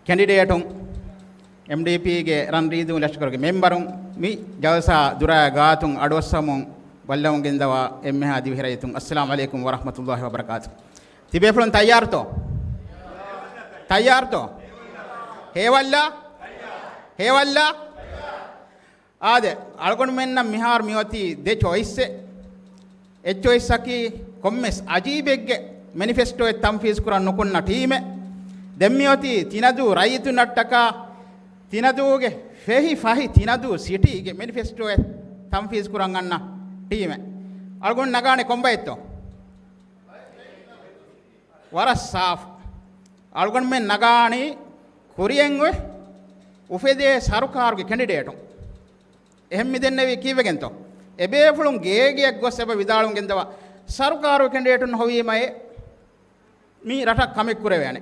ކެނޑިޑޭޓުން، އެމްޑީޕީގެ ރަން ރީދޫ ލަޝްކަރުގެ މެމްބަރުން، މި ޖަލްސާ ދުރާ ގާތުން އަޑުއައްސަމުން ބައްލަވަން ގެންދަވާ އެންމެހާ ދިވެހި ރައްޔިތުން، އައްސަލާމު ޢަލައިކުމް ވަރަޙްމަތުﷲި ވަބަރަކާތު. ތިބޭފުޅުން ތައްޔާރުތޯ؟ ތައްޔާރުތޯ؟ ހޭވައްލާ؟ ހޭވައްލާ؟ އާދެ، އަޅުގަނޑުމެންނަށް މިހާރު މިއޮތީ ދެ ޗޮއިސްއެއް. އެއްޗޮއިސްއަކީ ކޮންމެސް އަޖީބެއްގެ މެނިފެސްޓޯއެއް ތަންފީޒް ކުރަން ނުކުންނަ ޓީމެއް. ދެން މިއޮތީ ތިނަދޫ ރައްޔިތުންނަށްޓަކާ ތިނަދޫގެ ފެހި ފަހި ތިނަދޫ ސިޓީގެ މެނިފެސްޓޯއެއް ތަންފީޒް ކުރަން އަންނަ ޓީމެއް. އަޅުގަނޑު ނަގާނެ ކޮންބައެއްތޯ؟ ވަރަށް ސާފު. އަޅުގަނޑުމެން ނަގާނީ ކުރިއަށް އޮތް އުފެދޭ ސަރުކާރުގެ ކެނޑިޑޭޓުން. އެހެން މި ދެންނެވީ ކީއްވެގެންތޯ؟ އެބޭފުޅުން ގޭގެއަށް ގޮސް އެބަ ވިދާޅުވަން ގެންދަވާ ސަރުކާރުގެ ކެނޑިޑޭޓުން ހޮވީމައޭ މި ރަށަށް ކަމެއް ކުރެވޭނެ.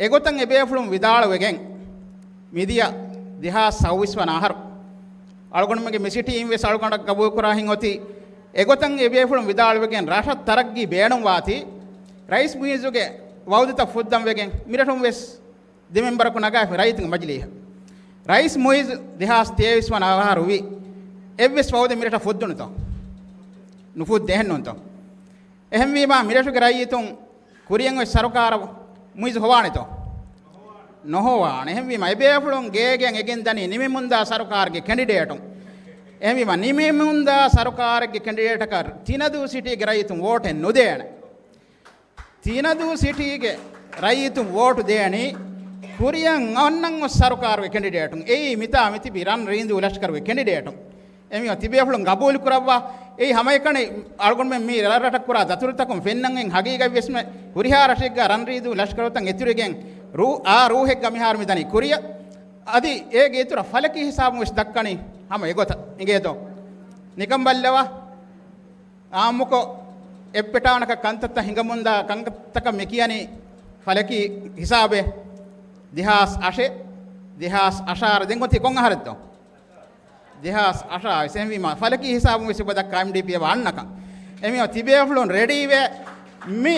އެގޮތަށް އެބޭފުޅުން ވިދާޅުވެގެން މިދިޔަ ދެހާސް ސައުވީސް ވަނަ އަހަރު އަޅުގަނޑުމެންގެ މި ސިޓީން ވެސް އަޅުގަނޑަށް ގަބޫލުކުރާ ހިތް އޮތީ. އެގޮތަށް އެބޭފުޅުން ވިދާޅުވެގެން ރަށަށް ތަރައްގީ ބޭނުންވާތީ، ރައީސް މުއިއްޒުގެ ވައުދުތައް ފުއްދަން ވެގެން މިރަށުން ވެސް ދެ މެމްބަރަކު ނަގާފި ރައްޔިތުންގެ މަޖިލީހަށް. ރައީސް މުއިއްޒު ދެހާސް ތޭވީސް ވަނަ އަހަރު ވި އެއްވެސް ވައުދެއް މިރަށަށް ފުއްދުނުތޯ؟ ނުފުއްދޭ އެހެންނޫންތޯ؟ އެހެންވީމާ މިރަށުގެ ރައްޔިތުން ކުރިއަށް އޮތް ސަރުކާރަށް މުއިއްޒު ހޮވާނެތޯ؟ ނުހޮވާނެ. އެހެންވީމާ އެބޭފުޅުން ގޭގެއަށް އެގެން ދަނީ ނިމިމުންދާ ސަރުކާރުގެ ކެނޑިޑޭޓުން. އެހެންވީމާ ނިމިމުންދާ ސަރުކާރެއްގެ ކެނޑިޑޭޓަކަށް ތިނަދޫ ސިޓީގެ ރައްޔިތުން ވޯޓެއް ނުދޭނެ. ތިނަދޫ ސިޓީގެ ރައްޔިތުން ވޯޓު ދޭނީ ކުރިއަށް އަންނަން އޮތް ސަރުކާރުގެ ކެނޑިޑޭޓުން. އެއީ މިތާ މިތިބި ރަން ރީނދޫ ލަޝްކަރުގެ ކެނޑިޑޭޓުން. އެމީހުން ތިބޭފުޅުން ގަބޫލު ކުރައްވާ. އެއީ ހަމައެކަނި އަޅުގަނޑުމެން މި ރަށްރަށަށް ކުރާ ދަތުރުތަކުން ފެންނަން އެން ހަގީގަތްވެސްމެ ހުރިހާ ރަށެއްގަ ރަން ރީދޫ ލަޝްކަރުތައް އެތުރިގެން ރޫ، އާ ރޫހެއްގަ މިހާރު މިދަނީ ކުރިއަށް. އަދި އޭގެ އިތުރަށް ފަލަކީ ހިސާބުން ވެސް ދައްކަނީ ހަމަ އެގޮތަށް އިނގޭތޯ؟ ނިކަން ބައްލަވާ. އާއްމުކޮށް، އެއްޕެޓާނަކަށް ކަންތައްތައް ހިނގަމުންދާ ކަންތައްތަކަށް މި ކިޔަނީ ފަލަކީ ހިސާބެއް. ދެހާސް އަށެއް، ދެހާސް އަށާރަ، ދެން އޮތީ ކޮން އަހަރެއްތޯ؟ ދެހާސް އަށާރަ ވެސް. އެހެންވީމާ ފަލަކީ ހިސާބުން ވެސް އެބަ ދައްކާ އެމްޑީޕީ އެބަ އަންނަކަން. އެމީހުން ތިބޭފުޅުން ރެޑީވެ މި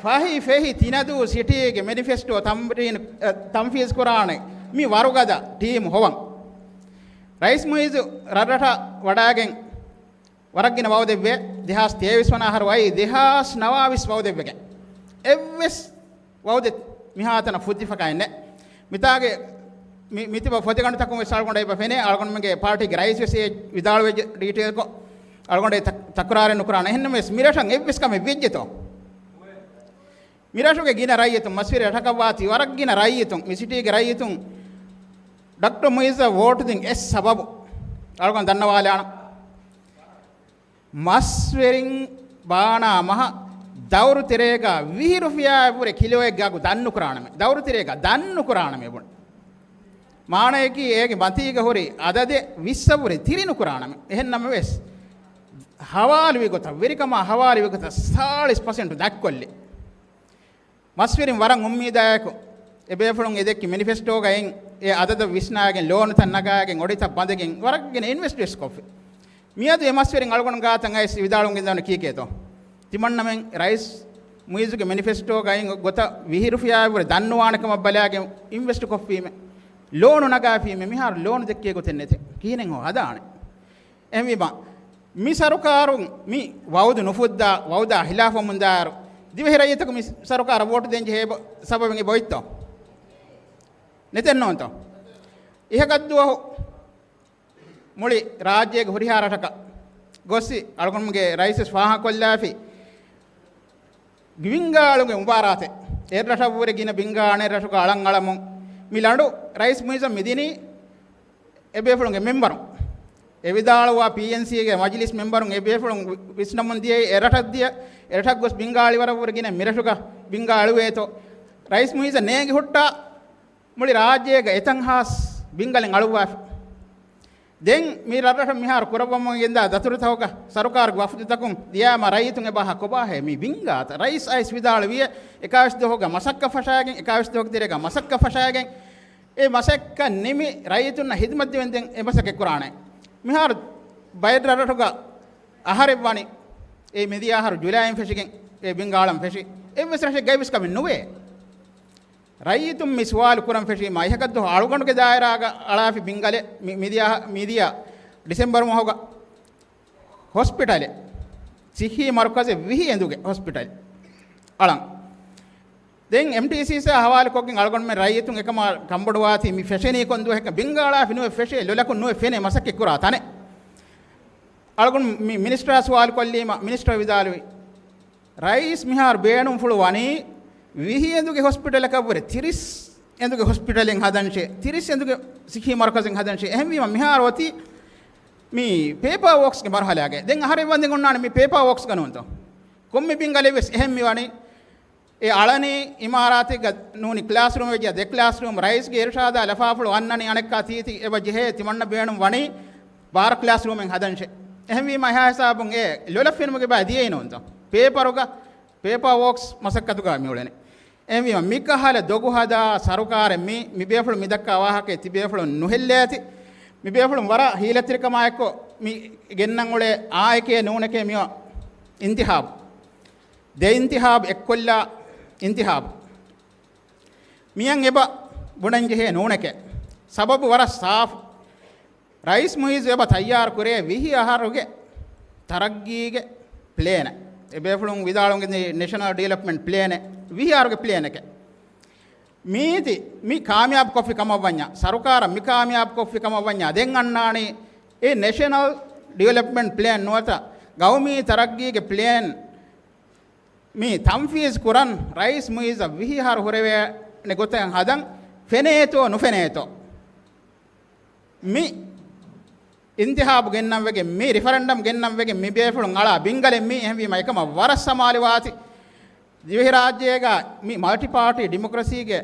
ފަހި ފެހި ތިނަދޫ ސިޓީގެ މެނިފެސްޓޯ ތަމްރީން، އެ، ތަންފީޒް ކުރާނެ މި ވަރުގަދަ ޓީމު ހޮވަން. ރައީސް މުއިއްޒު ރަށްރަށަށް ވަޑައިގެން ވަރަށް ގިނަ ވައުދެއްވޭ. ދެހާސް ތޭވީސް ވަނަ އަހަރު އައީ ދެހާސް ނަވާވީސް ވައުދެއްވެގެން. އެއްވެސް ވައުދެއް މިހާތަނަށް ފުއްދިފަކައެއް ނެތް. މިތާގެ މި-، މިތިބަ ފޮތިގަނޑުތަކުން ވެސް އަޅުގަނޑަށް އެބަ ފެނޭ، އަޅުގަނޑުމެންގެ ޕާޓީގެ ރައީސް ވެސް އެ ވިދާޅުވެއްޖެ ޑީޓެއިލްކޮށް. އަޅުގަނޑު އެ ތަ-، ތަކުރާރެއް ނުކުރާނެ. އެހެންނަމަވެސް މިރަށަށް އެއްވެސް ކަމެއް ވެއްޖެތޯ؟ މިރަށުގެ ގިނަ ރައްޔިތުން، މަސްވެރި ރަށަކަށްވާތީ ވަރަށް ގިނަ ރައްޔިތުން، މި ސިޓީގެ ރައްޔިތުން ޑޮކްޓަރ މުއިއްޒަށް ވޯޓު ދިން އެއް ސަބަބު އަޅުގަނޑު ދަންނަވާލާނަން. މަސްވެރިން ބާނާ މަހަށް ދައުރު ތެރޭގަ ވިހި ރުފިޔާއަށްވުރެ ކިލޯއެއްގެ އަގު ދަންނުކުރާނަމޭ. ދައުރު ތެރޭގަ ދަންނުކުރާނަމޭ ބުން. މާނަޔަކީ އޭގެ މަތީގަ ހުރި އަދަދެއް ވިއްސަށްވުރެ ތިރިނުކުރާނަމޭ. އެހެންނަމަވެސް، ހަވާލުވި ގޮތަށް، ވެރިކަމާ ހަވާލުވި ގޮތަށް ސާޅީސް ޕަސެންޓު ދަތްކޮށްލި. މަސްވެރިން ވަރަށް އުއްމީދާއެކު އެބޭފުޅުން އެދެއްކި މެނިފެސްޓޯގައި އެ އަދަދަށް ވިސްނާގެން، ލޯނުތައް ނަގާގެން، އޮޑިތައް ބަނދެގެން ވަރަށް ގިނަ އިންވެސްޓް ވެސް ކޮށްފި. މިއަދު އެ މަސްވެރިން އަޅުގަނޑު ގާތަށް އައިސް ވިދާޅުވަން ގެންދަވަނީ ކީކޭތޯ؟ ތިމަންނަމެން ރައީސް މުއިއްޒުގެ މެނިފެސްޓޯގައި ގޮތަށް ވިހި ރުފިޔާއަށްވުރެ ދަންނުވާނެ ކަމަށް ބަލާގެން އިންވެސްޓް ކޮށްފީމެ، ލޯނު ނަގާފީމެ، މިހާރު ލޯނު ދެއްކޭ ގޮތެއް ނެތޭ. ކިހިނެއް ހޯ ހަދާނެ؟ އެހެންވީމަ، މި ސަރުކާރުން މި ވައުދު ނުފުއްދާ، ވައުދާ ހިލާފަށް މުންދާއިރު، ދިވެހި ރައްޔިތަކު މި ސަރުކާރަށް ވޯޓު ދޭން ޖެހޭ ބަ-، ސަބަބެއް އެބައޮތްތޯ؟ ނެތެއްނޫންތޯ؟ އިހަކަށްދުވަހު މުޅި ރާއްޖޭގެ ހުރިހާ ރަށަކަށް ގޮސްސި، އަޅުގަނޑުމެންގެ ރައީސް ވެސް ފާހަގަކޮށްލާފި، ބިންގާ އަޅުގެ މުބާރާތެއް. އެއްރަށަށްވުރެ ގިނަ ބިންގާ އަނެއް ރަށުގަ އަޅަން އަޅަމުން މި ލަނޑު ރައީސް މުއިއްޒަށް މިދިނީ އެބޭފުޅުންގެ މެމްބަރުން. އެ ވިދާޅުވާ ޕީއެންސީގެ މަޖިލިސް މެމްބަރުން އެބޭފުޅުން ވި-، ވިސްނަމުން ދިޔައީ އެ ރަށަށް ދިޔަ، އެ ރަށަށް ގޮސް ބިންގާ އަޅިވަރަށްވުރެ ގިނަ މިރަށުގަ ބިންގާ އަޅުވޭތޯ. ރައީސް މުއިއްޒަށް ނޭނގި ހުއްޓާ މުޅި ރާއްޖޭގަ އެތަން ހާސް ބިންގަލެއް އަޅުއްވާފި. ދެން މި ރަށްރަށަށް މިހާރު ކުރައްވަމުން ގެންދާ ދަތުރުތަކުގަ ސަރުކާރުގެ ވަފުދުތަކުން ދިޔާމަ ރައްޔިތުން އެބަހާ ކޮބާހޭ މި ބިންގާތައް؟ ރައީސް އައިސް ވިދާޅުވިއޭ، އެކާވީސް ދުވަހުގަ މަސައްކަތް ފަށާގެން، އެކާވީސް ދުވަހުގެ ތެރޭގަ މަސައްކަތް ފަށާގެން، އެ މަސައްކަތް ނިމި ރައްޔިތުންނަށް ހިދުމަތް ދެވެންދެން އެ މަސައްކަތް ކުރާނެ. މިހާރު ބައެއް ރަށްރަށުގަ އަހަރެއް ވަނީ، އެ މިދިޔަ އަހަރު ޖުލައިން ފެށިގެން އެ ބިންގާ އަޅަން ފެށި. އެއްވެސް ރަށެއްގައިވެސް ކަމެއް ނުވޭ. ރައްޔިތުން މި ސުވާލު ކުރަން ފެށީމާ، އިހަކަށްދު އަޅުގަނޑުގެ ދާއިރާގަ އަޅާފި ބިންގަލެއް މި-، މިދިޔަ، މިދިޔަ ޑިސެމްބަރު މަހުގަ ހޮސްޕިޓަލެއް، ސިއްހީ މަރުކަޒެއް ވިހި އެނދުގެ ހޮސްޕިޓަލް އަޅަން. ދެން އެމްޓީސީސާ ހަވާލުކޮށްގެން އަޅުގަނޑުމެން ރައްޔިތުން އެކަމާ ކަންބޮޑުވާތީ މި ފެށެނީ ކޮން ދުވަހެއްކަ ބިންގަ އަޅާފި ނުވެ ފެށޭ، ލޮލަކުން ނުވެ ފެނޭ މަސައްކަތް ކުރާ ތަނެއް. އަޅުގަނޑު މި މިނިސްޓަރާ ސުވާލު ކޮށްލީމަ، މިނިސްޓަރ ވިދާޅުވި، ރައީސް މިހާރު ބޭނުންފުޅު ވަނީ ވިހި އެނދުގެ ހޮސްޕިޓަލަކަށްވުރެ ތިރީސް އެނދުގެ ހޮސްޕިޓަލެއް ހަދަންށޭ، ތިރީސް އެނދުގެ ސިއްހީ މަރުކަޒެއް ހަދަންށޭ. އެހެންވީމަ މިހާރު އޮތީ މި ޕޭޕާ ވޯކްސްގެ މަރުހަލާގައި. ދެން އަހަރެން ވަންދެން އޮންނާނެ މި ޕޭޕާ ވޯކްސްގަ ނޫންތޯ؟ ކޮންމެ ބިންގަލެއްވެސް އެހެން މިވަނީ. އެ އަޅަނީ އިމާރާތެއްގަ ނޫނީ ކްލާސްރޫމެއް ވެއްޖެ، ދެ ކްލާސްރޫމް ރައީސްގެ އިރުޝާދާ ލަފާފުޅު އަންނަނީ އަނެއްކާ ތީތި އެބަ ޖެހޭ ތިމަންނަ ބޭނުން ވަނީ ބާރަ ކްލާސްރޫމެއް ހަދަންށޭ. އެހެންވީމަ އެހާ ހިސާބުން އެ ލޮލަށް ފެނުމުގެ ބައި ދިޔައީ ނޫންތޯ؟ ޕޭޕަރުގަ، ޕޭޕާ ވޯކްސް މަސައްކަތުގަ މިއުޅެނީ. އެހެންވީމަ މިކަހަލަ ދޮގު ހަދާ ސަރުކާރެއް މި، މިބޭފުޅުން މިދައްކާ ވާހަކައެއް ތިބޭފުޅުން ނުހެއްލޭތި. މިބޭފުޅުން ވަރަށް ހީލަތިރިކަމާއެއްކޮށް މި ގެންނަން އުޅޭ އާއެކޭ ނޫނެކޭ މިއޮ އިންތިހާބު. ދެ އިންތިހާބު އެއްކޮށްލާ އިންތިހާބު. މިއަށް އެބަ ބުނަންޖެހޭ ނޫނެކޭ. ސަބަބު ވަރަށް ސާފު. ރައީސް މުއިއްޒު އެބަ ތައްޔާރު ކުރޭ ވިހި އަހަރުގެ ތަރައްގީގެ ޕްލޭނެއް. އެބޭފުޅުން ވިދާޅުވަނީ ނޭޝަނަލް ޑިވެލޮޕްމަންޓް ޕްލޭނެއް، ވިހި އަހަރުގެ ޕްލޭނެކޭ. މީތި މި ކާމިޔާބު ކޮށްފި ކަމަށްވަންޏާ، ސަރުކާރަށް މި ކާމިޔާބު ކޮށްފި ކަމަށްވަންޏާ، ދެން އަންނާނީ އެ ނޭޝަނަލް ޑިވެލޮޕްމަންޓް ޕްލޭން ނުވަތަ ގައުމީ ތަރައްގީގެ ޕްލޭން މި ތަންފީޒް ކުރަން ރައީސް މުއިއްޒަށް ވިހި އަހަރު ހުރެވޭނެ ގޮތެއް ހަދަން ފެނޭތޯ ނުފެނޭތޯ؟ މި އިންތިހާބު ގެންނަން ވެގެން، މި ރިފަރެންޑަމް ގެންނަން ވެގެން މި ބޭފުޅުން އަޅާ ބިންގަލެއް މީ. އެހެންވީމަ އެކަމަށް ވަރަށް ސަމާލުވާތި. ދިވެހިރާއްޖޭގަ މި މަލްޓިޕާޓީ ޑިމޮކްރަސީގެ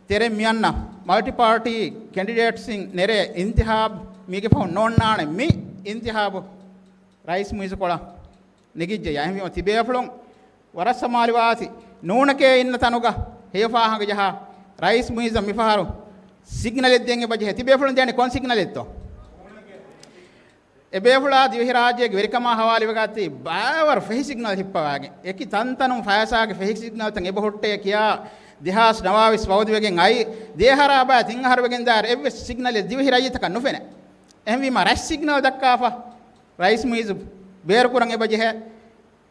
ތެރެއިން މިއަންނަ މަލްޓިޕާޓީ ކެންޑިޑޭޓްސްއިން ނެރޭ އިންތިހާބު މީގެ ފަހުން ނޯންނާނެ. މި އިންތިހާބު ރައީސް މުއިއްޒު ކޮޅަށް ނެގިއްޖެޔާ. އެހެންވީމަ ތިބޭފުޅުން ވަރަށް ސަމާލުވާތި. ނޫނެކޭ އިންނަ ތަނުގަ ހެޔޮފާހަގަ ޖަހާ ރައީސް މުއިއްޒަށް މިފަހަރު ސިގްނަލެއް ދޭން އެބަޖެހޭ. ތިބޭފުޅުން ދޭނެ ކޮން ސިގްނަލެއްތޯ؟ އެބޭފުޅާ ދިވެހިރާއްޖޭގެ ވެރިކަމާ ހަވާލުވެގަތީ ބާވަރު ފެހި ސިގްނަލް ހިއްޕަވާގެން. އެކި ތަންތަނުން ފައިސާގެ ފެހި ސިގްނަލްތައް އެބަހުއްޓޭ ކިޔާ ދެހާސް ނަވާވީސް ފައުދުވެގެން އައި ދެއަހަރާ ބައި ތިން އަހަރު ވެގެން ދާއިރު އެއްވެސް ސިގްނަލެއް ދިވެހި ރައްޔިތަކަށް ނުފެނޭ. އެހެންވީމަ ރަސް ސިގްނަލް ދައްކާފަ ރައީސް މުއިއްޒު ބޭރުކުރަން އެބަޖެހޭ.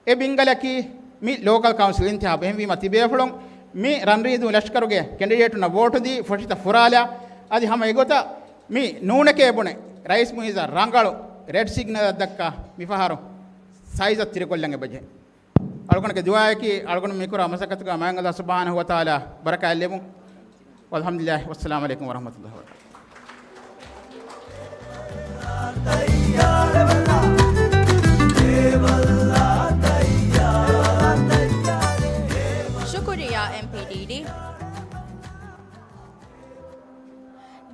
އެ ބިންގަލަކީ މި ލޯކަލް ކައުންސިލް އިންތިހާބު. އެހެންވީމަ ތިބޭފުޅުން މި ރަންރީދޫ ލަޝްކަރުގެ ކެންޑިޑޭޓުންނަށް ވޯޓު ދީ ފޮށިތައް ފުރާލާ. އަދި ހަމަ އެގޮތަށް މި ނޫނެކޭ ބުނެ ރައީސް މުއިއްޒަށް ރަނގަޅު ރެޑް ސިގްނަލްއަށް ދައްކާ މިފަހަރު ސައިޒަށް ތިރިކޮށްލަން އެބަޖެހޭ. އަޅުގަނޑުގެ ދުޢާއަކީ އަޅުގަނޑު މިކުރާ މަސައްކަތުގަ މާތް ﷲ ސުބްޙާނަހޫ ވަތަޢާލާ ބަރަކާތް ލެއްވުން. ވަލްޙަމްދުލިއްލާހި ވައްސަލާމު ޢަލައިކުމް ވަރަޙްމަތުﷲި ވަބަރަކާތުހު. ޝުކުރިއްޔާ އެމްޕީޑީޑީ.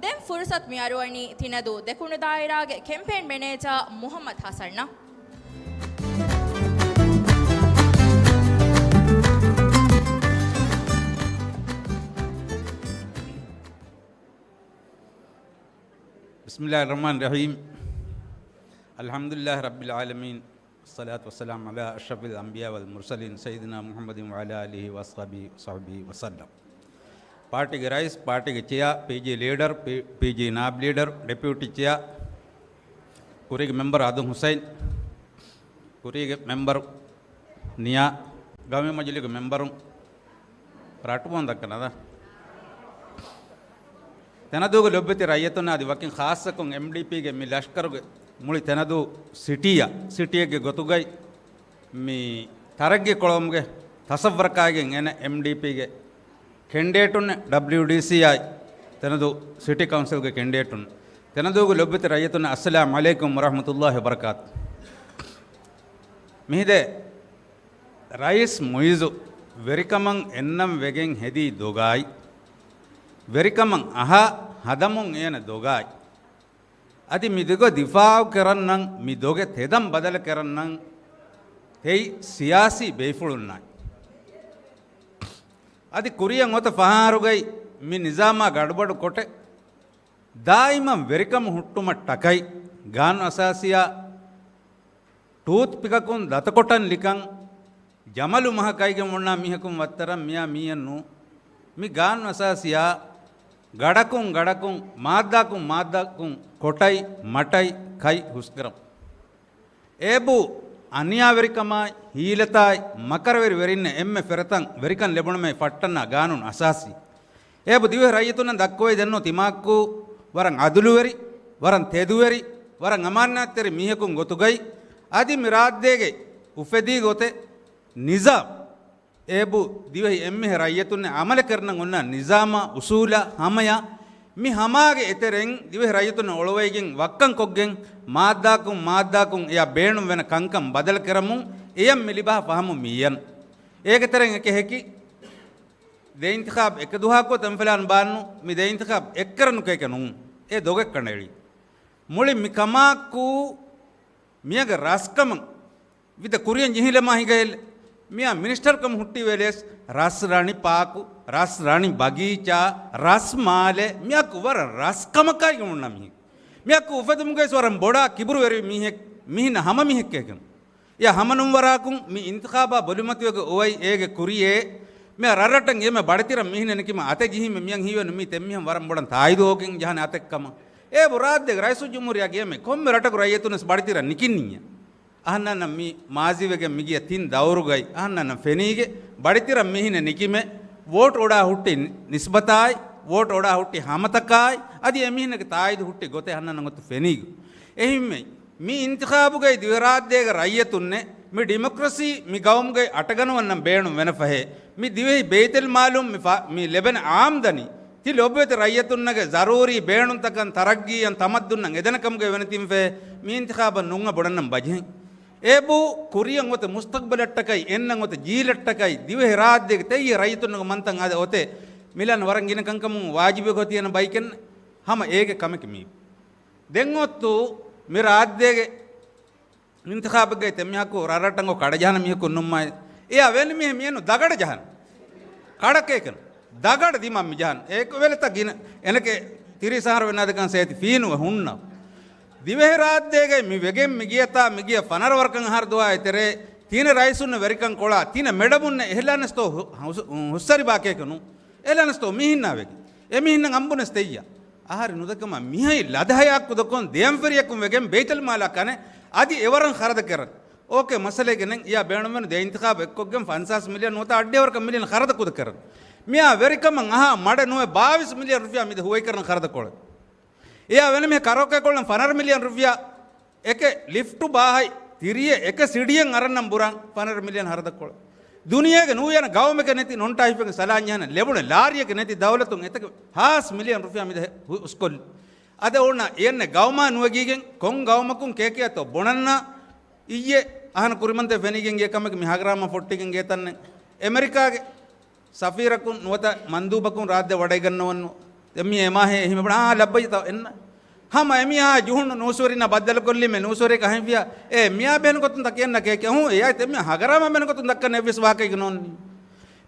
ދެން ފުރުޞަތު މިއަރުވަނީ ތިނަދޫ ދެކުނު ދާއިރާގެ ކެމްޕޭން މެނޭޖާ މުޙައްމަދު ޙަސަންއަށް. بسم الله الرحمن الرحيم. الحمد لله رب العالمين. والصلاة والسلام على أشرف الأنبياء والمرسلين سيدنا محمد وعلى آله وأصحابه وصحبه وسلم. ޕާޓީގެ ރައީސް، ޕާޓީގެ ޗެއާ، ޕީޖީ ލީޑަރ، ޕީ-، ޕީޖީ ނާއިބް ލީޑަރ، ޑެޕިއުޓީ ޗެއާ، ކުރީގެ މެމްބަރު އަދު ހުސައިން، ކުރީގެ މެމްބަރު ނިޔާ، ގައުމީ މަޖިލީހުގެ މެމްބަރުން، ރައްޓުބޯން ދައްކަން އަދާ. ތެނަދޫގެ ލޮބުވެތި ރައްޔިތުންނަށް އަދި ވަކިން ޚާއްޞަކޮށް އެމްޑީޕީގެ މި ލަޝްކަރުގެ މުޅި ތެނަދޫ ސިޓީއަށް، ސިޓީއެއްގެ ގޮތުގައި މި ތަރައްގީ ކުޅައުމުގެ ތަސައްވަރަކާއިގެން އެން އެމްޑީޕީގެ ކެންޑިޑޭޓުން، ޑަބްލިޔުޑީސީއާއި ތެނަދޫ ސިޓީ ކައުންސިލްގެ ކެންޑިޑޭޓުން، ތެނަދޫގެ ލޮބުވެތި ރައްޔިތުން، އައްސަލާމު ޢަލައިކުމް ވަރަޙްމަތުﷲި ވަބަރަކާތު. މިހިދޭ ރައީސް މުއިއްޒު ވެރިކަމަށް އެންނަން ވެގެން ހެދީ ދޮގާއި، ވެރިކަމަށް އަހާ ހަދަމުން އޭނަ ދޮގާއި. އަދި މި ދޮގަށް ދިފާޢު ކެރަންނަން، މި ދޮގެ ތެދަން ބަދަލު ކެރަންނަން ތެތް ސިޔާސީ ބޭފުޅުންނާއި. އަދި ކުރިއަށް އޮތަ ފަހާރުގައި މި ނިޒާމާ ގަޑުބަޑު ކޮޓެ، ދާއިމަށް ވެރިކަމު ހުއްޓުމަށް ޓަކައި، ގާނޫނު އަސާސީއާ ޓޫތްޕިކަކުން ދަތަކޮޓަން ލިކަން، ޖަމަލު މަހަކައިގެން އޮންނާ މީހަކުން ވައްތަރަށް މިޔާ މީހެއް ނޫ، މި ގާނޫނު އަސާސީއާ ގަޑަކުން ގަޑަކުން، މާއްދާކުން މާއްދާކުން ކޮޓައި، މަޓައި، ކައި ހުސްކުރަން. އޭބު އަނިޔާވެރިކަމާއި، ހީލަތާއި، މަކަރުވެރި ވެރިންނަށް އެންމެ ފެރަތަން ވެރިކަން ލެބުނުމޭ ފައްޓަންނާ ގާނޫނު އަސާސީ. އޭބު ދިވެހި ރައްޔިތުންނަށް ދައްކަވައި ދެންނު ތިމާއްކޫ ވަރަށް އަދުލުވެރި، ވަރަށް ތެދުވެރި، ވަރަށް އަމާނާތްތެރި މީހަކުން ގޮތުގައި، އަދި މި ރާއްދޭގެ އުފެދީ ގޮތެއް، ނިޒާމް، އޭބު ދިވެހި އެންމެހެ ރައްޔިތުންނެއް އަމަލެއް ކެރަން އޮންނަ ނިޒާމާ، އުސޫލާ، ހަމަޔާ، މި ހަމާގެ އެތެރެއިން ދިވެހި ރައްޔިތުންނަށް އޮޅުވައިގެން ވައްކަން ކޮށްގެން، މާއްދާކުން މާއްދާކުން އެޔާ ބޭނުން ވެނަ ކަންކަން ބަދަލު ކެރަމުން އެޔަށް މި ލިބާ ފަހަމު މިއަން. އޭގެ ތެރެއިން އެކެއް ހެކި، ދެ އިންތިޚާބް އެކަދުހާކު ތަންފަލާން ބާންނު، މި ދެ އިންތިޚާބް އެއްކަރަނު ކޭކެ ނޫން. އެ ދޮގެއް ކަނޑައެޅި. މުޅި މި ކަމާއްކޫ މިޔަގެ ރަސްކަމަށް ވިދަ ކުރިޔަން ޖިހިލަމާ ހިނގައެލެ. މިޔާ މިނިސްޓަރުކަމަށް ހުއްޓިވެލެސް ރަސް ރަނި ޕާކު، ރަސް ރަނި ބަގީޗާ، ރަސް މާލެ، މިއަކު ވަރަށް ރަސްކަމަކާއި އުންނަ މީހެއް. މިއަކު އުފެދުމުގައި ވަރަށް ބޮޑާ ކިބުރުވެރި މީހެއް، މީހިންނަށް ހަމަ މީހެއް ކޭކެން. އެ ހަމަނުން ވަރާކުން މި އިންތިޚާބާ ބޮލުމަތިވެގެ އޮވައި އޭގެ ކުރިޔޭ، މި ރަށްރަށަށް އެންމެ ބަޑިތިރަށް މީހިންނެއް ނެކިމަ އަތެއް ޖެހީމެ މިޔަން ހީވެން މީ ތެއްމިހަން ވަރަށް ބޮޑަށް ތާއީދު އޯގެން ޖަހާނެ އަތެއްކަމަށް. އޭބު ރާއްދެގެ ރައީސުލްޖުމްހޫރިއްޔާ ގެއަށް ކޮންމެ ރަށަކު ރައްޔިތުންވެސް ބަޑިތިރަށް ނިކިންނިއްޔާ. އަހަންނަންނަށް މި މާޒީވެގެން މިގިޔަ ތިން ދައުރުގައި އަހަންނަންނަށް ފެނީގެ ބަޑިތިރަށް މީހިންނެއް ނިކިމެ، ވޯޓް އޮޑާ ހުއްޓި ނިސްބަތާއި، ވޯޓް އޮޑާ ހުއްޓި ހަމަތަކާއި، އަދި އެމީހުންނެއްގެ ތާއީދު ހުއްޓި ގޮތެއް އަހަންނަން އޮތު ފެނީގެ. އެހެންމެ މި އިންތިޚާބުގައި ދިވެހިރާއްޖޭގެ ރައްޔިތުންނެއް މި ޑިމޮކްރަސީ މި ގައުމުގައި އަޓަގަނުވަންނަން ބޭނުން ވެނަފަހޭ، މި ދިވެހި ބެއިތުލްމާލުން މި ފާ-، މި ލެބެން އާމްދަނީ ތި ލޮބުވެތި ރައްޔިތުންނަގެ ޒަރޫރީ ބޭނުންތަކަން ތަރައްގީއަން ތަމައްދުންނަށް އެދެނެ ކަމުގައި ވެނެތިންފަހޭ، މި އިންތިޚާބަށް ނުން އަ ބޮޑަންނަން ބަޖެހެން. އޭބު ކުރިޔަށް އޮތެ މުސްތަގްބަލަށްޓަކައި، އެންނަން އޮތެ ޖީލަށްޓަކައި، ދިވެހިރާއްޖޭގެ ތެއްޔެ ރައްޔިތުންނަގެ މަންތަން އާދެ އޮތެ މިލަން ވަރަށް ގިނަ ކަންކަމުން ވާޖިބެއް އޮތި އޭނަ ބައިކެން ހަމަ އޭގެ ކަމެކެ މީ. ދެން އޮއްތު މި ރާއްޖޭގެ އިންތިޚާބެއްގައި ތެ މީހަކު ރަށްރަށްޓަން ގޮ ކަޑަ ޖަހަނަ މީހަކު ނުންމާ. އެޔާ ވެނި މީހެއް މިޔަނު ދަގަޑަ ޖަހަން. ކަޑަކޭކަން. ދަގަޑަ ދިމާ މި ޖަހަން. އޭކު ވެލެތަ ގިނަ އެނެކެ ތިރީސް އަހަރު ވެންނާދެކަން ސޭތި ފީނުވެ ހުންނަ. ދިވެހިރާއްޖޭގައި މި ވެގެން މިގިޔަތާ މިގިޔަ ފަނަރަ ވަރަކަށް އަހަރު ދުވާ އެތެރޭ ތީނަ ރައީސުންނަށް ވެރިކަން ކޮޅާ ތީނަ މެޑަމުންނަށް އެހެލާނެސްތޯ ހު-، ހުސް-، ހުއްސަރިބާކޭކަނު. އެހެލާނެސްތޯ މީހިންނާ ވެގެން. އެމީހިންނަށް އަނބުނެސް ތެއްޔާ. އަހަރެން ނުދަކަމާ މިހައި ލަދަހަޔާ ކުދަކޮން ދެއަންފެރިޔަކުން ވެގެން ބެއިތުލްމާލާ ކަނެ އަދި އެވަރަށް ޚަރަދަ ކެރަން. އޯކޭ، މައްސަލައެއްގެ ނެތް. އެޔާ ބޭނުންވެން ދެ އިންތިޚާބު އެއްކޮށްގެން ފަންސާސް މިލިއަން ނުވަތަ އައްޑިހަ ވަރަކަށް މިލިއަން ޚަރަދަ ކުދަ ކެރަން. މިއާ ވެރިކަމަށް އަހާ މަޑެއް ނުވެ ބާވީސް މިލިއަން ރުފިޔާ މިދެ ހުވައިކަރަން ޚަރަދަ ކޮޅެ. އެޔާ ވެނި މި ކަރޯކޭ ކޮޅެން ފަނަރަ މިލިއަން ރުފިޔާ އެކެ ލިފްޓު ބާހައި ތިރިއެއް އެކެ ސިޑިއެއް އަރަންނަން ބުރަން ފަނަރަ މިލިއަން ހަރަދަ ކޮޅެ. ދުނިޔޭގެ ނޫޔަނަ ގައުމެކެ ނެތި ނޮން ޓައިފެއްގެ ސަލާން ޖަހަނަ ލެބުނެ ލާރިއެކެ ނެތި ދައުލަތުން އެތަކެ ހާސް މިލިއަން ރުފިޔާ މިދެ ހު-، ހުސްކޮށްލި. އަދެ އޮންނަ އެންނެ ގައުމާ ނުވެގީގެން ކޮން ގައުމަކުން ކޭކެއަތޯ ބޮނަންނާ އިއްޔެ އަހަނަ ކުރިމަންތެ ފެނިގެން ގެ ކަމެކެ މި ހަގަރާމަ ފޮއްޓިގެން ގޭތަންނެ އެމެރިކާގެ ސަފީރަކުން ނުވަތަ މަންދޫބަކުން ރާއްދެ ވަޑައިގަންނަވަންނު. ދެން މި އެމާހޭ އެހިމެ ބަނާ ލައްބައިތަ އެންނަ. ހަމަ އެމީހާ ޖުހުން ނޫސްވެރިންނާ ބައްދަލުކޮށްލީމެ ނޫސްވެރިޔަކަށް އަހަންފިޔާ، އޭ މިޔާ ބޭނުންކޮށް ތަކެއް ނަކޭކެ ހޫ އެޔާ ތެ މި ހަގަރާމަ ބޭނުންކޮށް ދައްކަން އެއްވެސް ވާހަކައެއް ނޯންނީ.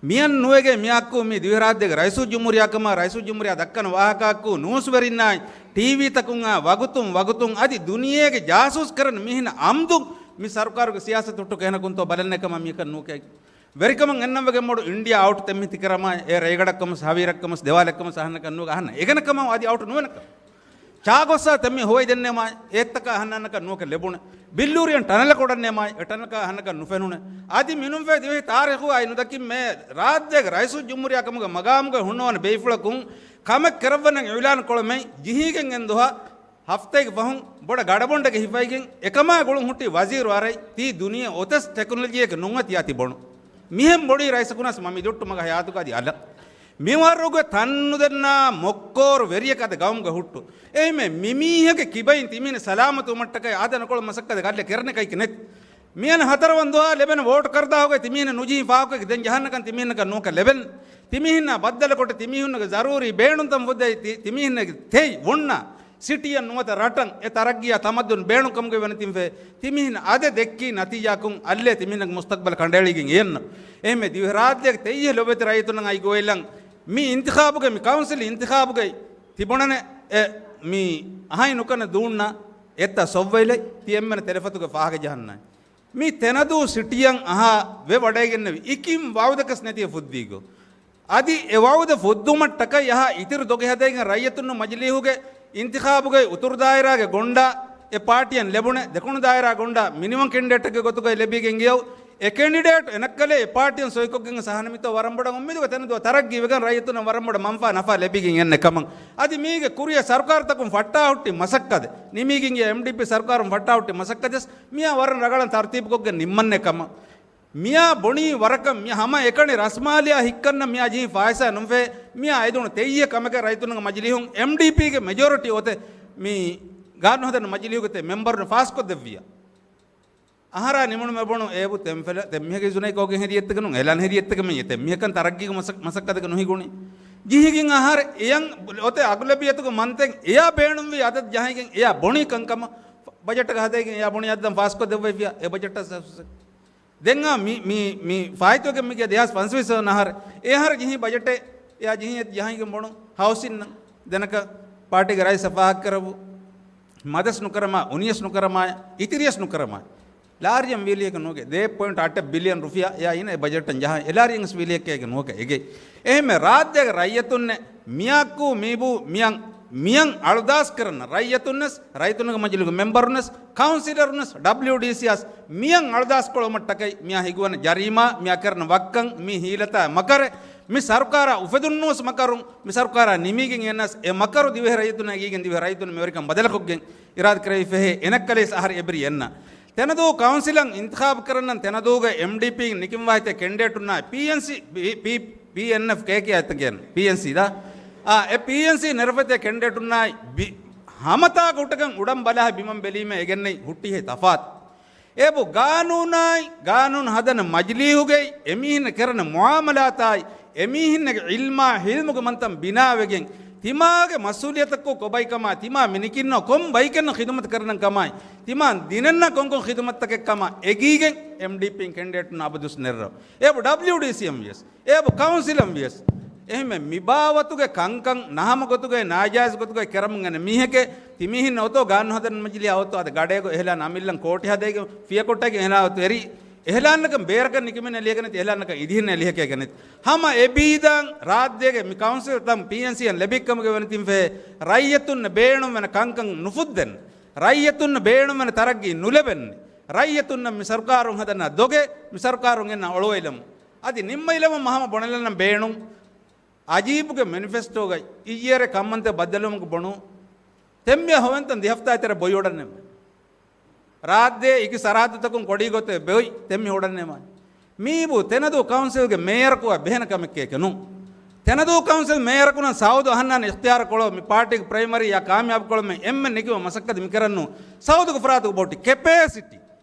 މިޔަން ނުވެގެ މިޔާއްކޫ މި ދިވެހިރާއްޖޭގެ ރައީސުލްޖުމްހޫރިއްޔާކަމާ ރައީސުލްޖުމްހޫރިއްޔާ ދައްކަން ވާހަކައްކޫ ނޫސްވެރިންނާއި ޓީވީތަކުންއާ ވަގުތުން ވަގުތުން އަދި ދުނިޔޭގެ ޖާސޫސް ކަރަން މީހިން އަމްދު މި ސަރުކާރުގެ ސިޔާސަތު ހުއްޓުކެ ހެނަކުންތޯ ބަލަންނެ ކަމަށް މީކަން ނޫކޭ. ވެރިކަމަށް އެންނަން ވެގެން މޮޑު އިންޑިއާ އައުޓް ތެއްމި ތިކަރަމާ އެ ރޭގަޑަށްކަމަސް ހަވީރަށްކަމަސް ދެވާލެއްކަމަސް އަހަންނަކަށް ނުވެގެ އަހަންނަ އެގަނެ ކަމަށް އަދި އައުޓް ނުވެނަކަ. ޗާގޮއްސާ ތެއްމި ހުވައި ދެންނެމާ އެއްތަކަށް އަހަންނަންނަކަށް ނުވަކަ ލެބުނެ. ބިއްލޫރިއަން ޓަނަލަ ކޮޑަންނެމާ އެ ޓަނަލަކަށް އަހަންނަކަށް ނުފެނުނެ. އަދި މިނުންފެ ދިވެހި ތާރީޚު އައި ނުދަކިން މޭ ރާއްޖޭގެ ރައީސުލްޖުމްހޫރިއްޔާ ކަމުގެ މަގާމުގައި ހުންނަވަން ބޭފުޅަކުން ކަމެއް ކެރައްވަން އިއުލާން ކޮޅުމެއް ޖިހީގެން އެން ދުހަ ހަފްތައެއްގެ ފަހުން ބޮޑަށް ގަޑަބޮނޑެއްގެ ހިފައިގެން އެކަމާ ގުޅުން ހުއްޓި ވަޒީރު އަރައި ތީ ދުނިޔެ އޮތަސް ޓެކްނޮލޮޖީއެކެ ނުން އަތި އަތި ބޮނު. މިހެން ބޮޑީ ރައީސަކުނަސް މަ މި ދުއްޓު މަގަ ހަޔާތުގަ އަދި އަލަ. މިވަރުގެ ތަން ނުދެންނާ މޮއްކޯރު ވެރިޔަކަ އަދަ ގައުމުގަ ހުއްޓު. އެހެމެ މިމީހެކެ ކިބައިން ތިމީނެ ސަލާމަތުވުމަށްޓަކައި އާދަ ނުކޮޅު މަސައްކަތެ ގައްލެ ކެރެނެ ކައިކެ ނެތް. މިއަން ހަތަރަވަން ދުވާ ލެބެން ވޯޓް ކަރުދާހުގައި ތިމީނަ ނުޖިހި ފާހަގަކޮއެކި ދެން ޖަހަންނަކަން ތިމީނަކަށް ނުވަކަ ލެބެން. ތިމީހިންނާ ބައްދަލުކޮޓެ ތިމީހުންނަގެ ޒަރޫރީ ބޭނުންތަން ފުއްދައި ތި-، ތިމީހިންނަގެ ތެތް އޮންނަ ސިޓީއަށް ނުވަތަ ރަޓަށް އެ ތަރައްގީއާ ތަމައްދުން ބޭނުންކަމުގައި ވަނިތިންފޭ. ތިމީހިން އަދެ ދެއްކީ ނަތީޖާކުން އައްލޭ ތިމީހިންނަގެ މުސްތަގްބަލަށް ކަނޑައެޅިގެން އެއްނަ. އެހެމެ ދިވެހިރާއްޖޭގެ ތެއްޔެ ލޮބެތި ރައްޔިތުންނަށް އައި ގޮވެލަން މި އިންތިޚާބުގައި މި ކައުންސިލް އިންތިޚާބުގައި ތިބުނަނެ އެ މި އަހައި ނުކަނެ ދޫންނަ އެއްތަ ސޮއްވައިލެއް ތި އެންމެނަ ތެލެފަތުގެ ފާހަގަ ޖަހަންނާ. މި ތެނަދޫ ސިޓީއަށް އަހާ ވެ ވަޑައިގެންނެވި އިކިން ވައުދަކަސް ނެތި ފުއްދީގޮ. އަދި އެ ވައުދު ފުއްދުމަށްޓަކައި އަހާ އިތުރު ދޮގެ ހަދައިގެން ރައްޔިތުންނު މަޖިލީހުގެ އިންތިޚާބުގައި އުތުރު ދާއިރާގެ ގޮނޑާ އެ ޕާޓީއަށް ލެބުނެ، ދެކުނު ދާއިރާ ގޮނޑާ މިނިވަން ކެންޑިޑޭޓެއްގެ ގޮތުގައި ލެބިގެން ގެޔަވު. އެ ކެންޑިޑޭޓް އެނައްކަލޭ އެ ޕާޓީއަށް ސޮއިކޮށްގެން އަހަނަމިތޯ ވަރަށް ބޮޑަށް އުއްމީދުގަ ތެނަދު ތަރައްގީ ވެގެން ރައްޔިތުންނަށް ވަރަށް ބޮޑަށް މަންފާ ނަފާ ލެބިގެން އެންނެ ކަމަށް. އަދި މީގެ ކުރިޔަށް ސަރުކާރުތަކުން ފައްޓާ ހުއްޓި މަސައްކަތެއް، ނިމިގެން ގިޔަ އެމްޑީޕީ ސަރުކާރުން ފައްޓާ ހުއްޓި މަސައްކަތެސް މިއާ ވަރަށް ރަގަޅަށް ތަރުތީބުކޮށްގެން ނިންމަންނެ ކަމަށް. މިއާ ބުނީ ވަރަކަށް މި ހަމަ އެކަނި ރަސްމާލިޔާ ހިއްކަންނަށް މިއާ ޖިހި ފާއިސާ ނުފޭ. މިއާ އެދުނު ތެއްޔެއް ކަމެކޭ ރައްޔިތުންގެ މަޖިލީހުން އެމްޑީޕީގެ މެޖޯރިޓީ އޮތެ މި ގާނޫނު ހަދަން މަޖިލީހުގެ ތެ މެމްބަރުން ފާސްކޮށްދެއްވިޔާ. އަހަރާ ނިމުނުމެ ބުނު އޭބު ތެންފެލަ ތެންމިހަކީ ޒުނައި ކޯގެ ހެދި އެއްތަކެއް ނޫން، އެލާން ހެދި އެއްތަކެއް މެން ތެންމިހަކަން ތަރައްގީގެ މަސަ-، މަސައްކަތަކަށް ނުހިގުނީ. ޖިހިގެން އަހަރެ އެޔަން އޮތެ އަގުލަބިއްޔަތުގެ މަންތެން އެޔާ ބޭނުންވީ އަދަދު ޖަހައިގެން އެޔާ ބުނީ ކަންކަމަށް ބަޖެޓަކަށް ހަދައިގެން އެޔާ ބުނީ އަދަން ފާސްކޮށްދެއްވައިފިޔާ އެ ބަޖެޓަށް ސަ-، ސަ-، ދެން އާ މި، މި، މި ފާއިތުވެގެން މިގެ ދެހާސް ފަންސަވީސް ވަނަ އަހަރު، އެ އަހަރު ޖިހި ބަޖެޓެއް، އެޔާ ޖިހި ޖަހައިގެން ބޮނު ހައުސިންނަށް ދެނަކަ ޕާޓީގެ ރައީސަށް ފާހަގަކަރައްވު، މަދަސް ނުކަރަމާ، އުނިޔަސް ނުކަރަމާ، އިތިރިޔަސް ނުކަރަމާ. ލާރިޔަން ވީލިއެކެއް ނުވެގެ، ދޭއް ޕޮއިންޓް އައްޓެއް ބިލިއަން ރުފިޔާ އެޔާ އިން އެ ބަޖެޓަށް ޖަހާ، އެ ލާރިޔަން ވީލިއެކޭގެ ނުވެގެ އެގެ. އެހެންމެ ރާއްޖޭގެ ރައްޔިތުންނެ މިޔާއްކޫ މީބޫ މިޔަން، މިޔަން އަޅުދާސް ކަރަން ރައްޔިތުންނެސް، ރައްޔިތުންގެ މަޖިލީހުގެ މެމްބަރުންނެސް، ކައުންސިލަރުންނެސް، ޑަބްލިޔުޑީސީއަސް މިޔަން އަޅުދާސްކޮޅުމަށްޓަކައި މިޔާ ހިގުވަން ޖަރީމާ، މިޔާ ކަރަން ވައްކަން، މި ހީލަތާ މަކަރެއް، މި ސަރުކާރާ އުފެދުން ނޫސް މަކަރުން، މި ސަރުކާރާ ނިމީގެން އެންނަސް އެ މަކަރު ދިވެހި ރައްޔިތުން އެގީގެން ދިވެހި ރައްޔިތުން މިވެރިކަން ބަދަލަކޮށްގެން އިރާދަ ކުރެވިފަހޭ އެނައްކަލީސް އަހަރެ އެބެރި އެންނަ. ތެނަދޫ ކައުންސިލަށް އިންތިޚާބު ކަރަންނަން ތެނަދޫގަ އެމްޑީޕީން ނިކިންވާތެ ކެންޑިޑޭޓުންނާ ޕީއެންސީ، ޕީ، ޕީ، ޕީއެންއެފް ކޭކޭ އަތަކެން ޕީއެންސީ ދާ. އާ، އެ ޕީއެންސީ ނެރެފަތެ ކެންޑިޑޭޓުންނާއި ބި، ހަމަތާ ގޮޓަކަށް އުޑަން ބަލާ ބިމަން ބެލީމެ އެގެންނެއް ހުއްޓިހޭ ތަފާތު. އޭބު ގާނޫނާއި، ގާނޫނު ހަދަން މަޖިލީހުގައި އެމީހިން ކެރަން މުއާމަލާތާއި، އެމީހިންނެގެ ޢިލްމާ ޙިލްމުގެ މަންތަން ބިނާވެގެން، ތިމާގެ މަސްއޫލިއްޔަތަކު ކޮބައިކަމާ، ތިމާ މިނިކިންނޯ ކޮން ބައިކެއްނަ ޚިދުމަތު ކަރަން ކަމާއި، ތިމާ ދިނެންނަ ކޮންކޮން ޚިދުމަތަކެއް ކަމާ އެގީގެން އެމްޑީޕީން ކެންޑިޑޭޓުން އަބަދުސް ނެރެރަ. އޭބު ޑަބްލިޔުޑީސީއަށް ވިޔަސް، އޭބު ކައުންސިލަށް ވިޔަސް، އެހެންމެ މިބާވަތުގެ ކަންކަން ނަހަމަ ގޮތުގައި ނާޖާއިޒު ގޮތުގައި ކެރަމުން އެނެ މީހެކޭ، ތިމީހިން އޮތޯ ގާނޫނު ހަދަން މަޖިލީހާ އޮތޯ އަދަ ގަޑޭގޮ އެހެލާން އަމިއްލަން ކޯޓި ހަދައިގެ ފިޔަކޮޓައިގެ އެހެލާ އޮތޯ އެރި އެހެލާންނަކަން ބޭރަކަށް ނިކިމެން އެލިހެގެނެތި އެހެލާންނަކަން އިދިހެން އެލިހެކޭގެނެތި. ހަމަ އެބީދާން ރާއްޖޭގެ މި ކައުންސިލް ތަން ޕީއެންސީއަށް ލެބިއްކަމުގެ ވަނިތިން ފޭ ރައްޔިތުންނަށް ބޭނުންވެން ކަންކަން ނުފުއްދެން، ރައްޔިތުންނަށް ބޭނުންވެން ތަރައްގީ ނުލެބެން، ރައްޔިތުންނަށް މި ސަރުކާރުން ހަދަންނަ ދޮގެ މި ސަރުކާރުން އެންނަ އޮޅުވައިލަމު. އަދި ނިންމައިލަމު މަހަމަ ބޮނެލަން ބޭނުން. އަޖީބުގެ މެނިފެސްޓޯގައި އިއްޔެރެ ކަންމަންތެ ބައްދަލުވުމުގެ ބޮނު ތެންމެ ހޮވެންތަން ދެ ހަފްތާއި ތެރެ ބޮއި އޮޑަންނެވެ. ރާއްޖޭ އިކި ސަރަހައްދުތަކުން ކޮޑީގޮތެ ބޮއި ތެންމެ އޮޑަންނެވާނެ. މީބު ތެނަދޫ ކައުންސިލްގެ މޭޔަރަކު ބެހެނ ކަމެއްކޭކެ ނޫން. ތެނަދޫ ކައުންސިލް މޭޔަރަކުން ސައުދު އަހަންނާން އިޚްތިޔާރު ކޮޅޯ މި ޕާޓީގެ ޕްރައިމަރީއާ ކާމިޔާބު ކޮޅުމެ އެންމެ ނިކިމަ މަސައްކަތް މިކަރަންނު ސައުދުގެ ފަރާތުގެ ބޯޓި ކެޕޭސިޓީ.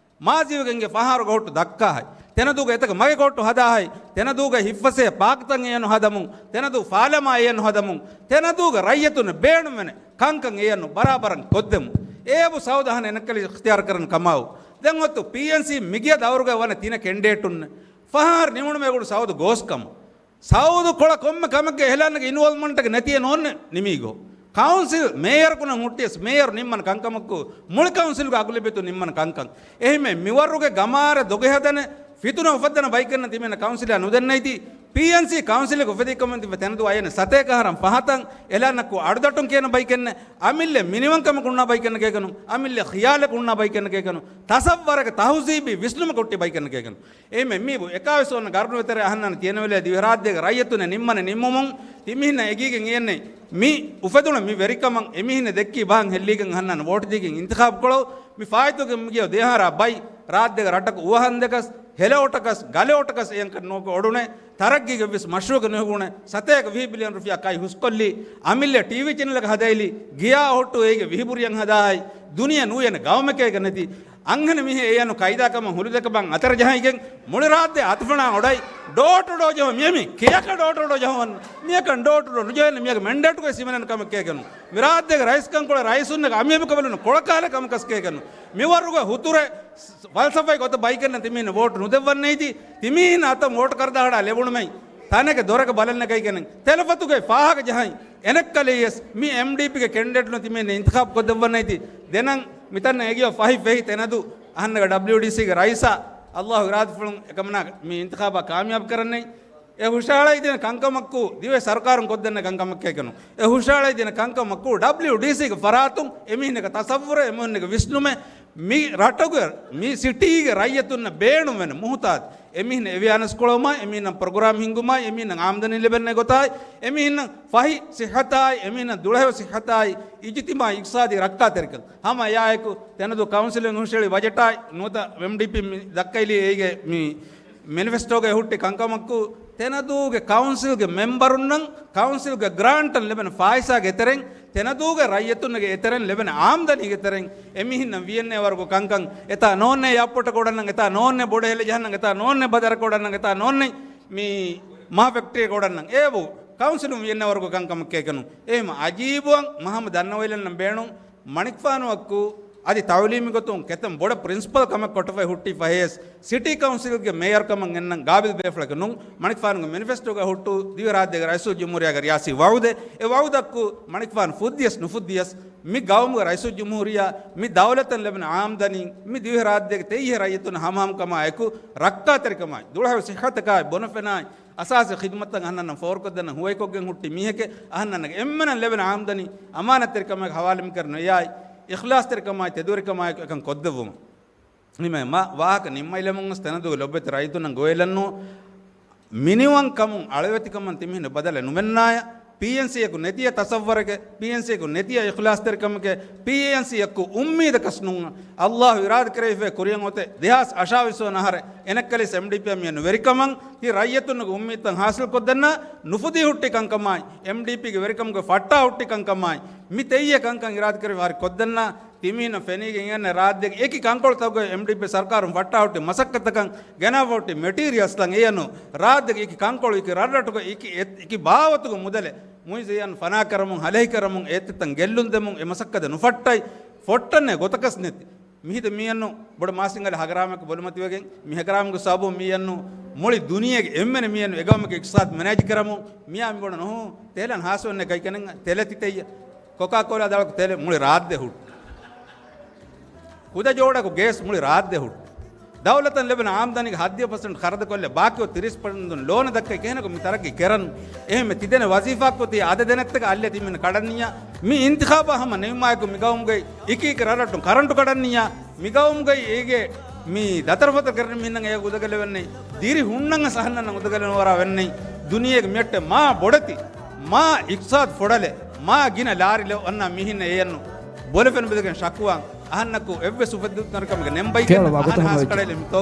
މާޒީވެގެންގެ ފަހާރުގެ ހޮޓު ދައްކާހައި، ތެނަދޫގެ އެތަކަށް މަގެ ހޮޓު ހަދާހައި، ތެނަދޫގެ ހިއްފަސޭ ޕާކްތައް އެޔަނު ހަދަމުން، ތެނަދޫ ފާލަމާ އެޔަނު ހަދަމުން، ތެނަދޫގެ ރައްޔިތުން ބޭނުންވެނެ ކަންކަން އެޔަނު ބަރާބަރަށް ކޮށްދެމުން. އޭބު ސައުދު އަހަން އެނަކަލި އިޚްތިޔާރު ކަރަން ކަމާއު. ދެން އޮތު ޕީއެންސީ މިގިޔަ ދައުރުގައި ވަނެ ތިނަ ކެންޑިޑޭޓުން ފަހާރު ނިމުނުމޭގުޑު ސައުދު ގޯސްކަމު. ސައުދު ކޮޅަށް ކޮންމެ ކަމެއްގެ އިހުލާންގެ އިންވޯލްވްމަންޓްގެ ނެތިއެއް ނޯންނެ ނިމީގޯ. ކައުންސިލް މޭޔަރަކުނަށް ހުއްޓިޔަސް މޭޔަރު ނިންމަން ކަންކަމަކު މުޅި ކައުންސިލްގެ އަގުލިބިތު ނިންމަން ކަންކަން. އެހެންމެ މިވަރުގެ ގަމާރެ ދޮގެހަދަނެ ފިތުނަ އުފައްދަނަ ބައިކެންނަ ތިމެން ކައުންސިލާ ނުދެންނައިތީ، ޕީއެންސީ ކައުންސިލެއް އުފެދިކަމުން ތިބެ ތެނަދު އަޔަނެ ސަތޭކަ ހަރަން ފަހަތަން އެލާންނަކު އަޑުދައްޓުން ކިޔަނަ ބައިކެންނެ އަމިއްލެ މިނިވަންކަމަކު ހުންނާ ބައިކެންނެ ކޭކަނު، އަމިއްލެ ޚިޔާލަކު ހުންނާ ބައިކެންނެ ކޭކަނު، ތަސައްވަރެކެ ތަހުޒީބީ ވިސްނުމަކު ހުއްޓި ބައިކެންނެ ކޭކަނު. އެހެންމެ މީބު އެކާވީސް ވަނަ ގަރުނުވެތެރޭ އަހަންނާނެ ތިޔަނެވެލޭ ދިވެހިރާއްޖޭގެ ރައްޔިތުންނެ ނިންމަން ނިންމުމުން ތިމީހިންނަށް އެގީގެން އެޔަންނެ މި އުފެދުނު މި ވެރިކަމަށް އެމީހިންނެ ދެއްކި ބަހަން ހެއްލީގެން އަހަންނާނެ ވޯޓް ދީގެން އިންތިޚާބު ކޮޅަށް މި ފާއިތުގެ މިގިޔަ ދެހާރާ ބައި ރާއްޖޭގެ ރަށަކު އުވަހަންދެކަސް، ހެލައޮޓަކަސް، ގަލެއޮޓަކަސް އެޔަންކަން ނުވަކަ އޮޑުނެ ތަރައްގީގެ ވިސް މަޝްރޫގެ ނުހިގުނެ ސަތޭކަ ވިހި ބިލިއަން ރުފިޔާ ކައި ހުސްކޮށްލީ، އަމިއްލެ ޓީވީ ޗެނަލަކަށް ހަދައިލީ، ގިޔާ އޮހޮއްޓު އޭގެ ވިހި ބުރިޔަން ހަދާހައި، ދުނިޔެ ނޫޔަނެ ގައުމެކޭގެ ނެތި. އަންހެން މީހެއް އެޔަނު ކައިދާކަމަށް ހުރިދެކަބަން އަތަރަ ޖަހައިގެން މުޅި ރާއްޖެ އަތުފަނާ އޮޑައި، ޑޯ ޓު ޑޯ ޖަހަ މިޔަމި ކިޔަކަ ޑޯ ޓު ޑޯ ޖަހަވަން. މިޔަކަން ޑޯ ޓު ޑޯ ނުޖަހެން މިޔަގެ މެންޑޭޓުގައި ސިމެނެން ކަމެއް ކޭކެނު. މި ރާއްޖޭގެ ރައީސް ކަންކޮޅެ ރައީސުންނެގެ އަމިއަބިކަ ބަލުނު ކޮޅަކާލެ ކަމަކަސް ކޭކެނު. މިވަރުގެ ހުތުރެ ފަލްސަފައި ގޮތަށް ބައިކެންނަ ތިމީން ވޯޓް ނުދެއްވަންނައިތި، ތިމީން އަތަށް ވޯޓް ކަރުދާހަޑާ ލެވުނުމެއް ތަނެގެ ދޮރެގެ ބަލަންނަގައިގެނެން ތެލަފަތުގެ ފާހަގަ ޖަހައި އެނެއްކަލެޔަސް މި އެމްޑީޕީގެ ކެންޑިޑޭޓުން ތިމީން އިންތިޚާބު ކޮށްދެއްވަންނައިތި. ދެނަން މިތަންނަ އެގިޔަ ފަހި ފެހި ތެނަދު އަހަންނަގަ ޑަބްލިޔުޑީސީގެ ރައީސާ އައްލާހު އިރާދަފުޅުން އެކަމަނާ މި އިންތިޚާބާ ކާމިޔާބު ކަރަންނެއް. އެ ހުށަހަޅައިދިން ކަންކަމަކު ދިވެހި ސަރުކާރުން ކޮށްދެން ކަންކަމެއް ނޫން. އެ ހުށަހަޅައިދިން ކަންކަމަކު ޑަބްލިއުޑީސީގެ ފަރާތުން އެމީހުންގެ ތަސައްވުރެއް، އެމީހުންގެ ވިސްނުމެއް، މި ރަށުގެ، މި ސިޓީގެ ރައްޔިތުންނަށް ބޭނުންވެން މުހުތާދު. އެމީހުން އެވިޔާނަސް ކުޅަވުމާ، އެމީހުން ޕްރޮގްރާމް ހިންގުމާ، އެމީހުން އާމްދަނީ ލިބެން ގޮތާއި، އެމީހުން ފަހި ސިއްހަތާއި، އެމީހުން ދުޅަހެޔޮ ސިއްހަތާއި، އިޖުތިމާޢީ އިޤްތިޞާދީ ރައްކާތެރިކަން. ހަމަ އެއާއެކު ތެނަދޫ ކައުންސިލުން ހުށަހެޅި ބަޖެޓާއި ނުވަތަ އެމްޑީޕީ މި ދައްކައިލީ އޭގެ މި މެނިފެސްޓޯގައި ހުއްޓި ކަންކަމަކު، ތެނަދޫގެ ކައުންސިލްގެ މެމްބަރުންނަށް ކައުންސިލްގެ ގްރާންޓަށް ލެބެން ފާއިސާގެ ތެރެއިން، ތެނަދޫގެ ރައްޔިތުންގެ އެތެރެން ލެބެން އާމްދަނީގެ ތެރެއިން އެމީހުންނަށް ވީއެންނޭ ވަރުގެ ކަންކަން އެތާ ނޯންނޭ އެއާޕޯޓަކަށް އޮޑަންނަން، އެތާ ނޯންނޭ ބޮޑެހެލެ ޖަހަންނަން، އެތާ ނޯންނޭ ބަދަރަކަށް އޮޑަންނަން، އެތާ ނޯންނޭ މި މާ ފެކްޓްރީއަކަށް އޮޑަންނަން. އޭބު ކައުންސިލުން ވީއެންނޭ ވަރުގެ ކަންކަމެއް ކޭކަނު. އެހެމަ އަޖީބުވަން މަހަމަ ދަންނަވައިލަންނަން ބޭނުން. މަނިކުފާނުއަކު އަދި ތަޢުލީމީ ގޮތުން ކެތަން ބޮޑަށް ޕްރިންސިޕަލް ކަމެއް ކޮޓަފައި ހުއްޓި ފަހޭސް ސިޓީ ކައުންސިލްގެ މޭޔަރު ކަމަށް ގެންނަން ގާބިލް ބޭފުޅެކެއް ނޫން. މަނިކުފާނުގެ މެނިފެސްޓޯގަ ހުއްޓު ދިވެހިރާއްޖޭގެ ރައީސުލްޖުމްހޫރިއްޔާގެ ރިޔާސީ ވަޢުދެއް. އެ ވަޢުދަކު މަނިކުފާނު ފުއްދިޔަސް ނުފުއްދިޔަސް މި ގައުމުގެ ރައީސުލްޖުމްހޫރިއްޔާ މި ދައުލަތަށް ލެބެން އާމްދަނީ މި ދިވެހިރާއްޖޭގެ ތެއްޔެ ރައްޔިތުން ހަމަހަމަކަމާއެކު ރައްކާތެރިކަމާއި ދުޅަހެޔޮ ސިއްހަތަކާއި ބޮނަފެނާއި އަސާސީ ޚިދުމަތްތައް އަހަންނަށް ފޯރުކޮށްދޭން ހުވައިކޮށްގެން ހުއްޓި މީހެކޭ. އަހަންނަށް އެންމެނަށް ލެބެން އާމްދަނީ އަމާނަތްތެރިކަމާއެކު ހަވާލު މިކަރަން ނުވިޔާއި، އިޚްލާޞްތެރިކަމާއި ތެދުވެރިކަމާއެކު އެކަން ކޮށްދެއްވުމަށް. މި މަ-، ވާހަކަ ނިންމައިލެމުން ވެސް ތެނަދޫގެ ލޮބުވެތި ރައްޔިތުންނަށް ގޮވެލަން ނޫން. މިނިވަންކަމުން އަޅުވެތިކަމަށް ތިމިހެން ބަދަލެއް ނުމެންނާޔަ. ޕީއެންސީއަކު ނެތިޔަ ތަސައްވަރެކެއް، ޕީއެންސީއަކު ނެތިޔަ އިޚްލާޞްތެރިކަމެކެއް، ޕީއެންސީއަކު އުއްމީދަކަސް ނޫން. އައްލާހު އިރާދަ ކުރެވިފައި ކުރިޔަށް އޮތެ ދެހާސް އަށާވީސް ވަނަ އަހަރެ އެނެއްކަލީސް އެމްޑީޕީއަށް މިއަންނަ ވެރިކަމަށް ތި ރައްޔިތުންގެ އުއްމީދުތައް ހާސިލްކޮށްދެންނަ ނުފުދީ ހުއްޓި ކަންކަމާއި، އެމްޑީޕީގެ ވެރިކަމުގެ ފައްޓާ ހުއްޓި ކަންކަމާއި، މި ތެއްޔެ ކަންކަން އިރާދަ ކުރެވި ހަރި ކޮށްދެންނަ ތިމީނަށް ފެނީގެން އެންނެ ރާއްޖޭގެ އެކި ކަންކޮޅުތަކުގައި އެމްޑީޕީ ސަރުކާރުން ފައްޓާ ހުއްޓި މަސައްކަތަކަން ގެނައިފަ ހުއްޓި މެޓީރިއަލްސްތައް އެޔަނު ރާއްޖޭގެ އެކި ކަންކޮޅު އެކި ރަށްރަށުގަ އެކި، އެ-، އެކި ބާވަތުގެ މުދަލެއް މުއިއްޒު އެޔަން ފަނާކަރަމުން ހަލަހިކަރަމުން އެއްތައްތަން ގެއްލުން ދެމުން އެ މަސައްކަތެއް ނުފައްޓައި ފޮއްޓަންނޭ ގޮތަކަސް ނެތި. މިހިތަ މިއަންނު ބޮޑު މާސިނގަލަ ހަގަރާމަކަށް ބޮލުމަތިވެގެން މި ހަގަރާމަގެ ސަބަބުން މިއަންނު މުޅި ދުނިޔޭގެ އެންމެން މިއަންނު އެގައުމުގެ އިޤްތިޞާދު މެނޭޖް ކަރަމުން މިއާ މި ބޮޑަށް ނުހު ތެލަން ހާސްވެންނެ ކައިކަނެން ތެލެ ތިތެއްޔަ ކޮކާ ކޯލާ ދަޅަކު ތެލެ މުޅި ރާއްދެ ހުއްޓު. ކުދަ ޖޯޑަކު ގޭސް މުޅި ރާއްދެ ހުއްޓު. ދައުލަތަށް ލެބެން އާމްދަނީގެ ހައްދިހަ ޕަސެންޓް ޚަރަދުކޮށްލެ ބާކީ ތިރީސް ޕަސެންޓުން ލޯނަށް ދައްކައި ކެހެނަކު މި ތަރައްގީ ކެރަން. އެހެންމެ ތިދެނެ ވަޒީފާ ކޮތީ އަދަ ދެނެއްތަކަށް އައްލެ ތިމިން ކަޑަންނިޔާ. މި އިންތިޚާބާ ހަމަ ނިމުމާއެކު މި ގައުމުގައި އިކީކެ ރަށްރަށްޓުން ކަރަންޓު ކަޑަންނިޔާ. މި ގައުމުގައި އޭގެ މި ދަތަރުފަތަރު ކެރެން މިންނަން އޭ އުދަގަލެވެންނެ. ދިރި ހުންނަން އަހަންނަން އުދަގަލެން ވަރާ ވެންނެ. ދުނިޔޭގެ މިއައްޓެ މާ ބޮޑެތި، މާ އިޤްތިޞާދު ފޮޑަލެ، މާ ގިނަ ލާރި ލެވުންނާ މިހިންނަ އޭޔަންނު ބޮލެފެން ބެދެގެން ޝަކުވާން އަހަންނަކު އެއްވެސް އުފެއްދުންތަރިކަމެއްގެ ނެންބައިގެން އަހަން ހާސްކަޅެލެ މިތޯ.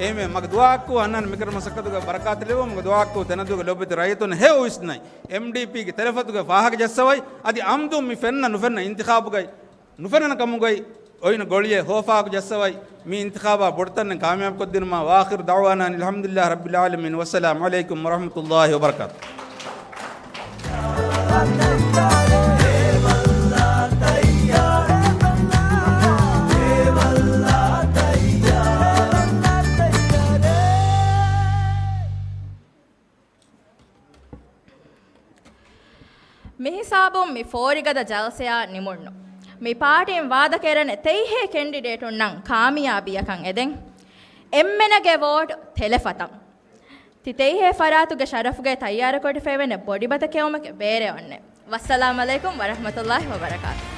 އޭމެ މަގެ ދުޢާއަކު އަހަންނަން މިކަރަ މަސައްކަތުގެ ބަރަކާތު ލެވު މަގެ ދުޢާއަކު ތެނަދޫގެ ލޮބެތި ރައްޔިތުން ހެޔޮ ވިސްނައި. އެމްޑީޕީގެ ތެލެފަތުގެ ފާހަގަ ޖައްސަވައި އަދި އަމްދު މި ފެންނަ ނުފެންނަ އިންތިޚާބުގައި ނުފެންނަ ކަމުގައި އޮތް ގޮޅިއެއް ހޯފާކު ޖައްސަވައި މި އިންތިޚާބާ ބޮޑުތަންނެއް ކާމިޔާބު ކޮށްދިނުމަށް. ވާޚިރު ދަޢުވާނާ އަނިލް ޙަމްދުލިއްލާހި ރައްބިލް ޢާލަމީން. ވައްސަލާމު ޢަލައިކުމް ވަރަޙްމަތުﷲި ވަބަރަކާތުހު. މިހިސާބުން މި ފޯރިގަދަ ޖަލްސަޔާ ނިމުން. މި ޕާޓީން ވާދަކެރެން ތެއްހޭ ކެންޑިޑޭޓުންނަށް ކާމިޔާބީއަކަށް އެދެން. އެންމެނަގެ ވޯޓް ތެލެފަތަށް. ތި ތެއްހޭ ފަރާތުގެ ޝަރަފުގައި ތައްޔާރުކޮށްފައިވެން ބޮޑިބަތަކެއުމެކޭ ބޭރެއް އޮންނެ. ވައްސަލާމް ޢަލައިކުމް ވަރަޙްމަތުﷲި ވަބަރަކާތުހު.